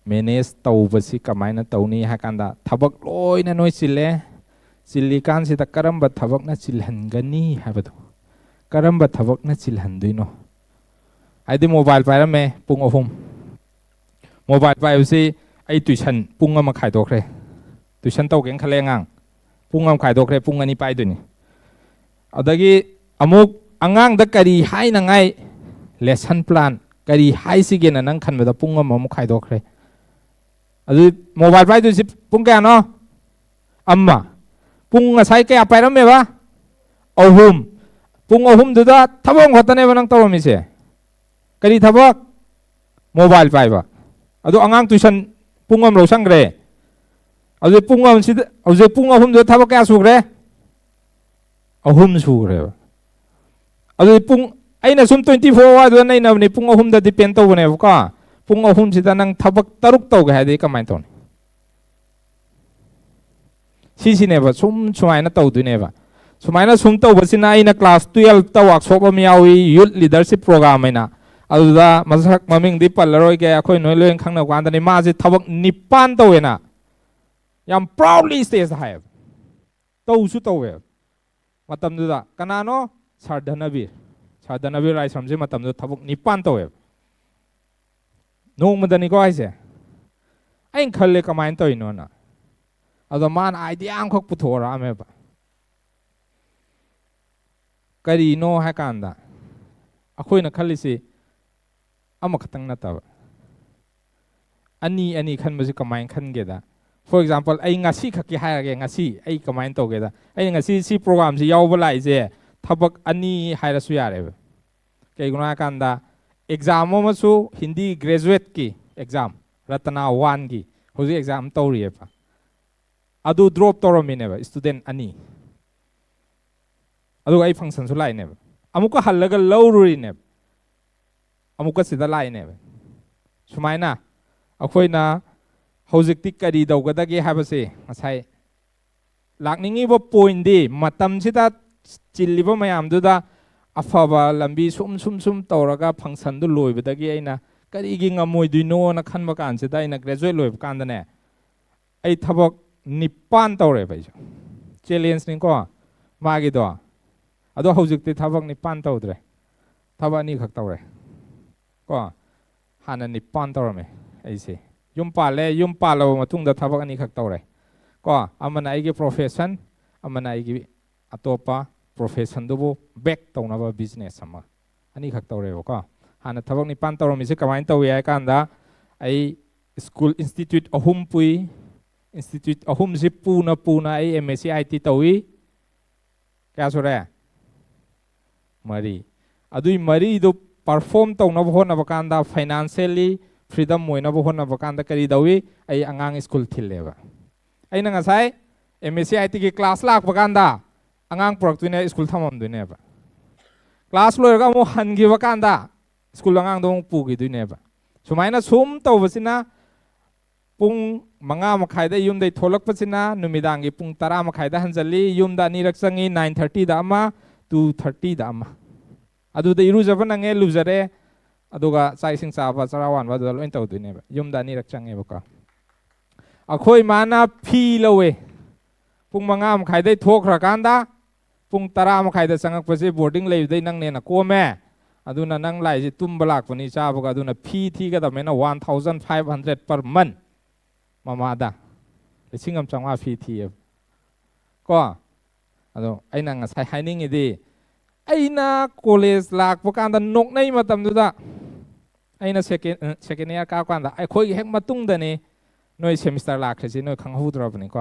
manage ꯇꯧꯕꯁꯤ ꯀꯃꯥꯏꯅ ꯇꯧꯅꯤ ꯍꯥꯏ ꯀꯥꯟꯗ ꯊꯕꯛ ꯂꯣꯏꯅ ꯅꯣꯏ ꯆꯤꯜꯂꯦ꯫ ꯆꯤꯜꯂꯤꯀꯥꯟꯁꯤꯗ ꯀꯔꯝꯕ ꯊꯕꯛꯅ ꯆꯤꯜꯍꯟꯒꯅꯤ ꯍꯥꯏꯕꯗꯣ, ꯀꯔꯝꯕ ꯊꯕꯛꯅ ꯆꯤꯜꯍꯟꯗꯣꯏꯅꯣ? ꯍꯥꯏꯗꯤ mobile ꯄꯥꯏꯔꯝꯃꯦ ꯄꯨꯡ ꯑꯍꯨꯝ꯫ Mobile ꯄꯥꯏꯕꯁꯤ ꯑꯩ tuition ꯄꯨꯡ ꯑꯃ ꯈꯥꯏꯗꯣꯛꯈ꯭ꯔꯦ꯫ Tuition ꯇꯧꯒꯦꯅ ꯈꯜꯂꯦ ꯑꯉꯥꯡ꯫ ꯄꯨꯡ ꯑꯃ ꯈꯥꯏꯗꯣꯛꯈ꯭ꯔꯦ, ꯄꯨꯡ ꯑꯅꯤ ꯄꯥꯏꯗꯣꯏꯅꯤ꯫ ꯑꯗꯒꯤ ꯑꯃꯨꯛ ꯑꯉꯥꯡꯗ ꯀꯔꯤ ꯍꯥꯏꯅꯉꯥꯏ, lesson plan ꯀꯔꯤ ꯍꯥꯏꯁꯤꯒꯦꯅ ꯅꯪ ꯈꯟꯕꯗ ꯄꯨꯡ ꯑꯃꯃꯨꯛ ꯈꯥꯏꯗꯣꯛꯈ꯭ꯔꯦ꯫ ꯑꯗꯨ mobile ꯄꯥꯏꯗꯣꯏꯁꯤ ꯄꯨꯡ ꯀꯌꯥꯅꯣ? ꯑꯃ꯫ ꯄꯨꯡ ꯉꯁꯥꯏ ꯀꯌꯥ ꯄꯥꯏꯔꯝꯃꯦꯕ? ꯑꯍꯨꯝ꯫ ꯄꯨꯡ ꯑꯍꯨꯝꯗꯨꯗ ꯊꯕꯛ ꯑꯃꯈꯛꯇꯅꯦꯕ ꯅꯪ ꯇꯧꯔꯝꯃꯤꯁꯦ꯫ ꯀꯔꯤ ꯊꯕꯛ? Mobile ꯄꯥꯏꯕ꯫ ꯑꯗꯣ ꯑꯉꯥꯡ tuition ꯄꯨꯡ ꯑꯃ ꯂꯧꯁꯟꯈ꯭ꯔꯦ꯫ ꯍꯧꯖꯤꯛ ꯄꯨꯡ ꯑꯃꯁꯤꯗ, ꯍꯧꯖꯤꯛ ꯄꯨꯡ ꯑꯍꯨꯝꯗꯨꯗ ꯊꯕꯛ ꯀꯌꯥ ꯁꯨꯈ꯭ꯔꯦ? ꯑꯍꯨꯝ ꯁꯨꯈ꯭ꯔꯦꯕ꯫ ꯑꯗꯨꯗꯤ ꯄꯨꯡ, ꯑꯩꯅ ꯁꯨꯝ twenty four hourꯗꯨꯗ ꯅꯩꯅꯕꯅꯤ, ꯄꯨꯡ ꯑꯍꯨꯝꯗ depend ꯇꯧꯕꯅꯦꯕꯀꯣ꯫ ꯄꯨꯡ ꯑꯍꯨꯝꯁꯤꯗ ꯅꯪ ꯊꯕꯛ ꯇꯔꯨꯛ ꯇꯧꯒꯦ ꯍꯥꯏꯗꯤ ꯀꯃꯥꯏꯅ ꯇꯧꯅꯤ? ꯁꯤꯁꯤꯅꯦꯕ, ꯁꯨꯝ ꯁꯨꯃꯥꯏꯅ ꯇꯧꯗꯣꯏꯅꯦꯕ꯫ ꯁꯨꯃꯥꯏꯅ ꯁꯨꯝ ꯇꯧꯕꯁꯤꯅ ꯑꯩꯅ class twelveꯇ workshop ꯑꯃ ꯌꯥꯎꯏ, youth leadership program ꯍꯥꯏꯅ꯫ ꯑꯗꯨꯗ ꯃꯁꯛ ꯃꯃꯤꯡꯗꯤ ꯄꯜꯂꯔꯣꯏꯒꯦ, ꯑꯩꯈꯣꯏ ꯅꯣꯏ ꯂꯣꯏꯅ ꯈꯪꯅꯕ ꯀꯥꯟꯗꯅꯤ꯫ ꯃꯥꯁꯦ ꯊꯕꯛ ꯅꯤꯄꯥꯟ ꯇꯧꯋꯦꯅ ꯌꯥꯝ proudly stageꯇ ꯍꯥꯏꯌꯦꯕ꯫ ꯇꯧꯁꯨ ꯇꯧꯋꯦꯕ꯫ ꯃꯇꯝꯗꯨꯗ ꯀꯅꯥꯅꯣ? Sir ꯙꯅꯕꯤꯔ꯫ Sir ꯙꯅꯕꯤꯔ ꯂꯥꯏꯁ꯭ꯔꯝꯁꯦ ꯃꯇꯝꯗꯨꯗ ꯊꯕꯛ ꯅꯤꯄꯥꯟ ꯇꯧꯋꯦꯕ꯫ ꯅꯣꯡꯃꯗꯅꯤꯀꯣ ꯍꯥꯏꯁꯦ꯫ ꯑꯩꯅ ꯈꯜꯂꯦ ꯀꯃꯥꯏꯅ ꯇꯧꯔꯤꯅꯣꯅ꯫ ꯑꯗꯣ ꯃꯥꯅ idea ꯑꯃꯈꯛ ꯄꯨꯊꯣꯛꯑꯔꯛꯑꯝꯃꯦꯕ꯫ ꯀꯔꯤꯅꯣ ꯍꯥꯏ ꯀꯥꯟꯗ ꯑꯩꯈꯣꯏꯅ ꯈꯜꯂꯤꯁꯤ ꯑꯃꯈꯛꯇꯪ ꯅꯠꯇꯕ, ꯑꯅꯤ ꯑꯅꯤ ꯈꯟꯕꯁꯤ ꯀꯃꯥꯏꯅ ꯈꯟꯒꯦꯗ, for example, ꯑꯩ ꯉꯁꯤ ꯈꯛꯀꯤ ꯍꯥꯏꯔꯒꯦ, ꯉꯁꯤ ꯑꯩ ꯀꯃꯥꯏꯅ ꯇꯧꯒꯦꯗ, ꯑꯩꯅ ꯉꯁꯤ ꯁꯤ programꯁꯤ ꯌꯥꯎꯕ ꯂꯥꯛꯏꯁꯦ ꯊꯕꯛ ꯑꯅꯤ ꯍꯥꯏꯔꯁꯨ ꯌꯥꯔꯦꯕ꯫ ꯀꯩꯒꯤꯅꯣ ꯍꯥꯏ ꯀꯥꯟꯗ exam ꯑꯃꯁꯨ ꯍꯤꯟꯗꯤ graduateꯀꯤ exam, ꯔꯇꯅꯥ oneꯒꯤ ꯍꯧꯖꯤꯛ exam ꯇꯧꯔꯤꯑꯕ, ꯑꯗꯨ drop ꯇꯧꯔꯝꯃꯤꯅꯦꯕ student ꯑꯅꯤ꯫ ꯑꯗꯨꯒ ꯑꯩ functionꯁꯨ ꯂꯥꯛꯏꯅꯦꯕ, ꯑꯃꯨꯛꯀ ꯍꯜꯂꯒ ꯂꯧꯔꯨꯔꯤꯅꯦꯕ, ꯑꯃꯨꯛꯀ ꯁꯤꯗ ꯂꯥꯛꯏꯅꯦꯕ꯫ ꯁꯨꯃꯥꯏꯅ ꯑꯩꯈꯣꯏꯅ ꯍꯧꯖꯤꯛꯇꯤ ꯀꯔꯤ ꯇꯧꯒꯗꯒꯦ ꯍꯥꯏꯕꯁꯦ ꯉꯁꯥꯏ ꯂꯥꯛꯅꯤꯡꯉꯤꯕ pointꯗꯤ ꯃꯇꯝꯁꯤꯗ ꯆꯤꯜꯂꯤꯕ ꯃꯌꯥꯝꯗꯨꯗ ꯑꯐꯕ ꯂꯝꯕꯤ ꯁꯨꯝ ꯁꯨꯝ ꯁꯨꯝ ꯇꯧꯔꯒ functionꯗꯨ ꯂꯣꯏꯕꯗꯒꯤ ꯑꯩꯅ ꯀꯔꯤꯒꯤ ꯉꯝꯃꯣꯏꯗꯣꯏꯅꯣꯅ ꯈꯟꯕ ꯀꯥꯟꯁꯤꯗ ꯑꯩꯅ graduate ꯂꯣꯏꯕ ꯀꯥꯟꯗꯅꯦ, ꯑꯩ ꯊꯕꯛ ꯅꯤꯄꯥꯟ ꯇꯧꯔꯦꯕ ꯑꯩꯁꯨ꯫ Challengeꯅꯤꯀꯣ ꯃꯥꯒꯤꯗꯣ꯫ ꯑꯗꯣ ꯍꯧꯖꯤꯛꯇꯤ ꯊꯕꯛ ꯅꯤꯄꯥꯟ ꯇꯧꯗ꯭ꯔꯦ, ꯊꯕꯛ ꯑꯅꯤꯈꯛ ꯇꯧꯔꯦ ꯀꯣ꯫ ꯍꯥꯟꯅ ꯅꯤꯄꯥꯟ ꯇꯧꯔꯝꯃꯦ ꯑꯩꯁꯦ꯫ ꯌꯨꯝ ꯄꯥꯜꯂꯦ, ꯌꯨꯝ ꯄꯥꯜꯂꯕ ꯃꯇꯨꯡꯗ ꯊꯕꯛ ꯑꯅꯤꯈꯛ ꯇꯧꯔꯦ ꯀꯣ꯫ ꯑꯃꯅ ꯑꯩꯒꯤ profession, ꯑꯃꯅ ꯑꯩꯒꯤ ꯑꯇꯣꯞꯄ professionꯗꯨꯕꯨ back ꯇꯧꯅꯕ business ꯑꯃ꯫ ꯑꯅꯤꯈꯛ ꯇꯧꯔꯦꯕꯀꯣ꯫ ꯍꯥꯟꯅ ꯊꯕꯛ ꯅꯤꯄꯥꯟ ꯇꯧꯔꯝꯃꯤꯁꯦ ꯀꯃꯥꯏꯅ ꯇꯧꯏ ꯍꯥꯏ ꯀꯥꯟꯗ, ꯑꯩ school institute ꯑꯍꯨꯝ ꯄꯨꯏ꯫ Institute ꯑꯍꯨꯝꯁꯤ ꯄꯨꯅ ꯄꯨꯅ ꯑꯩ M S C I T ꯇꯧꯏ꯫ ꯀꯌꯥ ꯁꯨꯔꯦ? ꯃꯔꯤ꯫ ꯑꯗꯨꯏ ꯃꯔꯤꯗꯨ perform ꯇꯧꯅꯕ ꯍꯣꯠꯅꯕ ꯀꯥꯟꯗ, financially freedom ꯑꯣꯏꯅꯕ ꯍꯣꯠꯅꯕ ꯀꯥꯟꯗ ꯀꯔꯤ ꯇꯧꯏ? ꯑꯩ ꯑꯉꯥꯡ school ꯊꯤꯜꯂꯦꯕ꯫ ꯑꯩꯅ ꯉꯁꯥꯏ M S C I Tꯒꯤ class ꯂꯥꯛꯄ ꯀꯥꯟꯗ ꯑꯉꯥꯡ ꯄꯨꯔꯛꯇꯣꯏꯅꯦ, school ꯊꯝꯃꯝꯗꯣꯏꯅꯦꯕ꯫ Class ꯂꯣꯏꯔꯒ ꯑꯃꯨꯛ ꯍꯟꯈꯤꯕ ꯀꯥꯟꯗ school ꯑꯉꯥꯡꯗꯣ ꯑꯃꯨꯛ ꯄꯨꯈꯤꯗꯣꯏꯅꯦꯕ꯫ ꯁꯨꯃꯥꯏꯅ ꯁꯨꯝ ꯇꯧꯕꯁꯤꯅ ꯄꯨꯡ ꯃꯉꯥ ꯃꯈꯥꯏꯗ ꯌꯨꯝꯗꯩ ꯊꯣꯛꯂꯛꯄꯁꯤꯅ ꯅꯨꯃꯤꯗꯥꯡꯒꯤ ꯄꯨꯡ ꯇꯔꯥ ꯃꯈꯥꯏꯗ ꯍꯟꯖꯜꯂꯤ꯫ ꯌꯨꯝꯗ ꯑꯅꯤꯔꯛ ꯆꯪꯉꯤ, nine thirtyꯗ ꯑꯃ, two thirtyꯗ ꯑꯃ꯫ ꯑꯗꯨꯗ ꯏꯔꯨꯖꯕ ꯅꯪꯉꯦ, ꯂꯨꯖꯔꯦ, ꯑꯗꯨꯒ ꯆꯥꯛ ꯏꯁꯤꯡ ꯆꯥꯕ, ꯆꯔꯥ ꯋꯥꯟꯕ ꯑꯗꯨꯗ ꯂꯣꯏ ꯇꯧꯗꯣꯏꯅꯦꯕ꯫ ꯌꯨꯝꯗ ꯑꯅꯤꯔꯛ ꯆꯪꯉꯦꯕꯀꯣ꯫ ꯑꯩꯈꯣꯏ ꯃꯥꯅ ꯐꯤ ꯂꯧꯋꯦ꯫ ꯄꯨꯡ ꯃꯉꯥ ꯃꯈꯥꯏꯗꯩ ꯊꯣꯛꯈ꯭ꯔꯀꯥꯟꯗ ꯄꯨꯡ ꯇꯔꯥ ꯃꯈꯥꯏꯗ ꯆꯪꯉꯛꯄꯁꯦ boarding ꯂꯩꯕꯗꯩ ꯅꯪꯅ ꯍꯦꯟꯅ ꯀꯣꯝꯃꯦ꯫ ꯑꯗꯨꯅ ꯅꯪ ꯂꯥꯛꯏꯁꯦ ꯇꯨꯝꯕ ꯂꯥꯛꯄꯅꯤ, ꯆꯥꯕꯒ꯫ ꯑꯗꯨꯅ ꯐꯤ ꯊꯤꯒꯗꯕꯅꯤꯅ one thousand five hundred per month ꯃꯃꯥꯗ꯫ ꯂꯤꯁꯤꯡ ꯑꯃ ꯆꯥꯝꯃꯉꯥ ꯐꯤ ꯊꯤꯌꯦꯕ꯫ ꯀꯣ? ꯑꯗꯣ ꯑꯩꯅ ꯉꯁꯥꯏ ꯍꯥꯏꯅꯤꯡꯉꯤꯗꯤ, ꯑꯩꯅ college ꯂꯥꯛꯄ ꯀꯥꯟꯗ ꯅꯣꯛꯅꯩ ꯃꯇꯝꯗꯨꯗ, ꯑꯩꯅ second, second year ꯀꯥꯕ ꯀꯥꯟꯗ, ꯑꯩꯈꯣꯏꯒꯤ ꯍꯦꯛ ꯃꯇꯨꯡꯗꯅꯤ ꯅꯣꯏ semester ꯂꯥꯛꯈ꯭ꯔꯤꯁꯤ, ꯅꯣꯏ ꯈꯪꯍꯧꯗ꯭ꯔꯕꯅꯤꯀꯣ꯫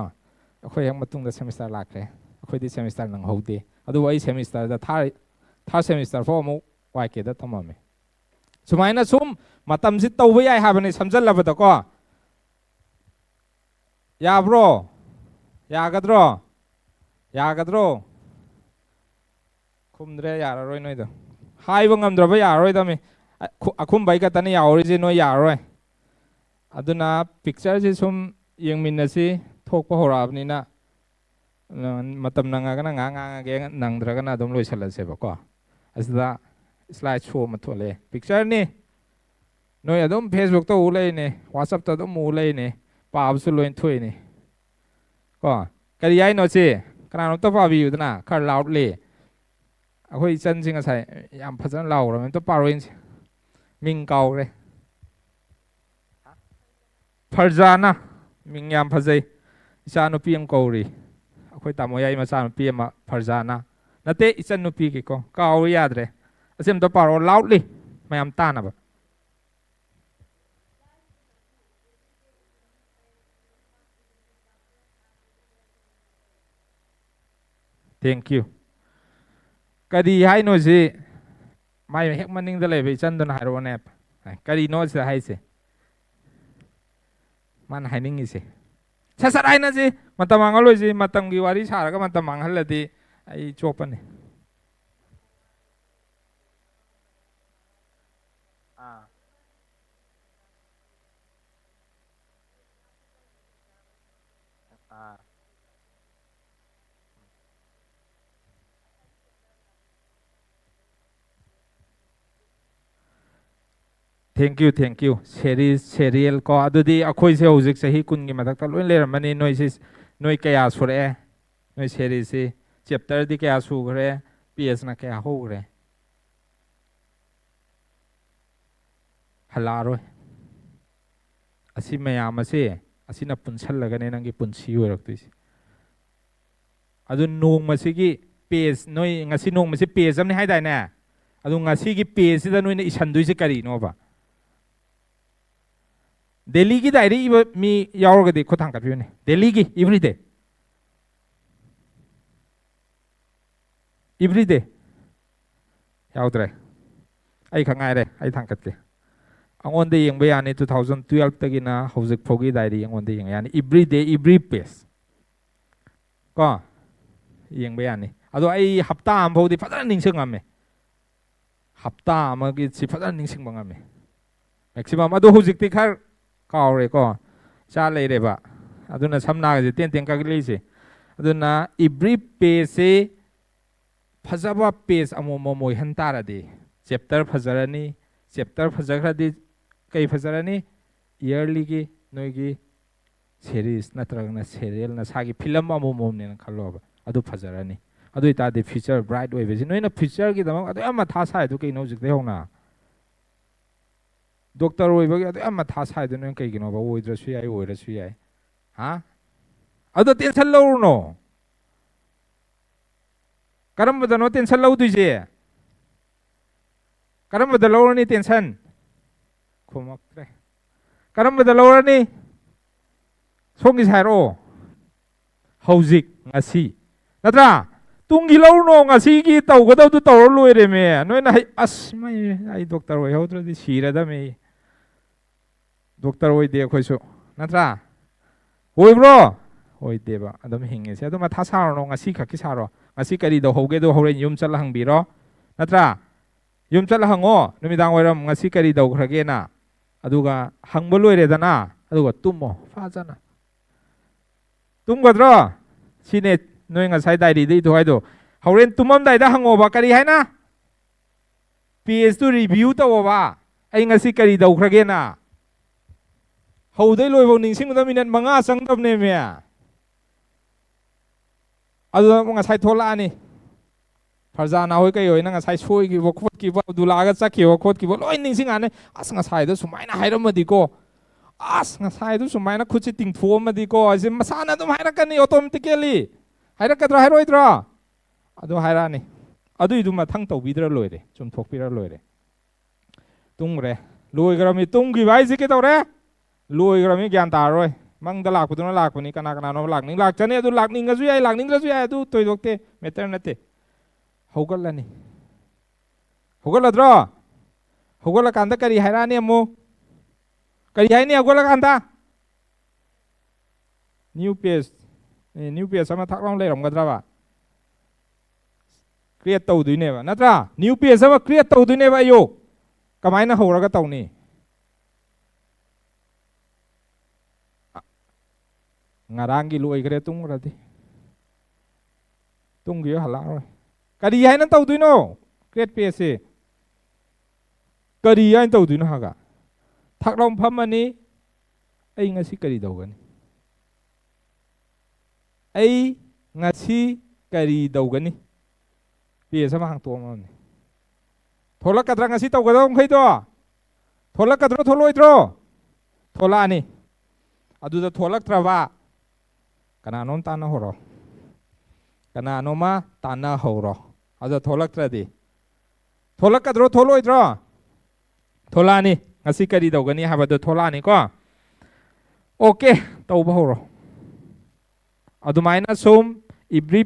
ꯑꯩꯈꯣꯏ ꯍꯦꯛ ꯃꯇꯨꯡꯗ semester ꯂꯥꯛꯈ꯭ꯔꯦ꯫ ꯑꯩꯈꯣꯏꯗꯤ semester ꯅꯪꯍꯧꯗꯦ꯫ ꯑꯗꯨꯕꯨ ꯑꯩ semesterꯗ third, third semester ꯐꯥꯎ ꯑꯃꯨꯛ Y Kꯗ ꯇꯝꯃꯝꯃꯤ꯫ ꯁꯨꯃꯥꯏꯅ ꯁꯨꯝ ꯃꯇꯝꯁꯤ ꯇꯧꯕ ꯌꯥꯏ ꯍꯥꯏꯕꯅꯤ, ꯁꯝꯖꯜꯂꯕꯗꯀꯣ꯫ ꯌꯥꯕ꯭ꯔꯣ? ꯌꯥꯒꯗ꯭ꯔꯣ? ꯌꯥꯒꯗ꯭ꯔꯣ? ꯈꯨꯝꯗ꯭ꯔꯦ, ꯌꯥꯔꯔꯣꯏ ꯅꯣꯏꯗꯣ꯫ ꯍꯥꯏꯕ ꯉꯝꯗ꯭ꯔꯕ ꯌꯥꯔꯔꯣꯏꯗꯕꯅꯤ꯫ ꯑꯈꯨ-, ꯑꯈꯨꯝꯕꯩ ꯈꯛꯇꯅꯤ ꯌꯥꯍꯧꯔꯤꯁꯦ, ꯅꯣꯏ ꯌꯥꯔꯔꯣꯏ꯫ ꯑꯗꯨꯅ pictureꯁꯤ ꯁꯨꯝ ꯌꯦꯡꯃꯤꯟꯅꯁꯤ, ꯊꯣꯛꯄ ꯍꯧꯔꯛꯑꯕꯅꯤꯅ꯫ ꯃꯇꯝ ꯅꯪꯉꯒꯅ ꯉꯥꯏꯍꯥꯛ ꯉꯥꯡꯉꯒꯦ, ꯅꯪꯗ꯭ꯔꯒꯅ ꯑꯗꯨꯝ ꯂꯣꯏꯁꯤꯜꯂꯁꯦꯕꯀꯣ꯫ ꯑꯁꯤꯗ slide show ꯑꯃ ꯊꯣꯛꯂꯛꯑꯦ, pictureꯅꯤ꯫ ꯅꯣꯏ ꯑꯗꯨꯝ Facebookꯇ ꯎ ꯂꯩꯅꯦ, WhatsAppꯇ ꯑꯗꯨꯝ ꯎ ꯂꯩꯅꯦ, ꯄꯥꯕꯁꯨ ꯂꯣꯏ ꯊꯣꯛꯏꯅꯦ꯫ ꯀꯣ, ꯀꯔꯤ ꯍꯥꯏꯅꯣ ꯁꯤ? ꯀꯅꯥꯅꯣꯝꯇ ꯄꯥꯕꯤꯌꯨꯗꯅ, ꯈꯔ loudly꯫ ꯑꯩꯈꯣꯏ ꯏꯆꯟꯁꯤ ꯉꯁꯥꯏ ꯌꯥꯝ ꯐꯖꯅ ꯂꯥꯎꯈ꯭ꯔꯕꯅꯤ, ꯑꯝꯇ ꯄꯥꯔꯣꯏꯅꯦ꯫ ꯃꯤꯡ ꯀꯥꯎꯈ꯭ꯔꯦ꯫ ꯐꯔꯖꯥꯅ꯫ ꯃꯤꯡ ꯌꯥꯝ ꯐꯖꯩ꯫ ꯏꯆꯥ ꯅꯨꯄꯤ ꯑꯃ ꯀꯧꯔꯤ꯫ ꯑꯩꯈꯣꯏ ꯇꯥꯃꯣ ꯌꯥꯏ ꯃꯆꯥ ꯅꯨꯄꯤ ꯑꯃ, ꯐꯔꯖꯥꯅ꯫ ꯅꯠꯇꯦ, ꯏꯆꯟ ꯅꯨꯄꯤꯒꯤꯀꯣ, ꯀꯥꯎ ꯌꯥꯗ꯭ꯔꯦ꯫ ꯑꯁꯤ ꯑꯝꯇ ꯄꯥꯔꯛꯑꯣ loudly, ꯃꯌꯥꯝ ꯇꯥꯅꯕ꯫ Thank you. ꯀꯔꯤ ꯍꯥꯏꯅꯣ ꯁꯤ? ꯃꯥꯏ ꯍꯦꯛ ꯃꯅꯤꯡꯗ ꯂꯩꯕ ꯏꯆꯟꯗꯨꯅ ꯍꯥꯏꯔꯛꯑꯣꯅꯦ꯫ ꯀꯔꯤꯅꯣ ꯁꯤꯗ ꯍꯥꯏꯁꯦ? ꯃꯥꯅ ꯍꯥꯏꯅꯤꯡꯉꯤꯁꯦ꯫ ꯁꯠ ꯁꯠ ꯍꯥꯏꯅꯁꯤ, ꯃꯇꯝ ꯃꯥꯡꯍꯜꯂꯣꯏꯁꯤ꯫ ꯃꯇꯝꯒꯤ ꯋꯥꯔꯤ ꯁꯥꯔꯒ ꯃꯇꯝ ꯃꯥꯡꯍꯜꯂꯗꯤ ꯑꯩ ꯆꯣꯞꯄꯅꯤ꯫ ꯑꯥ꯫ ꯑꯥ꯫ Thank you, thank you꯫ Series, serial ꯀꯣ, ꯑꯗꯨꯗꯤ ꯑꯩꯈꯣꯏꯁꯦ ꯍꯧꯖꯤꯛ ꯆꯍꯤ ꯀꯨꯟꯒꯤ ꯃꯊꯛꯇ ꯂꯣꯏ ꯂꯩꯔꯝꯃꯅꯤ꯫ ꯅꯣꯏꯁꯤ, ꯅꯣꯏ ꯀꯌꯥ ꯁꯨꯔꯛꯑꯦ? ꯅꯣꯏ seriesꯁꯤ chapterꯗꯤ ꯀꯌꯥ ꯁꯨꯈ꯭ꯔꯦ? Pageꯅ ꯀꯌꯥ ꯍꯧꯈ꯭ꯔꯦ? ꯍꯜꯂꯛꯑꯔꯣꯏ꯫ ꯑꯁꯤ ꯃꯌꯥꯝ ꯑꯁꯦ, ꯑꯁꯤꯅ ꯄꯨꯟꯁꯜꯂꯒꯅꯦ ꯅꯪꯒꯤ ꯄꯨꯟꯁꯤ ꯑꯣꯏꯔꯛꯇꯣꯏꯁꯦ꯫ ꯑꯗꯨ ꯅꯣꯡꯃꯁꯤꯒꯤ page, ꯅꯣꯏ ꯉꯁꯤ ꯅꯣꯡꯃꯁꯤ page ꯑꯃꯅꯤ ꯍꯥꯏꯗꯥꯏꯅꯦ? ꯑꯗꯨ ꯉꯁꯤꯒꯤ pageꯁꯤꯗ ꯅꯣꯏꯅ ꯏꯁꯟꯗꯣꯏꯁꯦ ꯀꯔꯤꯅꯣꯕ? Dailyꯒꯤ diary ꯏꯕ ꯃꯤ ꯌꯥꯎꯔꯒꯗꯤ ꯈꯨꯠ ꯊꯥꯡꯒꯠꯄꯤꯌꯨꯅꯦ꯫ Dailyꯒꯤ, everyday꯫ Everyday꯫ ꯌꯥꯎꯗ꯭ꯔꯦ꯫ ꯑꯩ ꯈꯛ ꯉꯥꯏꯔꯦ, ꯑꯩ ꯊꯥꯡꯒꯠꯀꯦ꯫ ꯑꯩꯉꯣꯟꯗ ꯌꯦꯡꯕ ꯌꯥꯅꯤ, two thousand twelveꯇꯒꯤꯅ ꯍꯧꯖꯤꯛ ꯐꯥꯎꯒꯤ diary ꯑꯩꯉꯣꯟꯗ ꯌꯦꯡꯕ ꯌꯥꯅꯤ꯫ Everyday, every page꯫ ꯀꯣ? ꯌꯦꯡꯕ ꯌꯥꯅꯤ꯫ ꯑꯗꯣ ꯑꯩ ꯍꯞꯇꯥ ꯑꯃ ꯐꯥꯎꯗꯤ ꯐꯖꯅ ꯅꯤꯡꯁꯤꯡꯉꯝꯃꯦ꯫ ꯍꯞꯇꯥ ꯑꯃꯒꯤ ꯁꯤ ꯐꯖꯅ ꯅꯤꯡꯁꯤꯡꯕ ꯉꯝꯃꯦ꯫ Maximum꯫ ꯑꯗꯣ ꯍꯧꯖꯤꯛꯇꯤ ꯈꯔ ꯀꯥꯎꯔꯦꯀꯣ꯫ ꯏꯆꯥ ꯂꯩꯔꯦꯕ꯫ ꯑꯗꯨꯅ ꯁꯝꯅꯥꯒꯁꯦ ꯇꯦꯟ ꯇꯦꯟ ꯀꯛꯂꯛꯏꯁꯦ꯫ ꯑꯗꯨꯅ every pageꯁꯦ ꯐꯖꯕ page ꯑꯃꯃꯝ ꯑꯣꯏꯍꯟ ꯇꯥꯔꯗꯤ chapter ꯐꯖꯔꯅꯤ꯫ Chapter ꯐꯖꯈ꯭ꯔꯗꯤ ꯀꯩ ꯐꯖꯔꯅꯤ? Yearlyꯒꯤ ꯅꯣꯏꯒꯤ series ꯅꯠꯇ꯭ꯔꯒꯅ serial ꯅꯁꯥꯒꯤ film ꯑꯃꯃꯝꯅꯦꯅ ꯈꯜꯂꯣꯕ꯫ ꯑꯗꯨ ꯐꯖꯔꯅꯤ꯫ ꯑꯗꯨ ꯑꯣꯏꯇꯥꯔꯗꯤ future bright ꯑꯣꯏꯕꯁꯤ, ꯅꯣꯏꯅ futureꯒꯤꯗꯃꯛ ꯑꯗꯨ ꯌꯥꯝ ꯃꯊꯥ ꯁꯥꯏꯗꯣ ꯀꯩꯅꯣ ꯍꯧꯖꯤꯛꯇꯩ ꯍꯧꯅ? Doctor ꯑꯣꯏꯕꯒꯤ ꯑꯗꯨ ꯌꯥꯝ ꯃꯊꯥ ꯁꯥꯏꯗꯣ ꯅꯣꯏ ꯀꯩꯒꯤꯅꯣꯕ? ꯑꯣꯏꯗ꯭ꯔꯁꯨ ꯌꯥꯏ, ꯑꯣꯏꯔꯁꯨ ꯌꯥꯏ꯫ ꯍꯥ? ꯑꯗꯣ tension ꯂꯧꯔꯨꯅꯣ꯫ ꯀꯔꯝꯕꯗꯅꯣ ꯇꯦꯟꯁꯟ ꯂꯧꯗꯣꯏꯁꯦ? ꯀꯔꯝꯕꯗ ꯂꯧꯔꯅꯤ ꯇꯦꯟꯁꯟ? ꯈꯨꯝꯃꯛꯇ꯭ꯔꯦ꯫ ꯀꯔꯝꯕꯗ ꯂꯧꯔꯅꯤ? ꯁꯣꯝꯒꯤꯁꯦ ꯍꯥꯏꯔꯛꯑꯣ꯫ ꯍꯧꯖꯤꯛ, ꯉꯁꯤ꯫ ꯅꯠꯇ꯭ꯔꯥ? ꯇꯨꯡꯒꯤ ꯂꯧꯔꯨꯅꯣ, ꯉꯁꯤꯒꯤ ꯇꯧꯒꯗꯕꯗꯨ ꯇꯧꯔ ꯂꯣꯏꯔꯦꯃꯦ꯫ ꯅꯣꯏꯅ ꯍꯩ, ꯑꯁ, ꯃꯩ, ꯑꯩ ꯗꯣꯛꯇꯔ ꯑꯣꯏꯍꯧꯗ꯭ꯔꯗꯤ ꯁꯤꯔꯗꯝꯃꯤ꯫ ꯗꯣꯛꯇꯔ ꯑꯣꯏꯗꯦ ꯑꯩꯈꯣꯏꯁꯨ꯫ ꯅꯠꯇ꯭ꯔꯥ? ꯑꯣꯏꯕ꯭ꯔꯣ? ꯑꯣꯏꯗꯦꯕ꯫ ꯑꯗꯨꯝ ꯍꯤꯡꯉꯤꯁꯦ꯫ ꯑꯗꯨ ꯃꯊꯥ ꯁꯥꯔꯨꯅꯣ, ꯉꯁꯤ ꯈꯛꯀꯤ ꯁꯥꯔꯣ꯫ ꯉꯁꯤ ꯀꯔꯤ ꯇꯧꯍꯧꯒꯦꯗꯣ ꯍꯣꯔꯦꯟ ꯌꯨꯝ ꯆꯠꯂ ꯍꯪꯕꯤꯔꯣ꯫ ꯅꯠꯇ꯭ꯔꯥ? ꯌꯨꯝ ꯆꯠꯂ ꯍꯪꯉꯣ, ꯅꯨꯃꯤꯗꯥꯡ ꯋꯥꯏꯔꯝ ꯉꯁꯤ ꯀꯔꯤ ꯇꯧꯈ꯭ꯔꯒꯦꯅ꯫ ꯑꯗꯨꯒ ꯍꯪꯕ ꯂꯣꯏꯔꯦꯗꯅ, ꯑꯗꯨꯒ ꯇꯨꯝꯃꯣ ꯐꯖꯅ꯫ ꯇꯨꯝꯒꯗ꯭ꯔꯣ? ꯁꯤꯅꯦ ꯅꯣꯏ ꯉꯁꯥꯏ ꯗꯥꯏꯔꯤꯗ ꯏꯊꯣꯛ ꯍꯥꯏꯗꯣ꯫ ꯍꯣꯔꯦꯟ ꯇꯨꯝꯃꯝꯗꯥꯏꯗ ꯍꯪꯉꯣꯕ, ꯀꯔꯤ ꯍꯥꯏꯅ? ꯄꯦꯖꯇꯨ ꯔꯤꯚꯤꯌꯨ ꯇꯧꯑꯣꯕ꯫ ꯑꯩ ꯉꯁꯤ ꯀꯔꯤ ꯇꯧꯈ꯭ꯔꯒꯦꯅ? ꯍꯧꯗꯩ ꯂꯣꯏꯐꯥꯎ ꯅꯤꯡꯁꯤꯡꯕꯗ ꯃꯤꯅꯠ ꯃꯉꯥ ꯆꯪꯗꯕꯅꯦꯃꯦ꯫ ꯑꯗꯨꯗ ꯑꯃꯨꯛ ꯉꯁꯥꯏ ꯊꯣꯛꯂꯛꯑꯅꯤ꯫ ꯐꯔꯖꯥꯅꯥ ꯍꯣꯏ ꯀꯩ ꯍꯣꯏꯅ ꯉꯁꯥꯏ ꯁꯣꯏꯈꯤꯕ ꯈꯣꯠꯈꯤꯕ, ꯑꯕꯗꯨꯜꯂꯥꯒ ꯆꯠꯈꯤꯕ ꯈꯣꯠꯈꯤꯕ ꯂꯣꯏ ꯅꯤꯡꯁꯤꯡꯉꯛꯑꯅꯤ꯫ "ꯑꯁ, ꯉꯁꯥꯏꯗꯣ ꯁꯨꯃꯥꯏꯅ ꯍꯥꯏꯔꯝꯃꯗꯤꯀꯣ, ꯑꯁ, ꯉꯁꯥꯏꯗꯣ ꯁꯨꯃꯥꯏꯅ ꯈꯨꯠꯁꯦ ꯇꯤꯡꯊꯣꯛꯑꯝꯃꯗꯤꯀꯣ", ꯑꯁꯤ ꯃꯁꯥꯅ ꯑꯗꯨꯝ ꯍꯥꯏꯔꯛꯀꯅꯤ automatically꯫ ꯍꯥꯏꯔꯛꯀꯗ꯭ꯔꯥ ꯍꯥꯏꯔꯣꯏꯗ꯭ꯔꯣ? ꯑꯗꯨ ꯍꯥꯏꯔꯛꯑꯅꯤ꯫ ꯑꯗꯨꯏꯗꯨ ꯃꯊꯪ ꯇꯧꯕꯤꯗ꯭ꯔ ꯂꯣꯏꯔꯦ, ꯆꯨꯝꯊꯣꯛꯄꯤꯔ ꯂꯣꯏꯔꯦ꯫ ꯇꯨꯝꯈ꯭ꯔꯦ꯫ ꯂꯣꯏꯈ꯭ꯔꯕꯅꯤ꯫ ꯇꯨꯝꯈꯤꯕ ꯍꯥꯏꯁꯦ ꯀꯩꯗꯧꯔꯦ? ꯂꯣꯏꯈ꯭ꯔꯕꯅꯤ, ꯒ꯭ꯌꯥꯟ ꯇꯥꯔꯔꯣꯏ꯫ ꯃꯪꯗ ꯂꯥꯛꯄꯗꯨꯅ ꯂꯥꯛꯄꯅꯤ, ꯀꯅꯥ ꯀꯅꯥꯅꯣ ꯂꯥꯛꯅꯤꯡ ꯂꯥꯛꯆꯅꯤ, ꯑꯗꯨ ꯂꯥꯛꯅꯤꯡꯉꯁꯨ ꯌꯥꯏ, ꯂꯥꯛꯅꯤꯡꯗ꯭ꯔꯁꯨ ꯌꯥꯏ, ꯑꯗꯨ ꯊꯣꯏꯗꯣꯛꯇꯦ, matter ꯅꯠꯇꯦ꯫ ꯍꯧꯒꯠꯂꯅꯤ꯫ ꯍꯧꯒꯠꯂꯗ꯭ꯔꯣ? ꯍꯧꯒꯠꯂꯀꯥꯟꯗ ꯀꯔꯤ ꯍꯥꯏꯔꯛꯑꯅꯤ ꯑꯃꯨꯛ? ꯀꯔꯤ ꯍꯥꯏꯅꯤ ꯍꯧꯒꯠꯂꯀꯥꯟꯗ? New page, ꯑꯦ, new page ꯑꯃ ꯊꯛ ꯂꯥꯎꯅ ꯂꯩꯔꯝꯒꯗ꯭ꯔꯕ? Create ꯇꯧꯗꯣꯏꯅꯦꯕ, ꯅꯠꯇ꯭ꯔꯥ? New page ꯑꯃ create ꯇꯧꯗꯣꯏꯅꯦꯕ ꯑꯌꯨꯛ꯫ ꯀꯃꯥꯏꯅ ꯍꯧꯔꯒ ꯇꯧꯅꯤ? ꯑ, ꯉꯔꯥꯡꯒꯤ ꯂꯣꯏꯈ꯭ꯔꯦ, ꯇꯨꯝꯈ꯭ꯔꯗꯤ꯫ ꯇꯨꯝꯈꯤꯕ ꯍꯜꯂꯛꯑꯔꯣꯏ꯫ ꯀꯔꯤ ꯍꯥꯏꯅ ꯇꯧꯗꯣꯏꯅꯣ? Create pageꯁꯦ ꯀꯔꯤ ꯍꯥꯏꯅ ꯇꯧꯗꯣꯏꯅꯣ ꯍꯥꯏꯒ? ꯊꯛ ꯂꯥꯎ ꯐꯝꯃꯅꯤ꯫ "ꯑꯩ ꯉꯁꯤ ꯀꯔꯤ ꯇꯧꯒꯅꯤ? ꯑꯩ ꯉꯁꯤ ꯀꯔꯤ ꯇꯧꯒꯅꯤ?" Page ꯑꯃ ꯍꯥꯡꯇꯣꯛꯑꯝꯃꯕꯅꯤ꯫ ꯊꯣꯛꯂꯛꯀꯗ꯭ꯔꯥ ꯉꯁꯤ ꯇꯧꯒꯗꯕ ꯃꯈꯩꯗꯣ? ꯊꯣꯛꯂꯛꯀꯗ꯭ꯔꯣ, ꯊꯣꯛꯂꯛꯑꯣꯏꯗ꯭ꯔꯣ? ꯊꯣꯛꯂꯛꯑꯅꯤ꯫ ꯑꯗꯨꯗ ꯊꯣꯛꯂꯛꯇ꯭ꯔꯕ ꯀꯅꯥꯅꯣꯝ ꯇꯥꯟꯅꯍꯧꯔꯣ꯫ ꯀꯅꯥꯅꯣꯃ ꯇꯥꯟꯅꯍꯧꯔꯣ꯫ ꯑꯗꯣ ꯊꯣꯛꯂꯛꯇ꯭ꯔꯗꯤ, ꯊꯣꯛꯂꯛꯀꯗ꯭ꯔꯣ, ꯊꯣꯛꯂꯛꯑꯣꯏꯗ꯭ꯔꯣ? ꯊꯣꯛꯂꯛꯑꯅꯤ꯫ ꯉꯁꯤ ꯀꯔꯤ ꯇꯧꯒꯅꯤ ꯍꯥꯏꯕꯗꯣ ꯊꯣꯛꯂꯛꯑꯅꯤꯀꯣ꯫ ꯑꯣꯀꯦ, ꯇꯧꯕ ꯍꯧꯔꯣ꯫ ꯑꯗꯨꯃꯥꯏꯅ ꯁꯨꯝ every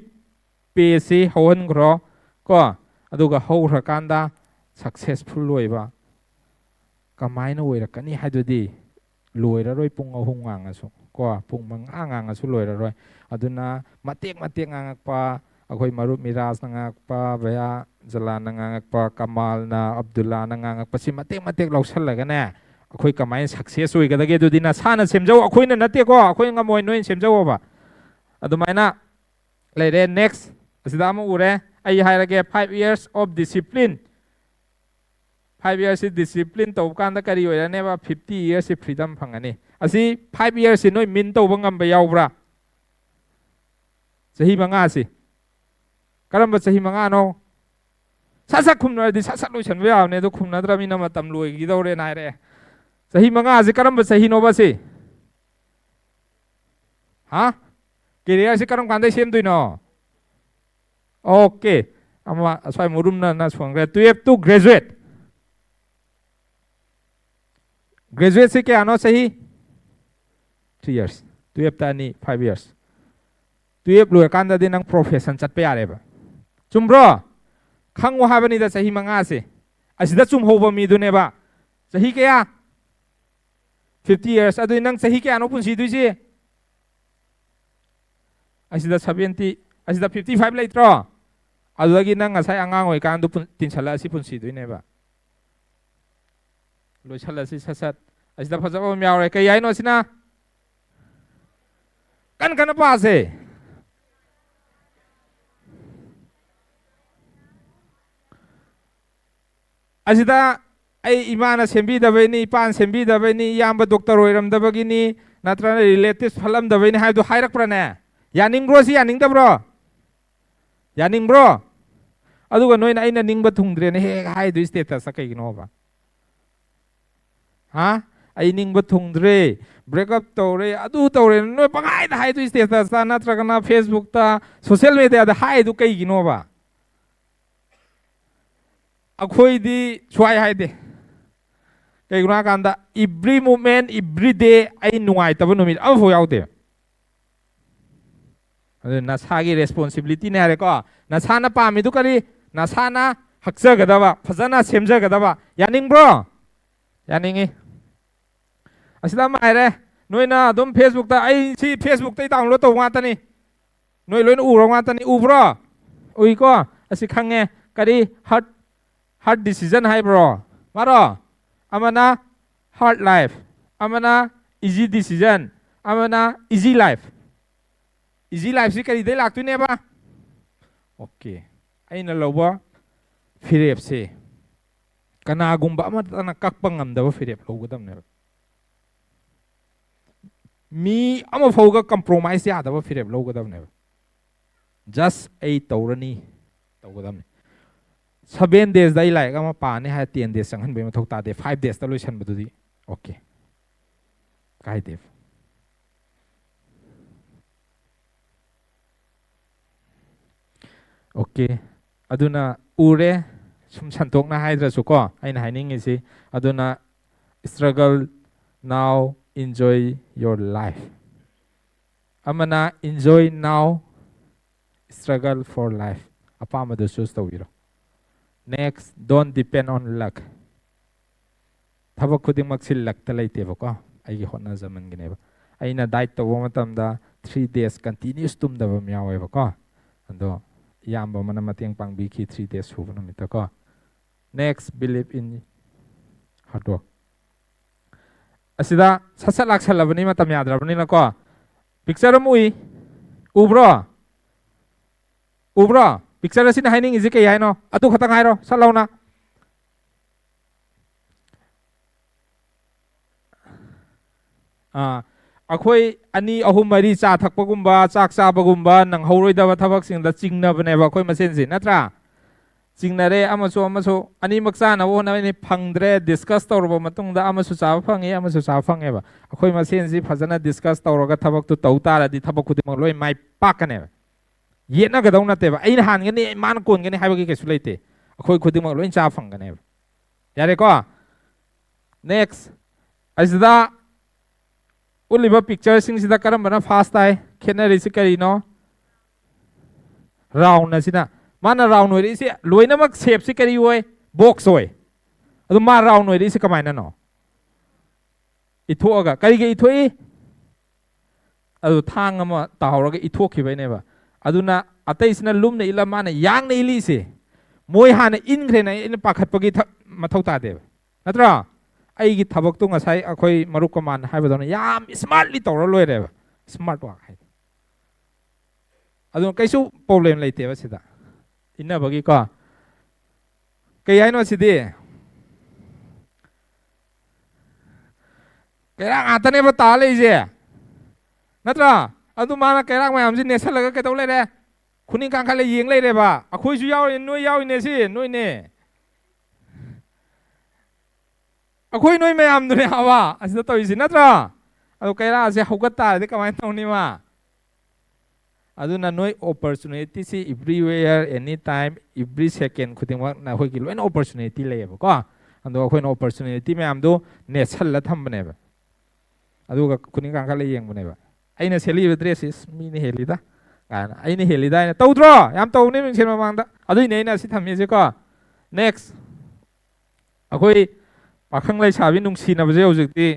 page ꯁꯤ ꯍꯧꯍꯟꯈ꯭ꯔꯣ ꯀꯣ꯫ ꯑꯗꯨꯒ ꯍꯧꯈ꯭ꯔꯀꯥꯟꯗ successful ꯑꯣꯏꯕ ꯀꯃꯥꯏꯅ ꯑꯣꯏꯔꯛꯀꯅꯤ ꯍꯥꯏꯗꯨꯗꯤ ꯂꯣꯏꯔꯔꯣꯏ꯫ ꯄꯨꯡ ꯑꯍꯨꯝ ꯉꯥꯡꯉꯁꯨ ꯀꯣ, ꯄꯨꯡ ꯃꯉꯥ ꯉꯥꯡꯉꯁꯨ ꯂꯣꯏꯔꯔꯣꯏ꯫ ꯑꯗꯨꯅ ꯃꯇꯦꯛ ꯃꯇꯦꯛ ꯉꯥꯡꯉꯛꯄ, ꯑꯩꯈꯣꯏ ꯃꯔꯨꯞ ꯃꯤꯔꯥꯖꯅ ꯉꯥꯡꯉꯛꯄ, ꯚꯌꯥ ꯖꯂꯥꯟꯅ ꯉꯥꯡꯉꯛꯄ, ꯀꯃꯥꯜꯅ, ꯑꯕꯗꯨꯜꯂꯥꯅ ꯉꯥꯡꯉꯛꯄꯁꯤ ꯃꯇꯦꯛ ꯃꯇꯦꯛ ꯂꯧꯁꯜꯂꯒꯅꯦ, ꯑꯩꯈꯣꯏ ꯀꯃꯥꯏꯅ success ꯑꯣꯏꯒꯗꯒꯦ ꯑꯗꯨꯗꯤ ꯅꯁꯥꯅ ꯁꯦꯝꯖꯧ꯫ ꯑꯩꯈꯣꯏꯅ ꯅꯠꯇꯦꯀꯣ, ꯑꯩꯈꯣꯏꯅ ꯉꯝꯃꯣꯏ, ꯅꯣꯏꯅ ꯁꯦꯝꯖꯧꯑꯣꯕ꯫ ꯑꯗꯨꯃꯥꯏꯅ ꯂꯩꯔꯦ꯫ Next, ꯑꯁꯤꯗ ꯑꯃ ꯎꯔꯦ, ꯑꯩ ꯍꯥꯏꯔꯒꯦ, five years of discipline꯫ Five years ꯁꯤ discipline ꯇꯧꯕ ꯀꯥꯟꯗ ꯀꯔꯤ ꯑꯣꯏꯔꯅꯦꯕ? Fifty years ꯁꯤ freedom ꯐꯪꯒꯅꯤ꯫ ꯑꯁꯤ five years ꯁꯤ ꯅꯣꯏ mean ꯇꯧꯕ ꯉꯝꯕ ꯌꯥꯎꯕ꯭ꯔꯥ? ꯆꯍꯤ ꯃꯉꯥꯁꯤ꯫ ꯀꯔꯝꯕ ꯆꯍꯤ ꯃꯉꯥꯅꯣ? ꯁꯠ ꯁꯠ ꯈꯨꯝꯅꯔꯗꯤ ꯁꯠ ꯁꯠ ꯂꯣꯏꯁꯟꯕ ꯌꯥꯕꯅꯦ, ꯑꯗꯣ ꯈꯨꯝꯅꯗ꯭ꯔꯕꯅꯤꯅ ꯃꯇꯝ ꯂꯣꯏꯈꯤꯗꯧꯔꯦꯅ ꯍꯥꯏꯔꯛꯑꯦ꯫ ꯆꯍꯤ ꯃꯉꯥꯁꯤ ꯀꯔꯝꯕ ꯆꯍꯤꯅꯣꯕ ꯁꯤ? ꯍꯥ? Career ꯁꯤ ꯀꯔꯝ ꯀꯥꯟꯗꯩ ꯁꯦꯝꯗꯣꯏꯅꯣ? ꯑꯣꯀꯦ꯫ ꯑꯃ ꯑꯁ꯭ꯋꯥꯏ ꯃꯨꯔꯨꯝꯅ ꯅ ꯁꯣꯟꯈ꯭ꯔꯦ꯫ Twelve to graduate꯫ Graduate ꯁꯤ ꯀꯌꯥꯅꯣ ꯆꯍꯤ? Three years꯫ Twelve ꯇ ꯑꯅꯤ, five years꯫ Twelve ꯂꯣꯏꯔꯀꯥꯟꯗꯗꯤ ꯅꯪ profession ꯆꯠꯄ ꯌꯥꯔꯦꯕ꯫ ꯆꯨꯝꯕ꯭ꯔꯣ? ꯈꯪꯉꯣ ꯍꯥꯏꯕꯅꯤꯗ ꯆꯍꯤ ꯃꯉꯥꯁꯦ꯫ ꯑꯁꯤꯗ ꯆꯨꯝꯍꯧꯕ ꯃꯤꯗꯨꯅꯦꯕ꯫ ꯆꯍꯤ ꯀꯌꯥ? Fifty years꯫ ꯑꯗꯨꯗꯤ ꯅꯪ ꯆꯍꯤ ꯀꯌꯥꯅꯣ ꯄꯨꯟꯁꯤꯗꯣꯏꯁꯤ? ꯑꯁꯤꯗ seventy, ꯑꯁꯤꯗ fifty five ꯂꯩꯇ꯭ꯔꯣ? ꯑꯗꯨꯗꯒꯤ ꯅꯪ ꯉꯁꯥꯏ ꯑꯉꯥꯡ ꯑꯣꯏꯔꯤꯀꯥꯟꯗ ꯄꯨꯟ-, ꯇꯤꯟꯁꯜꯂꯛꯑ ꯁꯤ ꯄꯨꯟꯁꯤꯗꯣꯏꯅꯦꯕ꯫ ꯂꯣꯏꯁꯜꯂꯁꯤ ꯁꯠ ꯁꯠ꯫ ꯑꯁꯤꯗ ꯐꯖꯕ ꯑꯃ ꯌꯥꯎꯔꯦ꯫ ꯀꯩ ꯍꯥꯏꯅꯣ ꯁꯤꯅ? ꯀꯟ ꯀꯟꯅ ꯄꯥꯁꯦ꯫ ꯑꯁꯤꯗ ꯑꯩ ꯏꯃꯥꯅ ꯁꯦꯝꯕꯤꯗꯕꯩꯅꯤ, ꯏꯄꯥꯅ ꯁꯦꯝꯕꯤꯗꯕꯩꯅꯤ, ꯏꯌꯥꯝꯕ doctor ꯑꯣꯏꯔꯝꯗꯕꯒꯤꯅꯤ, ꯅꯠꯇ꯭ꯔꯒꯅ relatives ꯐꯠꯂꯝꯗꯕꯩꯅꯤ ꯍꯥꯏꯕꯗꯨ ꯍꯥꯏꯔꯛꯄ꯭ꯔꯅꯦ? ꯌꯥꯅꯤꯡꯕ꯭ꯔꯣ ꯁꯤ? ꯌꯥꯅꯤꯡꯗꯕ꯭ꯔꯣ? ꯌꯥꯅꯤꯡꯕ꯭ꯔꯣ? ꯑꯗꯨꯒ ꯅꯣꯏꯅ "ꯑꯩꯅ ꯅꯤꯡꯕ ꯊꯨꯡꯗ꯭ꯔꯦꯅ" ꯍꯦꯛ ꯍꯦꯛ ꯍꯥꯏꯗꯣꯏ status ꯇ ꯀꯩꯒꯤꯅꯣꯕ? ꯍꯥ? ꯑꯩ ꯅꯤꯡꯕ ꯊꯨꯡꯗ꯭ꯔꯦ, ꯕ꯭ꯔꯦꯛꯑꯞ ꯇꯧꯔꯦ, ꯑꯗꯨ ꯇꯧꯔꯦ, ꯅꯣꯏ ꯄꯪꯍꯥꯏꯗ ꯍꯥꯏꯗꯣ ꯁ꯭ꯇꯦꯇꯁꯇ ꯅꯠꯇ꯭ꯔꯒꯅ ꯐꯦꯁꯕꯨꯛꯇ, ꯁꯣꯁꯦꯜ ꯃꯦꯗꯤꯌꯥꯗ ꯍꯥꯏꯗꯨ ꯀꯩꯒꯤꯅꯣꯕ? ꯑꯩꯈꯣꯏꯗꯤ ꯁ꯭ꯋꯥꯏ ꯍꯥꯏꯗꯦ꯫ ꯀꯩꯒꯤꯅꯣ ꯍꯥꯏꯀꯥꯟꯗ every moment, every day ꯑꯩ ꯅꯨꯡꯉꯥꯏꯇꯕ ꯅꯨꯃꯤꯠ ꯑꯃꯐꯥꯎ ꯌꯥꯎꯗꯦ꯫ ꯑꯗꯨ ꯅꯁꯥꯒꯤ ꯔꯦꯁꯄꯣꯟꯁꯤꯕꯤꯂꯤꯇꯤꯅꯦ ꯍꯥꯏꯔꯦꯀꯣ꯫ ꯅꯁꯥꯅ ꯄꯥꯝꯃꯤꯗꯨ ꯀꯔꯤ? ꯅꯁꯥꯅ ꯍꯛꯆꯒꯗꯕ, ꯐꯖꯅ ꯁꯦꯝꯖꯒꯗꯕ꯫ ꯌꯥꯅꯤꯡꯕ꯭ꯔꯣ? ꯌꯥꯅꯤꯡꯉꯤ꯫ ꯑꯁꯤꯗ ꯑꯃ ꯍꯥꯏꯔꯦ, ꯅꯣꯏꯅ ꯑꯗꯨꯝ ꯐꯦꯁꯕꯨꯛꯇ, ꯑꯩ ꯁꯤ ꯐꯦꯁꯕꯨꯛꯇꯩ ꯗꯥꯎꯟꯂꯣꯗ ꯇꯧꯕ ꯉꯥꯛꯇꯅꯤ, ꯅꯣꯏ ꯂꯣꯏꯅ ꯎꯔꯕ ꯉꯥꯛꯇꯅꯤ꯫ ꯎꯕ꯭ꯔꯣ? ꯎꯏꯀꯣ꯫ ꯑꯁꯤ ꯈꯪꯉꯦ꯫ ꯀꯔꯤ? ꯍꯥꯔꯠ, ꯍꯥꯔꯠ ꯗꯤꯁꯤꯖꯟ ꯍꯥꯏꯕ꯭ꯔꯣ? ꯃꯥꯔꯣ? ꯑꯃꯅ ꯍꯥꯔꯠ ꯂꯥꯏꯐ, ꯑꯃꯅ ꯏꯖꯤ ꯗꯤꯁꯤꯖꯟ, ꯑꯃꯅ ꯏꯖꯤ ꯂꯥꯏꯐ꯫ ꯏꯖꯤ ꯂꯥꯏꯐꯁꯤ ꯀꯔꯤꯗꯩ ꯂꯥꯛꯇꯣꯏꯅꯦꯕ? ꯑꯣꯀꯦ, ꯑꯩꯅ ꯂꯧꯕ ꯐꯤꯔꯦꯞꯁꯦ ꯀꯅꯥꯒꯨꯝꯕ ꯑꯃꯠꯇꯅ ꯀꯛꯄ ꯉꯝꯗꯕ ꯐꯤꯔꯦꯞ ꯂꯧꯒꯗꯕꯅꯦꯕ꯫ ꯃꯤ ꯑꯃꯐꯥꯎꯒ ꯀꯝꯄ꯭ꯔꯣꯃꯥꯏꯁ ꯌꯥꯗꯕ ꯐꯤꯔꯦꯞ ꯂꯧꯒꯗꯕꯅꯦꯕ꯫ ꯖꯁ ꯑꯩ ꯇꯧꯔꯅꯤ, ꯇꯧꯒꯗꯕꯅꯤ꯫ ꯁꯚꯦꯟ ꯗꯦꯖꯇ ꯑꯩ ꯂꯥꯏꯔꯤꯛ ꯑꯃ ꯄꯥꯅꯤ ꯍꯥꯏꯔ ꯇꯦꯟ ꯗꯦꯖ ꯆꯪꯍꯟꯕꯒꯤ ꯃꯊꯧ ꯇꯥꯗꯦ, ꯐꯥꯏꯚ ꯗꯦꯖꯇ ꯂꯣꯏꯁꯟꯕꯗꯨꯗꯤ ꯑꯣꯀꯦ, ꯀꯥꯏꯗꯦꯕ꯫ ꯑꯣꯀꯦ, ꯑꯗꯨꯅ ꯎꯔꯦ, ꯁꯨꯝ ꯁꯟꯇꯣꯛꯅ ꯍꯥꯏꯗ꯭ꯔꯁꯨꯀꯣ ꯑꯩꯅ ꯍꯥꯏꯅꯤꯡꯉꯤꯁꯤ꯫ ꯑꯗꯨꯅ struggle now, enjoy your life꯫ ꯑꯃꯅ enjoy now, struggle for life꯫ ꯑꯄꯥꯝꯕꯗꯨ ꯆꯨꯁ ꯇꯧꯕꯤꯔꯣ꯫ Next, don't depend on luck꯫ ꯊꯕꯛ ꯈꯨꯗꯤꯡꯃꯛꯁꯤ ꯂꯛꯇ ꯂꯩꯇꯦꯕꯀꯣ, ꯑꯩꯒꯤ ꯍꯣꯠꯅꯖꯃꯟꯒꯤꯅꯦꯕ꯫ ꯑꯩꯅ ꯗꯥꯏꯠ ꯇꯧꯕ ꯃꯇꯝꯗ ꯊ꯭ꯔꯤ ꯗꯦꯖ ꯀꯟꯇꯤꯅ꯭ꯌꯨꯁ ꯇꯨꯝꯗꯕ ꯑꯃ ꯌꯥꯎꯋꯦꯕꯀꯣ꯫ ꯑꯗꯣ ꯏꯌꯥꯝꯕ ꯑꯃꯅ ꯃꯇꯦꯡ ꯄꯥꯡꯕꯤꯈꯤ ꯊ꯭ꯔꯤ ꯗꯦꯖ ꯁꯨꯕ ꯅꯨꯃꯤꯠꯇꯀꯣ꯫ Next, believe in hard work꯫ ꯑꯁꯤꯗ ꯁꯠ ꯁꯠ ꯂꯥꯛꯁꯜꯂꯕꯅꯤ, ꯃꯇꯝ ꯌꯥꯗ꯭ꯔꯕꯅꯤꯅꯀꯣ꯫ ꯄꯤꯛꯆꯔ ꯑꯃ ꯎꯏ, ꯎꯕ꯭ꯔꯣ? ꯎꯕ꯭ꯔꯣ? ꯄꯤꯛꯆꯔ ꯑꯁꯤꯅ ꯍꯥꯏꯅꯤꯡꯉꯤꯁꯤ ꯀꯩ ꯍꯥꯏꯅꯣ? ꯑꯗꯨ ꯈꯛꯇꯪ ꯍꯥꯏꯔꯣ ꯁꯠ ꯂꯥꯎꯅ꯫ ꯑꯥ, ꯑꯩꯈꯣꯏ ꯑꯅꯤ, ꯑꯍꯨꯝ, ꯃꯔꯤ ꯆꯥ ꯊꯛꯄꯒꯨꯝꯕ, ꯆꯥꯛ ꯆꯥꯕꯒꯨꯝꯕ ꯅꯪꯍꯧꯔꯣꯏꯗꯕ ꯊꯕꯛꯁꯤꯡꯗ ꯆꯤꯡꯅꯕꯅꯦꯕ ꯑꯩꯈꯣꯏ ꯃꯁꯦꯟꯁꯤ, ꯅꯠꯇ꯭ꯔꯥ? ꯆꯤꯡꯅꯔꯦ, ꯑꯃꯁꯨ ꯑꯃꯁꯨ ꯑꯅꯤꯃꯛ ꯆꯥꯅꯕ ꯍꯣꯠꯅꯕꯅꯤ, ꯐꯪꯗ꯭ꯔꯦ꯫ ꯗꯤꯁꯀꯁ ꯇꯧꯔꯕ ꯃꯇꯨꯡꯗ ꯑꯃꯁꯨ ꯆꯥꯕ ꯐꯪꯉꯤ, ꯑꯃꯁꯨ ꯆꯥꯕ ꯐꯪꯉꯦꯕ꯫ ꯑꯩꯈꯣꯏ ꯃꯁꯦꯟꯁꯤ ꯐꯖꯅ ꯗꯤꯁꯀꯁ ꯇꯧꯔꯒ ꯊꯕꯛꯇꯨ ꯇꯧ ꯇꯥꯔꯗꯤ ꯊꯕꯛ ꯈꯨꯗꯤꯡꯃꯛ ꯂꯣꯏ ꯃꯥꯏ ꯄꯥꯛꯀꯅꯦꯕ꯫ ꯌꯦꯠꯅꯒꯗꯧ ꯅꯠꯇꯦꯕ, ꯑꯩꯅ ꯍꯥꯟꯒꯅꯤ, ꯃꯥꯅ ꯀꯣꯟꯒꯅꯤ ꯍꯥꯏꯕꯒꯤ ꯀꯩꯁꯨ ꯂꯩꯇꯦ꯫ ꯑꯩꯈꯣꯏ ꯈꯨꯗꯤꯡꯃꯛ ꯂꯣꯏ ꯆꯥꯕ ꯐꯪꯒꯅꯦꯕ꯫ ꯌꯥꯔꯦꯀꯣ? ꯅꯦꯛꯁ꯫ ꯑꯁꯤꯗ ꯎꯠꯂꯤꯕ ꯄꯤꯛꯆꯔꯁꯤꯡꯁꯤꯗ ꯀꯔꯝꯕꯅ ꯐꯥꯁ ꯇꯥꯏ? ꯈꯦꯠꯅꯔꯤꯁꯤ ꯀꯔꯤꯅꯣ? ꯔꯥꯎꯟ ꯑꯁꯤꯅ꯫ ꯃꯥꯅ ꯔꯥꯎꯟ ꯑꯣꯏꯔꯛꯏꯁꯤ ꯂꯣꯏꯅꯃꯛ ꯁꯦꯞꯁꯤ ꯀꯔꯤ ꯑꯣꯏ? ꯕꯣꯛꯁ ꯑꯣꯏ꯫ ꯑꯗꯨ ꯃꯥ ꯔꯥꯎꯟ ꯑꯣꯏꯔꯛꯏꯁꯤ ꯀꯃꯥꯏꯅꯅꯣ? ꯏꯊꯣꯛꯑꯒ꯫ ꯀꯔꯤꯒꯤ ꯏꯊꯣꯛꯏ? ꯑꯗꯨ ꯊꯥꯡ ꯑꯃ ꯇꯥꯍꯧꯔꯒ ꯏꯊꯣꯛꯈꯤꯕꯩꯅꯦꯕ꯫ ꯑꯗꯨꯅ ꯑꯇꯩꯁꯤꯅ ꯂꯨꯝꯅ ꯏꯜꯂ ꯃꯥꯅ ꯌꯥꯡꯅ ꯏꯜꯂꯤꯁꯦ꯫ ꯃꯣꯏ ꯍꯥꯟꯅ ꯏꯟꯈ꯭ꯔꯦꯅ ꯑꯩꯅ ꯄꯥꯈꯠꯄꯒꯤ ꯊ-, ꯃꯊꯧ ꯇꯥꯗꯦꯕ꯫ ꯅꯠꯇ꯭ꯔꯣ? ꯑꯩꯒꯤ ꯊꯕꯛꯇꯣ ꯉꯁꯥꯏ ꯑꯩꯈꯣꯏ ꯃꯔꯨꯞ ꯀꯃꯥꯟꯅ ꯍꯥꯏꯕꯗꯧꯅ ꯌꯥꯝ ꯁ꯭ꯃꯥꯔꯠꯂꯤ ꯇꯧꯔ ꯂꯣꯏꯔꯦꯕ꯫ ꯁ꯭ꯃꯥꯔꯠ ꯋꯥꯛ ꯍꯥꯏꯗꯤ꯫ ꯑꯗꯨꯅ ꯀꯩꯁꯨ ꯄ꯭ꯔꯣꯕ꯭ꯂꯦꯝ ꯂꯩꯇꯦꯕ ꯁꯤꯗ꯫ ꯏꯟꯅꯕꯒꯤꯀꯣ꯫ ꯀꯩ ꯍꯥꯏꯅꯣ ꯁꯤꯗꯤ? ꯀꯩꯔꯥꯛ ꯉꯥꯛꯇꯅꯦꯕ ꯇꯥ ꯂꯩꯁꯦ꯫ ꯅꯠꯇ꯭ꯔꯥ? ꯑꯗꯨ ꯃꯥꯅ ꯀꯩꯔꯥꯛ ꯃꯌꯥꯝꯁꯤ ꯅꯦꯠꯁꯜꯂꯒ ꯀꯩꯗꯧ ꯂꯩꯔꯦ? ꯈꯨꯅꯤꯡ ꯀꯥꯡꯈꯠꯂ ꯌꯦꯡ ꯂꯩꯔꯦꯕ꯫ ꯑꯩꯈꯣꯏꯁꯨ ꯌꯥꯎꯔꯤꯅꯦ, ꯅꯣꯏ ꯌꯥꯎꯔꯤꯅꯦ ꯁꯤ, ꯅꯣꯏꯅꯦ꯫ ꯑꯩꯈꯣꯏ ꯅꯣꯏ ꯃꯌꯥꯝꯗꯨꯅꯦ ꯍꯥꯏꯕ ꯑꯁꯤꯗ ꯇꯧꯔꯤꯁꯤ, ꯅꯠꯇ꯭ꯔꯥ? ꯑꯗꯣ ꯀꯩꯔꯥꯛꯁꯦ ꯍꯧꯒꯠ ꯇꯥꯔꯗꯤ ꯀꯃꯥꯏꯅ ꯇꯧꯅꯤ ꯃꯥ? ꯑꯗꯨꯅ ꯅꯣꯏ ꯑꯣꯄꯣꯔꯆꯨꯅꯤꯇꯤꯁꯤ everywhere, any time, every second ꯈꯨꯗꯤꯡꯃꯛ ꯅꯈꯣꯏꯒꯤ ꯂꯣꯏꯅ ꯑꯣꯄꯣꯔꯆꯨꯅꯤꯇꯤ ꯂꯩꯌꯦꯕꯀꯣ꯫ ꯑꯗꯣ ꯑꯩꯈꯣꯏꯅ ꯑꯣꯄꯣꯔꯆꯨꯅꯤꯇꯤ ꯃꯌꯥꯝꯗꯨ ꯅꯦꯠꯁꯜꯂ ꯊꯝꯕꯅꯦꯕ꯫ ꯑꯗꯨꯒ ꯈꯨꯅꯤꯡ ꯀꯥꯡꯈꯠꯂ ꯌꯦꯡꯕꯅꯦꯕ꯫ ꯑꯩꯅ ꯁꯦꯠꯂꯤꯕ ꯗ꯭ꯔꯦꯁꯁꯤ ꯃꯤꯅ ꯍꯦꯜꯂꯤꯗ ꯀꯥꯏꯅ, ꯑꯩꯅ ꯍꯦꯜꯂꯤꯗ ꯍꯥꯏꯅ ꯇꯧꯗ꯭ꯔꯣ? ꯌꯥꯝ ꯇꯧꯕꯅꯦ ꯃꯤꯡꯁꯦꯜ ꯃꯃꯥꯡꯗ꯫ ꯑꯗꯨꯏꯅꯦ ꯑꯩꯅ ꯑꯁꯤ ꯊꯝꯃꯤꯁꯦꯀꯣ꯫ ꯅꯦꯛꯁ꯫ ꯑꯩꯈꯣꯏ ꯄꯥꯈꯪ ꯂꯩꯁꯥꯕꯤ ꯅꯨꯡꯁꯤꯅꯕꯁꯦ ꯍꯧꯖꯤꯛꯇꯤ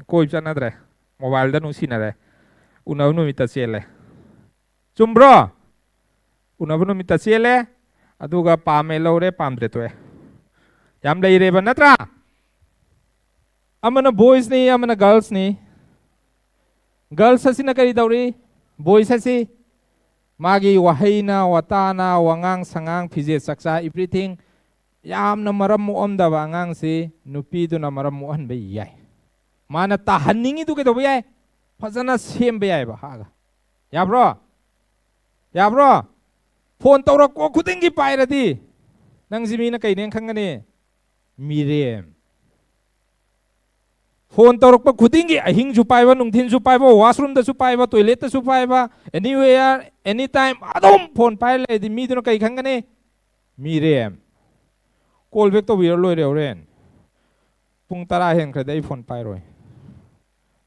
ꯀꯣꯏꯕ ꯆꯠꯅꯗ꯭ꯔꯦ, ꯃꯣꯕꯥꯏꯜꯗ ꯅꯨꯡꯁꯤꯅꯔꯦ, ꯎꯅꯕ ꯅꯨꯃꯤꯠꯇ ꯆꯦꯜꯂꯦ꯫ ꯆꯨꯝꯕ꯭ꯔꯣ? ꯎꯅꯕ ꯅꯨꯃꯤꯠꯇ ꯆꯦꯜꯂꯦ, ꯑꯗꯨꯒ ꯄꯥꯝꯃꯦ ꯂꯧꯔꯦ, ꯄꯥꯝꯗ꯭ꯔꯦ ꯇꯣꯛꯑꯦ꯫ ꯌꯥꯝ ꯂꯩꯔꯦꯕ, ꯅꯠꯇ꯭ꯔꯥ? ꯑꯃꯅ ꯕꯣꯏꯁꯅꯤ, ꯑꯃꯅ ꯒꯔꯜꯁꯅꯤ꯫ ꯒꯔꯜꯁ ꯑꯁꯤꯅ ꯀꯔꯤ ꯇꯧꯔꯤ? ꯕꯣꯏꯁ ꯑꯁꯤ ꯃꯥꯒꯤ ꯋꯥꯍꯩꯅ, ꯋꯥꯇꯥꯅ, ꯋꯥꯉꯥꯡ ꯁꯉꯥꯡ, ꯐꯤꯖꯦꯠ ꯆꯛꯆꯥ, everything ꯌꯥꯝꯅ ꯃꯔꯝ ꯃꯣꯛꯑꯝꯗꯕ ꯑꯉꯥꯡꯁꯤ ꯅꯨꯄꯤꯗꯨꯅ ꯃꯔꯝ ꯃꯣꯛꯍꯟꯕ ꯌꯥꯏ꯫ ꯃꯥꯅ ꯇꯥꯍꯟꯅꯤꯡꯉꯤꯗꯨ ꯀꯩꯗꯧꯕ ꯌꯥꯏ? ꯐꯖꯅ ꯁꯦꯝꯕ ꯌꯥꯏꯕ, ꯍꯛꯑꯒ꯫ ꯌꯥꯕ꯭ꯔꯣ? ꯌꯥꯕ꯭ꯔꯣ? ꯐꯣꯟ ꯇꯧꯔꯛꯄ ꯈꯨꯗꯤꯡꯒꯤ ꯄꯥꯏꯔꯗꯤ, ꯅꯪꯁꯤ ꯃꯤꯅ ꯀꯩꯅꯦꯅ ꯈꯪꯒꯅꯤ? ꯃꯤꯔꯦꯝ꯫ ꯐꯣꯟ ꯇꯧꯔꯛꯄ ꯈꯨꯗꯤꯡꯒꯤ ꯑꯍꯤꯡꯁꯨ ꯄꯥꯏꯕ, ꯅꯨꯡꯊꯤꯟꯁꯨ ꯄꯥꯏꯕ, ꯋꯥꯁꯔꯨꯝꯗꯁꯨ ꯄꯥꯏꯕ, ꯇꯣꯏꯂꯦꯠꯇꯁꯨ ꯄꯥꯏꯕ, anywhere, anytime ꯑꯗꯨꯝ ꯐꯣꯟ ꯄꯥꯏꯔ ꯂꯩꯔꯗꯤ ꯃꯤꯗꯨꯅ ꯀꯩ ꯈꯪꯒꯅꯤ? ꯃꯤꯔꯦꯝ꯫ ꯀꯣꯜ ꯕꯦꯛ ꯇꯧꯕꯤꯔ ꯂꯣꯏꯔꯦ ꯍꯣꯔꯦꯟ꯫ ꯄꯨꯡ ꯇꯔꯥ ꯍꯦꯟꯈ꯭ꯔꯗꯤ ꯑꯩ ꯐꯣꯟ ꯄꯥꯏꯔꯣꯏ꯫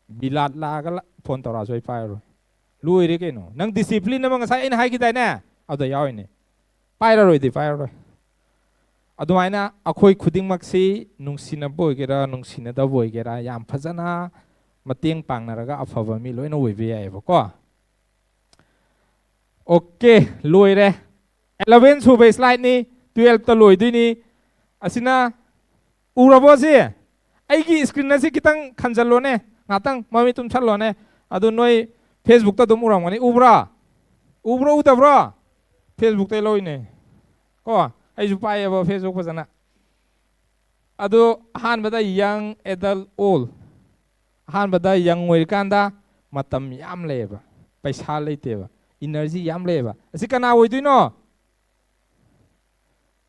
ꯕꯤꯂꯥꯠ ꯂꯥꯛꯑꯒ ꯂꯥ-, ꯐꯣꯟ ꯇꯧꯔꯛꯑꯁꯨ ꯑꯩ ꯄꯥꯏꯔꯔꯣꯏ꯫ ꯂꯣꯏꯔꯦ ꯀꯩꯅꯣ꯫ ꯅꯪ ꯗꯤꯁꯤꯄ꯭ꯂꯤꯟ ꯑꯃ ꯉꯁꯥꯏ ꯑꯩꯅ ꯍꯥꯏꯈꯤꯗꯥꯏꯅꯦ? ꯑꯗꯨꯗ ꯌꯥꯎꯔꯤꯅꯦ꯫ ꯄꯥꯏꯔꯔꯣꯏꯗꯤ ꯄꯥꯏꯔꯔꯣꯏ꯫ ꯑꯗꯨꯃꯥꯏꯅ ꯑꯩꯈꯣꯏ ꯈꯨꯗꯤꯡꯃꯛꯁꯤ ꯅꯨꯡꯁꯤꯅꯕ ꯑꯣꯏꯒꯦꯔꯥ, ꯅꯨꯡꯁꯤꯅꯗꯕ ꯑꯣꯏꯒꯦꯔꯥ, ꯌꯥꯝ ꯐꯖꯅ ꯃꯇꯦꯡ ꯄꯥꯡꯅꯔꯒ ꯑꯐꯕ ꯃꯤ ꯂꯣꯏꯅ ꯑꯣꯏꯕ ꯌꯥꯏꯑꯕꯀꯣ꯫ ꯑꯣꯀꯦ, ꯂꯣꯏꯔꯦ꯫ ꯑꯦꯂꯚꯦꯟ ꯁꯨꯕ ꯁ꯭ꯂꯥꯏꯗꯅꯤ, ꯇꯨꯌꯦꯜꯞꯇ ꯂꯣꯏꯗꯣꯏꯅꯤ꯫ ꯑꯁꯤꯅ, ꯎꯔꯕꯣ ꯁꯤ? ꯑꯩꯒꯤ ꯁ꯭ꯀ꯭ꯔꯤꯟ ꯑꯁꯤ ꯈꯤꯇꯪ ꯈꯟꯖꯜꯂꯣꯅꯦ, ꯉꯥꯛꯇꯪ ꯃꯃꯤꯠ ꯇꯨꯝꯁꯜꯂꯣꯅꯦ꯫ ꯑꯗꯨ ꯅꯣꯏ ꯐꯦꯁꯕꯨꯛꯇ ꯑꯗꯨꯝ ꯎꯔꯝꯒꯅꯤ꯫ ꯎꯕ꯭ꯔꯥ? ꯎꯕ꯭ꯔꯣ, ꯎꯗꯕ꯭ꯔꯣ? ꯐꯦꯁꯕꯨꯛꯇꯩ ꯂꯧꯔꯤꯅꯦ꯫ ꯀꯣ, ꯑꯩꯁꯨ ꯄꯥꯏꯌꯦꯕ ꯐꯦꯁꯕꯨꯛ ꯐꯖꯅ꯫ ꯑꯗꯨ ꯑꯍꯥꯟꯕꯗ young, adult, old꯫ ꯑꯍꯥꯟꯕꯗ ꯌꯪ ꯑꯣꯏꯔꯤꯀꯥꯟꯗ ꯃꯇꯝ ꯌꯥꯝ ꯂꯩꯌꯦꯕ, ꯄꯩꯁꯥ ꯂꯩꯇꯦꯕ, ꯏꯅꯔꯖꯤ ꯌꯥꯝ ꯂꯩꯌꯦꯕ꯫ ꯑꯁꯤ ꯀꯅꯥ ꯑꯣꯏꯗꯣꯏꯅꯣ?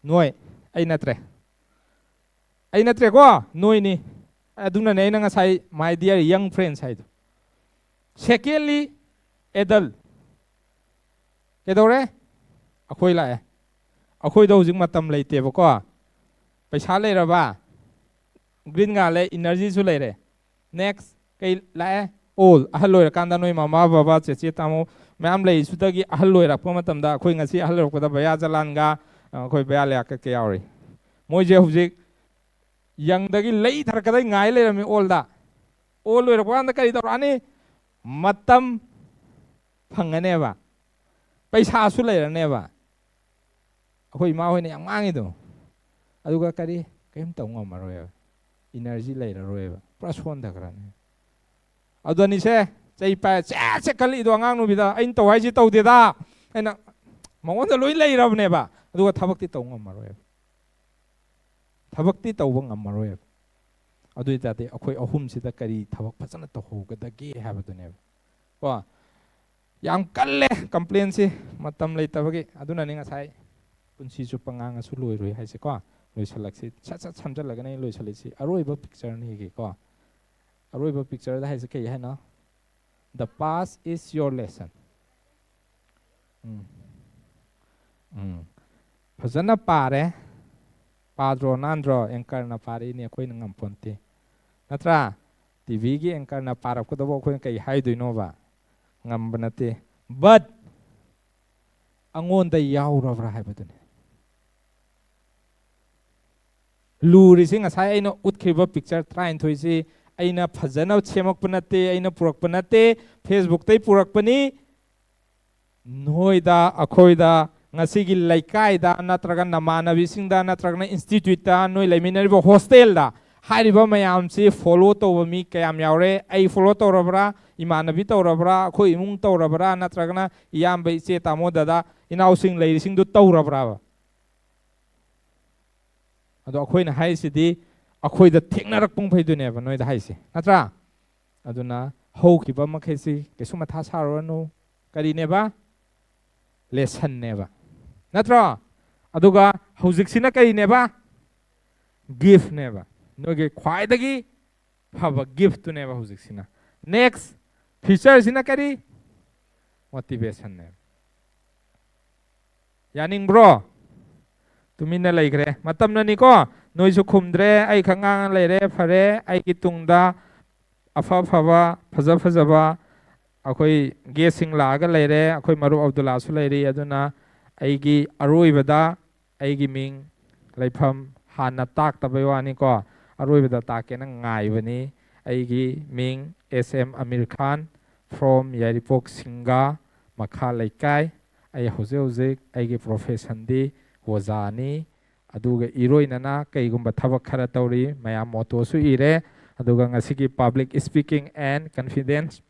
ꯅꯣꯏ꯫ ꯑꯩ ꯅꯠꯇ꯭ꯔꯦ꯫ ꯑꯩ ꯅꯠꯇ꯭ꯔꯦꯀꯣ, ꯅꯣꯏꯅꯤ꯫ ꯑꯗꯨꯅꯅꯦ ꯑꯩꯅ ꯉꯁꯥꯏ my dear young friends ꯍꯥꯏꯗꯣ꯫ Secondly, adult꯫ ꯀꯩꯗꯧꯔꯦ? ꯑꯩꯈꯣꯏ ꯂꯥꯛꯑꯦ꯫ ꯑꯩꯈꯣꯏꯗ ꯍꯧꯖꯤꯛ ꯃꯇꯝ ꯂꯩꯇꯦꯕꯀꯣ꯫ ꯄꯩꯁꯥ ꯂꯩꯔꯕ? ꯒ꯭ꯔꯤꯟ ꯉꯥꯜꯂꯦ, ꯏꯅꯔꯖꯤꯁꯨ ꯂꯩꯔꯦ꯫ Next, ꯀꯩ ꯂꯥꯛꯑꯦ? Old, ꯑꯍꯜ ꯑꯣꯏꯔꯀꯥꯟꯗ ꯅꯣꯏ ꯃꯃꯥ, ꯕꯕꯥ, ꯆꯦꯆꯦ, ꯇꯥꯃꯣ ꯃꯌꯥꯝ ꯂꯩꯔꯤꯁꯤꯗꯒꯤ ꯑꯍꯜ ꯑꯣꯏꯔꯛꯄ ꯃꯇꯝꯗ, ꯑꯩꯈꯣꯏ ꯉꯁꯤ ꯑꯍꯜ ꯑꯣꯏꯔꯛꯄꯗ ꯕꯌꯥ ꯖꯂꯥꯟꯒ, ꯑ, ꯑꯩꯈꯣꯏ ꯕꯌꯥ ꯂꯤꯌꯥꯀꯠꯀ ꯌꯥꯎꯔꯤ꯫ ꯃꯣꯏꯁꯦ ꯍꯧꯖꯤꯛ ꯌꯪꯗꯒꯤ ꯂꯩ ꯊꯥꯔꯛꯀꯗꯣꯏ ꯉꯥꯏ ꯂꯩꯔꯝꯃꯤ oldꯗ꯫ Old ꯂꯣꯏꯔꯛꯄ ꯀꯥꯟꯗ ꯀꯔꯤ ꯇꯧꯔꯛꯑꯅꯤ? ꯃꯇꯝ ꯐꯪꯉꯅꯦꯕ, ꯄꯩꯁꯥꯁꯨ ꯂꯩꯔꯅꯦꯕ꯫ ꯑꯩꯈꯣꯏ ꯏꯃꯥ ꯍꯣꯏꯅ ꯌꯥꯝ ꯉꯥꯡꯉꯤꯗꯣ꯫ ꯑꯗꯨꯒ ꯀꯔꯤ? ꯀꯔꯤꯝ ꯇꯧ ꯉꯝꯃꯔꯣꯏꯕ꯫ ꯏꯅꯔꯖꯤ ꯂꯩꯔꯔꯣꯏꯕ꯫ ꯄꯨꯔꯥ ꯁꯣꯟꯊꯈ꯭ꯔꯅꯤ꯫ ꯑꯗꯨꯅꯤꯁꯦ, ꯆꯩ ꯄꯥꯏ ꯆꯦꯠ ꯆꯦꯠ ꯈꯜꯂꯤꯗꯣ ꯑꯉꯥꯡ ꯅꯨꯕꯤꯗ, "ꯑꯩꯅ ꯇꯧ ꯍꯥꯏꯁꯤ ꯇꯧꯗꯦꯗ" ꯍꯥꯏꯅ ꯃꯉꯣꯟꯗ ꯂꯣꯏ ꯂꯩꯔꯕꯅꯦꯕ꯫ ꯑꯗꯨꯒ ꯊꯕꯛꯇꯤ ꯇꯧ ꯉꯝꯃꯔꯣꯏꯕ꯫ ꯊꯕꯛꯇꯤ ꯇꯧꯕ ꯉꯝꯃꯔꯣꯏꯕ꯫ ꯑꯗꯨ ꯑꯣꯏ ꯇꯥꯔꯗꯤ ꯑꯩꯈꯣꯏ ꯑꯍꯨꯝꯁꯤꯗ ꯀꯔꯤ ꯊꯕꯛ ꯐꯖꯅ ꯇꯧꯍꯧꯒꯗꯒꯦ ꯍꯥꯏꯕꯗꯨꯅꯦꯕ꯫ ꯀꯣ? ꯌꯥꯝ ꯀꯜꯂꯦ ꯀꯝꯄ꯭ꯂꯦꯟꯁꯤ ꯃꯇꯝ ꯂꯩꯇꯕꯒꯤ꯫ ꯑꯗꯨꯅꯅꯤ ꯉꯁꯥꯏ ꯄꯨꯟꯁꯤ ꯆꯨꯞꯄ ꯉꯥꯡꯉꯁꯨ ꯂꯣꯏꯔꯣꯏ ꯍꯥꯏꯁꯦꯀꯣ꯫ ꯂꯣꯏꯁꯤꯜꯂꯛꯁꯤ, ꯁꯠ ꯁꯠ ꯁꯝꯖꯜꯂꯒꯅꯦ ꯑꯩ ꯂꯣꯏꯁꯤꯜꯂꯛꯏꯁꯤ꯫ ꯑꯔꯣꯏꯕ ꯄꯤꯛꯆꯔꯅꯤꯒꯤꯀꯣ꯫ ꯑꯔꯣꯏꯕ ꯄꯤꯛꯆꯔꯗ ꯍꯥꯏꯁꯦ ꯀꯩ ꯍꯥꯏꯅꯣ? "The past is your lesson." ꯎꯝ꯫ ꯎꯝ꯫ ꯐꯖꯅ ꯄꯥꯔꯦ꯫ ꯄꯥꯗ꯭ꯔꯣ ꯅꯥꯟꯗ꯭ꯔꯣ? ꯑꯦꯡꯀꯔꯅ ꯄꯥꯔꯛꯏꯅꯦ, ꯑꯩꯈꯣꯏꯅ ꯉꯝꯄꯣꯟꯇꯦ꯫ ꯅꯠꯇ꯭ꯔꯥ? ꯇꯤꯚꯤꯒꯤ ꯑꯦꯡꯀꯔꯅ ꯄꯥꯔꯛꯀꯗꯧꯕ ꯑꯩꯈꯣꯏꯅ ꯀꯩ ꯍꯥꯏꯗꯣꯏꯅꯣꯕ? ꯉꯝꯕ ꯅꯠꯇꯦ꯫ But ꯑꯩꯉꯣꯟꯗ ꯌꯥꯎꯔꯕ꯭ꯔꯥ ꯍꯥꯏꯕꯗꯨꯅꯤ꯫ ꯂꯨꯔꯤꯁꯤ ꯉꯁꯥꯏ ꯑꯩꯅ ꯎꯠꯈ꯭ꯔꯤꯕ ꯄꯤꯛꯆꯔ ꯇꯔꯥꯅꯤꯊꯣꯏꯁꯤ ꯑꯩꯅ ꯐꯖꯅ ꯁꯦꯝꯃꯛꯄ ꯅꯠꯇꯦ, ꯑꯩꯅ ꯄꯨꯔꯛꯄ ꯅꯠꯇꯦ, Facebook ꯇꯩ ꯄꯨꯔꯛꯄꯅꯤ꯫ ꯅꯣꯏꯗ, ꯑꯩꯈꯣꯏꯗ, ꯉꯁꯤꯒꯤ ꯂꯩꯀꯥꯏꯗ ꯅꯠꯇ꯭ꯔꯒ ꯅꯃꯥꯟꯅꯕꯤꯁꯤꯡꯗ ꯅꯠꯇ꯭ꯔꯒꯅ ꯏꯟꯁꯇꯤꯇ꯭ꯌꯨꯠꯇ, ꯅꯣꯏ ꯂꯩꯃꯤꯟꯅꯔꯤꯕ ꯍꯣꯁꯇꯦꯜꯗ ꯍꯥꯏꯔꯤꯕ ꯃꯌꯥꯝꯁꯤ ꯐꯣꯂꯣ ꯇꯧꯕ ꯃꯤ ꯀꯌꯥꯝ ꯌꯥꯎꯔꯦ? ꯑꯩ ꯐꯣꯂꯣ ꯇꯧꯔꯕ꯭ꯔꯥ? ꯏꯃꯥꯟꯅꯕꯤ ꯇꯧꯔꯕ꯭ꯔꯥ? ꯑꯩꯈꯣꯏ ꯏꯃꯨꯡ ꯇꯧꯔꯕ꯭ꯔꯥ? ꯅꯠꯇ꯭ꯔꯒꯅ ꯏꯌꯥꯝꯕ, ꯏꯆꯦ, ꯇꯥꯃꯣ, ꯗꯗꯥ, ꯏꯅꯥꯎꯁꯤꯡ ꯂꯩꯔꯤꯁꯤꯡꯗꯨ ꯇꯧꯔꯕ꯭ꯔꯥꯕ? ꯑꯗꯣ ꯑꯩꯈꯣꯏꯅ ꯍꯥꯏꯔꯤꯁꯤꯗꯤ ꯑꯩꯈꯣꯏꯗ ꯊꯦꯡꯅꯔꯛꯄ ꯃꯈꯩꯗꯨꯅꯦꯕ ꯅꯣꯏꯗ ꯍꯥꯏꯁꯦ, ꯅꯠꯇ꯭ꯔꯥ? ꯑꯗꯨꯅ ꯍꯧꯈꯤꯕ ꯃꯈꯩꯁꯤ ꯀꯩꯁꯨ ꯃꯊꯥ ꯁꯥꯔꯨꯔꯅꯨ꯫ ꯀꯔꯤꯅꯦꯕ? ꯂꯦꯁꯟꯅꯦꯕ, ꯅꯠꯇ꯭ꯔꯣ? ꯑꯗꯨꯒ ꯍꯧꯖꯤꯛꯁꯤꯅ ꯀꯔꯤꯅꯦꯕ? ꯒꯤꯐꯅꯦꯕ꯫ ꯅꯣꯏꯒꯤ ꯈ꯭ꯋꯥꯏꯗꯒꯤ ꯐꯕ ꯒꯤꯐꯇꯨꯅꯦꯕ ꯍꯧꯖꯤꯛꯁꯤꯅ꯫ ꯅꯦꯛꯁ ꯐꯤꯆꯔꯁꯤꯅ ꯀꯔꯤ? ꯃꯣꯇꯤꯚꯦꯁꯟꯅꯦꯕ꯫ ꯌꯥꯅꯤꯡꯕ꯭ꯔꯣ? ꯇꯨꯃꯤꯟꯅ ꯂꯩꯈ꯭ꯔꯦ꯫ ꯃꯇꯝꯅꯅꯤꯀꯣ꯫ ꯅꯣꯏꯁꯨ ꯈꯨꯝꯗ꯭ꯔꯦ, ꯑꯩ ꯈꯛ ꯉꯥꯡꯉ ꯂꯩꯔꯦ꯫ ꯐꯔꯦ, ꯑꯩꯒꯤ ꯇꯨꯡꯗ ꯑꯐ ꯑꯐꯕ, ꯐꯖ ꯐꯖꯕ ꯑꯩꯈꯣꯏ ꯒꯦꯁꯁꯤꯡ ꯂꯥꯛꯑꯒ ꯂꯩꯔꯦ꯫ ꯑꯩꯈꯣꯏ ꯃꯔꯨꯞ ꯑꯕꯗꯨꯜꯂꯥꯁꯨ ꯂꯩꯔꯤ꯫ ꯑꯗꯨꯅ ꯑꯩꯒꯤ ꯑꯔꯣꯏꯕꯗ ꯑꯩꯒꯤ ꯃꯤꯡ, ꯂꯩꯐꯝ ꯍꯥꯟꯅ ꯇꯥꯛꯇꯕꯩ ꯋꯥꯅꯤꯀꯣ꯫ ꯑꯔꯣꯏꯕꯗ ꯇꯥꯛꯀꯦꯅ ꯉꯥꯏꯕꯅꯤ꯫ ꯑꯩꯒꯤ ꯃꯤꯡ ꯑꯦꯁ ꯑꯦꯝ ꯑꯃꯤꯔ ꯈꯥꯟ, from ꯌꯥꯏꯔꯤꯄꯣꯛ ꯁꯤꯡꯒꯥ, ꯃꯈꯥ ꯂꯩꯀꯥꯏ꯫ ꯑꯩ ꯍꯧꯖꯤꯛ ꯍꯧꯖꯤꯛ ꯑꯩꯒꯤ ꯄ꯭ꯔꯣꯐꯦꯁꯟꯗꯤ ꯑꯣꯖꯥꯅꯤ꯫ ꯑꯗꯨꯒ ꯏꯔꯣꯏꯅꯅ ꯀꯩꯒꯨꯝꯕ ꯊꯕꯛ ꯈꯔ ꯇꯧꯔꯤ꯫ ꯃꯌꯥꯝ ꯃꯣꯇꯣꯁꯨ ꯏꯔꯦ꯫ ꯑꯗꯨꯒ ꯉꯁꯤꯒꯤ Public Speaking and Confidence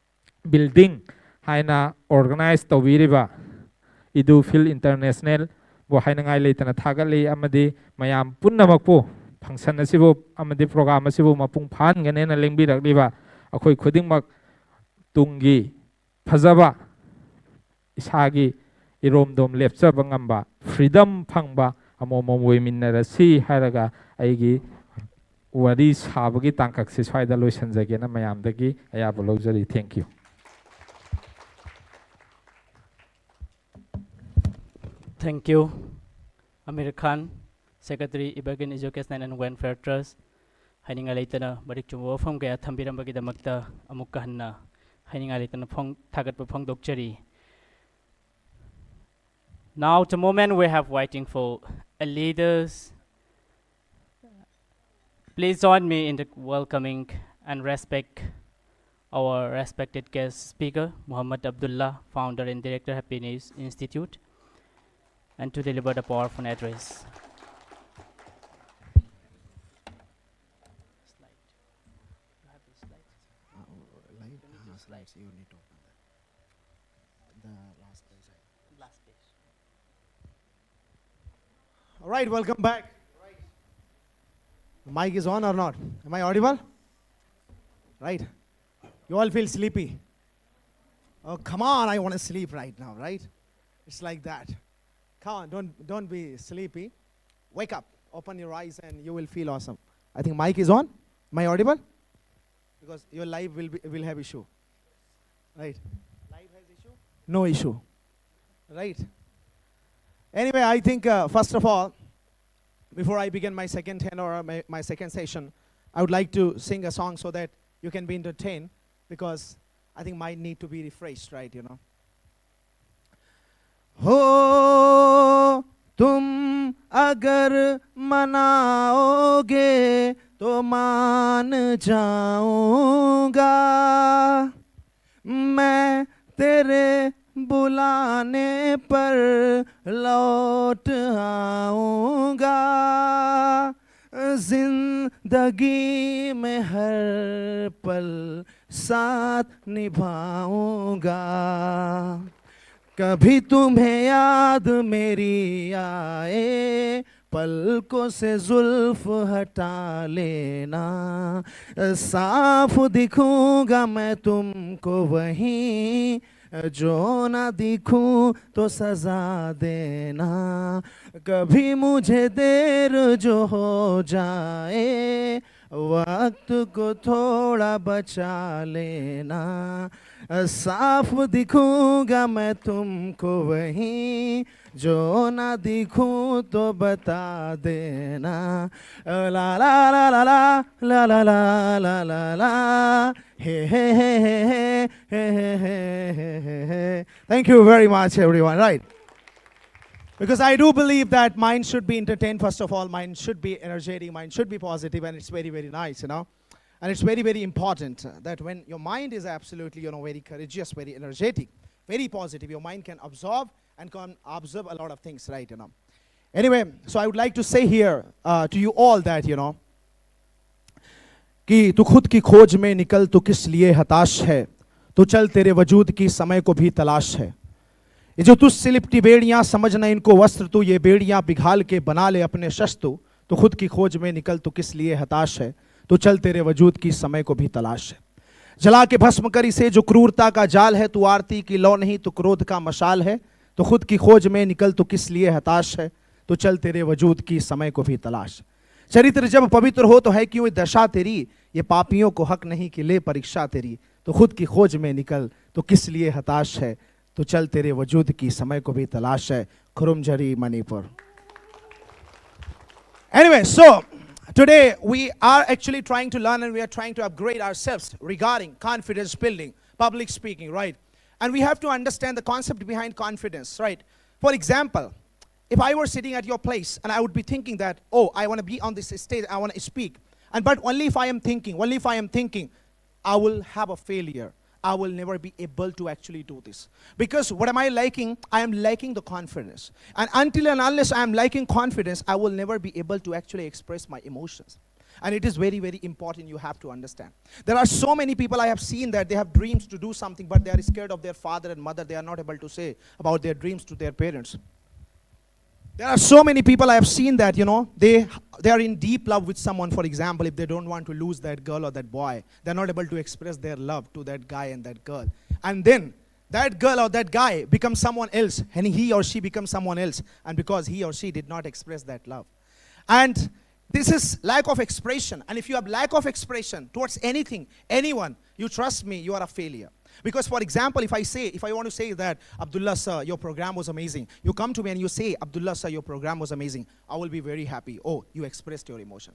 Building ꯍꯥꯏꯅ ꯑꯣꯔꯒꯅꯥꯏꯖ ꯇꯧꯕꯤꯔꯤꯕ ꯏꯗꯨ ꯐꯤꯜ ꯏꯟꯇꯔꯅꯦꯁꯅꯦꯜꯕꯨ ꯍꯥꯏꯅꯉꯥꯏ ꯂꯩꯇꯅ ꯊꯥꯒꯠꯂꯤ, ꯑꯃꯗꯤ ꯃꯌꯥꯝ ꯄꯨꯝꯅꯃꯛꯄꯨ ꯐꯪꯁꯟ ꯑꯁꯤꯕꯨ ꯑꯃꯗꯤ ꯄ꯭ꯔꯣꯒ꯭ꯔꯥꯝ ꯑꯁꯤꯕꯨ ꯃꯄꯨꯡ ꯐꯥꯍꯟꯒꯅꯦꯅ ꯂꯦꯡꯕꯤꯔꯛꯂꯤꯕ ꯑꯩꯈꯣꯏ ꯈꯨꯗꯤꯡꯃꯛ ꯇꯨꯡꯒꯤ ꯐꯖꯕ, ꯏꯁꯥꯒꯤ ꯏꯔꯣꯝꯗꯣꯝ ꯂꯦꯞꯆꯕ ꯉꯝꯕ, ꯐ꯭ꯔꯤꯗꯝ ꯐꯪꯕ ꯑꯃꯃꯝ ꯑꯣꯏꯃꯤꯟꯅꯔꯁꯤ ꯍꯥꯏꯔꯒ ꯑꯩꯒꯤ ꯋꯥꯔꯤ ꯁꯥꯕꯒꯤ ꯇꯥꯡꯀꯛꯁꯦ ꯁ꯭ꯋꯥꯏꯗ ꯂꯣꯏꯁꯤꯟꯖꯒꯦꯅ ꯃꯌꯥꯝꯗꯒꯤ ꯑꯌꯥꯕ ꯂꯧꯖꯔꯤ꯫ Thank you. Thank you, Amir Khan, Secretary, Evergreen Education and Welfare Trust. ꯍꯥꯏꯅꯤꯡꯉꯥꯏ ꯂꯩꯇꯅ ꯃꯔꯤꯛ ꯆꯨꯝꯕ ꯋꯥꯐꯝ ꯀꯌꯥ ꯊꯝꯕꯤꯔꯝꯕꯒꯤꯗꯃꯛꯇ ꯑꯃꯨꯛꯀ ꯍꯟꯅ ꯍꯥꯏꯅꯤꯡꯉꯥꯏ ꯂꯩꯇꯅ ꯐꯣꯡ-, ꯊꯥꯒꯠꯄ ꯐꯣꯡꯗꯣꯛꯆꯔꯤ꯫ Now, the moment we have waiting for a leaders. Please join me in the welcoming and respect our respected guest speaker, Muhammad Abdullah, founder and director, Happy News Institute, and to deliver the powerful address. Uh, light, uh, slides, you need to open that. The last page. Last page. All right, welcome back. The mic is on or not? Am I audible? Right. You all feel sleepy. Oh, come on, I want to sleep right now, right? It's like that. Come on, don't, don't be sleepy. Wake up, open your eyes, and you will feel awesome. I think mic is on. Am I audible? Because your live will, be, will have issue. Right. Live has issue? No issue. Right. Anyway, I think, uh, first of all, before I begin my second tenor or my, my second session, I would like to sing a song so that you can be entertained, because I think might need to be refreshed, right, you know. हो तुम अगर मनाओगे तो मान जाऊंगा, मैं तेरे बुलाने पर लौट आऊंगा, जिंदगी में हर पल साथ निभाऊंगा। कभी तुम्हें याद मेरी आए, पलकों से जुल्फ हटा लेना, साफ दिखूंगा मैं तुमको वहीं, जो ना दिखूं तो सजा देना, कभी मुझे देर जो हो जाए, वक्त को थोड़ा बचा लेना। साफ दिखूंगा मैं तुमको वहीं, जो ना दिखूं तो बता देना। ला ला ला ला ला ला ला ला ला ला ला। Hey, hey, hey, hey, hey, hey, hey, hey, hey, hey, hey. Thank you very much, everyone. Right. Because I do believe that mind should be entertained, first of all. Mind should be energetic. Mind should be positive, and it's very, very nice, you know. And it's very, very important, uh, that when your mind is absolutely, you know, very courageous, very energetic, very positive, your mind can absorb and can absorb a lot of things, right, you know. Anyway, so I would like to say here, uh, to you all that, you know, कि तू खुद की खोज में निकल, तू किस लिए हताश है, तो चल, तेरे वजूद की समय को भी तलाश है। ये जो तुझसे लिपटी बेड़ियां, समझ न इनको वस्त्र तू, ये बेड़ियां पिघाल के बना ले अपने शस्त्र तू, तो खुद की खोज में निकल, तू किस लिए हताश है, तो चल, तेरे वजूद की समय को भी तलाश है। जला के भस्म कर इसे, जो क्रूरता का जाल है, तू आरती की लौ नहीं, तू क्रोध का मशाल है, तो खुद की खोज में निकल, तू किस लिए हताश है, तो चल, तेरे वजूद की समय को भी तलाश है। चरित्र जब पवित्र हो तो है क्यों ये दशा तेरी, ये पापियों को हक नहीं कि ले परीक्षा तेरी, तो खुद की खोज में निकल, तो किस लिए हताश है, तो चल, तेरे वजूद की समय को भी तलाश है। खुरुमझरी, Manipur. Anyway, so today we are actually trying to learn and we are trying to upgrade ourselves regarding confidence building, public speaking, right? And we have to understand the concept behind confidence, right? For example, if I were sitting at your place and I would be thinking that, oh, I want to be on this stage, I want to speak, and but only if I am thinking, only if I am thinking, I will have a failure. I will never be able to actually do this. Because what am I lacking? I am lacking the confidence. And until and unless I am lacking confidence, I will never be able to actually express my emotions. And it is very, very important, you have to understand. There are so many people I have seen that they have dreams to do something, but they are scared of their father and mother. They are not able to say about their dreams to their parents. There are so many people I have seen that, you know, they, they are in deep love with someone, for example, if they don't want to lose that girl or that boy, they're not able to express their love to that guy and that girl. And then that girl or that guy becomes someone else, and he or she becomes someone else, and because he or she did not express that love. And this is lack of expression. And if you have lack of expression towards anything, anyone, you trust me, you are a failure. Because, for example, if I say, if I want to say that, "Abdullah sir, your program was amazing," you come to me and you say, "Abdullah sir, your program was amazing," I will be very happy. Oh, you expressed your emotion.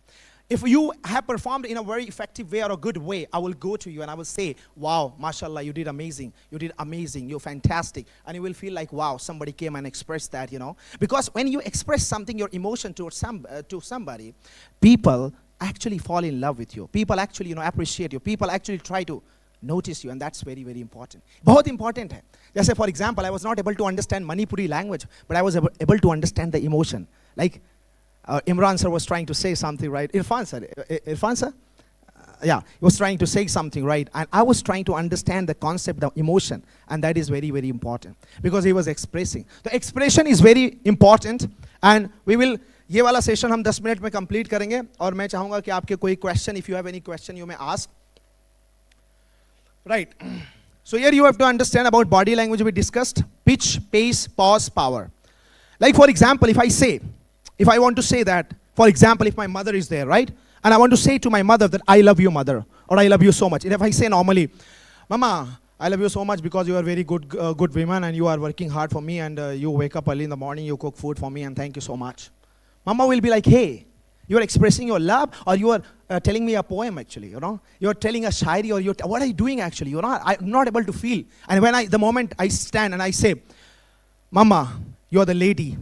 If you have performed in a very effective way or a good way, I will go to you and I will say, "Wow, mashallah, you did amazing. You did amazing. You're fantastic." And you will feel like, "Wow, somebody came and expressed that," you know. Because when you express something, your emotion towards some, uh, to somebody, people actually fall in love with you. People actually, you know, appreciate you. People actually try to notice you, and that's very, very important. बहुत इंपॉर्टेंट है. जैसे, for example, I was not able to understand Manipuri language, but I was able, able to understand the emotion. Like, uh, Imran sir was trying to say something, right? Irfan sir, I- I- Irfan sir? Uh, yeah, he was trying to say something, right? And I was trying to understand the concept of emotion, and that is very, very important because he was expressing. The expression is very important, and we will, ये वाला सेशन हम दस मिनट में कंप्लीट करेंगे. और मैं चाहूँगा कि आपके कोई question, if you have any question, you may ask. Right. So here you have to understand about body language we discussed: pitch, pace, pause, power. Like, for example, if I say, if I want to say that, for example, if my mother is there, right? And I want to say to my mother that, "I love you, mother," or, "I love you so much." And if I say normally, "Mama, I love you so much because you are very good, uh, good woman and you are working hard for me and, uh, you wake up early in the morning, you cook food for me and thank you so much." Mama will be like, "Hey, you are expressing your love or you are, uh, telling me a poem actually, you know? You are telling a shayari or you're, what are you doing actually? You're not, I'm not able to feel." And when I, the moment I stand and I say, "Mama, you're the lady.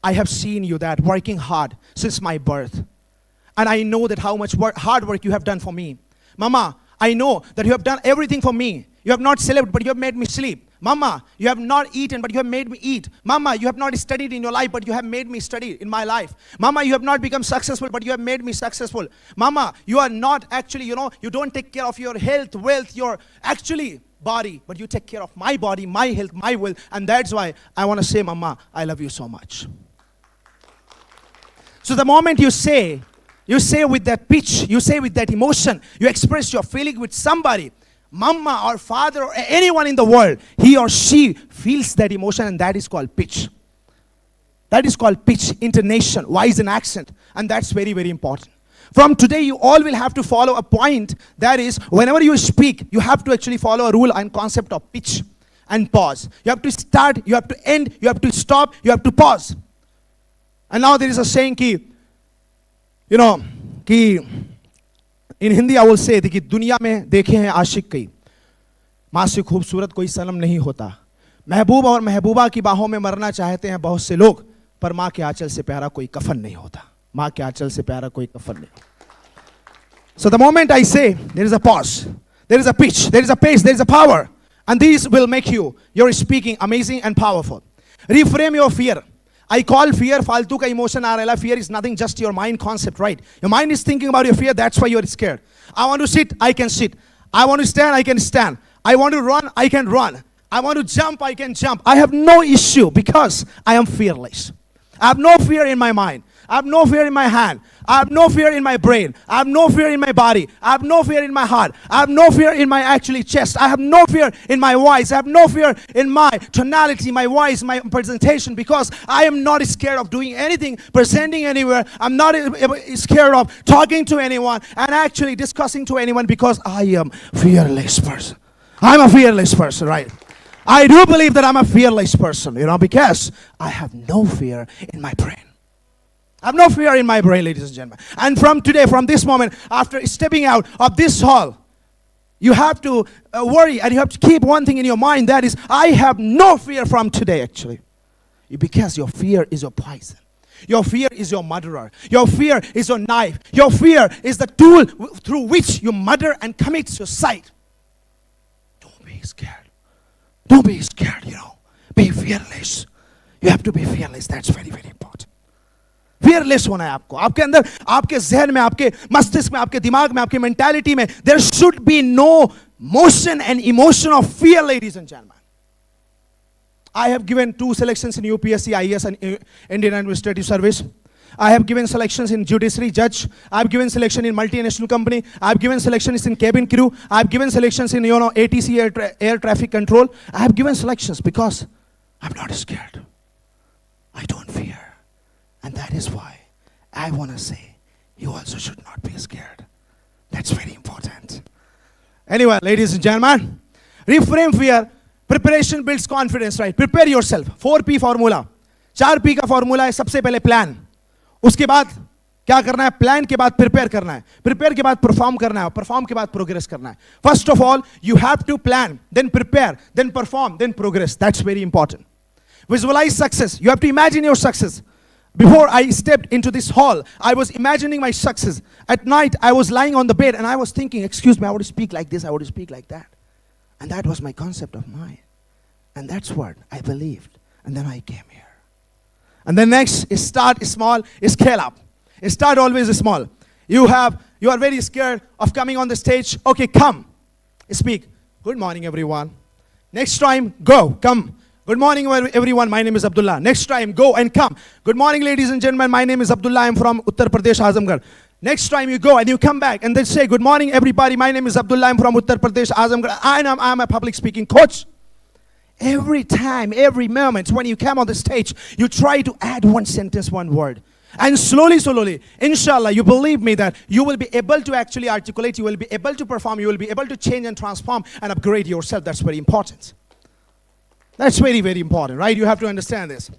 I have seen you that working hard since my birth. And I know that how much work, hard work you have done for me. Mama, I know that you have done everything for me. You have not slept, but you have made me sleep. Mama, you have not eaten, but you have made me eat. Mama, you have not studied in your life, but you have made me study in my life. Mama, you have not become successful, but you have made me successful. Mama, you are not actually, you know, you don't take care of your health, wealth, your actually body, but you take care of my body, my health, my wealth. And that's why I want to say, Mama, I love you so much." So the moment you say, you say with that pitch, you say with that emotion, you express your feeling with somebody, mama or father or anyone in the world, he or she feels that emotion, and that is called pitch. That is called pitch intonation, voice and accent, and that's very, very important. From today, you all will have to follow a point, that is, whenever you speak, you have to actually follow a rule and concept of pitch and pause. You have to start, you have to end, you have to stop, you have to pause. And now there is a saying कि, you know, कि in Hindi I will say कि दुनिया में देखे हैं आशिक कई, माँ से खूबसूरत कोई सनम नहीं होता। महबूब और महबूबा की बाहों में मरना चाहते हैं बहुत से लोग, पर माँ के आंचल से प्यारा कोई कफन नहीं होता। माँ के आंचल से प्यारा कोई कफन नहीं होता। So the moment I say, there is a pause, there is a pitch, there is a pace, there is a power, and these will make you, your speaking amazing and powerful. Reframe your fear. I call fear फालतू का इमोशन आ रहा है. Fear is nothing, just your mind concept, right? Your mind is thinking about your fear, that's why you're scared. I want to sit, I can sit. I want to stand, I can stand. I want to run, I can run. I want to jump, I can jump. I have no issue because I am fearless. I have no fear in my mind. I have no fear in my hand. I have no fear in my brain. I have no fear in my body. I have no fear in my heart. I have no fear in my actually chest. I have no fear in my voice. I have no fear in my tonality, my voice, my presentation, because I am not scared of doing anything, presenting anywhere. I'm not uh, scared of talking to anyone and actually discussing to anyone because I am fearless person. I'm a fearless person, right? I do believe that I'm a fearless person, you know, because I have no fear in my brain. I have no fear in my brain, ladies and gentlemen. And from today, from this moment, after stepping out of this hall, you have to uh, worry and you have to keep one thing in your mind, that is, I have no fear from today, actually. Because your fear is your poison. Your fear is your murderer. Your fear is your knife. Your fear is the tool w- through which you murder and commit suicide. Don't be scared. Don't be scared, you know. Be fearless. You have to be fearless. That's very, very important. Fearless होना है आपको. आपके अंदर, आपके जहन में, आपके मस्तिष्क में, आपके दिमाग में, आपके मेंटालिटी में, there should be no motion and emotion of fear, ladies and gentlemen. I have given two selections in U P S C, I A S, and uh, Indian Administrative Service. I have given selections in judiciary judge. I have given selection in multinational company. I have given selections in cabin crew. I have given selections in, you know, A T C air, tra- air traffic control. I have given selections because I'm not scared. I don't fear. And that is why I want to say you also should not be scared. That's very important. Anyway, ladies and gentlemen, reframe fear. Preparation builds confidence, right? Prepare yourself. Four P formula. चार पी का फॉर्मूला है. सबसे पहले प्लान, उसके बाद क्या करना है? प्लान के बाद प्रिपेयर करना है, प्रिपेयर के बाद परफॉर्म करना है, परफॉर्म के बाद प्रोग्रेस करना है. First of all, you have to plan, then prepare, then perform, then progress. That's very important. Visualize success. You have to imagine your success. Before I stepped into this hall, I was imagining my success. At night, I was lying on the bed and I was thinking, excuse me, I want to speak like this, I want to speak like that. And that was my concept of mine. And that's what I believed. And then I came here. And then next is start small, scale up. Start always small. You have you are very scared of coming on the stage. Okay, come. Speak. Good morning, everyone. Next time, go. Come. Good morning, everyone. My name is Abdullah. Next time, go and come. Good morning, ladies and gentlemen. My name is Abdullah. I'm from Uttar Pradesh, Azamgarh. Next time you go and you come back and then say, good morning, everybody. My name is Abdullah. I'm from Uttar Pradesh, Azamgarh. I am, I'm a public speaking coach. Every time, every moment when you come on the stage, you try to add one sentence, one word. And slowly, slowly, inshallah, you believe me that you will be able to actually articulate, you will be able to perform, you will be able to change and transform and upgrade yourself. That's very important. That's very, very important, right? You have to understand this.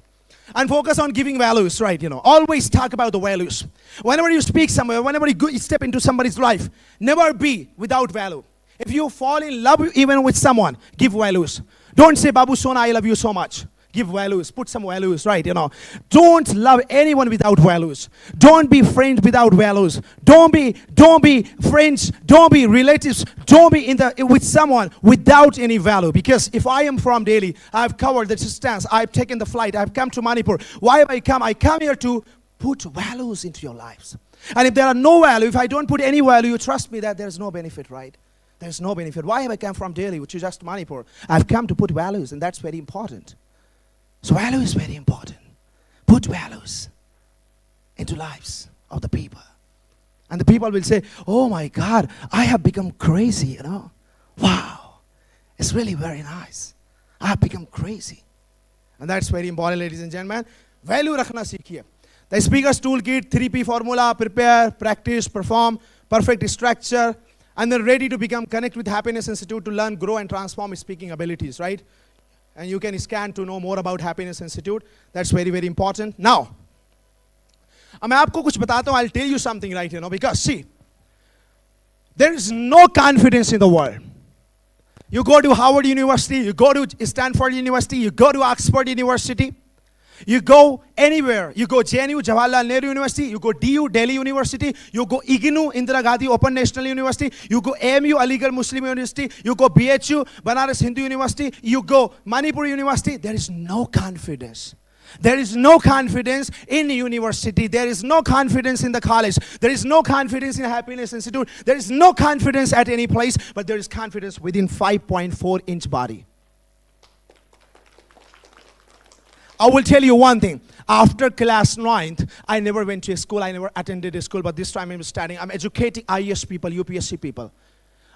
And focus on giving values, right? You know, always talk about the values. Whenever you speak somewhere, whenever you, go, you step into somebody's life, never be without value. If you fall in love even with someone, give values. Don't say, Babu Sona, I love you so much. Give values, put some values, right? You know, don't love anyone without values. Don't be friends without values. Don't be, don't be friends. Don't be relatives. Don't be in the with someone without any value. Because if I am from Delhi, I've covered the distance. I've taken the flight. I've come to Manipur. Why have I come? I come here to put values into your lives. And if there are no value, if I don't put any value, you trust me that there is no benefit, right? There's no benefit. Why have I come from Delhi, which is just Manipur? I've come to put values, and that's very important. So value is very important. Put values. into lives of the people. And the people will say, "Oh my God, I have become crazy, you know. Wow, it's really very nice. I have become crazy." And that's very important, ladies and gentlemen. Value रखना सीखिए. The speaker's toolkit, three P formula: prepare, practice, perform, perfect structure, and then ready to become connect with Happiness Institute to learn, grow, and transform speaking abilities, right? And you can scan to know more about Happiness Institute. That's very, very important. Now, अब मैं आपको कुछ बताता हूँ. I'll tell you something right here now, because see, there is no confidence in the world. You go to Harvard University, you go to Stanford University, you go to Oxford University, you go anywhere. You go J N U, Jawaharlal Nehru University, you go D U, Delhi University, you go IGNOU, Indira Gandhi Open National University, you go A M U, Aligarh Muslim University, you go B H U, Banaras Hindu University, you go Manipur University. There is no confidence. There is no confidence in university. There is no confidence in the college. There is no confidence in Happiness Institute. There is no confidence at any place, but there is confidence within five point four inch body. I will tell you one thing. After class ninth, I never went to a school. I never attended a school. But this time I'm studying. I'm educating I A S people, U P S C people.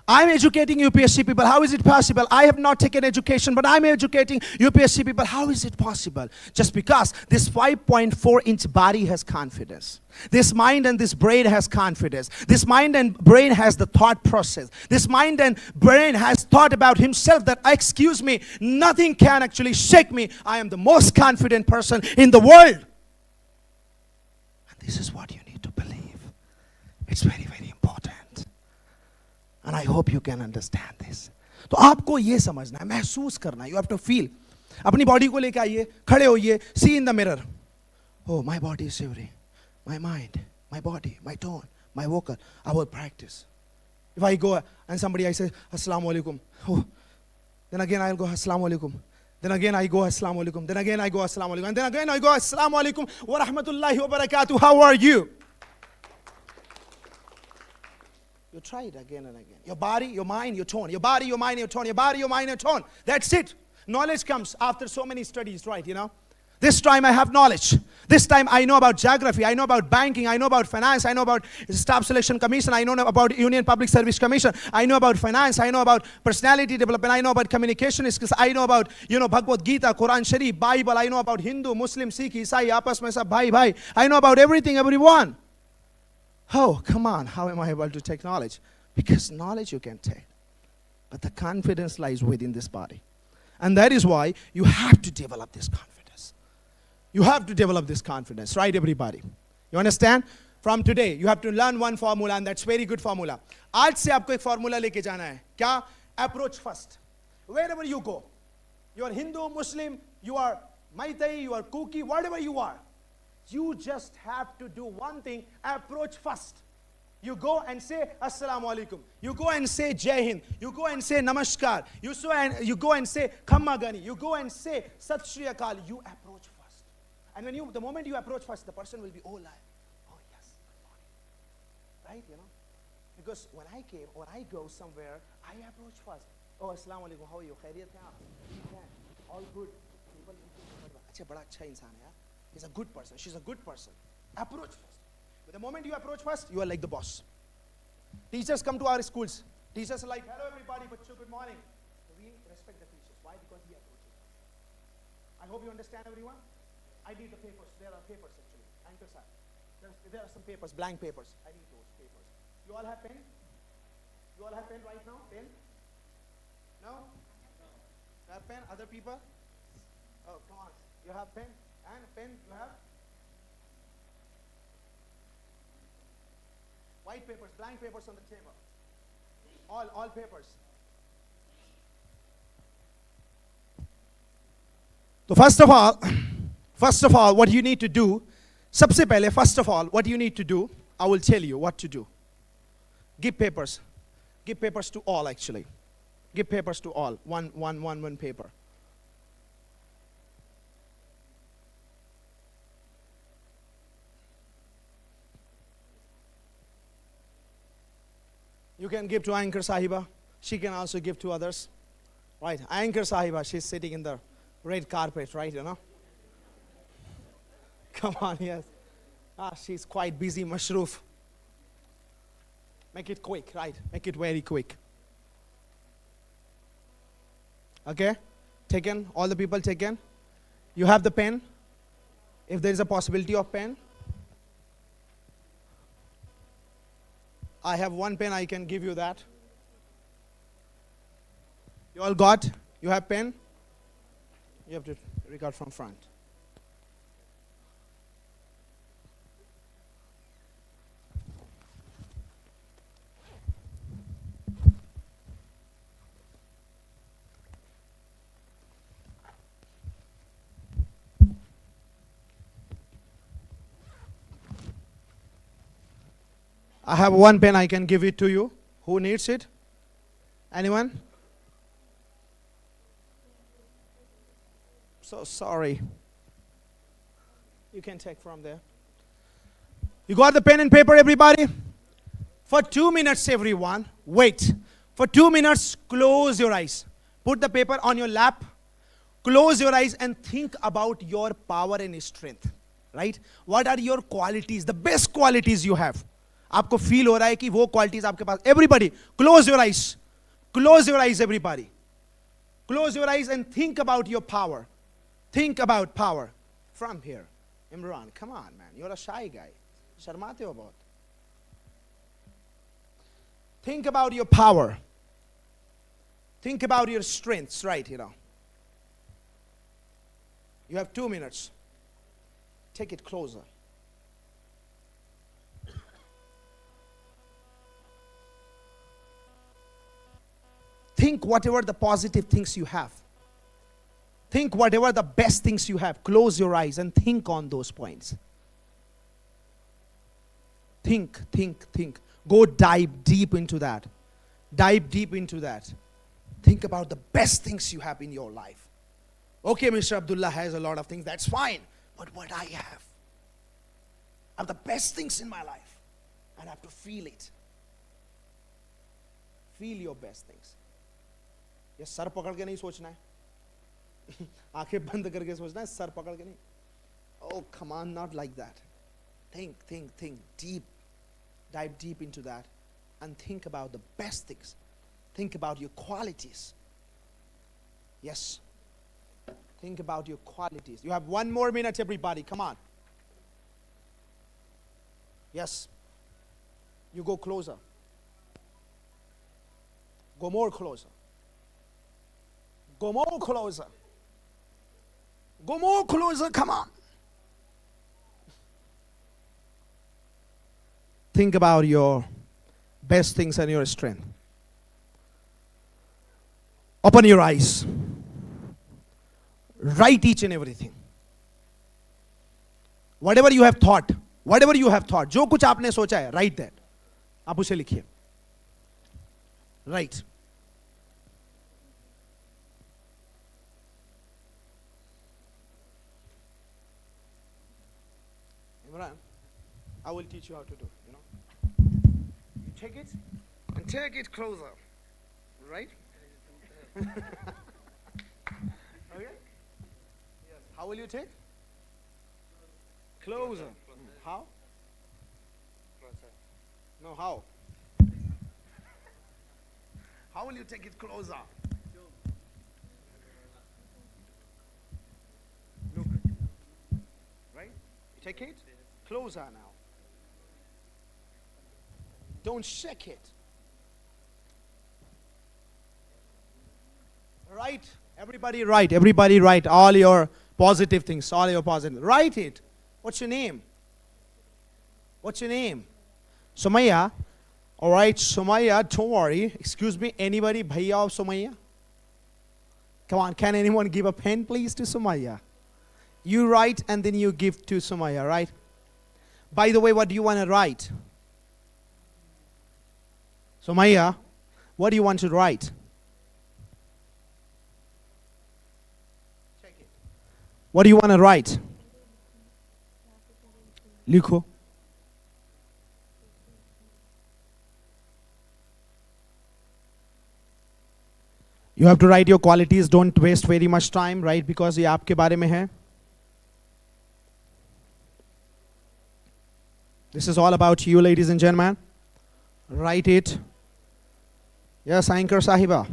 I'm educating U P S C people. How is it possible? I have not taken education, but I'm educating U P S C people. How is it possible? Just because this five point four inch body has confidence. This mind and this brain has confidence. This mind and brain has the thought process. This mind and brain has thought about himself that, "Excuse me, nothing can actually shake me. I am the most confident person in the world." And this is what you need to believe. It's very, very important. And I hope you can understand this. तो आपको ये समझना है, महसूस करना है. You have to feel. अपनी बॉडी को लेकर आइए, खड़े होइए. See in the mirror. Oh, my body is shivering. My mind, my body, my tone, my vocal. I will practice. If I go and somebody, I say, "Assalamu alaikum." Oh, then again I'll go, "Assalamu alaikum." Then again I go, "Assalamu alaikum." Then again I go, "Assalamu alaikum." And then again I go, "Assalamu alaikum wa rahmatullahi wa barakatuh. How are you?" You try it again and again. Your body, your mind, your tone. Your body, your mind, your tone. Your body, your mind, your tone. That's it. Knowledge comes after so many studies, right? You know? This time I have knowledge. This time I know about geography, I know about banking, I know about finance, I know about Staff Selection Commission, I know about Union Public Service Commission, I know about finance, I know about personality development, I know about communication skills, I know about, you know, Bhagavad Gita, Quran Sharif, Bible, I know about Hindu, Muslim, Sikh, Isai, aapas mein sab bhai bhai. I know about everything, everyone. Oh, come on, how am I able to take knowledge? Because knowledge you can take. But the confidence lies within this body. And that is why you have to develop this confidence. You have to develop this confidence, right, everybody? You understand? From today, you have to learn one formula, and that's very good formula. आज से आपको एक फॉर्मूला लेके जाना है. क्या? Approach first. Wherever you go, you are Hindu, Muslim, you are Meitei, you are Kuki, whatever you are, you just have to do one thing: approach first. You go and say Assalamu alaikum. You go and say Jai Hind. You go and say Namaskar. You, so and, you go and say Khamma Gani. You go and say Sat Shri Akal. You approach first. And when you, the moment you approach first, the person will be, "Oh, like, oh yes, good morning." Right? You know? Because when I came, when I go somewhere, I approach first. "Oh, Assalamu alaikum, how are you? Khairiyat hai aap?" "Theek hai, all good." People will think, "Achha, bada achha insaan hai yaar. He's a good person, she's a good person." Approach first. But the moment you approach first, you are like the boss. Teachers come to our schools. Teachers are like, "Hello everybody, bachcho, good morning." We respect the teachers. Why? Because he approaches first. I hope you understand, everyone. I need the papers. There are papers, actually. Anchor sir, there, there are some papers, blank papers. I need those papers. You all have pen? You all have pen right now? Pen? No? You have pen? Other people? Oh, come on. You have pen? And pen, you have? White papers, blank papers on the table. All, all papers. So first of all, first of all, what you need to do, सबसे पहले, first of all, what you need to do, I will tell you what to do. Give papers. Give papers to all, actually. Give papers to all. One, one, one, one paper. You can give to Anchor Sahiba. She can also give to others. Right? Anchor Sahiba, she's sitting in the red carpet, right? You know? Come on, yes. Ah, she's quite busy, Mashroof. Make it quick, right? Make it very quick. Okay? Taken? All the people taken? You have the pen? If there is a possibility of pen? I have one pen, I can give you that. You all got? You have pen? You have to record from front. I have one pen, I can give it to you. Who needs it? Anyone? So sorry. You can take from there. You got the pen and paper, everybody? For two minutes, everyone, wait. For two minutes, close your eyes. Put the paper on your lap. Close your eyes and think about your power and strength. Right? What are your qualities, the best qualities you have? आपको फील हो रहा है कि वो क्वालिटीज आपके पास? Everybody, close your eyes. Close your eyes, everybody. Close your eyes and think about your power. Think about power. From here, Imran, come on, man. You're a shy guy. शर्माते हो बहुत. Think about your power. Think about your strengths, right? You know. You have two minutes. Take it closer. Think whatever the positive things you have. Think whatever the best things you have. Close your eyes and think on those points. Think, think, think. Go dive deep into that. Dive deep into that. Think about the best things you have in your life. Okay, Mister Abdullah has a lot of things. That's fine. But what I have are the best things in my life. And I have to feel it. Feel your best things. ये सर पकड़ के नहीं सोचना है. आंखें बंद करके सोचना है, सर पकड़ के नहीं. Oh, come on, not like that. Think, think, think deep. Dive deep into that and think about the best things. Think about your qualities. Yes. Think about your qualities. You have one more minute, everybody. Come on. Yes. You go closer. Go more closer. Go more closer. Go more closer. Come on. Think about your best things and your strength. Open your eyes. Write each and everything. Whatever you have thought, whatever you have thought, जो कुछ आपने सोचा है, write that. आप उसे लिखिए. Write. Imran, I will teach you how to do. You know, you take it and take it closer, right? Okay. Yes. How will you take? Closer. How? No, how? How will you take it closer? Look. Right? You take it closer now. Don't shake it. Write. Everybody write. Everybody write all your positive things. All your positive. Write it. What's your name? What's your name? Sumaya. All right, Sumaya, don't worry. Excuse me, anybody, bhaiya of Sumaya? Come on, can anyone give a pen, please, to Sumaya? You write and then you give to Sumaya, right? By the way, what do you want to write? Sumaya, what do you want to write? What do you want to write? लिखो. You have to write your qualities. Don't waste very much time, right? Because ये आपके बारे में है. This is all about you, ladies and gentlemen. Write it. Yes, anchor sahiba.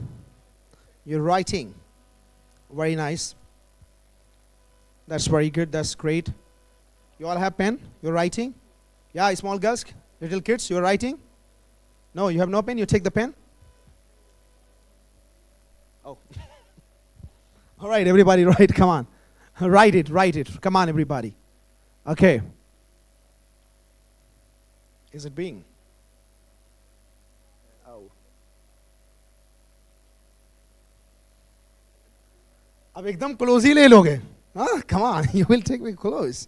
You're writing. Very nice. That's very good. That's great. You all have pen? You're writing? Yeah, small girls, little kids, you're writing? No, you have no pen? You take the pen? Oh. All right, everybody, write. Come on. Write it, write it. Come on, everybody. Okay. Is it being? Oh. अब एकदम क्लोज ही ले लोगे? हाँ, come on, you will take me close.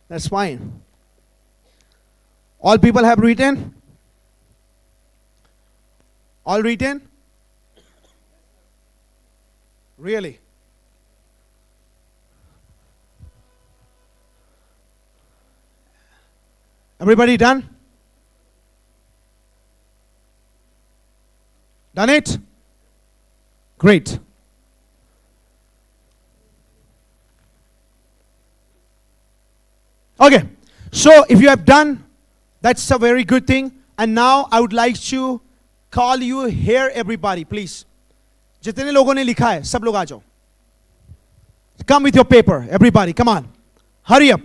That's fine. All people have written? All written? Really? Everybody done? Done it? Great. Okay. So if you have done, that's a very good thing. And now I would like to call you here, everybody, please. जितने लोगों ने लिखा है, सब लोग आ जाओ. Come with your paper, everybody. Come on. Hurry up.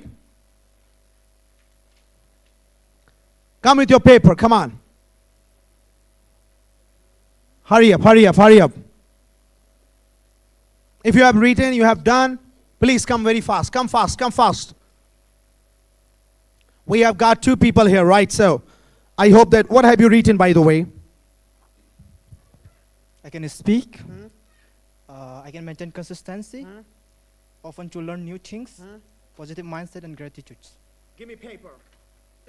Come with your paper. Come on. Hurry up, hurry up, hurry up. If you have written, you have done, please come very fast. Come fast, come fast. We have got two people here, right? So I hope that, what have you written, by the way? I can speak. Uh, I can maintain consistency. Often to learn new things. Positive mindset and gratitude. Give me paper.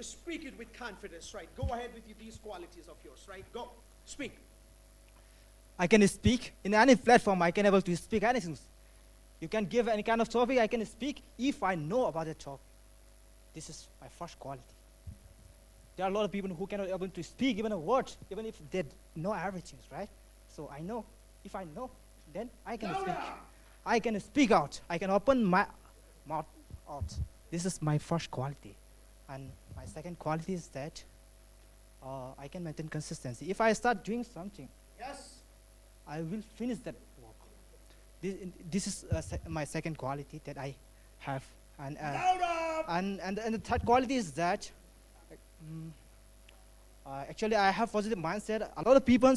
Speak it with confidence, right? Go ahead with you, these qualities of yours, right? Go. Speak. I can speak in any platform. I can able to speak anything. You can give any kind of topic. I can speak if I know about the topic. This is my first quality. There are a lot of people who cannot able to speak even a word, even if they know everything, right? So I know, if I know, then I can speak. I can speak out. I can open my mouth out. This is my first quality. And my second quality is that uh, I can maintain consistency. If I start doing something, yes, I will finish that work. This, this is uh, se- my second quality that I have. And, uh, and, and, and the third quality is that mm, uh, actually I have positive mindset. A lot of people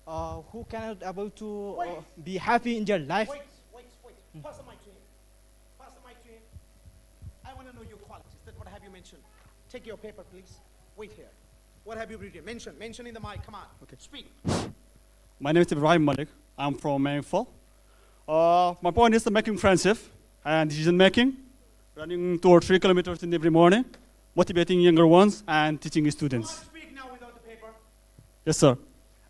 uh, who cannot able to uh, be happy in their life. Wait, wait, wait. Pass the mic to him. Pass the mic to him. I want to know your qualities. That what have you mentioned? Take your paper, please. Wait here. What have you written? Mention. Mention in the mic. Come on. Okay. Speak. My name is Ibrahim Malik. I'm from Meaningful. Uh, my point is the making friendship and decision making, running two or three kilometers in every morning, motivating younger ones and teaching Come on, students. Speak now without the paper. Yes, sir.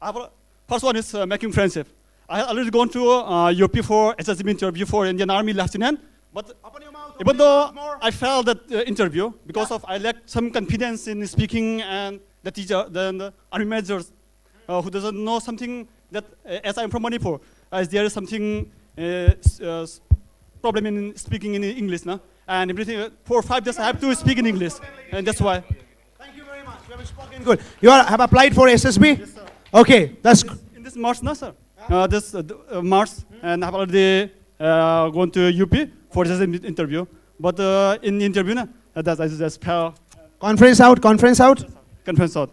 I have a, first one is uh, making friendship. I have already gone to uh, U P for S S B interview for Indian Army Lieutenant, but Open your mouth. even Open your though mouth more. I failed that uh, interview because of I lacked some confidence in speaking and the teacher, then the army managers uh, who doesn't know something that uh, as I'm from Manipur, as there is something uh, s- uh, s- problem in speaking in English, no? And everything uh, for five days I have to speak in English, and that's why. Thank you very much. You have spoken good. You are, have applied for S S B? Okay, that's In this March, no, sir. Uh, this uh, th- uh, March, and I have already uh, gone to U P for this in- interview. But uh, in the interview, no, uh, that I just fell conference out. Conference out. Conference out.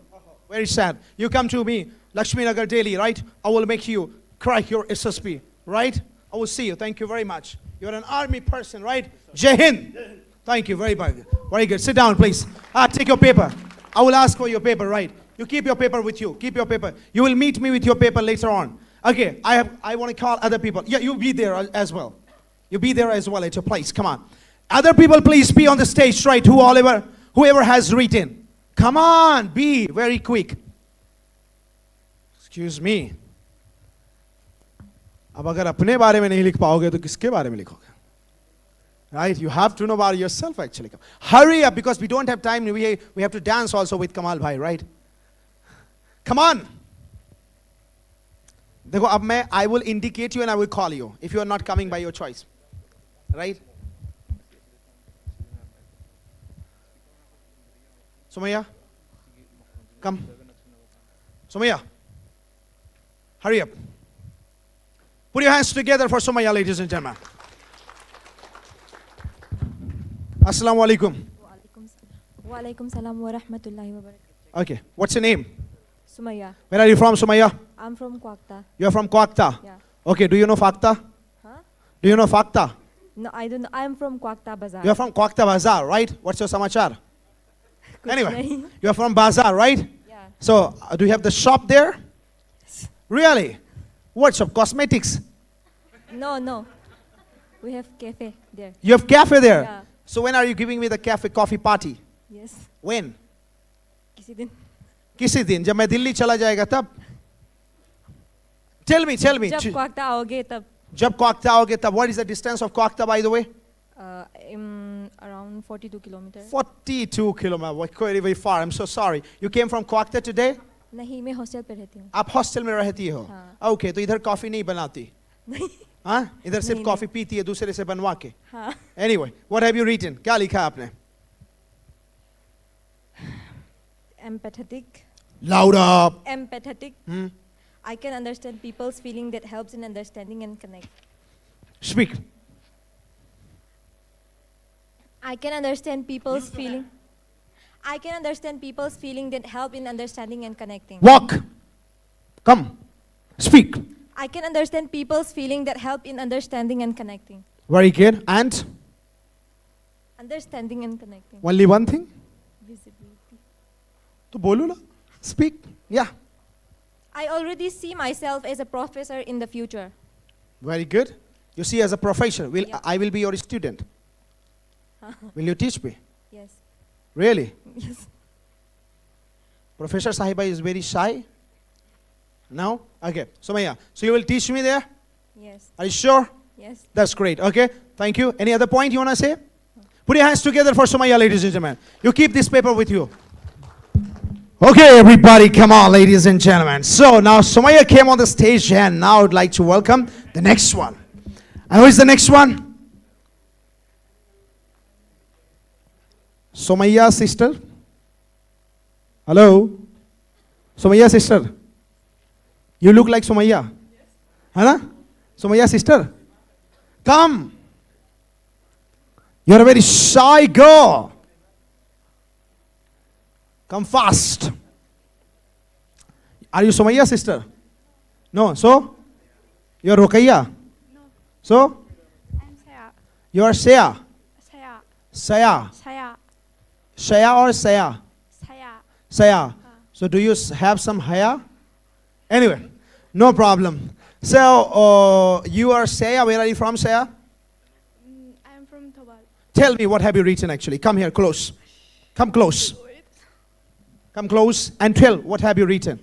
Very sad. You come to me, Lakshmi Nagar daily, right? I will make you crack your S S B, right? I will see you. Thank you very much. You're an army person, right? Jai Hind. Thank you. Very good. Very good. Sit down, please. Ah, take your paper. I will ask for your paper, right? You keep your paper with you. Keep your paper. You will meet me with your paper later on. Okay, I have. I want to call other people. Yeah, you be there as- as well. You be there as well at your place. Come on. Other people, please be on the stage, right? Who all ever, whoever has written. Come on, be very quick. Excuse me. अब अगर अपने बारे में नहीं लिख पाओगे तो किसके बारे में लिखोगे? Right? You have to know about yourself actually. Hurry up, because we don't have time. We, we have to dance also with Kamal Bhai, right? Come on. देखो, अब मैं, I will indicate you and I will call you if you are not coming by your choice. Right? Sumaya, come. Sumaya, hurry up. Put your hands together for Sumaya, ladies and gentlemen. Assalamu alaikum. Walaikum salam wa rahmatullahi wa barakatuh. Okay, what's your name? Sumaya. Where are you from, Sumaya? I'm from Kwakta. You are from Kwakta. Yeah. Okay, do you know Fakta? Huh? Do you know Fakta? No, I don't know. I'm from Kwakta Bazaar. You are from Kwakta Bazaar, right? What's your samachar? Kuch Anyway, nahi. You are from Bazaar, right? Yeah. So, uh, do you have the shop there? Really? What shop? Cosmetics? No, no. We have cafe there. You have cafe there? Yeah. So when are you giving me the cafe coffee party? Yes. When? किसी दिन. किसी दिन जब मैं दिल्ली चला जाएगा तब? Tell me, tell me. जब च- क्वाक्ता आओगे तब. जब क्वाक्ता आओगे तब? What is the distance of Kwakta, by the way? Uh, um, around forty-two kilometer. Forty-two kilometers. Very, very far. I'm so sorry. You came from Kwakta today? नहीं, मैं हॉस्टल पे रहती हूँ. आप हॉस्टल में रहती हो? हाँ. ओके, तो इधर कॉफी नहीं बनाती? नहीं. हाँ, इधर सिर्फ नहीं, कॉफी पीती है दूसरे से बनवा के? हाँ. Anyway, what have you written? क्या लिखा आपने? Empathetic. Louder. Empathetic. Hmm. I can understand people's feeling that helps in understanding and connect. Speak. I can understand people's feeling. I can understand people's feeling that help in understanding and connecting. Walk. Come. Speak. I can understand people's feeling that help in understanding and connecting. Very good. And Understanding and connecting. Only one thing? Visibility. तो बोलो ना. Speak. Yeah. I already see myself as a professor in the future. Very good. You see, as a professor, will Yeah. I will be your student. Will you teach me? Yes. Really? Yes. Professor Sahiba is very shy. No? Okay. Sumaya, so you will teach me there? Yes. Are you sure? Yes. That's great. Okay. Thank you. Any other point you want to say? Put your hands together for Sumaya, ladies and gentlemen. You keep this paper with you. Okay, everybody, come on, ladies and gentlemen. So now Sumaya came on the stage, and now I'd like to welcome the next one. And who is the next one? Sumaya, sister. Hello? Sumaya sister. You look like Sumaya. Hana? Sumaya sister. Come. You're a very shy girl. Come fast. Are you Sumaya sister? No. So? You're Rukaya? So? I'm Saya. You're Saya. Saya. Saya. Saya. Shaya or Saya? Saya. Saya. So do you s- have some haya? Anyway, no problem. So uh, you are Saya. Where are you from, Saya? Mm, I'm from Thoubal. Tell me, what have you written actually? Come here, close. Come close. Come close and tell, what have you written?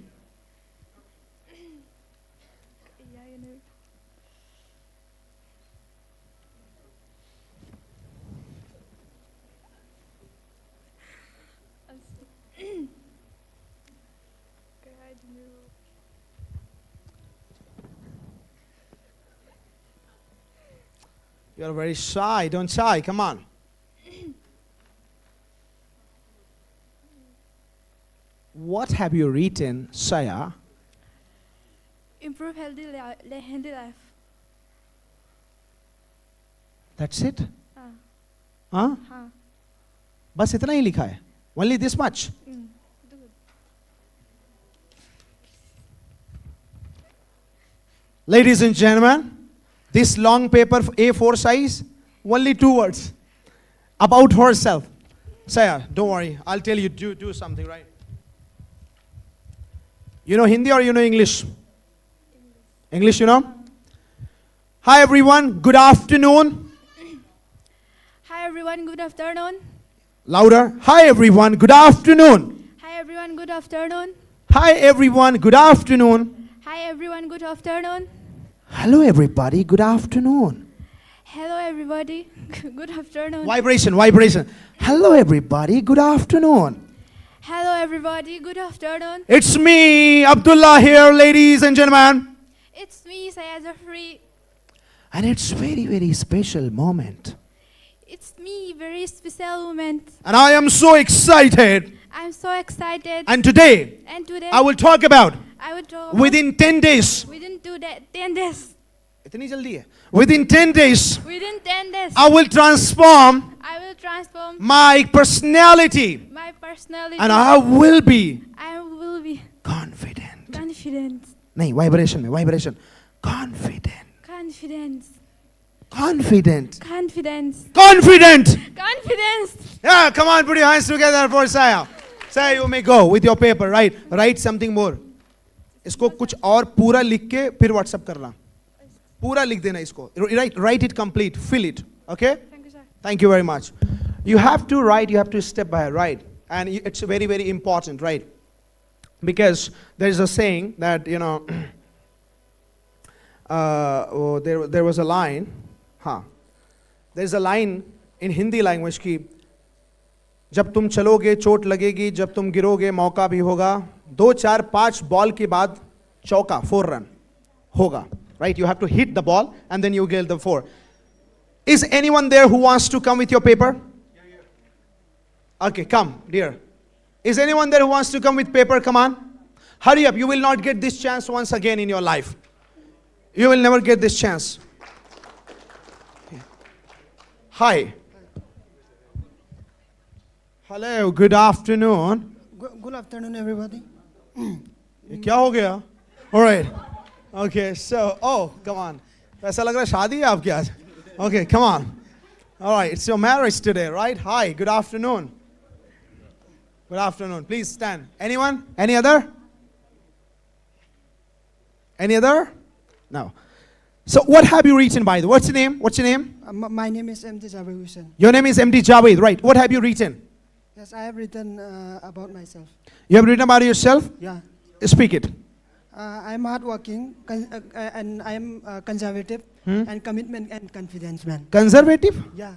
You're very shy. Don't shy. Come on. What have you written, Saya? Improve healthy, li- li- healthy life. That's it? Ah, Huh? हाँ. बस इतना ही लिखा है? Only this much? Mm. Good. Ladies and gentlemen, this long paper A four size, only two words about herself. Saya, don't worry, I'll tell you, do, do something, right? You know Hindi or you know English? English, you know? Hi everyone, good afternoon. Hi everyone, good afternoon. Louder. Hi everyone, good afternoon. Hi everyone, good afternoon. Hi everyone, good afternoon. Hi everyone, good afternoon. Hello everybody, good afternoon. Hello everybody, good afternoon. Vibration, vibration. Hello everybody, good afternoon. Hello everybody, good afternoon. It's me, Abdullah here, ladies and gentlemen. It's me, Saya Jafri. And it's very, very special moment. It's me, very special moment. And I am so excited. I'm so excited. And today, And today, I will talk about I will talk about within ten days. Within two day, ten days. इतनी जल्दी है. Within ten days, Within ten days, I will transform I will transform my personality my personality. And I will be I will be confident. Confident. नहीं, वाइब्रेशन में, vibration. Confident. Confidence. Confident. Confidence. Confident. Confidence. Yeah, come on, put your hands together for Saya. Saya, you may go with your paper, right? Write something more. इसको कुछ और पूरा लिख के फिर व्हाट्सएप करना. पूरा लिख देना इसको. Write, write it complete, fill it. Okay? Thank you, sir. Thank you very much. You have to write, you have to step by, right? And you- it's very, very important, right? Because there is a saying that, you know, uh, oh, there, there was a line, huh? There's a line in Hindi language कि जब तुम चलोगे चोट लगेगी, जब तुम गिरोगे मौका भी होगा. दो चार पांच बॉल के बाद चौका, four run होगा, right? You have to hit the ball and then you get the four. Is anyone there who wants to come with your paper? Okay, come, dear. Is anyone there who wants to come with paper? Come on. Hurry up. You will not get this chance once again in your life. You will never get this chance. Hi. Hello, good afternoon. Good, good afternoon, everybody. ये क्या हो गया? All right. Okay, so, oh, come on. ऐसा लग रहा है शादी है आपके आज. Okay, come on. All right, it's your marriage today, right? Hi, good afternoon. Good afternoon. Please stand. Anyone? Any other? Any other? No. So what have you written, by the way? What's your name? What's your name? Uh, m- my name is M T Javed Hussain. Your name is M D Javed, right? What have you written? Yes, I have written uh, about myself. You have written about yourself? Yeah. Speak it. Uh, I'm hardworking con- uh, uh, and I'm uh, conservative Hmm? and commitment and confidence man. Conservative? Yeah.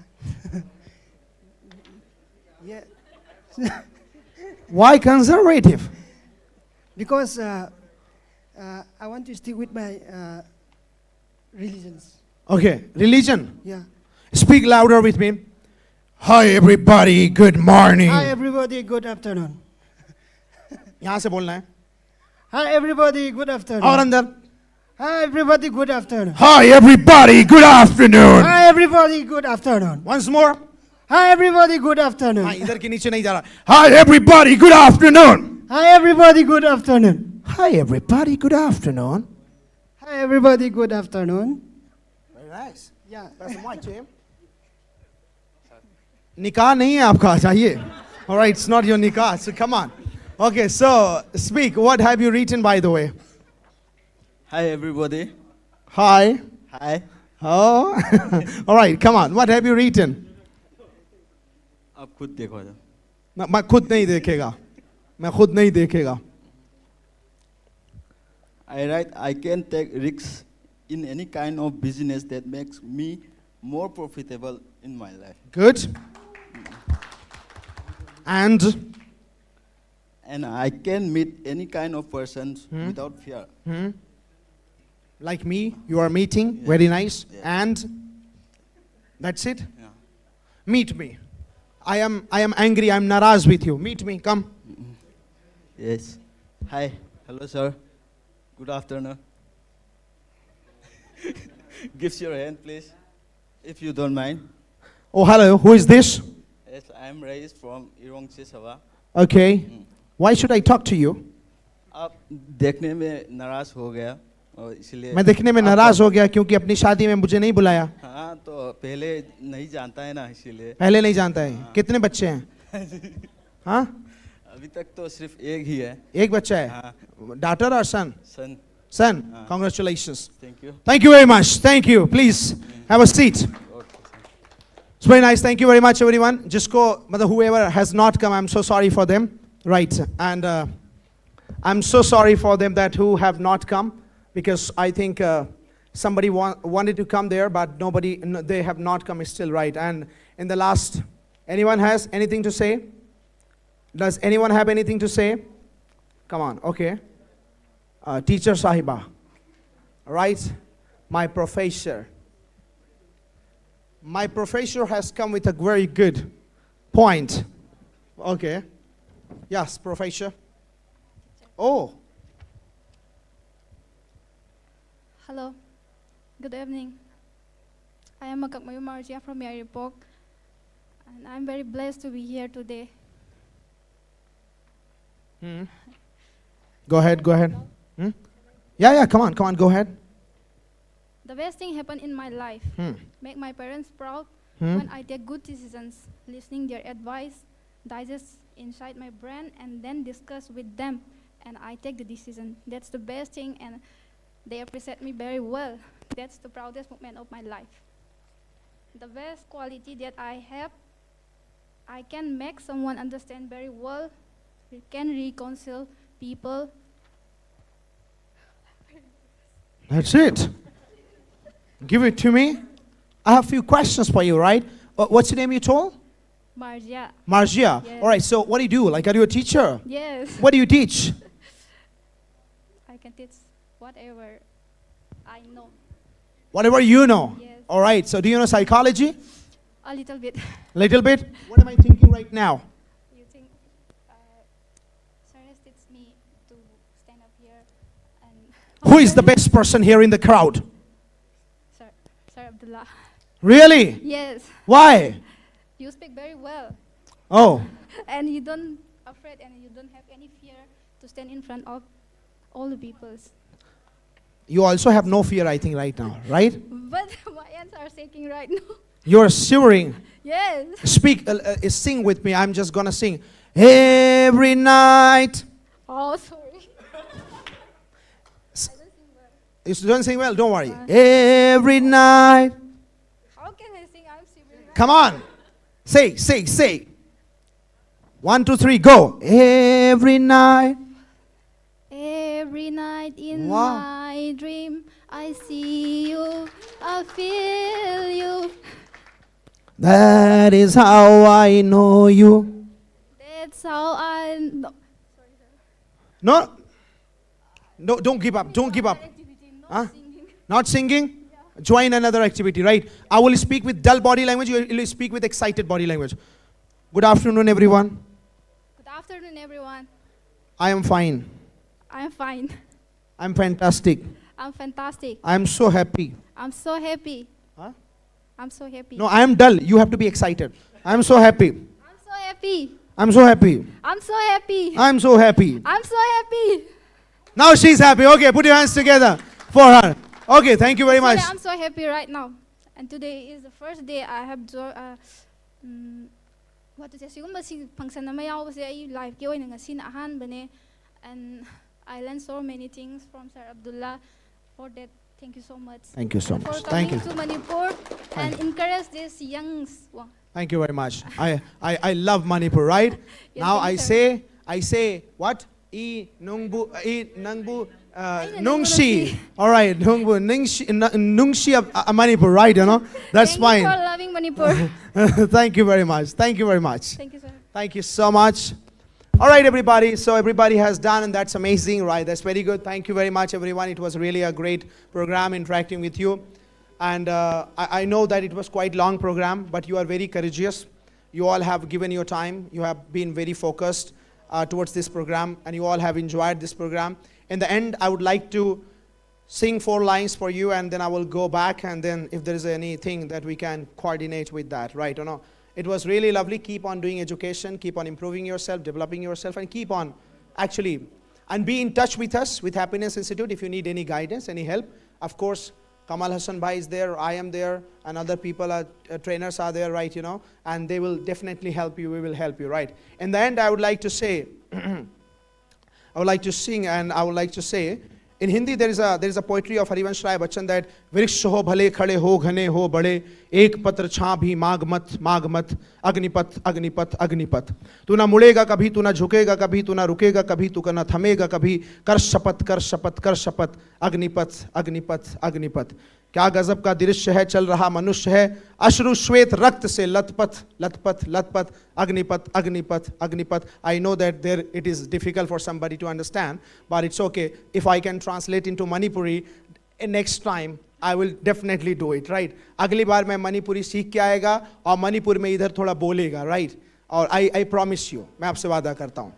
Yeah. Why conservative? Because uh, uh, I want to stick with my uh, religions. Okay, religion. Yeah. Speak louder with me. Hi everybody, good morning. Hi everybody, good afternoon. यहाँ से बोलना है. Hi everybody, good afternoon. और अंदर. Hi everybody, good afternoon. Hi everybody, good afternoon. Hi everybody, good afternoon. Once more. Hi everybody, good afternoon. हाँ, इधर के नीचे नहीं जा रहा. Hi everybody, good afternoon. Hi everybody, good afternoon. Hi everybody, good afternoon. Hi everybody, good afternoon. Very nice. Yeah. Pass the mic to him. निकाह नहीं है आपका, जाइए. All right, it's not your nikah, so come on. Okay, so speak. What have you written, by the way? Hi everybody. Hi. Hi. Oh. All right, come on. What have you written? आप खुद देखो. मैं, मैं खुद नहीं देखेगा. मैं खुद नहीं देखेगा. I write, I can take risks in any kind of business that makes me more profitable in my life. Good. And And I can meet any kind of persons Hmm. without fear. Hmm? Like me, you are meeting. Yes. Very nice. Yes. And that's it. Yeah. Meet me. I am I am angry. I'm naraz with you. Meet me. Come. Yes. Hi. Hello, sir. Good afternoon. Gives your hand, please, if you don't mind. Oh, hello. Who is this? Yes, I am Rais from Irong Chisava. Okay. Why should I talk to you? आप देखने में नाराज हो गया और इसलिए मैं देखने में आपको- नाराज हो गया क्योंकि अपनी शादी में मुझे नहीं बुलाया. हाँ, तो पहले नहीं जानता है ना, इसीलिए. पहले नहीं जानता है. कितने बच्चे हैं? हाँ. अभी तक तो सिर्फ एक ही है. एक बच्चा है. हाँ. Daughter or son? Son. Son. हाँ. Congratulations. Thank you. Thank you very much. Thank you. Please have a seat. Okay, sir. It's very nice. Thank you very much, everyone. जिसको, मतलब, whoever has not come, I'm so sorry for them. Right. And uh, I'm so sorry for them that who have not come, because I think uh, somebody wa- wanted to come there, but nobody, n- they have not come still, right? And in the last, anyone has anything to say? Does anyone have anything to say? Come on, okay. Uh, teacher Sahiba, right? My professor. My professor has come with a very good point. Okay. Yes, professor. Oh. Hello. Good evening. I am Makakmayu Marjia from Yairipok, and I'm very blessed to be here today. Hmm. Go ahead, go ahead. Hmm? Yeah, yeah, come on, come on, go ahead. The best thing happened in my life. Hmm. Make my parents proud Hmm? when I take good decisions, listening their advice, digest inside my brain, and then discuss with them, and I take the decision. That's the best thing, and they appreciate me very well. That's the proudest moment of my life. The best quality that I have, I can make someone understand very well, can reconcile people. That's it. Give it to me. I have a few questions for you, right? Uh, what's your name, you told? Marjia. Marjia. Yes. All right, so what do you do? Like, are you a teacher? Yes. What do you teach? I can teach whatever I know. Whatever you know. Yes. All right, so do you know psychology? A little bit. Little bit? What am I thinking right now? You think uh, Sir has teach me to stand up here and Who is the best person here in the crowd? Sir, Sir Abdullah. Really? Yes. Why? You speak very well. Oh, And you don't afraid and you don't have any fear to stand in front of all the peoples. You also have no fear, I think, right now, right? But my hands are shaking right now. You're shivering. Yes. Speak, uh, uh, sing with me. I'm just gonna sing. Every night. Oh, sorry. You don't sing well, don't worry. Every night. How can I sing? I'm shivering. Come on. Say, say, say. One, two, three, go. Every night. Every night in Wow. My dream, I see you, I feel you. That is how I know you. That's how I know. No? No, don't give up. Don't give up. Activity, not Huh? Singing. Not singing? Join another activity, right? I will speak with dull body language, you will speak with excited body language. Good afternoon, everyone. Good afternoon, everyone. I am fine. I'm fine. I'm fantastic. I'm fantastic. I'm so happy. I'm so happy. Huh? I'm so happy. No, I am dull. You have to be excited. I'm so happy. I'm so happy. I'm so happy. I'm so happy. I'm so happy. I'm so happy. Now she's happy. Okay, put your hands together for her. Okay, thank you very Actually, much. I'm so happy right now. And today is the first day I have joined. Uh, mm, what to say? ꯁꯤꯒꯨꯝꯕ ꯁꯤ function ꯑꯃ ꯌꯥꯎꯕꯁꯦ ꯑꯩ life ꯀꯤ ꯑꯣꯏꯅ ꯉꯁꯤꯅ ꯑꯍꯥꯟꯕꯅꯦ. And I learned so many things from Sir Abdullah. For that, thank you so much. Thank you so And much. For Thank coming you. To Manipur and encourage this young one. Thank you very much. I, I, I love Manipur, right? Yeah, Now thank I you, sir. Say, I say what? I nungbu, I nungbu, uh, Ay, nungshi. nungshi. All right, nungbu, nungshi, na- nungshi of uh, Manipur, right? You know, that's Thank fine. You for loving Manipur. Thank you very much. Thank you very much. Thank you, sir. Thank you so much. All right, everybody. So everybody has done, and that's amazing, right? That's very good. Thank you very much, everyone. It was really a great program interacting with you. And uh, I, I know that it was quite long program, but you are very courageous. You all have given your time. You have been very focused uh, towards this program, and you all have enjoyed this program. In the end, I would like to sing four lines for you, and then I will go back, and then if there is anything that we can coordinate with that, right or no? It was really lovely. Keep on doing education, keep on improving yourself, developing yourself, and keep on actually, and be in touch with us, with Happiness Institute, if you need any guidance, any help. Of course, Kamal Hassan Bhai is there, I am there, and other people are, uh, trainers are there, right, you know, and they will definitely help you, we will help you, right? In the end, I would like to say, I would like to sing, and I would like to say, in Hindi, there is a, there is a poetry of Harivansh Rai Bachchan that वृक्ष हो भले खड़े हो घने हो बड़े, एक पत्र छां भी माग मत, माग मत, अग्निपथ, अग्निपथ, अग्निपथ। तू ना मुड़ेगा कभी, तू ना झुकेगा कभी, तू ना रुकेगा कभी, तू ना थमेगा कभी, कर शपथ, कर शपथ, कर शपथ, अग्निपथ, अग्निपथ, अग्निपथ। क्या गजब का दृश्य है, चल रहा मनुष्य है, अश्रु श्वेत रक्त से लथपथ, लथपथ, लथपथ, Agnipath, Agnipath, Agnipath. I know that there it is difficult for somebody to understand, but it's okay. If I can translate into Manipuri, eh, next time, I will definitely do it, right? अगली बार मैं मणिपुरी सीख के आएगा और मणिपुर में इधर थोड़ा बोलेगा, राइट? और आई आई प्रॉमिस यू, मैं आपसे वादा करता हूँ।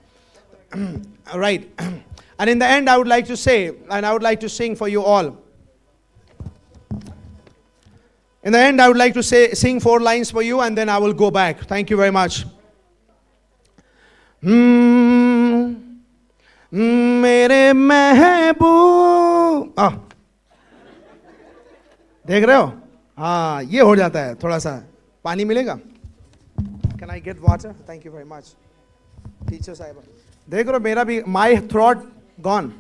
Right. And in the end, I would like to say, and I would like to sing for you all. In the end, I would like to say, sing four lines for you, and then I will go back. Thank you very much. Hmm, मेरे महबूब, आ, देख रहे हो? हाँ, ये हो जाता है थोड़ा सा। पानी मिलेगा? Can I get water? Thank you very much, teacher साहिबा। देख रहे हो, मेरा भी, my throat gone.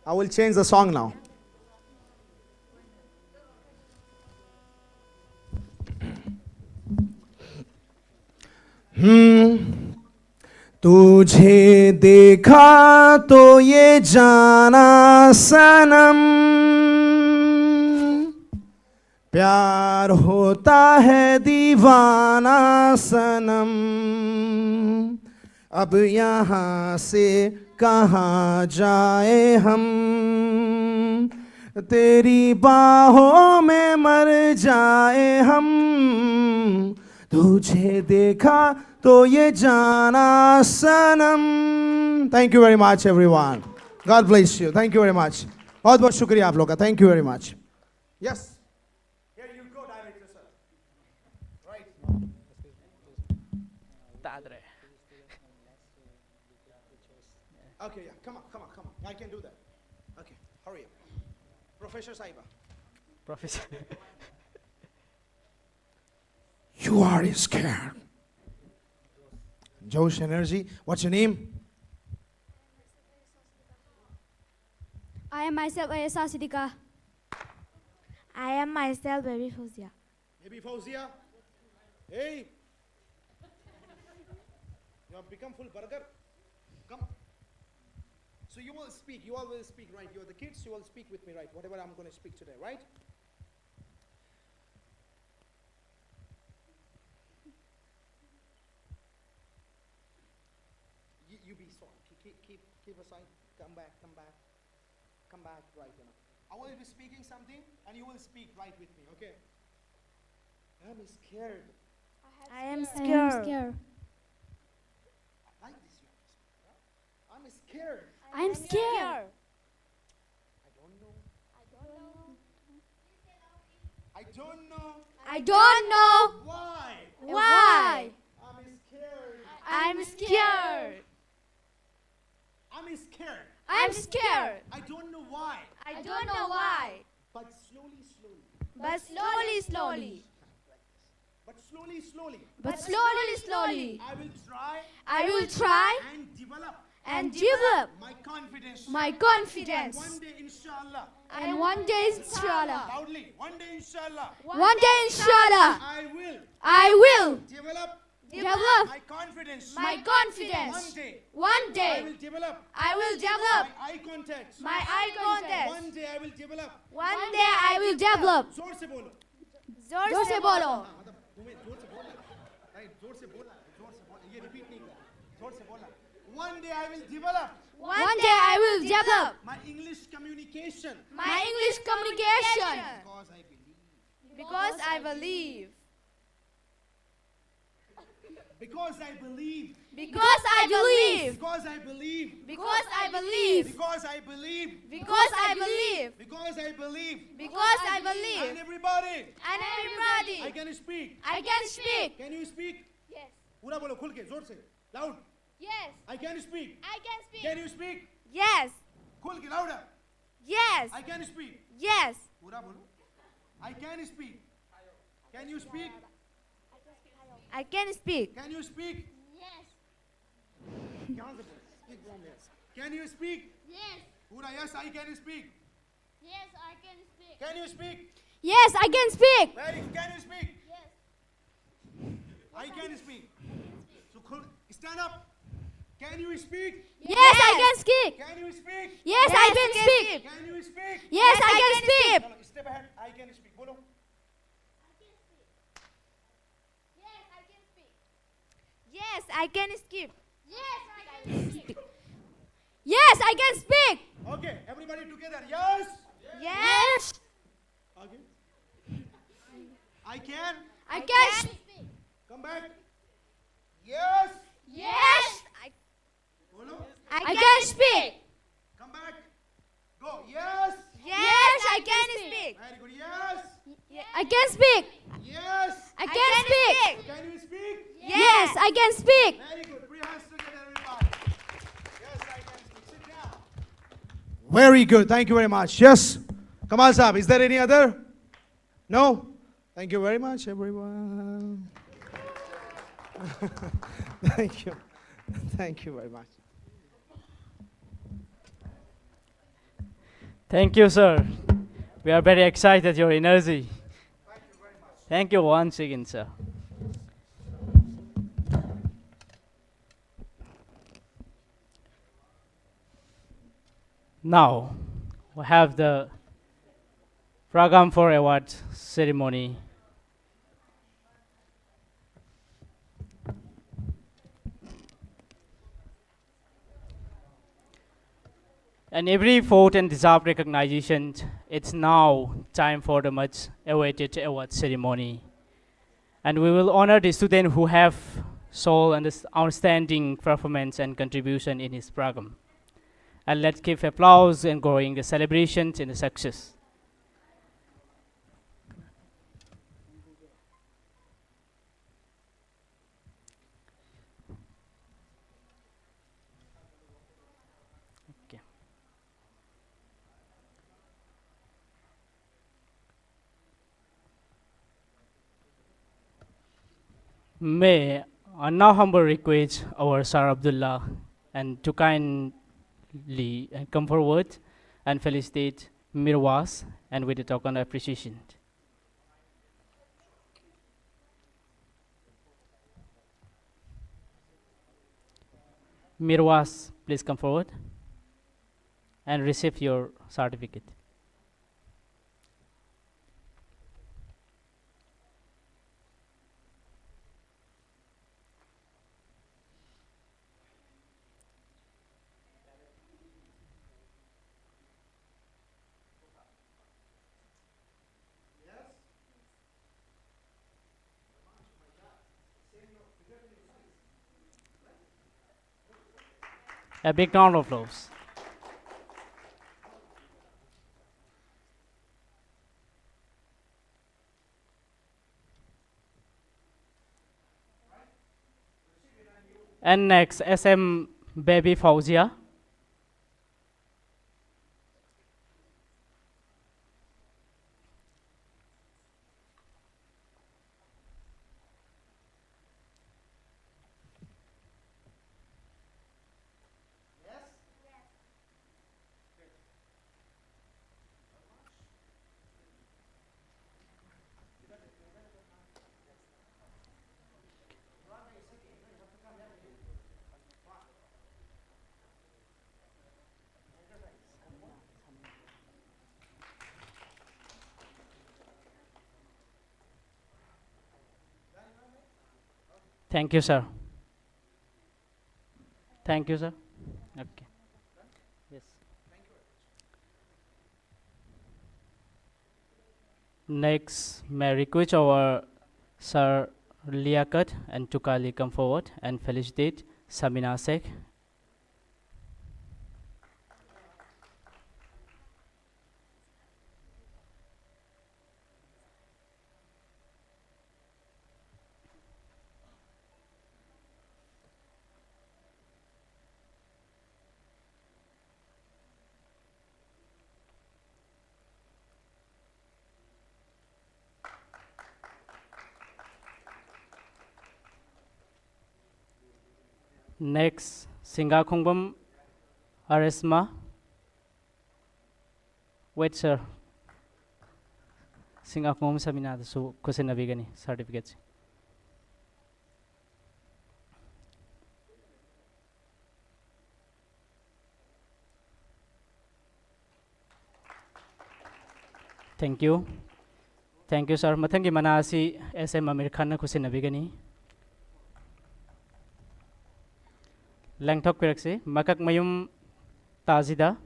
I will change the song now. Hmm. तुझे देखा तो ये जाना सनम, प्यार होता है दीवाना सनम। अब यहाँ से कहाँ जाए हम, तेरी बाहों में मर जाए हम। तुझे देखा तो ये जाना सनम। Thank you very much, everyone. God bless you. Thank you very much. बहुत बहुत शुक्रिया आप लोग का। Thank you very much. Yes. Here you go, director sir. Right. Padre. Okay, yeah. Come on, come on, come on. I can do that. Okay, hurry up. Professor Saiba. Professor. You are scared. Josh Energy. What's your name? I am myself Ayesa Sidika. I am myself Baby Fozia. Baby Fauzia. Hey. You have become full burger. Come. So you will speak. You all will speak, right? You're the kids. You all speak with me, right? Whatever I'm going to speak today, right? You, you be soft. Keep, keep, keep aside. Come back, come back. Come back, right, you know. I will be speaking something and you will speak right with me, okay? I'm scared. I am scared. I like this young person. I'm scared. I'm scared. I don't know. I don't know. I don't know Why? why. I'm scared. I'm scared. I'm scared. I'm scared. I don't know why. I don't know why. But slowly, slowly. But slowly, slowly. But slowly, slowly. But slowly, slowly. I will try I will try and develop and develop my confidence. My confidence. One day, inshallah. And one day, inshallah. Loudly. One day, inshallah. One day, inshallah. I will I will develop develop my confidence. My confidence. One day. One I day. Will develop I will develop my eye contact. My eye contact. One day I will develop. One day I will develop. जोर से बोलो. जोर से बोलो. हाँ, मतलब तुम्हें जोर से बोलना है. अरे जोर से बोलना है, जोर से बोलना है. ये रिपीट नहीं करना. जोर से बोलना है. One day I will develop One day I will develop my English communication. My English communication. Because I believe. Because I believe. Because I believe. Because I believe. Because I believe. Because I believe. Because I believe. Because I believe. Because I believe. Because I believe. And everybody. And everybody. I can speak. I can speak. Can you speak? Yes. पूरा बोलो खुल के, जोर से, loud. Yes. I can speak. I can speak. Can you speak? Yes. खुल के, louder. Yes. I can speak. Yes. पूरा बोलो. I can speak. Can you speak? I can speak. Can you speak? Yes. यहाँ से बोलो. Speak from here. Can you speak? Yes. पूरा, yes, I can speak. Yes, I can speak. Can you speak? Yes, I can speak. Very good. Can you speak? Yes. I can speak. So खुल, stand up. Can you speak? Yes, I can speak. Can you speak? Yes, I can speak. Can you speak? Yes, I can speak. चलो, step ahead. I can speak. बोलो. Yes, I can speak. Yes, I can speak. Yes, I can speak. Okay, everybody together. Yes. Yes. Okay. I can. I can speak. Come back. Yes. Yes. I, Bolo. I can speak. Come back. Go. Yes. Yes, I can speak. Very good. Yes. I can speak. Yes. I can speak. Can you speak? Yes, I can speak. Very good. Put your hands together, everybody. Yes, I can speak. Sit down. Very good. Thank you very much. Yes. Kamal Saab, is there any other? No? Thank you very much, everyone. Thank you. Thank you very much. Thank you, sir. We are very excited your energy. Thank you once again, sir. Now, we have the program for award ceremony. And every effort and deserved recognition, it's now time for the much awaited award ceremony. And we will honor the student who have shown an outstanding performance and contribution in his program. And let's give applause and growing the celebrations and the success. Okay. May I now humble request our Sir Abdullah and to kindly and come forward and felicitate Mirwas and with a token of appreciation. Mirwas, please come forward and receive your certificate. A big round of applause. And next, S M Baby Fauzia. Thank you, sir. Thank you, sir. Okay. Yes. Next, may I request our Sir Liaquat and Tukali come forward and felicitate Samina Sheikh. Next, Singakhongbam Arisma. Wait, sir. Singakhongbam Saminadasu ꯈꯨꯠꯁꯤꯟꯅꯕꯤꯒꯅꯤ certificate ꯁꯤ꯫ Thank you. Thank you, sir. ꯃꯊꯪꯒꯤ ꯃꯅꯥ ꯑꯁꯤ S M ꯑꯃꯤꯔ ꯈꯥꯟꯅ ꯈꯨꯠꯁꯤꯟꯅꯕꯤꯒꯅꯤ꯫ ꯂꯦꯡꯊꯣꯛꯄꯤꯔꯛꯁꯤ꯫ ꯃꯀꯛꯃꯌꯨꯝ ꯇꯥꯖꯤꯗ꯫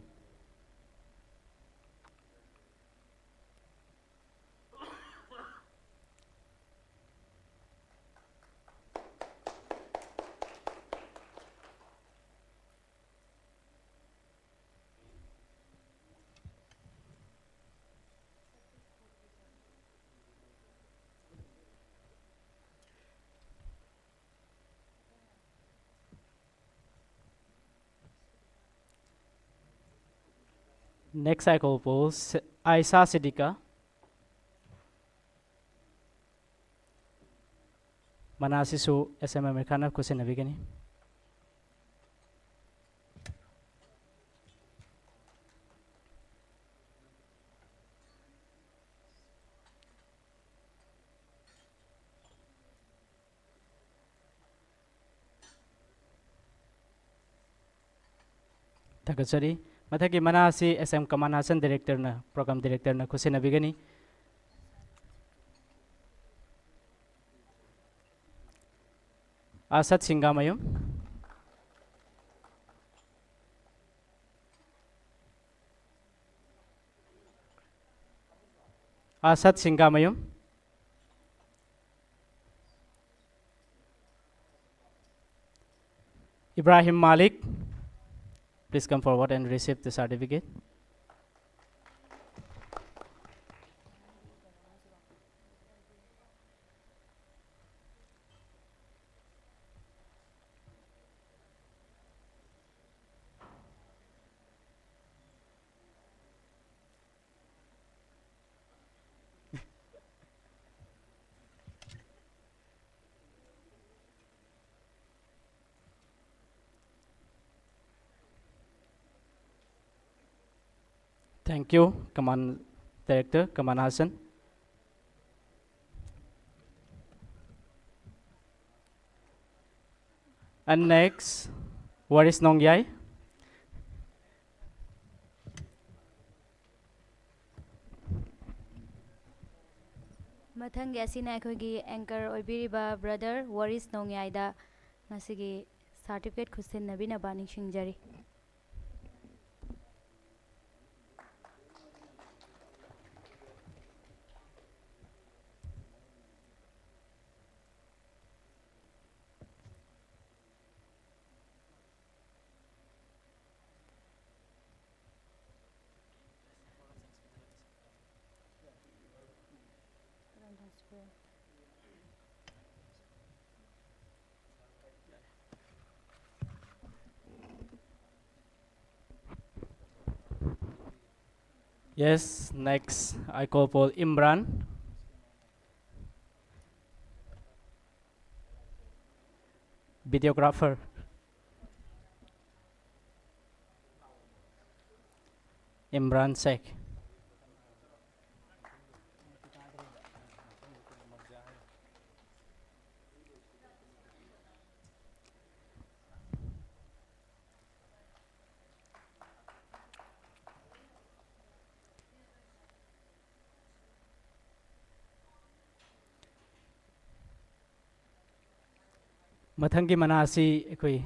Next, I call upon S-, Aisha Siddiqa. ꯃꯅꯥ ꯑꯁꯤꯁꯨ S M America ꯅ ꯈꯨꯠꯁꯤꯟꯅꯕꯤꯒꯅꯤ꯫ ꯊꯥꯒꯠꯆꯔꯤ꯫ ꯃꯊꯛꯀꯤ ꯃꯅꯥ ꯑꯁꯤ S M Kamal Hassan Director ꯅ, Program Director ꯅ ꯈꯨꯠꯁꯤꯟꯅꯕꯤꯒꯅꯤ꯫ ꯑꯁꯥꯗ ꯁꯤꯡꯒꯥꯃꯌꯨꯝ꯫ ꯑꯁꯥꯗ ꯁꯤꯡꯒꯥꯃꯌꯨꯝ꯫ Ibrahim Malik, please come forward and receive the certificate. Thank you, Kamal, Director Kamal Hassan. And next, Waris Nongyai. ꯃꯊꯪꯒꯤ ꯑꯁꯤꯅ ꯑꯩꯈꯣꯏꯒꯤ anchor ꯑꯣꯏꯕꯤꯔꯤꯕ brother ꯋꯥꯔꯤꯁ ꯅꯣꯡꯌꯥꯏꯗ ꯉꯁꯤꯒꯤ certificate ꯈꯨꯠꯁꯤꯟꯅꯕꯤꯅꯕ ꯅꯤꯡꯁꯤꯡꯖꯔꯤ꯫ Yes, next I call upon Imran, videographer. Imran Sheikh. ꯃꯊꯪꯒꯤ ꯃꯅꯥ ꯑꯁꯤ ꯑꯩꯈꯣꯏ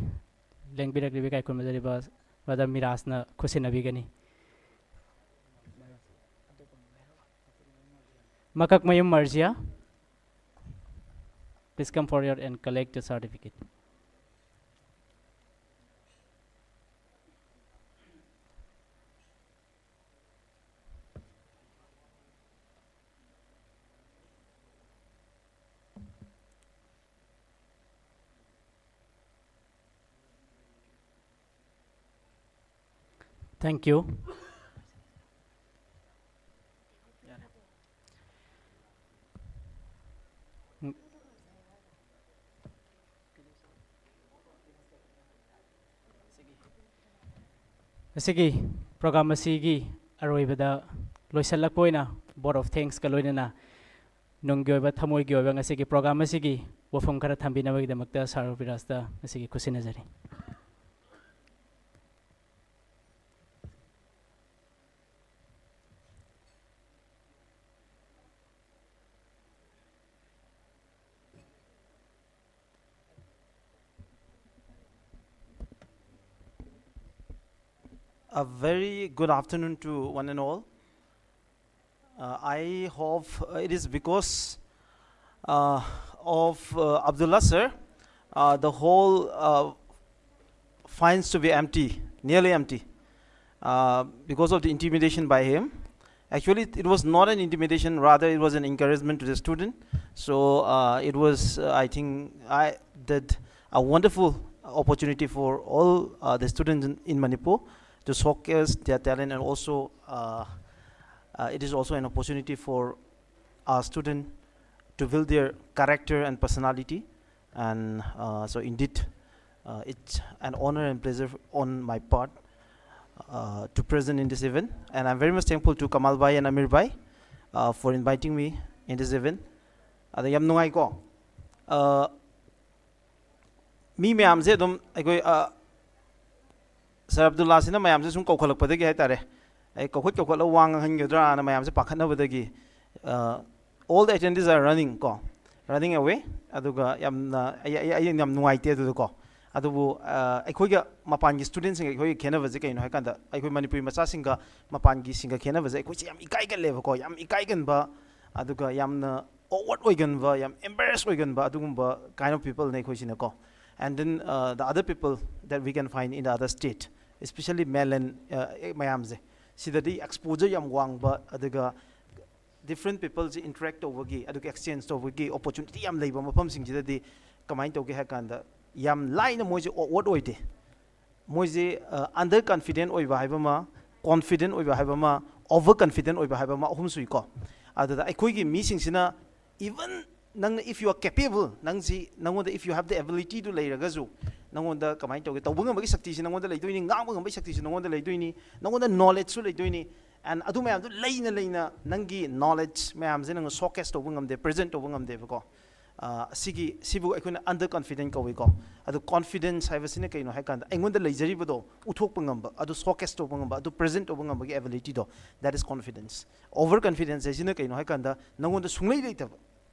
ꯂꯦꯡꯕꯤꯔꯛꯂꯤꯕ ꯏꯀꯥꯏ ꯈꯨꯝꯅꯖꯔꯤꯕ ꯕ꯭ꯔꯗꯔ ꯃꯤꯔꯥꯖꯅ ꯈꯨꯠꯁꯤꯟꯅꯕꯤꯒꯅꯤ꯫ ꯃꯀꯛꯃꯌꯨꯝ ꯃꯔꯖꯤꯌꯥ, please come forward and collect the certificate. Thank you. ꯉꯁꯤꯒꯤ program ꯑꯁꯤꯒꯤ ꯑꯔꯣꯏꯕꯗ ꯂꯣꯏꯁꯤꯜꯂꯛꯄ ꯑꯣꯏꯅ vote of thanksꯀ ꯂꯣꯏꯅꯅ ꯅꯨꯡꯒꯤ ꯑꯣꯏꯕ, ꯊꯃꯣꯏꯒꯤ ꯑꯣꯏꯕ ꯉꯁꯤꯒꯤ program ꯑꯁꯤꯒꯤ ꯋꯥꯐꯝ ꯈꯔ ꯊꯝꯕꯤꯅꯕꯒꯤꯗꯃꯛꯇ ꯁꯥꯔ ꯕꯤꯔꯥꯖꯇ ꯉꯁꯤꯒꯤ ꯈꯨꯠꯁꯤꯟꯅꯖꯔꯤ꯫ A very good afternoon to one and all. Uh, I hope uh, it is because uh, of uh, Abdullah sir, uh, the hall uh, finds to be empty, nearly empty, uh, because of the intimidation by him. Actually, it was not an intimidation, rather it was an encouragement to the student. So uh, it was, uh, I think, I did a wonderful opportunity for all uh, the students in, in Manipur to showcase their talent and also uh, uh, it is also an opportunity for our student to build their character and personality. And uh, so indeed, uh, it's an honor and pleasure on my part uh, to present in this event. And I'm very much thankful to Kamal Bhai and Amir Bhai uh, for inviting me in this event. ꯑꯗ ꯌꯥꯝ ꯅꯨꯡꯉꯥꯏꯀꯣ꯫ ꯑ, ꯃꯤ ꯃꯌꯥꯝꯁꯦ ꯑꯗꯨꯝ ꯑꯩꯈꯣꯏ, ꯑ, ꯁꯔ ꯑꯕꯗꯨꯜꯂꯥꯁꯤꯅ ꯃꯌꯥꯝꯁꯦ ꯁꯨꯝ ꯀꯧꯈꯠꯂꯛꯄꯗꯒꯤ ꯍꯥꯏꯇꯥꯔꯦ, ꯑꯩ ꯀꯧꯈꯠ ꯀꯧꯈꯠꯂꯒ ꯋꯥ ꯉꯥꯡꯍꯟꯒꯗ꯭ꯔꯥꯅ ꯃꯌꯥꯝꯁꯦ ꯄꯥꯈꯠꯅꯕꯗꯒꯤ, ꯑ, all the attendees are running ꯀꯣ, running away꯫ ꯑꯗꯨꯒ ꯌꯥꯝꯅ ꯑꯩ, ꯑꯩ, ꯑꯩ ꯌꯥꯝ ꯅꯨꯡꯉꯥꯏꯇꯦ ꯑꯗꯨꯗꯀꯣ꯫ ꯑꯗꯨꯕꯨ ꯑ, ꯑꯩꯈꯣꯏꯒ ꯃꯄꯥꯟꯒꯤ ꯁ꯭ꯇꯨꯗꯦꯟꯁꯤꯡꯒ ꯑꯩꯈꯣꯏꯒ ꯈꯦꯠꯅꯕꯁꯦ ꯀꯩꯅꯣ ꯍꯥꯏꯀꯥꯟꯗ, ꯑꯩꯈꯣꯏ ꯃꯅꯤꯄꯨꯔꯤ ꯃꯆꯥꯁꯤꯡꯒ ꯃꯄꯥꯟꯒꯤꯁꯤꯡꯒ ꯈꯦꯠꯅꯕꯁꯦ, ꯑꯩꯈꯣꯏꯁꯦ ꯌꯥꯝ ꯏꯀꯥꯏꯒꯜꯂꯦꯕꯀꯣ, ꯌꯥꯝ ꯏꯀꯥꯏꯒꯟꯕ, ꯑꯗꯨꯒ ꯌꯥꯝꯅ awkward ꯑꯣꯏꯒꯟꯕ, ꯌꯥꯝ embarrass ꯑꯣꯏꯒꯟꯕ, ꯑꯗꯨꯒꯨꯝꯕ kind of peopleꯅꯦ ꯑꯩꯈꯣꯏꯁꯤꯅꯀꯣ꯫ And then uh, the other people that we can find in the other state, especially mainland, uh, ꯃꯌꯥꯝꯁꯦ, ꯁꯤꯗꯗꯤ exposure ꯌꯥꯝ ꯋꯥꯡꯕ, ꯑꯗꯨꯒ different peopleꯁꯦ interact ꯇꯧꯕꯒꯤ, ꯑꯗꯨꯒ exchange ꯇꯧꯕꯒꯤ opportunity ꯌꯥꯝ ꯂꯩꯕ ꯃꯐꯝꯁꯤꯡꯁꯤꯗꯗꯤ ꯀꯃꯥꯏꯅ ꯇꯧꯒꯦ ꯍꯥꯏ ꯀꯥꯟꯗ, ꯌꯥꯝ ꯂꯥꯏꯅ ꯃꯣꯏꯁꯦ awkward ꯑꯣꯏꯗꯦ꯫ ꯃꯣꯏꯁꯦ ꯑ, under confident ꯑꯣꯏꯕ ꯍꯥꯏꯕ ꯑꯃ, confident ꯑꯣꯏꯕ ꯍꯥꯏꯕ ꯑꯃ, over confident ꯑꯣꯏꯕ ꯍꯥꯏꯕ ꯑꯃ, ꯑꯍꯨꯝ ꯁꯨꯏꯀꯣ꯫ ꯑꯗꯨꯗ ꯑꯩꯈꯣꯏꯒꯤ ꯃꯤꯁꯤꯡꯁꯤꯅ, even ꯅꯪꯅ, if you are capable, ꯅꯪꯁꯤ, ꯅꯪꯉꯣꯟꯗ if you have the abilityꯗꯨ ꯂꯩꯔꯒꯁꯨ, ꯅꯪꯉꯣꯟꯗ ꯀꯃꯥꯏꯅ ꯇꯧꯒꯦ, ꯇꯧꯕ ꯉꯝꯕꯒꯤ ꯁꯛꯇꯤꯁꯤ ꯅꯪꯉꯣꯟꯗ ꯂꯩꯗꯣꯏꯅꯤ, ꯉꯥꯡꯕ ꯉꯝꯕꯒꯤ ꯁꯛꯇꯤꯁꯤ ꯅꯪꯉꯣꯟꯗ ꯂꯩꯗꯣꯏꯅꯤ, ꯅꯪꯉꯣꯟꯗ knowledgeꯁꯨ ꯂꯩꯗꯣꯏꯅꯤ꯫ And ꯑꯗꯨ ꯃꯌꯥꯝꯗꯨ ꯂꯩꯅ ꯂꯩꯅ ꯅꯪꯒꯤ knowledge ꯃꯌꯥꯝꯁꯦ ꯅꯪꯅ showcase ꯇꯧꯕ ꯉꯝꯗꯦ, present ꯇꯧꯕ ꯉꯝꯗꯦꯕꯀꯣ꯫ ꯑ, ꯑꯁꯤꯒꯤ, ꯁꯤꯕꯨ ꯑꯩꯈꯣꯏꯅ under confident ꯀꯧꯏꯀꯣ꯫ ꯑꯗꯨ confidence ꯍꯥꯏꯕꯁꯤꯅ ꯀꯩꯅꯣ ꯍꯥꯏ ꯀꯥꯟꯗ, ꯑꯩꯉꯣꯟꯗ ꯂꯩꯖꯔꯤꯕꯗꯣ ꯎꯠꯊꯣꯛꯄ ꯉꯝꯕ, ꯑꯗꯨ showcase ꯇꯧꯕ ꯉꯝꯕ, ꯑꯗꯨ present ꯇꯧꯕ ꯉꯝꯕꯒꯤ abilityꯗꯣ, that is confidence꯫ Over confidence ꯍꯥꯏꯁꯤꯅ ꯀꯩꯅꯣ ꯍꯥꯏ ꯀꯥꯟꯗ, ꯅꯪꯉꯣꯟꯗ ꯁꯨꯡꯂꯩ ꯂꯩꯇꯕ,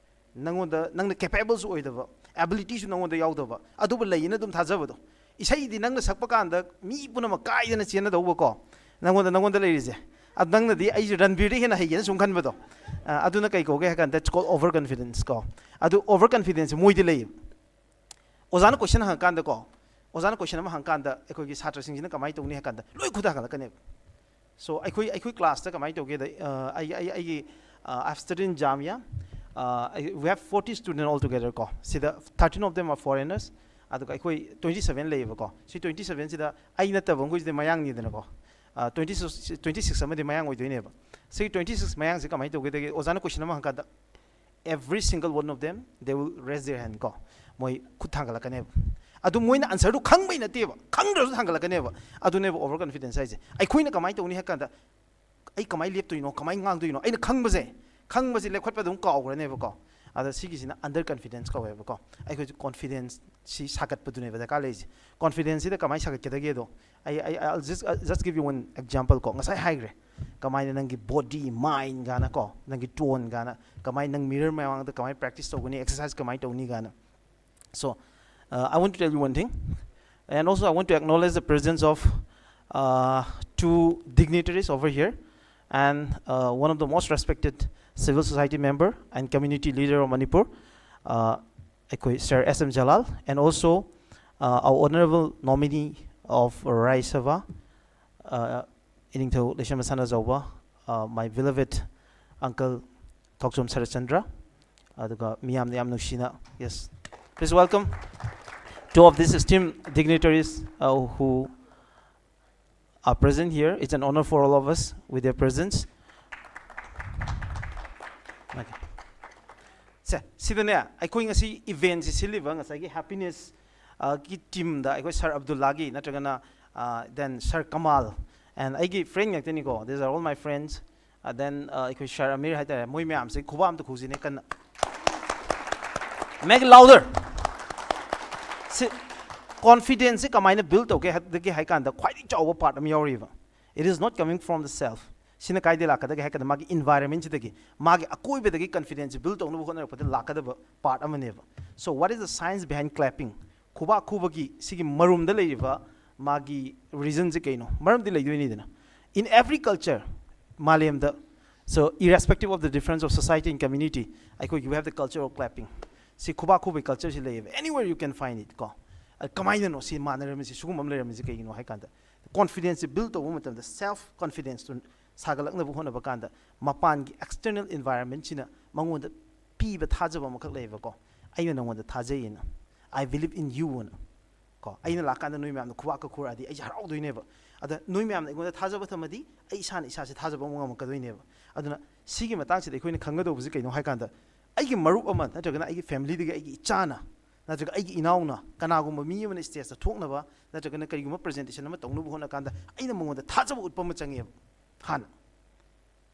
ꯅꯪꯉꯣꯟꯗ, ꯅꯪꯅ capableꯁꯨ ꯑꯣꯏꯗꯕ, abilityꯁꯨ ꯅꯪꯉꯣꯟꯗ ꯌꯥꯎꯗꯕ, ꯑꯗꯨꯕꯨ ꯂꯩꯌꯦꯅ ꯑꯗꯨꯝ ꯊꯥꯖꯕꯗꯣ꯫ ꯏꯁꯩꯗꯤ ꯅꯪꯅ ꯁꯛꯄ ꯀꯥꯟꯗ ꯃꯤ ꯄꯨꯝꯅꯃꯛ ꯀꯥꯏꯗꯅ ꯆꯦꯟꯅꯗꯧꯕꯀꯣ, ꯅꯪꯉꯣꯟꯗ, ꯅꯪꯉꯣꯟꯗ ꯂꯩꯔꯤꯁꯦ꯫ ꯑꯗꯨ ꯅꯪꯅꯗꯤ ꯑꯩꯁꯦ ꯔꯟꯕꯤꯔꯗꯩ ꯍꯦꯟꯅ ꯍꯩꯒꯦꯅ ꯁꯨꯝ ꯈꯟꯕꯗꯣ꯫ ꯑ, ꯑꯗꯨꯅ ꯀꯩ ꯀꯧꯒꯦ ꯍꯥꯏ ꯀꯥꯟꯗ, that's called over confidence ꯀꯣ꯫ ꯑꯗꯨ over confidence ꯃꯣꯏꯗꯤ ꯂꯩꯌꯦꯕ꯫ ꯑꯣꯖꯥꯅ question ꯍꯪꯉꯀꯥꯟꯗꯀꯣ, ꯑꯣꯖꯥꯅ question ꯑꯃ ꯍꯪꯀꯥꯟꯗ ꯑꯩꯈꯣꯏꯒꯤ ꯁꯥꯇ꯭ꯔꯁꯤꯡꯁꯤꯅ ꯀꯃꯥꯏꯅ ꯇꯧꯅꯤ ꯍꯥꯏ ꯀꯥꯟꯗ, ꯂꯣꯏ ꯈꯨꯠ ꯊꯥꯒꯠꯂꯛꯀꯅꯦꯕ꯫ So ꯑꯩꯈꯣꯏ, ꯑꯩꯈꯣꯏ classꯇ ꯀꯃꯥꯏꯅ ꯇꯧꯒꯦꯗ, ꯑ, ꯑꯩ, ꯑꯩ, ꯑꯩꯒꯤ, ꯑ, I've studied in Jamia, uh, I, we have forty students altogether ꯀꯣ꯫ ꯁꯤꯗ thirteen of them are foreigners, ꯑꯗꯨꯒ ꯑꯩꯈꯣꯏ twenty seven ꯂꯩꯌꯦꯕꯀꯣ꯫ ꯁꯤ twenty sevenꯁꯤꯗ ꯑꯩ ꯅꯠꯇꯕ ꯃꯈꯣꯏꯁꯤꯗꯤ ꯃꯌꯥꯡꯅꯤꯗꯅꯀꯣ꯫ ꯇ꯭ꯋꯦꯟꯇꯤ ꯁꯤꯛꯁ ꯇ꯭ꯋꯦꯟꯇꯤ ꯁꯤꯛꯁ ꯑꯃꯗꯤ ꯃꯌꯥꯡ ꯑꯣꯏꯗꯣꯏꯅꯦꯕ꯫ ꯁꯤꯒꯤ ꯇ꯭ꯋꯦꯟꯇꯤ ꯁꯤꯛꯁ ꯃꯌꯥꯡꯁꯦ ꯀꯃꯥꯏꯅ ꯇꯧꯒꯦꯗꯒꯤ, ꯑꯣꯖꯥꯅ ꯀꯣꯏꯁꯟ ꯑꯃ ꯍꯪꯀꯥꯟꯗ, every single one of them, they will raise their hand ꯀꯣ, ꯃꯣꯏ ꯈꯨꯠ ꯊꯥꯡꯒꯠꯂꯛꯀꯅꯦꯕ꯫ ꯑꯗꯨ ꯃꯣꯏꯅ ꯑꯟꯁꯔꯗꯨ ꯈꯪꯕꯩ ꯅꯠꯇꯦꯕ, ꯈꯪꯗ꯭ꯔꯁꯨ ꯊꯥꯡꯒꯠꯂꯛꯀꯅꯦꯕ꯫ ꯑꯗꯨꯅꯦꯕ ꯑꯣꯚꯔ ꯀꯟꯐꯤꯗꯦꯟꯁ ꯍꯥꯏꯁꯦ꯫ ꯑꯩꯈꯣꯏꯅ ꯀꯃꯥꯏꯅ ꯇꯧꯅꯤ ꯍꯥꯏ ꯀꯥꯟꯗ, ꯑꯩ ꯀꯃꯥꯏꯅ ꯂꯦꯞꯇꯣꯏꯅꯣ, ꯀꯃꯥꯏꯅ ꯉꯥꯡꯗꯣꯏꯅꯣ, ꯑꯩꯅ ꯈꯪꯕꯁꯦ, ꯈꯪꯕꯁꯦ ꯂꯦꯞꯈꯠꯄꯗ ꯑꯗꯨꯝ ꯀꯥꯎꯈ꯭ꯔꯅꯦꯕꯀꯣ꯫ ꯑꯗ ꯁꯤꯒꯤꯁꯤꯅ ꯑꯟꯗꯔ ꯀꯟꯐꯤꯗꯦꯟꯁ ꯀꯧꯋꯦꯕꯀꯣ꯫ ꯑꯩꯈꯣꯏꯁꯨ ꯀꯣꯟꯐꯤꯗꯦꯟꯁ ꯁꯤ ꯁꯥꯒꯠꯄꯗꯨꯅꯦꯕ ꯗꯔꯀꯥꯔ ꯂꯩꯔꯤꯁꯦ꯫ ꯀꯣꯟꯐꯤꯗꯦꯟꯁꯁꯤꯗ ꯀꯃꯥꯏꯅ ꯁꯥꯒꯠꯀꯗꯒꯦꯗꯣ, ꯑꯩ, I, I'll just, I'll just give you one example ꯀꯣ꯫ ꯉꯁꯥꯏ ꯍꯥꯏꯈ꯭ꯔꯦ, ꯀꯃꯥꯏꯅ ꯅꯪꯒꯤ ꯕꯣꯗꯤ, ꯃꯥꯏꯟ ꯀꯥꯏꯅ ꯀꯣ, ꯅꯪꯒꯤ ꯇꯣꯟ ꯀꯥꯏꯅ, ꯀꯃꯥꯏꯅ ꯅꯪ ꯃꯤꯔꯔ ꯃꯃꯥꯡꯗ ꯀꯃꯥꯏꯅ ꯄ꯭ꯔꯦꯛꯇꯤꯁ ꯇꯧꯒꯅꯤ, ꯑꯦꯛꯁꯔꯁꯥꯏꯁ ꯀꯃꯥꯏꯅ ꯇꯧꯅꯤ ꯀꯥꯏꯅ꯫ So, uh, I want to tell you one thing, and also I want to acknowledge the presence of uh, two dignitaries over here, and uh, one of the most respected civil society member and community leader of Manipur, uh, ꯑꯩꯈꯣꯏ Sir S M Jalal, and also uh, our honorable nominee of Rajya Sabha, uh, ꯏꯅꯤꯡꯊꯧ ꯂꯩꯁꯦꯝꯕ Sanajaoba, uh, my beloved uncle ꯊꯣꯛꯆꯣꯝ ꯁꯔꯠꯆꯟꯗ꯭ꯔ, ꯑꯗꯨꯒ ꯃꯤꯌꯥꯝꯅ ꯌꯥꯝ ꯅꯨꯡꯁꯤꯅ, yes, please welcome two of these esteemed dignitaries uh, who are present here. It's an honor for all of us with their presence. Okay. ꯁꯦ, ꯁꯤꯗꯅꯦ, ꯑꯩꯈꯣꯏ ꯉꯁꯤ ꯏꯚꯦꯟꯁꯤ ꯁꯤꯜꯂꯤꯕ ꯉꯁꯥꯏꯒꯤ ꯍꯦꯄꯤꯅꯦꯁ ꯒꯤ ꯇꯤꯝꯗ ꯑꯩꯈꯣꯏ ꯁꯥꯔ ꯑꯕꯗꯨꯜꯂꯥꯒꯤ, ꯅꯠꯇ꯭ꯔꯒꯅ, uh, then sir Kamal, and ꯑꯩꯒꯤ friend ꯉꯥꯛꯇꯅꯤꯀꯣ, these are all my friends, uh, then uh, ꯑꯩꯈꯣꯏ ꯁꯥꯔ ꯑꯃꯤꯔ ꯍꯥꯏꯇꯥꯔꯦ, ꯃꯣꯏ ꯃꯌꯥꯝꯁꯦ ꯈꯨꯕꯥꯛ ꯑꯝꯇ ꯈꯨꯁꯤꯅꯦ ꯀꯟꯅ, make it louder. ꯁꯤ, ꯀꯣꯟꯐꯤꯗꯦꯟꯁꯁꯤ ꯀꯃꯥꯏꯅ ꯕꯤꯜ ꯇꯧꯒꯦ ꯍꯥꯏ ꯀꯥꯟꯗ ꯈ꯭ꯋꯥꯏꯗꯒꯤ ꯆꯥꯎꯕ ꯄꯥꯔꯠ ꯑꯃ ꯌꯥꯎꯔꯤꯕ, it is not coming from the self. ꯁꯤꯅ ꯀꯥꯏꯗꯩ ꯂꯥꯛꯀꯗꯒꯦ ꯍꯥꯏ ꯀꯥꯟꯗ ꯃꯥꯒꯤ ꯏꯟꯚꯥꯏꯔꯟꯃꯦꯟꯁꯤꯗꯒꯤ, ꯃꯥꯒꯤ ꯑꯀꯣꯏꯕꯗꯒꯤ ꯀꯟꯐꯤꯗꯦꯟꯁꯁꯤ ꯕꯤꯜ ꯇꯧꯅꯕ ꯍꯣꯠꯅꯔꯛꯄꯗ ꯂꯥꯛꯀꯗꯕ ꯄꯥꯔꯠ ꯑꯃꯅꯦꯕ꯫ So what is the science behind clapping? ꯈꯨꯕꯥꯛ ꯈꯨꯕꯒꯤ ꯁꯤꯒꯤ ꯃꯔꯨꯝꯗ ꯂꯩꯔꯤꯕ ꯃꯥꯒꯤ ꯔꯤꯖꯟꯁꯦ ꯀꯩꯅꯣ? ꯃꯔꯝꯗꯤ ꯂꯩꯗꯣꯏꯅꯤꯗꯅ꯫ In every culture, ꯃꯥꯂꯦꯝꯗ, so irrespective of the difference of society and community, ꯑꯩꯈꯣꯏꯒꯤ we have the culture of clapping. ꯁꯤ ꯈꯨꯕꯥꯛ ꯈꯨꯕꯒꯤ ꯀꯜꯆꯔꯁꯤ ꯂꯩꯌꯦꯕ, anywhere you can find it ꯀꯣ꯫ ꯑ, ꯀꯃꯥꯏꯅꯅꯣ ꯁꯤ ꯃꯥꯟꯅꯔꯝꯃꯤꯁꯤ, ꯁꯤꯒꯨꯝꯕ ꯑꯃ ꯂꯩꯔꯝꯃꯤꯁꯤ ꯀꯩꯒꯤꯅꯣ ꯍꯥꯏ ꯀꯥꯟꯗ, ꯀꯣꯟꯐꯤꯗꯦꯟꯁꯁꯤ ꯕꯤꯜ ꯇꯧꯕ ꯃꯇꯝꯗ, ꯁꯦꯜꯐ ꯀꯣꯟꯐꯤꯗꯦꯟꯁꯇꯨ ꯁꯥꯒꯠꯂꯛꯅꯕ ꯍꯣꯠꯅꯕ ꯀꯥꯟꯗ, ꯃꯄꯥꯟꯒꯤ ꯑꯦꯛꯁꯇꯔꯅꯦꯜ ꯏꯟꯚꯥꯏꯔꯟꯃꯦꯟꯁꯤꯅ ꯃꯉꯣꯟꯗ ꯄꯤꯕ ꯊꯥꯖꯕ ꯑꯃꯈꯛ ꯂꯩꯌꯦꯕꯀꯣ꯫ "ꯑꯩꯅ ꯅꯉꯣꯟꯗ ꯊꯥꯖꯩꯌꯦꯅ, I believe in you" ꯑꯅ꯫ ꯀꯣ, ꯑꯩꯅ ꯂꯥꯛꯀꯥꯟꯗ ꯅꯣꯏ ꯃꯌꯥꯝꯅ ꯈꯨꯕꯥꯛꯀ ꯈꯨꯔꯛꯑꯗꯤ ꯑꯩꯁꯦ ꯍꯔꯥꯎꯗꯣꯏꯅꯦꯕ꯫ ꯑꯗ ꯅꯣꯏ ꯃꯌꯥꯝꯅ ꯑꯩꯉꯣꯟꯗ ꯊꯥꯖꯕ ꯊꯝꯃꯗꯤ ꯑꯩ ꯏꯁꯥꯅ ꯏꯁꯥꯁꯦ ꯊꯥꯖꯕ ꯑꯃ ꯉꯝꯃꯛꯀꯗꯣꯏꯅꯦꯕ꯫ ꯑꯗꯨꯅ ꯁꯤꯒꯤ ꯃꯇꯥꯡꯁꯤꯗ ꯑꯩꯈꯣꯏꯅ ꯈꯪꯒꯗꯧꯕꯁꯤ ꯀꯩꯅꯣ ꯍꯥꯏ ꯀꯥꯟꯗ, ꯑꯩꯒꯤ ꯃꯔꯨꯞ ꯑꯃ ꯅꯠꯇ꯭ꯔꯒꯅ ꯑꯩꯒꯤ ꯐꯦꯃꯤꯂꯤꯗꯒꯤ ꯑꯩꯒꯤ ꯏꯆꯥꯅ ꯅꯠꯇ꯭ꯔꯒ ꯑꯩꯒꯤ ꯏꯅꯥꯎꯅ ꯀꯅꯥꯒꯨꯝꯕ ꯃꯤ ꯑꯃꯅ ꯁ꯭ꯇꯦꯖꯇ ꯊꯣꯛꯅꯕ ꯅꯠꯇ꯭ꯔꯒꯅ ꯀꯔꯤꯒꯨꯝꯕ ꯄ꯭ꯔꯖꯦꯟꯇꯦꯁꯟ ꯑꯃ ꯇꯧꯅꯕ ꯍꯣꯠꯅ ꯀꯥꯟꯗ ꯑꯩꯅ ꯃꯉꯣꯟꯗ ꯊꯥꯖꯕ ꯎꯠꯄ ꯑꯃ ꯆꯪꯉꯦꯕ ꯍꯥꯟꯅ꯫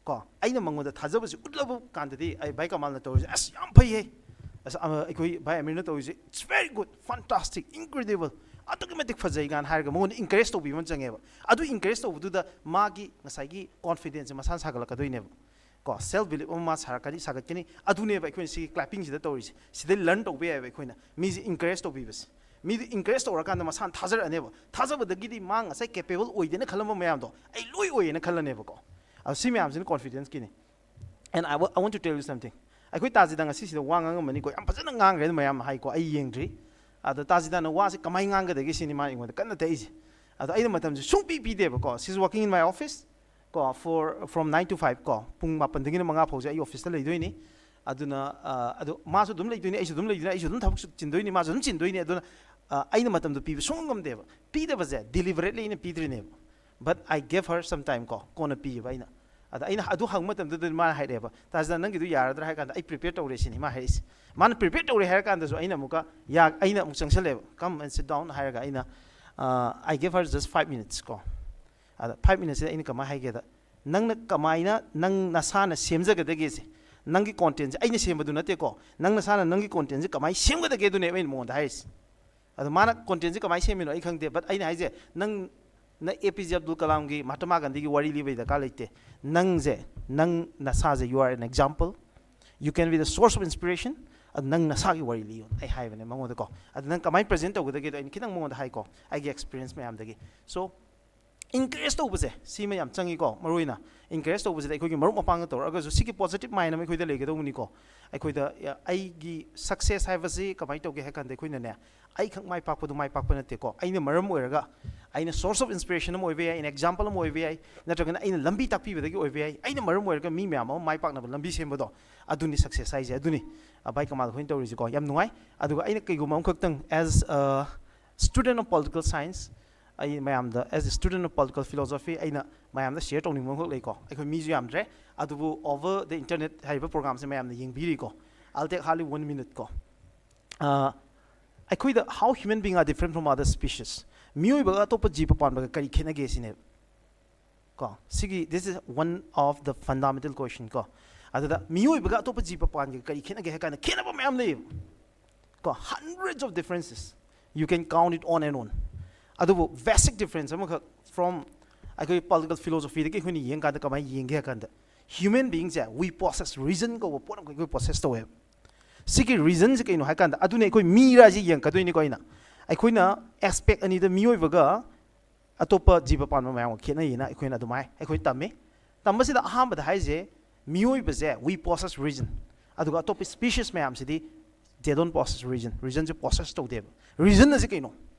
ꯀꯣ, ꯑꯩꯅ ꯃꯉꯣꯟꯗ ꯊꯥꯖꯕꯁꯤ ꯎꯠꯂꯕ ꯀꯥꯟꯗꯗꯤ, "ꯑꯩ ꯚꯥꯏ ꯀꯃꯥꯜꯅ ꯇꯧꯔꯤꯁꯦ ꯑꯁ ꯌꯥꯝ ꯐꯩꯍꯦ, ꯑꯁ ꯑ, ꯑꯩꯈꯣꯏ ꯚꯥꯏ ꯑꯃꯤꯔꯅ ꯇꯧꯔꯤꯁꯦ, it's very good, fantastic, incredible, ꯑꯗꯨꯛꯀꯤ ꯃꯇꯤꯛ ꯐꯖꯩ" ꯀꯥꯏꯅ ꯍꯥꯏꯔꯒ ꯃꯉꯣꯟꯗ ꯏꯟꯀꯔꯦꯖ ꯇꯧꯕꯤꯕ ꯑꯃ ꯆꯪꯉꯦꯕ꯫ ꯑꯗꯨ ꯏꯟꯀꯔꯦꯖ ꯇꯧꯕꯗꯨꯗ ꯃꯥꯒꯤ ꯉꯁꯥꯏꯒꯤ ꯀꯣꯟꯐꯤꯗꯦꯟꯁꯁꯦ ꯃꯁꯥꯅ ꯁꯥꯒꯠꯂꯛꯀꯗꯣꯏꯅꯦꯕ꯫ ꯀꯣ, ꯁꯦꯜꯐ ꯕꯤꯂꯤꯞ ꯑꯃ ꯃꯥ ꯁꯥꯔꯛꯀꯅꯤ, ꯁꯥꯒꯠꯀꯅꯤ꯫ ꯑꯗꯨꯅꯦꯕ ꯑꯩꯈꯣꯏꯅ ꯁꯤꯒꯤ ꯀ꯭ꯂꯦꯄꯤꯡꯁꯤꯗ ꯇꯧꯔꯤꯁꯦ꯫ ꯁꯤꯗꯩ ꯂꯔꯟ ꯇꯧꯕ ꯌꯥꯏꯑꯕ ꯑꯩꯈꯣꯏꯅ ꯃꯤꯁꯦ ꯏꯟꯀꯔꯦꯖ ꯇꯧꯕꯤꯕꯁꯦ꯫ ꯃꯤꯗꯨ ꯏꯟꯀꯔꯦꯖ ꯇꯧꯔꯀꯥꯟꯗ ꯃꯁꯥꯅ ꯊꯥꯖꯔꯛꯑꯅꯦꯕ꯫ ꯊꯥꯖꯕꯗꯒꯤꯗꯤ ꯃꯥ ꯉꯁꯥꯏ ꯀꯦꯄꯦꯕꯜ ꯑꯣꯏꯗꯦꯅ ꯈꯜꯂꯝꯕ ꯃꯌꯥꯝꯗꯣ ꯑꯩ ꯂꯣꯏ ꯑꯣꯏꯌꯦꯅ ꯈꯜꯂꯅꯦꯕꯀꯣ꯫ ꯑꯗꯣ ꯁꯤ ꯃꯌꯥꯝꯁꯤꯅ ꯀꯣꯟꯐꯤꯗꯦꯟꯁꯀꯤꯅꯤ꯫ And I wa- I want to tell you something. ꯑꯩꯈꯣꯏ ꯇꯥꯖꯤꯗ ꯉꯁꯤꯁꯤꯗ ꯋꯥ ꯉꯥꯡꯉꯝꯃꯅꯤꯀꯣ, ꯌꯥꯝ ꯐꯖꯅ ꯉꯥꯡꯈ꯭ꯔꯦ ꯑꯗꯨ ꯃꯌꯥꯝ ꯍꯥꯏꯀꯣ, ꯑꯩ ꯌꯦꯡꯗ꯭ꯔꯤ꯫ ꯑꯗꯣ ꯇꯥꯖꯤꯗꯥꯅ ꯋꯥꯁꯦ ꯀꯃꯥꯏꯅ ꯉꯥꯡꯒꯗꯒꯦ ꯁꯤꯅꯤ ꯃꯥꯅ ꯑꯩꯉꯣꯟꯗ ꯀꯟꯅ ꯇꯛꯏꯁꯦ꯫ ꯑꯗꯣ ꯑꯩꯅ ꯃꯇꯝꯁꯦ ꯁꯨꯡꯄꯤ ꯄꯤꯗꯦꯕꯀꯣ꯫ She's working in my office ꯀꯣ, for from nine to five ꯀꯣ, ꯄꯨꯡ ꯃꯥꯄꯟꯗꯒꯤꯅ ꯃꯉꯥ ꯐꯥꯎꯁꯦ ꯑꯩ ꯑꯣꯐꯤꯁꯇ ꯂꯩꯗꯣꯏꯅꯤ꯫ ꯑꯗꯨꯅ ꯑ, ꯑꯗꯣ ꯃꯥꯁꯨ ꯑꯗꯨꯝ ꯂꯩꯗꯣꯏꯅꯤ, ꯑꯩꯁꯨ ꯑꯗꯨꯝ ꯂꯩꯗꯣꯏꯅꯤ, ꯑꯩꯁꯨ ꯑꯗꯨꯝ ꯊꯕꯛ ꯆꯤꯟꯗꯣꯏꯅꯤ, ꯃꯥꯁꯨ ꯑꯗꯨꯝ ꯆꯤꯟꯗꯣꯏꯅꯤ꯫ ꯑꯗꯨꯅ ꯑ, ꯑꯩꯅ ꯃꯇꯝꯗꯣ ꯄꯤꯕ ꯁꯨꯡꯉꯝ ꯉꯝꯗꯦꯕ꯫ ꯄꯤꯗꯕꯁꯦ deliberately ꯑꯩꯅ ꯄꯤꯗ꯭ꯔꯤꯅꯦꯕ꯫ But I gave her some time ꯀꯣ, ꯀꯣꯟꯅ ꯄꯤꯌꯦꯕ ꯑꯩꯅ꯫ ꯑꯗ ꯑꯩꯅ ꯑꯗꯨ ꯍꯪꯕ ꯃꯇꯝꯗꯨꯗ ꯃꯥꯅ ꯍꯥꯏꯔꯛꯑꯦꯕ, "ꯇꯥꯖꯤꯗꯥ, ꯅꯪꯒꯤꯗꯨ ꯌꯥꯔꯗ꯭ꯔꯥ?" ꯍꯥꯏ ꯀꯥꯟꯗ, "ꯑꯩ ꯄ꯭ꯔꯤꯄꯦꯌꯔ ꯇꯧꯔꯦ" ꯁꯤꯅꯤ ꯃꯥ ꯍꯥꯏꯔꯛꯏꯁꯦ꯫ ꯃꯥꯅ ꯄ꯭ꯔꯤꯄꯦꯌꯔ ꯇꯧꯔꯦ ꯍꯥꯏꯔ ꯀꯥꯟꯗꯁꯨ ꯑꯩꯅ ꯑꯃꯨꯛꯀ ꯌꯥ-, ꯑꯩꯅ ꯑꯃꯨꯛ ꯆꯪꯁꯜꯂꯦꯕ, "Come and sit down" ꯍꯥꯏꯔꯒ ꯑꯩꯅ, ꯑ, "I gave her just five minutes" ꯀꯣ꯫ ꯑꯗ five minutesꯁꯤꯗ ꯑꯩꯅ ꯀꯃꯥꯏꯅ ꯍꯥꯏꯒꯦꯗ, "ꯅꯪꯅ ꯀꯃꯥꯏꯅ ꯅꯪ ꯅꯁꯥꯅ ꯁꯦꯝꯖꯒꯗꯒꯦꯁꯦ, ꯅꯪꯒꯤ ꯀꯣꯟꯇꯦꯟꯁꯦ ꯑꯩꯅ ꯁꯦꯝꯕꯗꯨ ꯅꯠꯇꯦꯀꯣ, ꯅꯪ ꯅꯁꯥꯅ ꯅꯪꯒꯤ ꯀꯣꯟꯇꯦꯟꯁꯦ ꯀꯃꯥꯏꯅ ꯁꯦꯝꯒꯗꯒꯦ?" ꯑꯗꯨꯅꯦꯕ ꯑꯩꯅ ꯃꯉꯣꯟꯗ ꯍꯥꯏꯔꯤꯁꯦ꯫ ꯑꯗꯣ ꯃꯥꯅ ꯀꯣꯟꯇꯦꯟꯁꯦ ꯀꯃꯥꯏꯅ ꯁꯦꯝꯃꯤꯅꯣ ꯑꯩ ꯈꯪꯗꯦ, but ꯑꯩꯅ ꯍꯥꯏꯁꯦ, ꯅꯪ, ꯅ ꯑꯦ ꯄꯤ ꯖꯦ ꯑꯕꯗꯨꯜ ꯀꯂꯥꯝꯒꯤ, ꯃꯍꯥꯇꯃꯥ ꯒꯥꯟꯙꯤꯒꯤ ꯋꯥꯔꯤ ꯂꯤꯕꯩ ꯗꯔꯀꯥꯔ ꯂꯩꯇꯦ꯫ ꯅꯪꯁꯦ, ꯅꯪ ꯅꯁꯥꯁꯦ, you are an example, you can be the source of inspiration. ꯑꯗꯨ ꯅꯪ ꯅꯁꯥꯒꯤ ꯋꯥꯔꯤ ꯂꯤꯌꯣ ꯑꯩ ꯍꯥꯏꯕꯅꯦ ꯃꯉꯣꯟꯗꯀꯣ꯫ ꯑꯗꯨ ꯅꯪ ꯀꯃꯥꯏꯅ ꯄ꯭ꯔꯖꯦꯟ ꯇꯧꯒꯗꯒꯦꯗꯣ ꯑꯩꯅ ꯈꯤꯇꯪ ꯃꯉꯣꯟꯗ ꯍꯥꯏꯀꯣ, ꯑꯩꯒꯤ ꯑꯦꯛꯁꯄꯤꯔꯤꯌꯦꯟꯁ ꯃꯌꯥꯝꯗꯒꯤ꯫ So, ꯏꯟꯀꯔꯦꯖ ꯇꯧꯕꯁꯦ ꯁꯤꯃ ꯌꯥꯝ ꯆꯪꯉꯤꯀꯣ꯫ ꯃꯔꯨ ꯑꯣꯏꯅ ꯏꯟꯀꯔꯦꯖ ꯇꯧꯕꯁꯤꯗ ꯑꯩꯈꯣꯏꯒꯤ ꯃꯔꯨꯞ ꯃꯄꯥꯡꯒ ꯇꯧꯔꯛꯑꯒꯁꯨ ꯁꯤꯒꯤ ꯄꯣꯖꯤꯇꯤꯚ ꯃꯥꯏꯟ ꯑꯃ ꯑꯩꯈꯣꯏꯗ ꯂꯩꯒꯗꯧꯕꯅꯤꯀꯣ꯫ ꯑꯩꯈꯣꯏꯗ, ꯑ, ꯑꯩꯒꯤ ꯁꯛꯁꯦꯁ ꯍꯥꯏꯕꯁꯤ ꯀꯃꯥꯏꯅ ꯇꯧꯒꯦ ꯍꯥꯏ ꯀꯥꯟꯗ, ꯑꯩꯈꯣꯏꯅꯅꯦ, ꯑꯩꯈꯛ ꯃꯥꯏ ꯄꯥꯛꯄꯗꯨ ꯃꯥꯏ ꯄꯥꯛꯄ ꯅꯠꯇꯦꯀꯣ꯫ ꯑꯩꯅ ꯃꯔꯝ ꯑꯣꯏꯔꯒ, ꯑꯩꯅ source of inspiration ꯑꯃ ꯑꯣꯏꯕ ꯌꯥꯏ, ꯑꯩꯅ example ꯑꯃ ꯑꯣꯏꯕ ꯌꯥꯏ, ꯅꯠꯇ꯭ꯔꯒꯅ ꯑꯩꯅ ꯂꯝꯕꯤ ꯇꯥꯛꯄꯤꯕꯗꯒꯤ ꯑꯣꯏꯕ ꯌꯥꯏ꯫ ꯑꯩꯅ ꯃꯔꯝ ꯑꯣꯏꯔꯒ ꯃꯤ ꯃꯌꯥꯝ ꯑꯃ ꯃꯥꯏ ꯄꯥꯛꯅꯕ ꯂꯝꯕꯤ ꯁꯦꯝꯕꯗꯣ, ꯑꯗꯨꯅꯤ ꯁꯛꯁꯦꯁ ꯍꯥꯏꯁꯦ꯫ ꯑꯗꯨꯅꯤ, ꯑ, ꯚꯥꯏ ꯀꯃꯥꯜ ꯍꯣꯏꯅ ꯇꯧꯔꯤꯁꯤꯀꯣ꯫ ꯌꯥꯝ ꯅꯨꯡꯉꯥꯏ꯫ ꯑꯗꯨꯒ ꯑꯩꯅ ꯀꯩꯒꯨꯝꯕ ꯑꯃꯈꯛꯇꯪ, as a Student of political science, ꯑꯩ ꯃꯌꯥꯝꯗ, as a student of political philosophy, ꯑꯩꯅ ꯃꯌꯥꯝꯗ share ꯇꯧꯅꯤꯡꯕ ꯑꯃꯈꯛ ꯂꯩꯀꯣ. ꯑꯩꯈꯣꯏ ꯃꯤꯁꯨ ꯌꯥꯝꯗ꯭ꯔꯦ, ꯑꯗꯨꯕꯨ over the internet ꯍꯥꯏꯔꯤꯕ programꯁꯦ ꯃꯌꯥꯝꯅ ꯌꯦꯡꯕꯤꯔꯤꯀꯣ. I'll take hardly one minute ꯀꯣ. ꯑꯩꯈꯣꯏꯗ, how human being are different from other species, ꯃꯤꯑꯣꯏꯕꯒ ꯑꯇꯣꯞꯄ ꯖꯤꯕ ꯄꯥꯟꯕꯒ ꯀꯔꯤ ꯈꯦꯠꯅꯒꯦ ꯁꯤꯅꯦꯕ ꯀꯣ. ꯁꯤꯒꯤ, this is one of the fundamental question ꯀꯣ. ꯑꯗꯨꯗ ꯃꯤꯑꯣꯏꯕꯒ ꯑꯇꯣꯞꯄ ꯖꯤꯕ ꯄꯥꯟꯕꯒ ꯀꯔꯤ ꯈꯦꯠꯅꯒꯦ ꯍꯥꯏ ꯀꯥꯟꯗ, ꯈꯦꯠꯅꯕ ꯃꯌꯥꯝ ꯂꯩꯌꯦꯕ ꯀꯣ. Hundreds of differences, you can count it on and on. ꯑꯗꯨꯕꯨ basic difference ꯑꯃꯈꯛ, from ꯑꯩꯈꯣꯏ political philosophyꯗꯒꯤ ꯑꯩꯈꯣꯏꯅ ꯌꯦꯡꯀꯥꯟꯗ ꯀꯃꯥꯏꯅ ꯌꯦꯡꯒꯦ ꯍꯥꯏ ꯀꯥꯟꯗ, human beingꯁꯦ, we possess reason ꯀꯧꯕ ꯄꯣꯠ ꯑꯃꯈꯛ ꯑꯩꯈꯣꯏ possess ꯇꯧꯋꯦꯕ. ꯁꯤꯒꯤ reasonꯁꯦ ꯀꯩꯅꯣ ꯍꯥꯏ ꯀꯥꯟꯗ, ꯑꯗꯨꯅꯦ ꯑꯩꯈꯣꯏ ꯃꯤꯔꯥꯁꯤ ꯌꯦꯡꯉꯛꯀꯗꯣꯏꯅꯤꯀꯣ. ꯑꯩꯅ, ꯑꯩꯈꯣꯏꯅ aspect ꯑꯅꯤꯗ, ꯃꯤꯑꯣꯏꯕꯒ ꯑꯇꯣꯞꯄ ꯖꯤꯕ ꯄꯥꯟꯕ ꯃꯌꯥꯝꯒ ꯈꯦꯠꯅꯩꯌꯦꯅ ꯑꯩꯈꯣꯏꯅ ꯑꯗꯨꯃꯥꯏ ꯑꯩꯈꯣꯏ ꯇꯝꯃꯤ. ꯇꯝꯕꯁꯤꯗ ꯑꯍꯥꯟꯕꯗ ꯍꯥꯏꯁꯦ, ꯃꯤꯑꯣꯏꯕꯁꯦ, we possess reason, ꯑꯗꯨꯒ ꯑꯇꯣꯞꯄ species ꯃꯌꯥꯝꯁꯤꯗꯤ they don't possess reason, reasonꯁꯦ possess ꯇꯧꯗꯦꯕ. Reason ꯑꯁꯤ ꯀꯩꯅꯣ?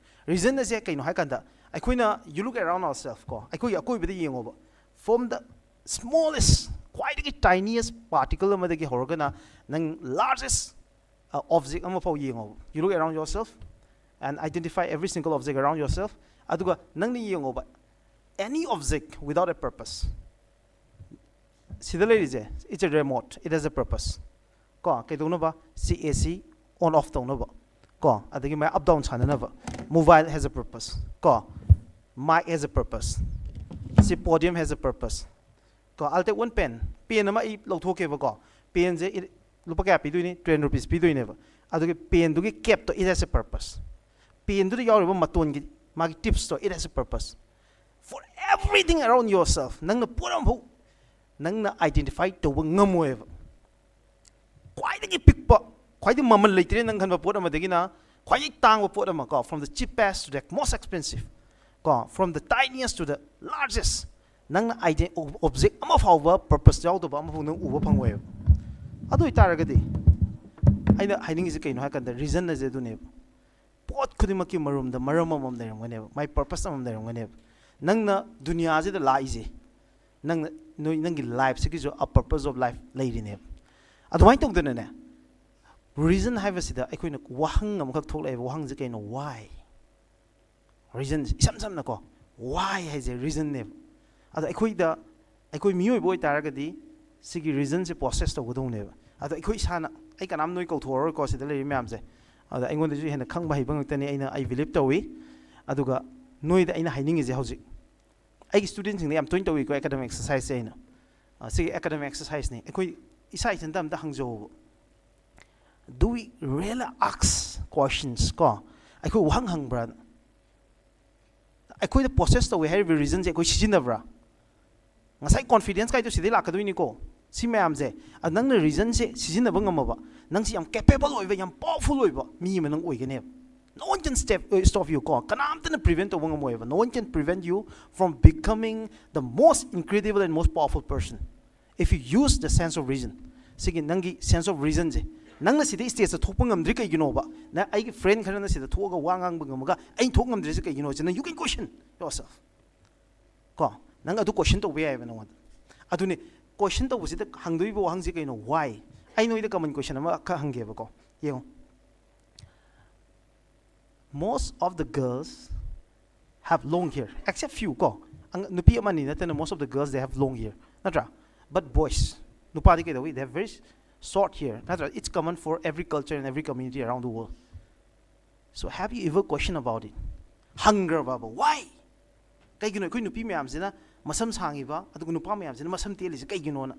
Reason ꯑꯁꯦ ꯀꯩꯅꯣ ꯍꯥꯏ ꯀꯥꯟꯗ, ꯑꯩꯈꯣꯏꯅ, you look around ourselves ꯀꯣ, ꯑꯩꯈꯣꯏꯒꯤ ꯑꯀꯣꯏꯕꯗ ꯌꯦꯡꯉꯣꯕ, from the smallest, ꯈ꯭ꯋꯥꯏꯗꯒꯤ tiniest particle ꯑꯃꯗꯒꯤ ꯍꯧꯔꯒꯅ ꯅꯪ largest, uh, object ꯑꯃ ꯐꯥꯎ ꯌꯦꯡꯉꯣꯕ. You look around yourself and identify every single object around yourself. ꯑꯗꯨꯒ ꯅꯪꯅ ꯌꯦꯡꯉꯣꯕ, any object without a purpose. ꯁꯤꯗ ꯂꯩꯔꯤꯁꯦ, it's a remote, it has a purpose. ꯀꯣ, ꯀꯩꯗꯧꯅꯕ? ꯁꯤ AC on off ꯇꯧꯅꯕ ꯀꯣ, ꯑꯗꯒꯤ ꯃꯥꯏ up down ꯁꯥꯟꯅꯅꯕ. Mobile has a purpose ꯀꯣ, mic has a purpose, ꯁꯤ podium has a purpose ꯀꯣ. I'll take one pen. Pen ꯑꯃ ꯑꯩ ꯂꯧꯊꯣꯛꯀꯦꯕꯀꯣ. Penꯁꯦ ꯂꯨꯄꯥ ꯀꯌꯥ ꯄꯤꯗꯣꯏꯅꯤ? Ten rupees ꯄꯤꯗꯣꯏꯅꯦꯕ. ꯑꯗꯨꯒꯤ penꯗꯨꯒꯤ capꯇꯣ, it has a purpose. Penꯗꯨꯗ ꯌꯥꯎꯔꯤꯕ ꯃꯇꯣꯟꯒꯤ ꯃꯥꯒꯤ tipsꯇꯣ, it has a purpose. For everything around yourself, ꯅꯪꯅ ꯄꯣꯠ ꯑꯃꯐꯥꯎ ꯅꯪꯅ identify ꯇꯧꯕ ꯉꯝꯃꯣꯏꯕ. ꯈ꯭ꯋꯥꯏꯗꯒꯤ ꯄꯤꯛꯄ, ꯈ꯭ꯋꯥꯏꯗꯒꯤ ꯃꯃꯜ ꯂꯩꯇ꯭ꯔꯦ ꯅꯪ ꯈꯟꯕ ꯄꯣꯠ ꯑꯃꯗꯒꯤꯅ ꯈ꯭ꯋꯥꯏꯗꯒꯤ ꯇꯥꯡꯕ ꯄꯣꯠ ꯑꯃ ꯀꯣ, from the cheapest to the most expensive ꯀꯣ, from the tiniest to the largest, ꯅꯪꯅ idea, object ꯑꯃ ꯐꯥꯎꯕ purpose ꯌꯥꯎꯗꯕ ꯑꯃꯐꯥꯎ ꯅꯪ ꯎꯕ ꯐꯪꯉꯣꯏꯕ. ꯑꯗꯨ ꯑꯣꯏꯇꯥꯔꯒꯗꯤ ꯑꯩꯅ ꯍꯥꯏꯅꯤꯡꯉꯤꯁꯦ ꯀꯩꯅꯣ ꯍꯥꯏ ꯀꯥꯟꯗ, reason ꯑꯁꯦ ꯑꯗꯨꯅꯦꯕ. ꯄꯣꯠ ꯈꯨꯗꯤꯡꯃꯛꯀꯤ ꯃꯔꯨꯝꯗ ꯃꯔꯝ ꯑꯃꯃꯝ ꯂꯩꯔꯝꯒꯅꯦꯕ, ꯃꯥꯏ purpose ꯑꯃꯃꯝ ꯂꯩꯔꯝꯒꯅꯦꯕ. ꯅꯪꯅ ꯗꯨꯅꯤꯌꯥꯁꯤꯗ ꯂꯥꯛꯏꯁꯦ, ꯅꯪꯅ, ꯅꯣꯏ, ꯅꯪꯒꯤ lifeꯁꯤꯒꯤꯁꯨ a purpose of life ꯂꯩꯔꯤꯅꯦꯕ. ꯑꯗꯨꯃꯥꯏꯅ ꯇꯧꯗꯅꯅꯦ, reason ꯍꯥꯏꯕꯁꯤꯗ ꯑꯩꯈꯣꯏꯅ ꯋꯥꯍꯪ ꯑꯃꯈꯛ ꯊꯣꯛꯂꯛꯑꯦꯕ. ꯋꯥꯍꯪꯁꯦ ꯀꯩꯅꯣ? Why? Reason, ꯏꯁꯝ ꯁꯝꯅꯀꯣ, why ꯍꯥꯏꯁꯦ reasonꯅꯦꯕ꯫ ꯑꯗꯣ ꯑꯩꯈꯣꯏꯗ, ꯑꯩꯈꯣꯏ ꯃꯤꯑꯣꯏꯕ ꯑꯣꯏꯇꯥꯔꯒꯗꯤ ꯁꯤꯒꯤ reasonꯁꯦ possess ꯇꯧꯒꯗꯧꯅꯦꯕ꯫ ꯑꯗꯣ ꯑꯩꯈꯣꯏ ꯏꯁꯥꯅ, ꯑꯩ ꯀꯅꯥꯝ ꯅꯣꯏ ꯀꯧꯊꯣꯛꯑꯔꯣꯏꯀꯣ, ꯁꯤꯗ ꯂꯩꯔꯤ ꯃꯌꯥꯝꯁꯦ꯫ ꯑꯗꯣ ꯑꯩꯉꯣꯟꯗꯁꯨ ꯍꯦꯟꯅ ꯈꯪꯕ ꯍꯩꯕ ꯉꯥꯛꯇꯅꯤ, ꯑꯩꯅ, I believe ꯇꯧꯏ꯫ ꯑꯗꯨꯒ ꯅꯣꯏꯗ ꯑꯩꯅ ꯍꯥꯏꯅꯤꯡꯉꯤꯁꯦ, ꯍꯧꯖꯤꯛ ꯑꯩꯒꯤ studentꯁꯤꯡꯗ ꯌꯥꯝ ꯇꯣꯏꯅ ꯇꯧꯏꯀꯣ, academic exerciseꯁꯦ ꯑꯩꯅ꯫ ꯑ, ꯁꯤꯒꯤ academic exerciseꯅꯤ꯫ ꯑꯩꯈꯣꯏ ꯏꯁꯥ ꯏꯊꯟꯇ ꯑꯝꯇ ꯍꯪꯖꯧꯕ, "Do we really ask questions?" ꯀꯣ, ꯑꯩꯈꯣꯏ ꯋꯥꯍꯪ ꯍꯪꯕ꯭ꯔꯥ? ꯑꯩꯈꯣꯏꯗ possess ꯇꯧꯋꯦ ꯍꯥꯏꯔꯤꯕ reasonꯁꯦ ꯑꯩꯈꯣꯏ ꯁꯤꯖꯤꯟꯅꯕ꯭ꯔꯥ? ꯉꯁꯥꯏ confidence ꯀꯥꯏꯗꯣ ꯁꯤꯗꯩ ꯂꯥꯛꯀꯗꯣꯏꯅꯤꯀꯣ꯫ ꯁꯤ ꯃꯌꯥꯝꯁꯦ, ꯑ, ꯅꯪꯅ reasonꯁꯦ ꯁꯤꯖꯤꯟꯅꯕ ꯉꯝꯃꯕ, ꯅꯪꯁꯤ ꯌꯥꯝ capable ꯑꯣꯏꯕ, ꯌꯥꯝ powerful ꯑꯣꯏꯕ ꯃꯤ ꯑꯃ ꯅꯪ ꯑꯣꯏꯒꯅꯦꯕ꯫ No one can step, uh, stop you ꯀꯣ꯫ ꯀꯅꯥꯝꯇꯅ prevent ꯇꯧꯕ ꯉꯝꯃꯣꯏꯕ꯫ No one can prevent you from becoming the most incredible and most powerful person if you use the sense of reason. ꯁꯤꯒꯤ ꯅꯪꯒꯤ sense of reasonꯁꯦ, ꯅꯪꯅ ꯁꯤꯗ stageꯇ ꯊꯣꯛꯄ ꯉꯝꯗ꯭ꯔꯤ ꯀꯩꯒꯤꯅꯣꯕ? ꯅꯪ, ꯑꯩꯒꯤ friend ꯈꯔꯅ ꯁꯤꯗ ꯊꯣꯛꯑꯒ ꯋꯥ ꯉꯥꯡꯕ ꯉꯝꯃꯒ ꯑꯩꯅ ꯊꯣꯛ ꯉꯝꯗ꯭ꯔꯤꯁꯦ ꯀꯩꯒꯤꯅꯣ? ꯁꯤ ꯅꯪ, you can question yourself ꯀꯣ꯫ ꯅꯪ ꯑꯗꯨ question ꯇꯧꯕ ꯌꯥꯏꯑꯕ ꯅꯉꯣꯟꯗ꯫ ꯑꯗꯨꯅꯤ, question ꯇꯧꯕꯁꯤꯗ ꯍꯪꯗꯣꯏꯕ ꯋꯥꯍꯪꯁꯤ ꯀꯩꯅꯣ? Why? ꯑꯩ ꯅꯣꯏꯗ common question ꯑꯃ ꯈꯛ ꯍꯪꯒꯦꯕꯀꯣ꯫ ꯌꯦꯡꯉꯣ, most of the girls have long hair, except few ꯀꯣ꯫ ꯑꯪ-, ꯅꯨꯄꯤ ꯑꯃꯅꯤ ꯅꯠꯇꯅ most of the girls, they have long hair, ꯅꯠꯇ꯭ꯔꯥ? But boys, ꯅꯨꯄꯥꯗꯤ ꯀꯩꯗꯧꯏ? They have very short hair, ꯅꯠꯇ꯭ꯔꯥ? It's common for every culture and every community around the world. So have you ever question about it? ꯍꯪꯈ꯭ꯔꯕꯕ? Why? ꯀꯩꯒꯤꯅꯣ ꯑꯩꯈꯣꯏ ꯅꯨꯄꯤ ꯃꯌꯥꯝꯁꯤꯅ ꯃꯁꯝ ꯁꯥꯡꯉꯤꯕ, ꯑꯗꯨꯒ ꯅꯨꯄꯥ ꯃꯌꯥꯝꯁꯤꯅ ꯃꯁꯝ ꯇꯦꯜꯂꯤꯁꯦ ꯀꯩꯒꯤꯅꯣꯅ?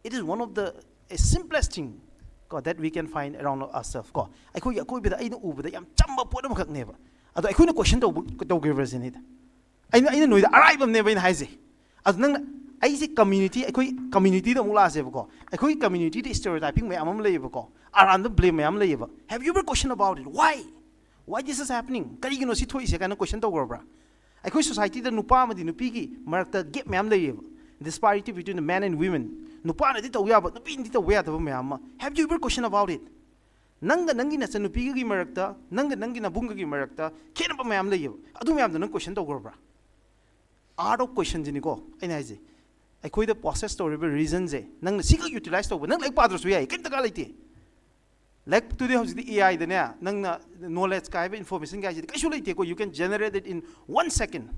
It is one of the, a simplest thing ꯀꯣ, that we can find around ourselves ꯀꯣ꯫ ꯑꯩꯈꯣꯏꯒꯤ ꯑꯀꯣꯏꯕꯗ ꯑꯩꯅ ꯎꯕꯗ ꯌꯥꯝ ꯆꯝꯕ ꯄꯣꯠ ꯑꯃꯈꯛꯅꯦꯕ꯫ ꯑꯗꯣ ꯑꯩꯈꯣꯏꯅ question ꯇꯧꯕ, ꯇꯧꯈꯤꯕ꯭ꯔꯥ ꯁꯤꯅꯤꯗ꯫ ꯑꯩꯅ, ꯑꯩꯅ ꯅꯣꯏꯗ ꯑꯔꯥꯏꯕ ꯑꯃꯅꯦꯕ ꯑꯩꯅ ꯍꯥꯏꯁꯦ꯫ ꯑꯗꯨ ꯅꯪꯅ, ꯑꯩꯁꯦ community, ꯑꯩꯈꯣꯏ communityꯗ ꯑꯃꯨꯛ ꯂꯥꯛꯑꯁꯦꯕꯀꯣ꯫ ꯑꯩꯈꯣꯏ communityꯗ stereotyping ꯃꯌꯥꯝ ꯑꯃ ꯂꯩꯌꯦꯕꯀꯣ, ꯑꯔꯥꯟꯕ blame ꯃꯌꯥꯝ ꯂꯩꯌꯦꯕ꯫ Have you ever question about it? Why? Why this is happening? ꯀꯔꯤꯒꯤꯅꯣ ꯁꯤ ꯊꯣꯛꯏꯁꯦ ꯀꯥꯏꯅ question ꯇꯧꯈ꯭ꯔꯕ꯭ꯔꯥ? ꯑꯩꯈꯣꯏ societyꯗ ꯅꯨꯄꯥ ꯑꯃꯗꯤ ꯅꯨꯄꯤꯒꯤ ꯃꯔꯛꯇ gap ꯃꯌꯥꯝ ꯂꯩꯌꯦꯕ, disparity between the men and women꯫ ꯅꯨꯄꯥꯅꯗꯤ ꯇꯧ ꯌꯥꯕ, ꯅꯨꯄꯤꯅꯗꯤ ꯇꯧꯕ ꯌꯥꯗꯕ ꯃꯌꯥꯝ ꯑꯃ꯫ Have you ever question about it? ꯅꯪꯒ ꯅꯪꯒꯤ ꯅꯆꯟꯅꯨꯄꯤꯒꯒꯤ ꯃꯔꯛꯇ, ꯅꯪꯒ ꯅꯪꯒꯤ ꯅꯕꯨꯡꯒꯒꯤ ꯃꯔꯛꯇ ꯈꯦꯠꯅꯕ ꯃꯌꯥꯝ ꯂꯩꯌꯦꯕ, ꯑꯗꯨ ꯃꯌꯥꯝꯗꯣ ꯅꯪ question ꯇꯧꯈ꯭ꯔꯕ꯭ꯔꯥ? Art of questionꯁꯤꯅꯤꯀꯣ ꯑꯩꯅ ꯍꯥꯏꯁꯦ꯫ ꯑꯩꯈꯣꯏꯗ possess ꯇꯧꯔꯤꯕ reasonꯁꯦ ꯅꯪꯅ ꯁꯤꯈꯛ utilize ꯇꯧꯕ, ꯅꯪ ꯂꯥꯏꯔꯤꯛ ꯄꯥꯗ꯭ꯔꯁꯨ ꯌꯥꯏ, ꯀꯩꯝ ꯗꯔꯀꯥꯔ ꯂꯩꯇꯦ꯫ ꯂꯥꯏꯔꯤꯛꯇꯨꯗꯤ ꯍꯧꯖꯤꯛꯇꯤ ꯑꯦ ꯑꯥꯏꯗꯅꯦ, ꯅꯪꯅ ꯅꯣꯂꯦꯖ ꯀꯥꯏꯕ, ꯏꯟꯐꯣꯔꯃꯦꯁꯟ ꯀꯥꯏꯁꯤꯗꯤ ꯀꯩꯁꯨ ꯂꯩꯇꯦꯀꯣ. You can generate it in one second.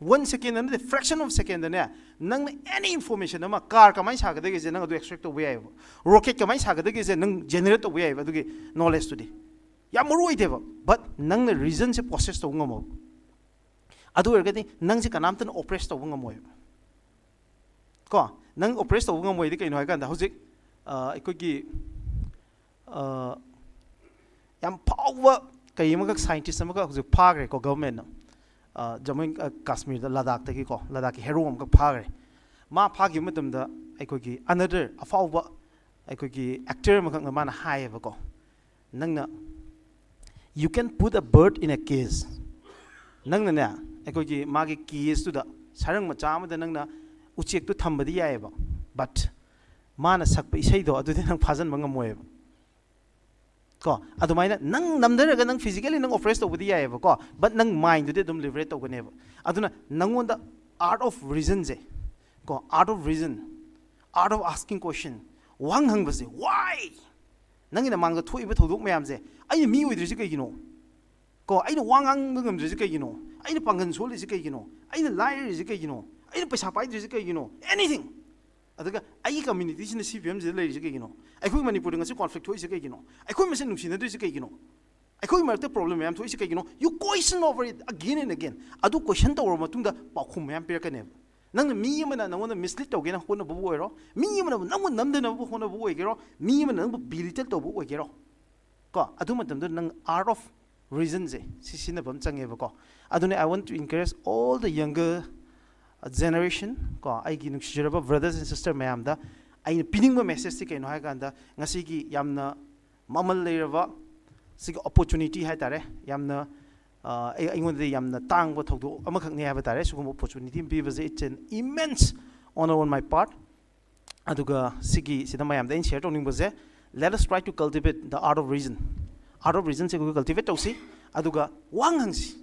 One second ꯅꯠꯇꯦ, fraction of second ꯗꯅꯦ, ꯅꯪꯅ ꯑꯦꯅꯤ ꯏꯟꯐꯣꯔꯃꯦꯁꯟ ꯑꯃ, ꯀꯥꯔ ꯀꯃꯥꯏꯅ ꯁꯥꯒꯗꯒꯦꯁꯦ ꯅꯪ ꯑꯗꯨ ꯑꯦꯛꯁꯇ꯭ꯔꯦꯛ ꯇꯧꯕ ꯌꯥꯏꯑꯕ, ꯔꯣꯀꯦꯠ ꯀꯃꯥꯏꯅ ꯁꯥꯒꯗꯒꯦꯁꯦ ꯅꯪ ꯖꯦꯅꯦꯔꯦꯠ ꯇꯧꯕ ꯌꯥꯏꯑꯕ. ꯑꯗꯨꯒꯤ ꯅꯣꯂꯦꯖꯇꯨꯗꯤ ꯌꯥꯝ ꯃꯔꯨ ꯑꯣꯏꯗꯦꯕ. ꯕꯠ ꯅꯪꯅ ꯔꯤꯖꯟꯁꯦ ꯄ꯭ꯔꯣꯁꯦꯁ ꯇꯧꯕ ꯉꯝꯃꯣꯕ. ꯑꯗꯨ ꯑꯣꯏꯔꯒꯗꯤ ꯅꯪꯁꯦ ꯀꯅꯥꯝꯇꯅ ꯑꯣꯄ꯭ꯔꯦꯁ ꯇꯧꯕ ꯉꯝꯃꯣꯏꯕ. ꯀꯣ, ꯅꯪ ꯑꯣꯄ꯭ꯔꯦꯁ ꯇꯧꯕ ꯉꯝꯃꯣꯏꯗꯤ ꯀꯩꯅꯣ ꯍꯥꯏꯀꯥꯟꯗ, ꯍꯧꯖꯤꯛ ꯑ, ꯑꯩꯈꯣꯏꯒꯤ ꯑ, ꯌꯥꯝ ꯐꯥꯎꯕ ꯀꯩ ꯑꯃꯈꯛ, ꯁꯥꯏꯟꯇꯤꯁ ꯑꯃꯈꯛ ꯍꯧꯖꯤꯛ ꯐꯥꯈ꯭ꯔꯦꯀꯣ ꯒꯚꯔꯟꯃꯦꯟꯠꯅ, ꯖꯝꯃꯨ ꯑꯦꯟ ꯀꯥꯁꯃꯤꯔꯗ, ꯂꯗꯥꯛꯇꯒꯤꯀꯣ, ꯂꯗꯥꯛꯀꯤ ꯍꯦꯔꯣ ꯑꯃꯈꯛ ꯐꯥꯈ꯭ꯔꯦ. ꯃꯥ ꯐꯥꯈꯤꯕ ꯃꯇꯝꯗ ꯑꯩꯈꯣꯏꯒꯤ ꯑꯅꯗꯔ ꯑꯐꯥꯎꯕ ꯑꯩꯈꯣꯏꯒꯤ ꯑꯦꯛꯇꯔ ꯑꯃꯈꯛꯅ ꯃꯥꯅ ꯍꯥꯏꯌꯦꯕꯀꯣ, ꯅꯪꯅ, "You can put a bird in a cage." ꯅꯪꯅꯅꯦ, ꯑꯩꯈꯣꯏꯒꯤ ꯃꯥꯒꯤ ꯀꯦꯖꯇꯨꯗ, ꯁꯔꯪ ꯃꯆꯥ ꯑꯃꯗ ꯅꯪꯅ ꯎꯆꯦꯛꯇꯨ ꯊꯝꯕꯗꯤ ꯌꯥꯏꯑꯕ, ꯕꯠ ꯃꯥꯅ ꯁꯛꯄ ꯏꯁꯩꯗꯣ ꯑꯗꯨꯗꯤ ꯅꯪ ꯐꯥꯖꯤꯟꯕ ꯉꯝꯃꯣꯏꯕ. ꯀꯣ, ꯑꯗꯨꯃꯥꯏꯅ ꯅꯪ ꯅꯝꯊꯔꯒ ꯅꯪ ꯐꯤꯖꯤꯀꯦꯂꯤ ꯅꯪ ꯑꯣꯄ꯭ꯔꯦꯁ ꯇꯧꯕꯗꯤ ꯌꯥꯏꯑꯕꯀꯣ, ꯕꯠ ꯅꯪ ꯃꯥꯏꯟꯗꯨꯗꯤ ꯑꯗꯨꯝ ꯂꯤꯕꯔꯦꯠ ꯇꯧꯒꯅꯦꯕ. ꯑꯗꯨꯅ ꯅꯪꯉꯣꯟꯗ art of reasonꯁꯦ, ꯀꯣ, art of reason, art of asking question, ꯋꯥꯍꯪ ꯍꯪꯕꯁꯦ, why? ꯅꯪꯒꯤ ꯅꯃꯥꯡꯗ ꯊꯣꯛꯏꯕ ꯊꯧꯗꯣꯛ ꯃꯌꯥꯝꯁꯦ, ꯑꯩꯅ ꯃꯤ ꯑꯣꯏꯗ꯭ꯔꯤꯁꯦ ꯀꯩꯒꯤꯅꯣ? ꯀꯣ, ꯑꯩꯅ ꯋꯥ ꯉꯥꯡꯕ ꯉꯝꯗ꯭ꯔꯤꯁꯦ ꯀꯩꯒꯤꯅꯣ? ꯑꯩꯅ ꯄꯥꯡꯒꯜ ꯁꯣꯜꯂꯤꯁꯦ ꯀꯩꯒꯤꯅꯣ? ꯑꯩꯅ ꯂꯥꯏꯔꯔꯤꯁꯦ ꯀꯩꯒꯤꯅꯣ? ꯑꯩꯅ ꯄꯩꯁꯥ ꯄꯥꯏꯗ꯭ꯔꯤꯁꯦ ꯀꯩꯒꯤꯅꯣ? Anything. ꯑꯗꯨꯒ ꯑꯩꯒꯤ ꯀꯝꯃ꯭ꯌꯨꯅꯤꯇꯤꯁꯤꯅ ꯁꯤ ꯐꯤꯕꯝꯁꯤꯗ ꯂꯩꯔꯤꯁꯦ ꯀꯩꯒꯤꯅꯣ? ꯑꯩꯈꯣꯏ ꯃꯅꯤꯄꯨꯔꯗ ꯉꯁꯤ ꯀꯣꯟꯐ꯭ꯂꯤꯛ ꯊꯣꯛꯏꯁꯦ ꯀꯩꯒꯤꯅꯣ? ꯑꯩꯈꯣꯏ ꯃꯁꯦꯟ ꯅꯨꯡꯁꯤꯅꯗ꯭ꯔꯤꯁꯦ ꯀꯩꯒꯤꯅꯣ? ꯑꯩꯈꯣꯏ ꯃꯔꯛꯇ ꯄ꯭ꯔꯣꯕ꯭ꯂꯦꯝ ꯃꯌꯥꯝ ꯊꯣꯛꯏꯁꯦ ꯀꯩꯒꯤꯅꯣ? You question over it again and again. ꯑꯗꯨ ꯀꯣꯏꯁꯟ ꯇꯧꯔꯕ ꯃꯇꯨꯡꯗ ꯄꯥꯎꯈꯨꯝ ꯃꯌꯥꯝ ꯄꯤꯔꯛꯀꯅꯦꯕ. ꯅꯪꯅ ꯃꯤ ꯑꯃꯅ ꯅꯪꯉꯣꯟꯗ ꯃꯤꯁꯂꯤꯠ ꯇꯧꯒꯦꯅ ꯍꯣꯠꯅꯕꯕꯨ ꯑꯣꯏꯔꯣ, ꯃꯤ ꯑꯃꯅ ꯅꯪꯕꯨ ꯅꯝꯗꯅꯕ ꯍꯣꯠꯅꯕꯕꯨ ꯑꯣꯏꯒꯦꯔꯣ, ꯃꯤ ꯑꯃꯅ ꯅꯪꯕꯨ ꯕꯤꯂꯤꯇꯜ ꯇꯧꯕꯕꯨ ꯑꯣꯏꯒꯦꯔꯣ, ꯀꯣ, ꯑꯗꯨ ꯃꯇꯝꯗ ꯅꯪ art of reasonꯁꯦ ꯁꯤ ꯁꯤꯖꯤꯟꯅꯕ ꯑꯃ ꯆꯪꯉꯦꯕꯀꯣ. ꯑꯗꯨꯅ I want to encourage all the younger generation, ꯀꯣ, ꯑꯩꯒꯤ ꯅꯨꯡꯁꯤꯖꯔꯕ brothers and sisters ꯃꯌꯥꯝꯗ ꯑꯩꯅ ꯄꯤꯅꯤꯡꯕ ꯃꯦꯁꯦꯖꯇꯤ ꯀꯩꯅꯣ ꯍꯥꯏ ꯀꯥꯟꯗ, ꯉꯁꯤꯒꯤ ꯌꯥꯝꯅ ꯃꯃꯜ ꯂꯩꯔꯕ ꯁꯤꯒꯤ ꯑꯣꯄꯣꯔꯆꯨꯅꯤꯇꯤ ꯍꯥꯏ ꯇꯥꯔꯦ, ꯌꯥꯝꯅ, ꯑ, ꯑꯩ-, ꯑꯩꯉꯣꯟꯗꯗꯤ ꯌꯥꯝꯅ ꯇꯥꯡꯕ ꯊꯧꯗꯣꯛ ꯑꯃꯈꯛꯅꯤ ꯍꯥꯏꯕ ꯇꯥꯔꯦ. ꯁꯤꯒꯨꯝꯕ ꯑꯣꯄꯣꯔꯆꯨꯅꯤꯇꯤ ꯑꯃ ꯄꯤꯕꯁꯦ, it's an immense honor on my part. ꯑꯗꯨꯒ ꯁꯤꯒꯤ ꯁꯤꯗ ꯃꯌꯥꯝꯗ ꯑꯩꯅ ꯁꯤꯌꯔ ꯇꯧꯅꯤꯡꯕꯁꯦ, let us try to cultivate the art of reason. Art of reasonꯁꯦ ꯑꯩꯈꯣꯏ ꯀꯜꯇꯤꯚꯦꯠ ꯇꯧꯁꯤ, ꯑꯗꯨꯒ ꯋꯥꯍꯪ ꯍꯪꯁꯤ.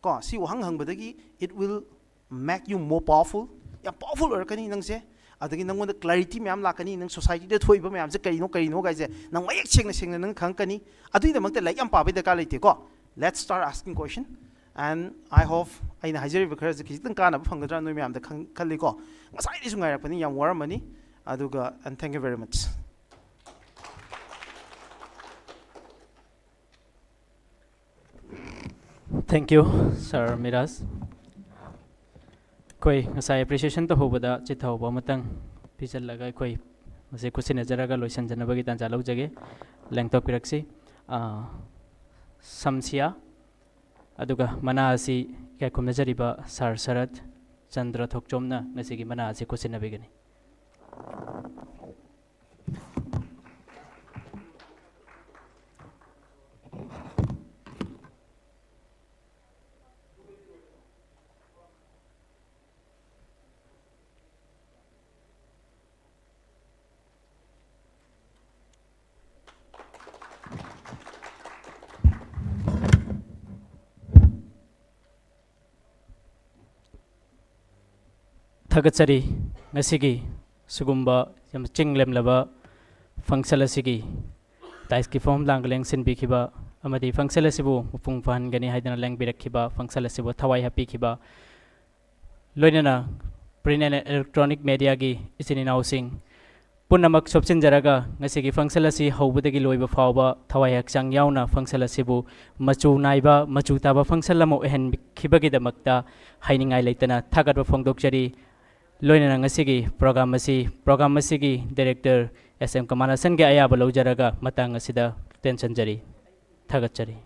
ꯀꯣ, ꯁꯤ ꯋꯥꯍꯪ ꯍꯪꯕꯗꯒꯤ it will make you more powerful. ꯌꯥꯝ ꯄꯥꯋꯔꯐꯨꯜ ꯑꯣꯏꯔꯛꯀꯅꯤ ꯅꯪꯁꯦ. ꯑꯗꯒꯤ ꯅꯪꯉꯣꯟꯗ clarity ꯃꯌꯥꯝ ꯂꯥꯛꯀꯅꯤ, ꯅꯪ societyꯗ ꯊꯣꯛꯏꯕ ꯃꯌꯥꯝꯁꯦ ꯀꯔꯤꯅꯣ ꯀꯔꯤꯅꯣ ꯀꯥꯏꯁꯦ ꯅꯪ ꯃꯌꯦꯛ ꯁꯦꯡꯅ ꯁꯦꯡꯅ ꯅꯪ ꯈꯪꯉꯛꯀꯅꯤ꯫ ꯑꯗꯨꯒꯤꯗꯃꯛꯇ ꯂꯥꯏꯔꯤꯛ ꯌꯥꯝ ꯄꯥꯕꯒꯤ ꯗꯔꯀꯥꯔ ꯂꯩꯇꯦꯀꯣ꯫ Let's start asking question, and I hope ꯑꯩꯅ ꯍꯥꯏꯖꯔꯤꯕ ꯈꯔꯁꯦ ꯈꯤꯖꯤꯛꯇꯪ ꯀꯥꯟꯅꯕ ꯐꯪꯒꯗ꯭ꯔꯥ ꯅꯣꯏ ꯃꯌꯥꯝꯗ ꯈꯪ-, ꯈꯜꯂꯤꯀꯣ꯫ ꯉꯁꯥꯏꯗꯩꯁꯨ ꯉꯥꯏꯔꯛꯄꯅꯤ, ꯌꯥꯝ ꯋꯥꯔꯝꯃꯅꯤ꯫ ꯑꯗꯨꯒ, and thank you very much. Thank you, Sir Miraj. ꯑꯩꯈꯣꯏ ꯉꯁꯥꯏ appreciation ꯇꯧꯍꯧꯕꯗ ꯆꯤꯊꯍꯧꯕ ꯑꯃꯇꯪ ꯄꯤꯁꯤꯜꯂꯒ ꯑꯩꯈꯣꯏ ꯃꯁꯤ ꯈꯨꯠꯁꯤꯟꯅꯖꯔꯒ ꯂꯣꯏꯁꯤꯟꯖꯅꯕꯒꯤ ꯇꯥꯟꯖꯥ ꯂꯧꯖꯒꯦ꯫ ꯂꯦꯡꯊꯣꯛꯄꯤꯔꯛꯁꯤ꯫ ꯑꯥ, ꯁꯝꯁꯤꯌꯥ, ꯑꯗꯨꯒ ꯃꯅꯥ ꯑꯁꯤ ꯏꯀꯥꯏ ꯈꯨꯝꯅꯖꯔꯤꯕ Sir ꯁꯔꯠ ꯆꯟꯗ꯭ꯔ ꯊꯣꯛꯆꯣꯝꯅ ꯉꯁꯤꯒꯤ ꯃꯅꯥ ꯑꯁꯤ ꯈꯨꯠꯁꯤꯟꯅꯕꯤꯒꯅꯤ꯫ ꯊꯥꯒꯠꯆꯔꯤ꯫ ꯉꯁꯤꯒꯤ ꯁꯤꯒꯨꯝꯕ ꯌꯥꯝ ꯆꯤꯡ ꯂꯦꯝꯂꯕ function ꯑꯁꯤꯒꯤ ꯗꯥꯏꯁꯀꯤ ꯐꯝꯐꯝ ꯂꯥꯡꯒ ꯂꯦꯡꯁꯤꯟꯕꯤꯈꯤꯕ ꯑꯃꯗꯤ function ꯑꯁꯤꯕꯨ ꯃꯄꯨꯡ ꯐꯥꯍꯟꯒꯅꯤ ꯍꯥꯏꯗꯨꯅ ꯂꯦꯡꯕꯤꯔꯛꯈꯤꯕ, function ꯑꯁꯤꯕꯨ ꯊꯋꯥꯏ ꯍꯥꯞꯄꯤꯈꯤꯕ, ꯂꯣꯏꯅꯅ print and electronic mediaꯒꯤ ꯏꯆꯤꯟ ꯏꯅꯥꯎꯁꯤꯡ ꯄꯨꯝꯅꯃꯛ ꯁꯣꯞꯆꯤꯟꯖꯔꯒ ꯉꯁꯤꯒꯤ function ꯑꯁꯤ ꯍꯧꯕꯗꯒꯤ ꯂꯣꯏꯕ ꯐꯥꯎꯕ ꯊꯋꯥꯏ ꯍꯛꯆꯥꯡ ꯌꯥꯎꯅ function ꯑꯁꯤꯕꯨ ꯃꯆꯨ ꯅꯥꯏꯕ, ꯃꯆꯨ ꯇꯥꯕ function ꯑꯃ ꯑꯣꯏꯍꯟꯈꯤꯕꯒꯤꯗꯃꯛꯇ ꯍꯥꯏꯅꯤꯡꯉꯥꯏ ꯂꯩꯇꯅ ꯊꯥꯒꯠꯄ ꯐꯣꯡꯗꯣꯛꯆꯔꯤ꯫ ꯂꯣꯏꯅꯅ ꯉꯁꯤꯒꯤ program ꯑꯁꯤ, program ꯑꯁꯤꯒꯤ director S M ꯀꯃꯥꯅꯁꯟꯒꯤ ꯑꯌꯥꯕ ꯂꯧꯖꯔꯒ ꯃꯇꯥꯡ ꯑꯁꯤꯗ ꯇꯦꯟꯁꯤꯟꯖꯔꯤ꯫ ꯊꯥꯒꯠꯆꯔꯤ꯫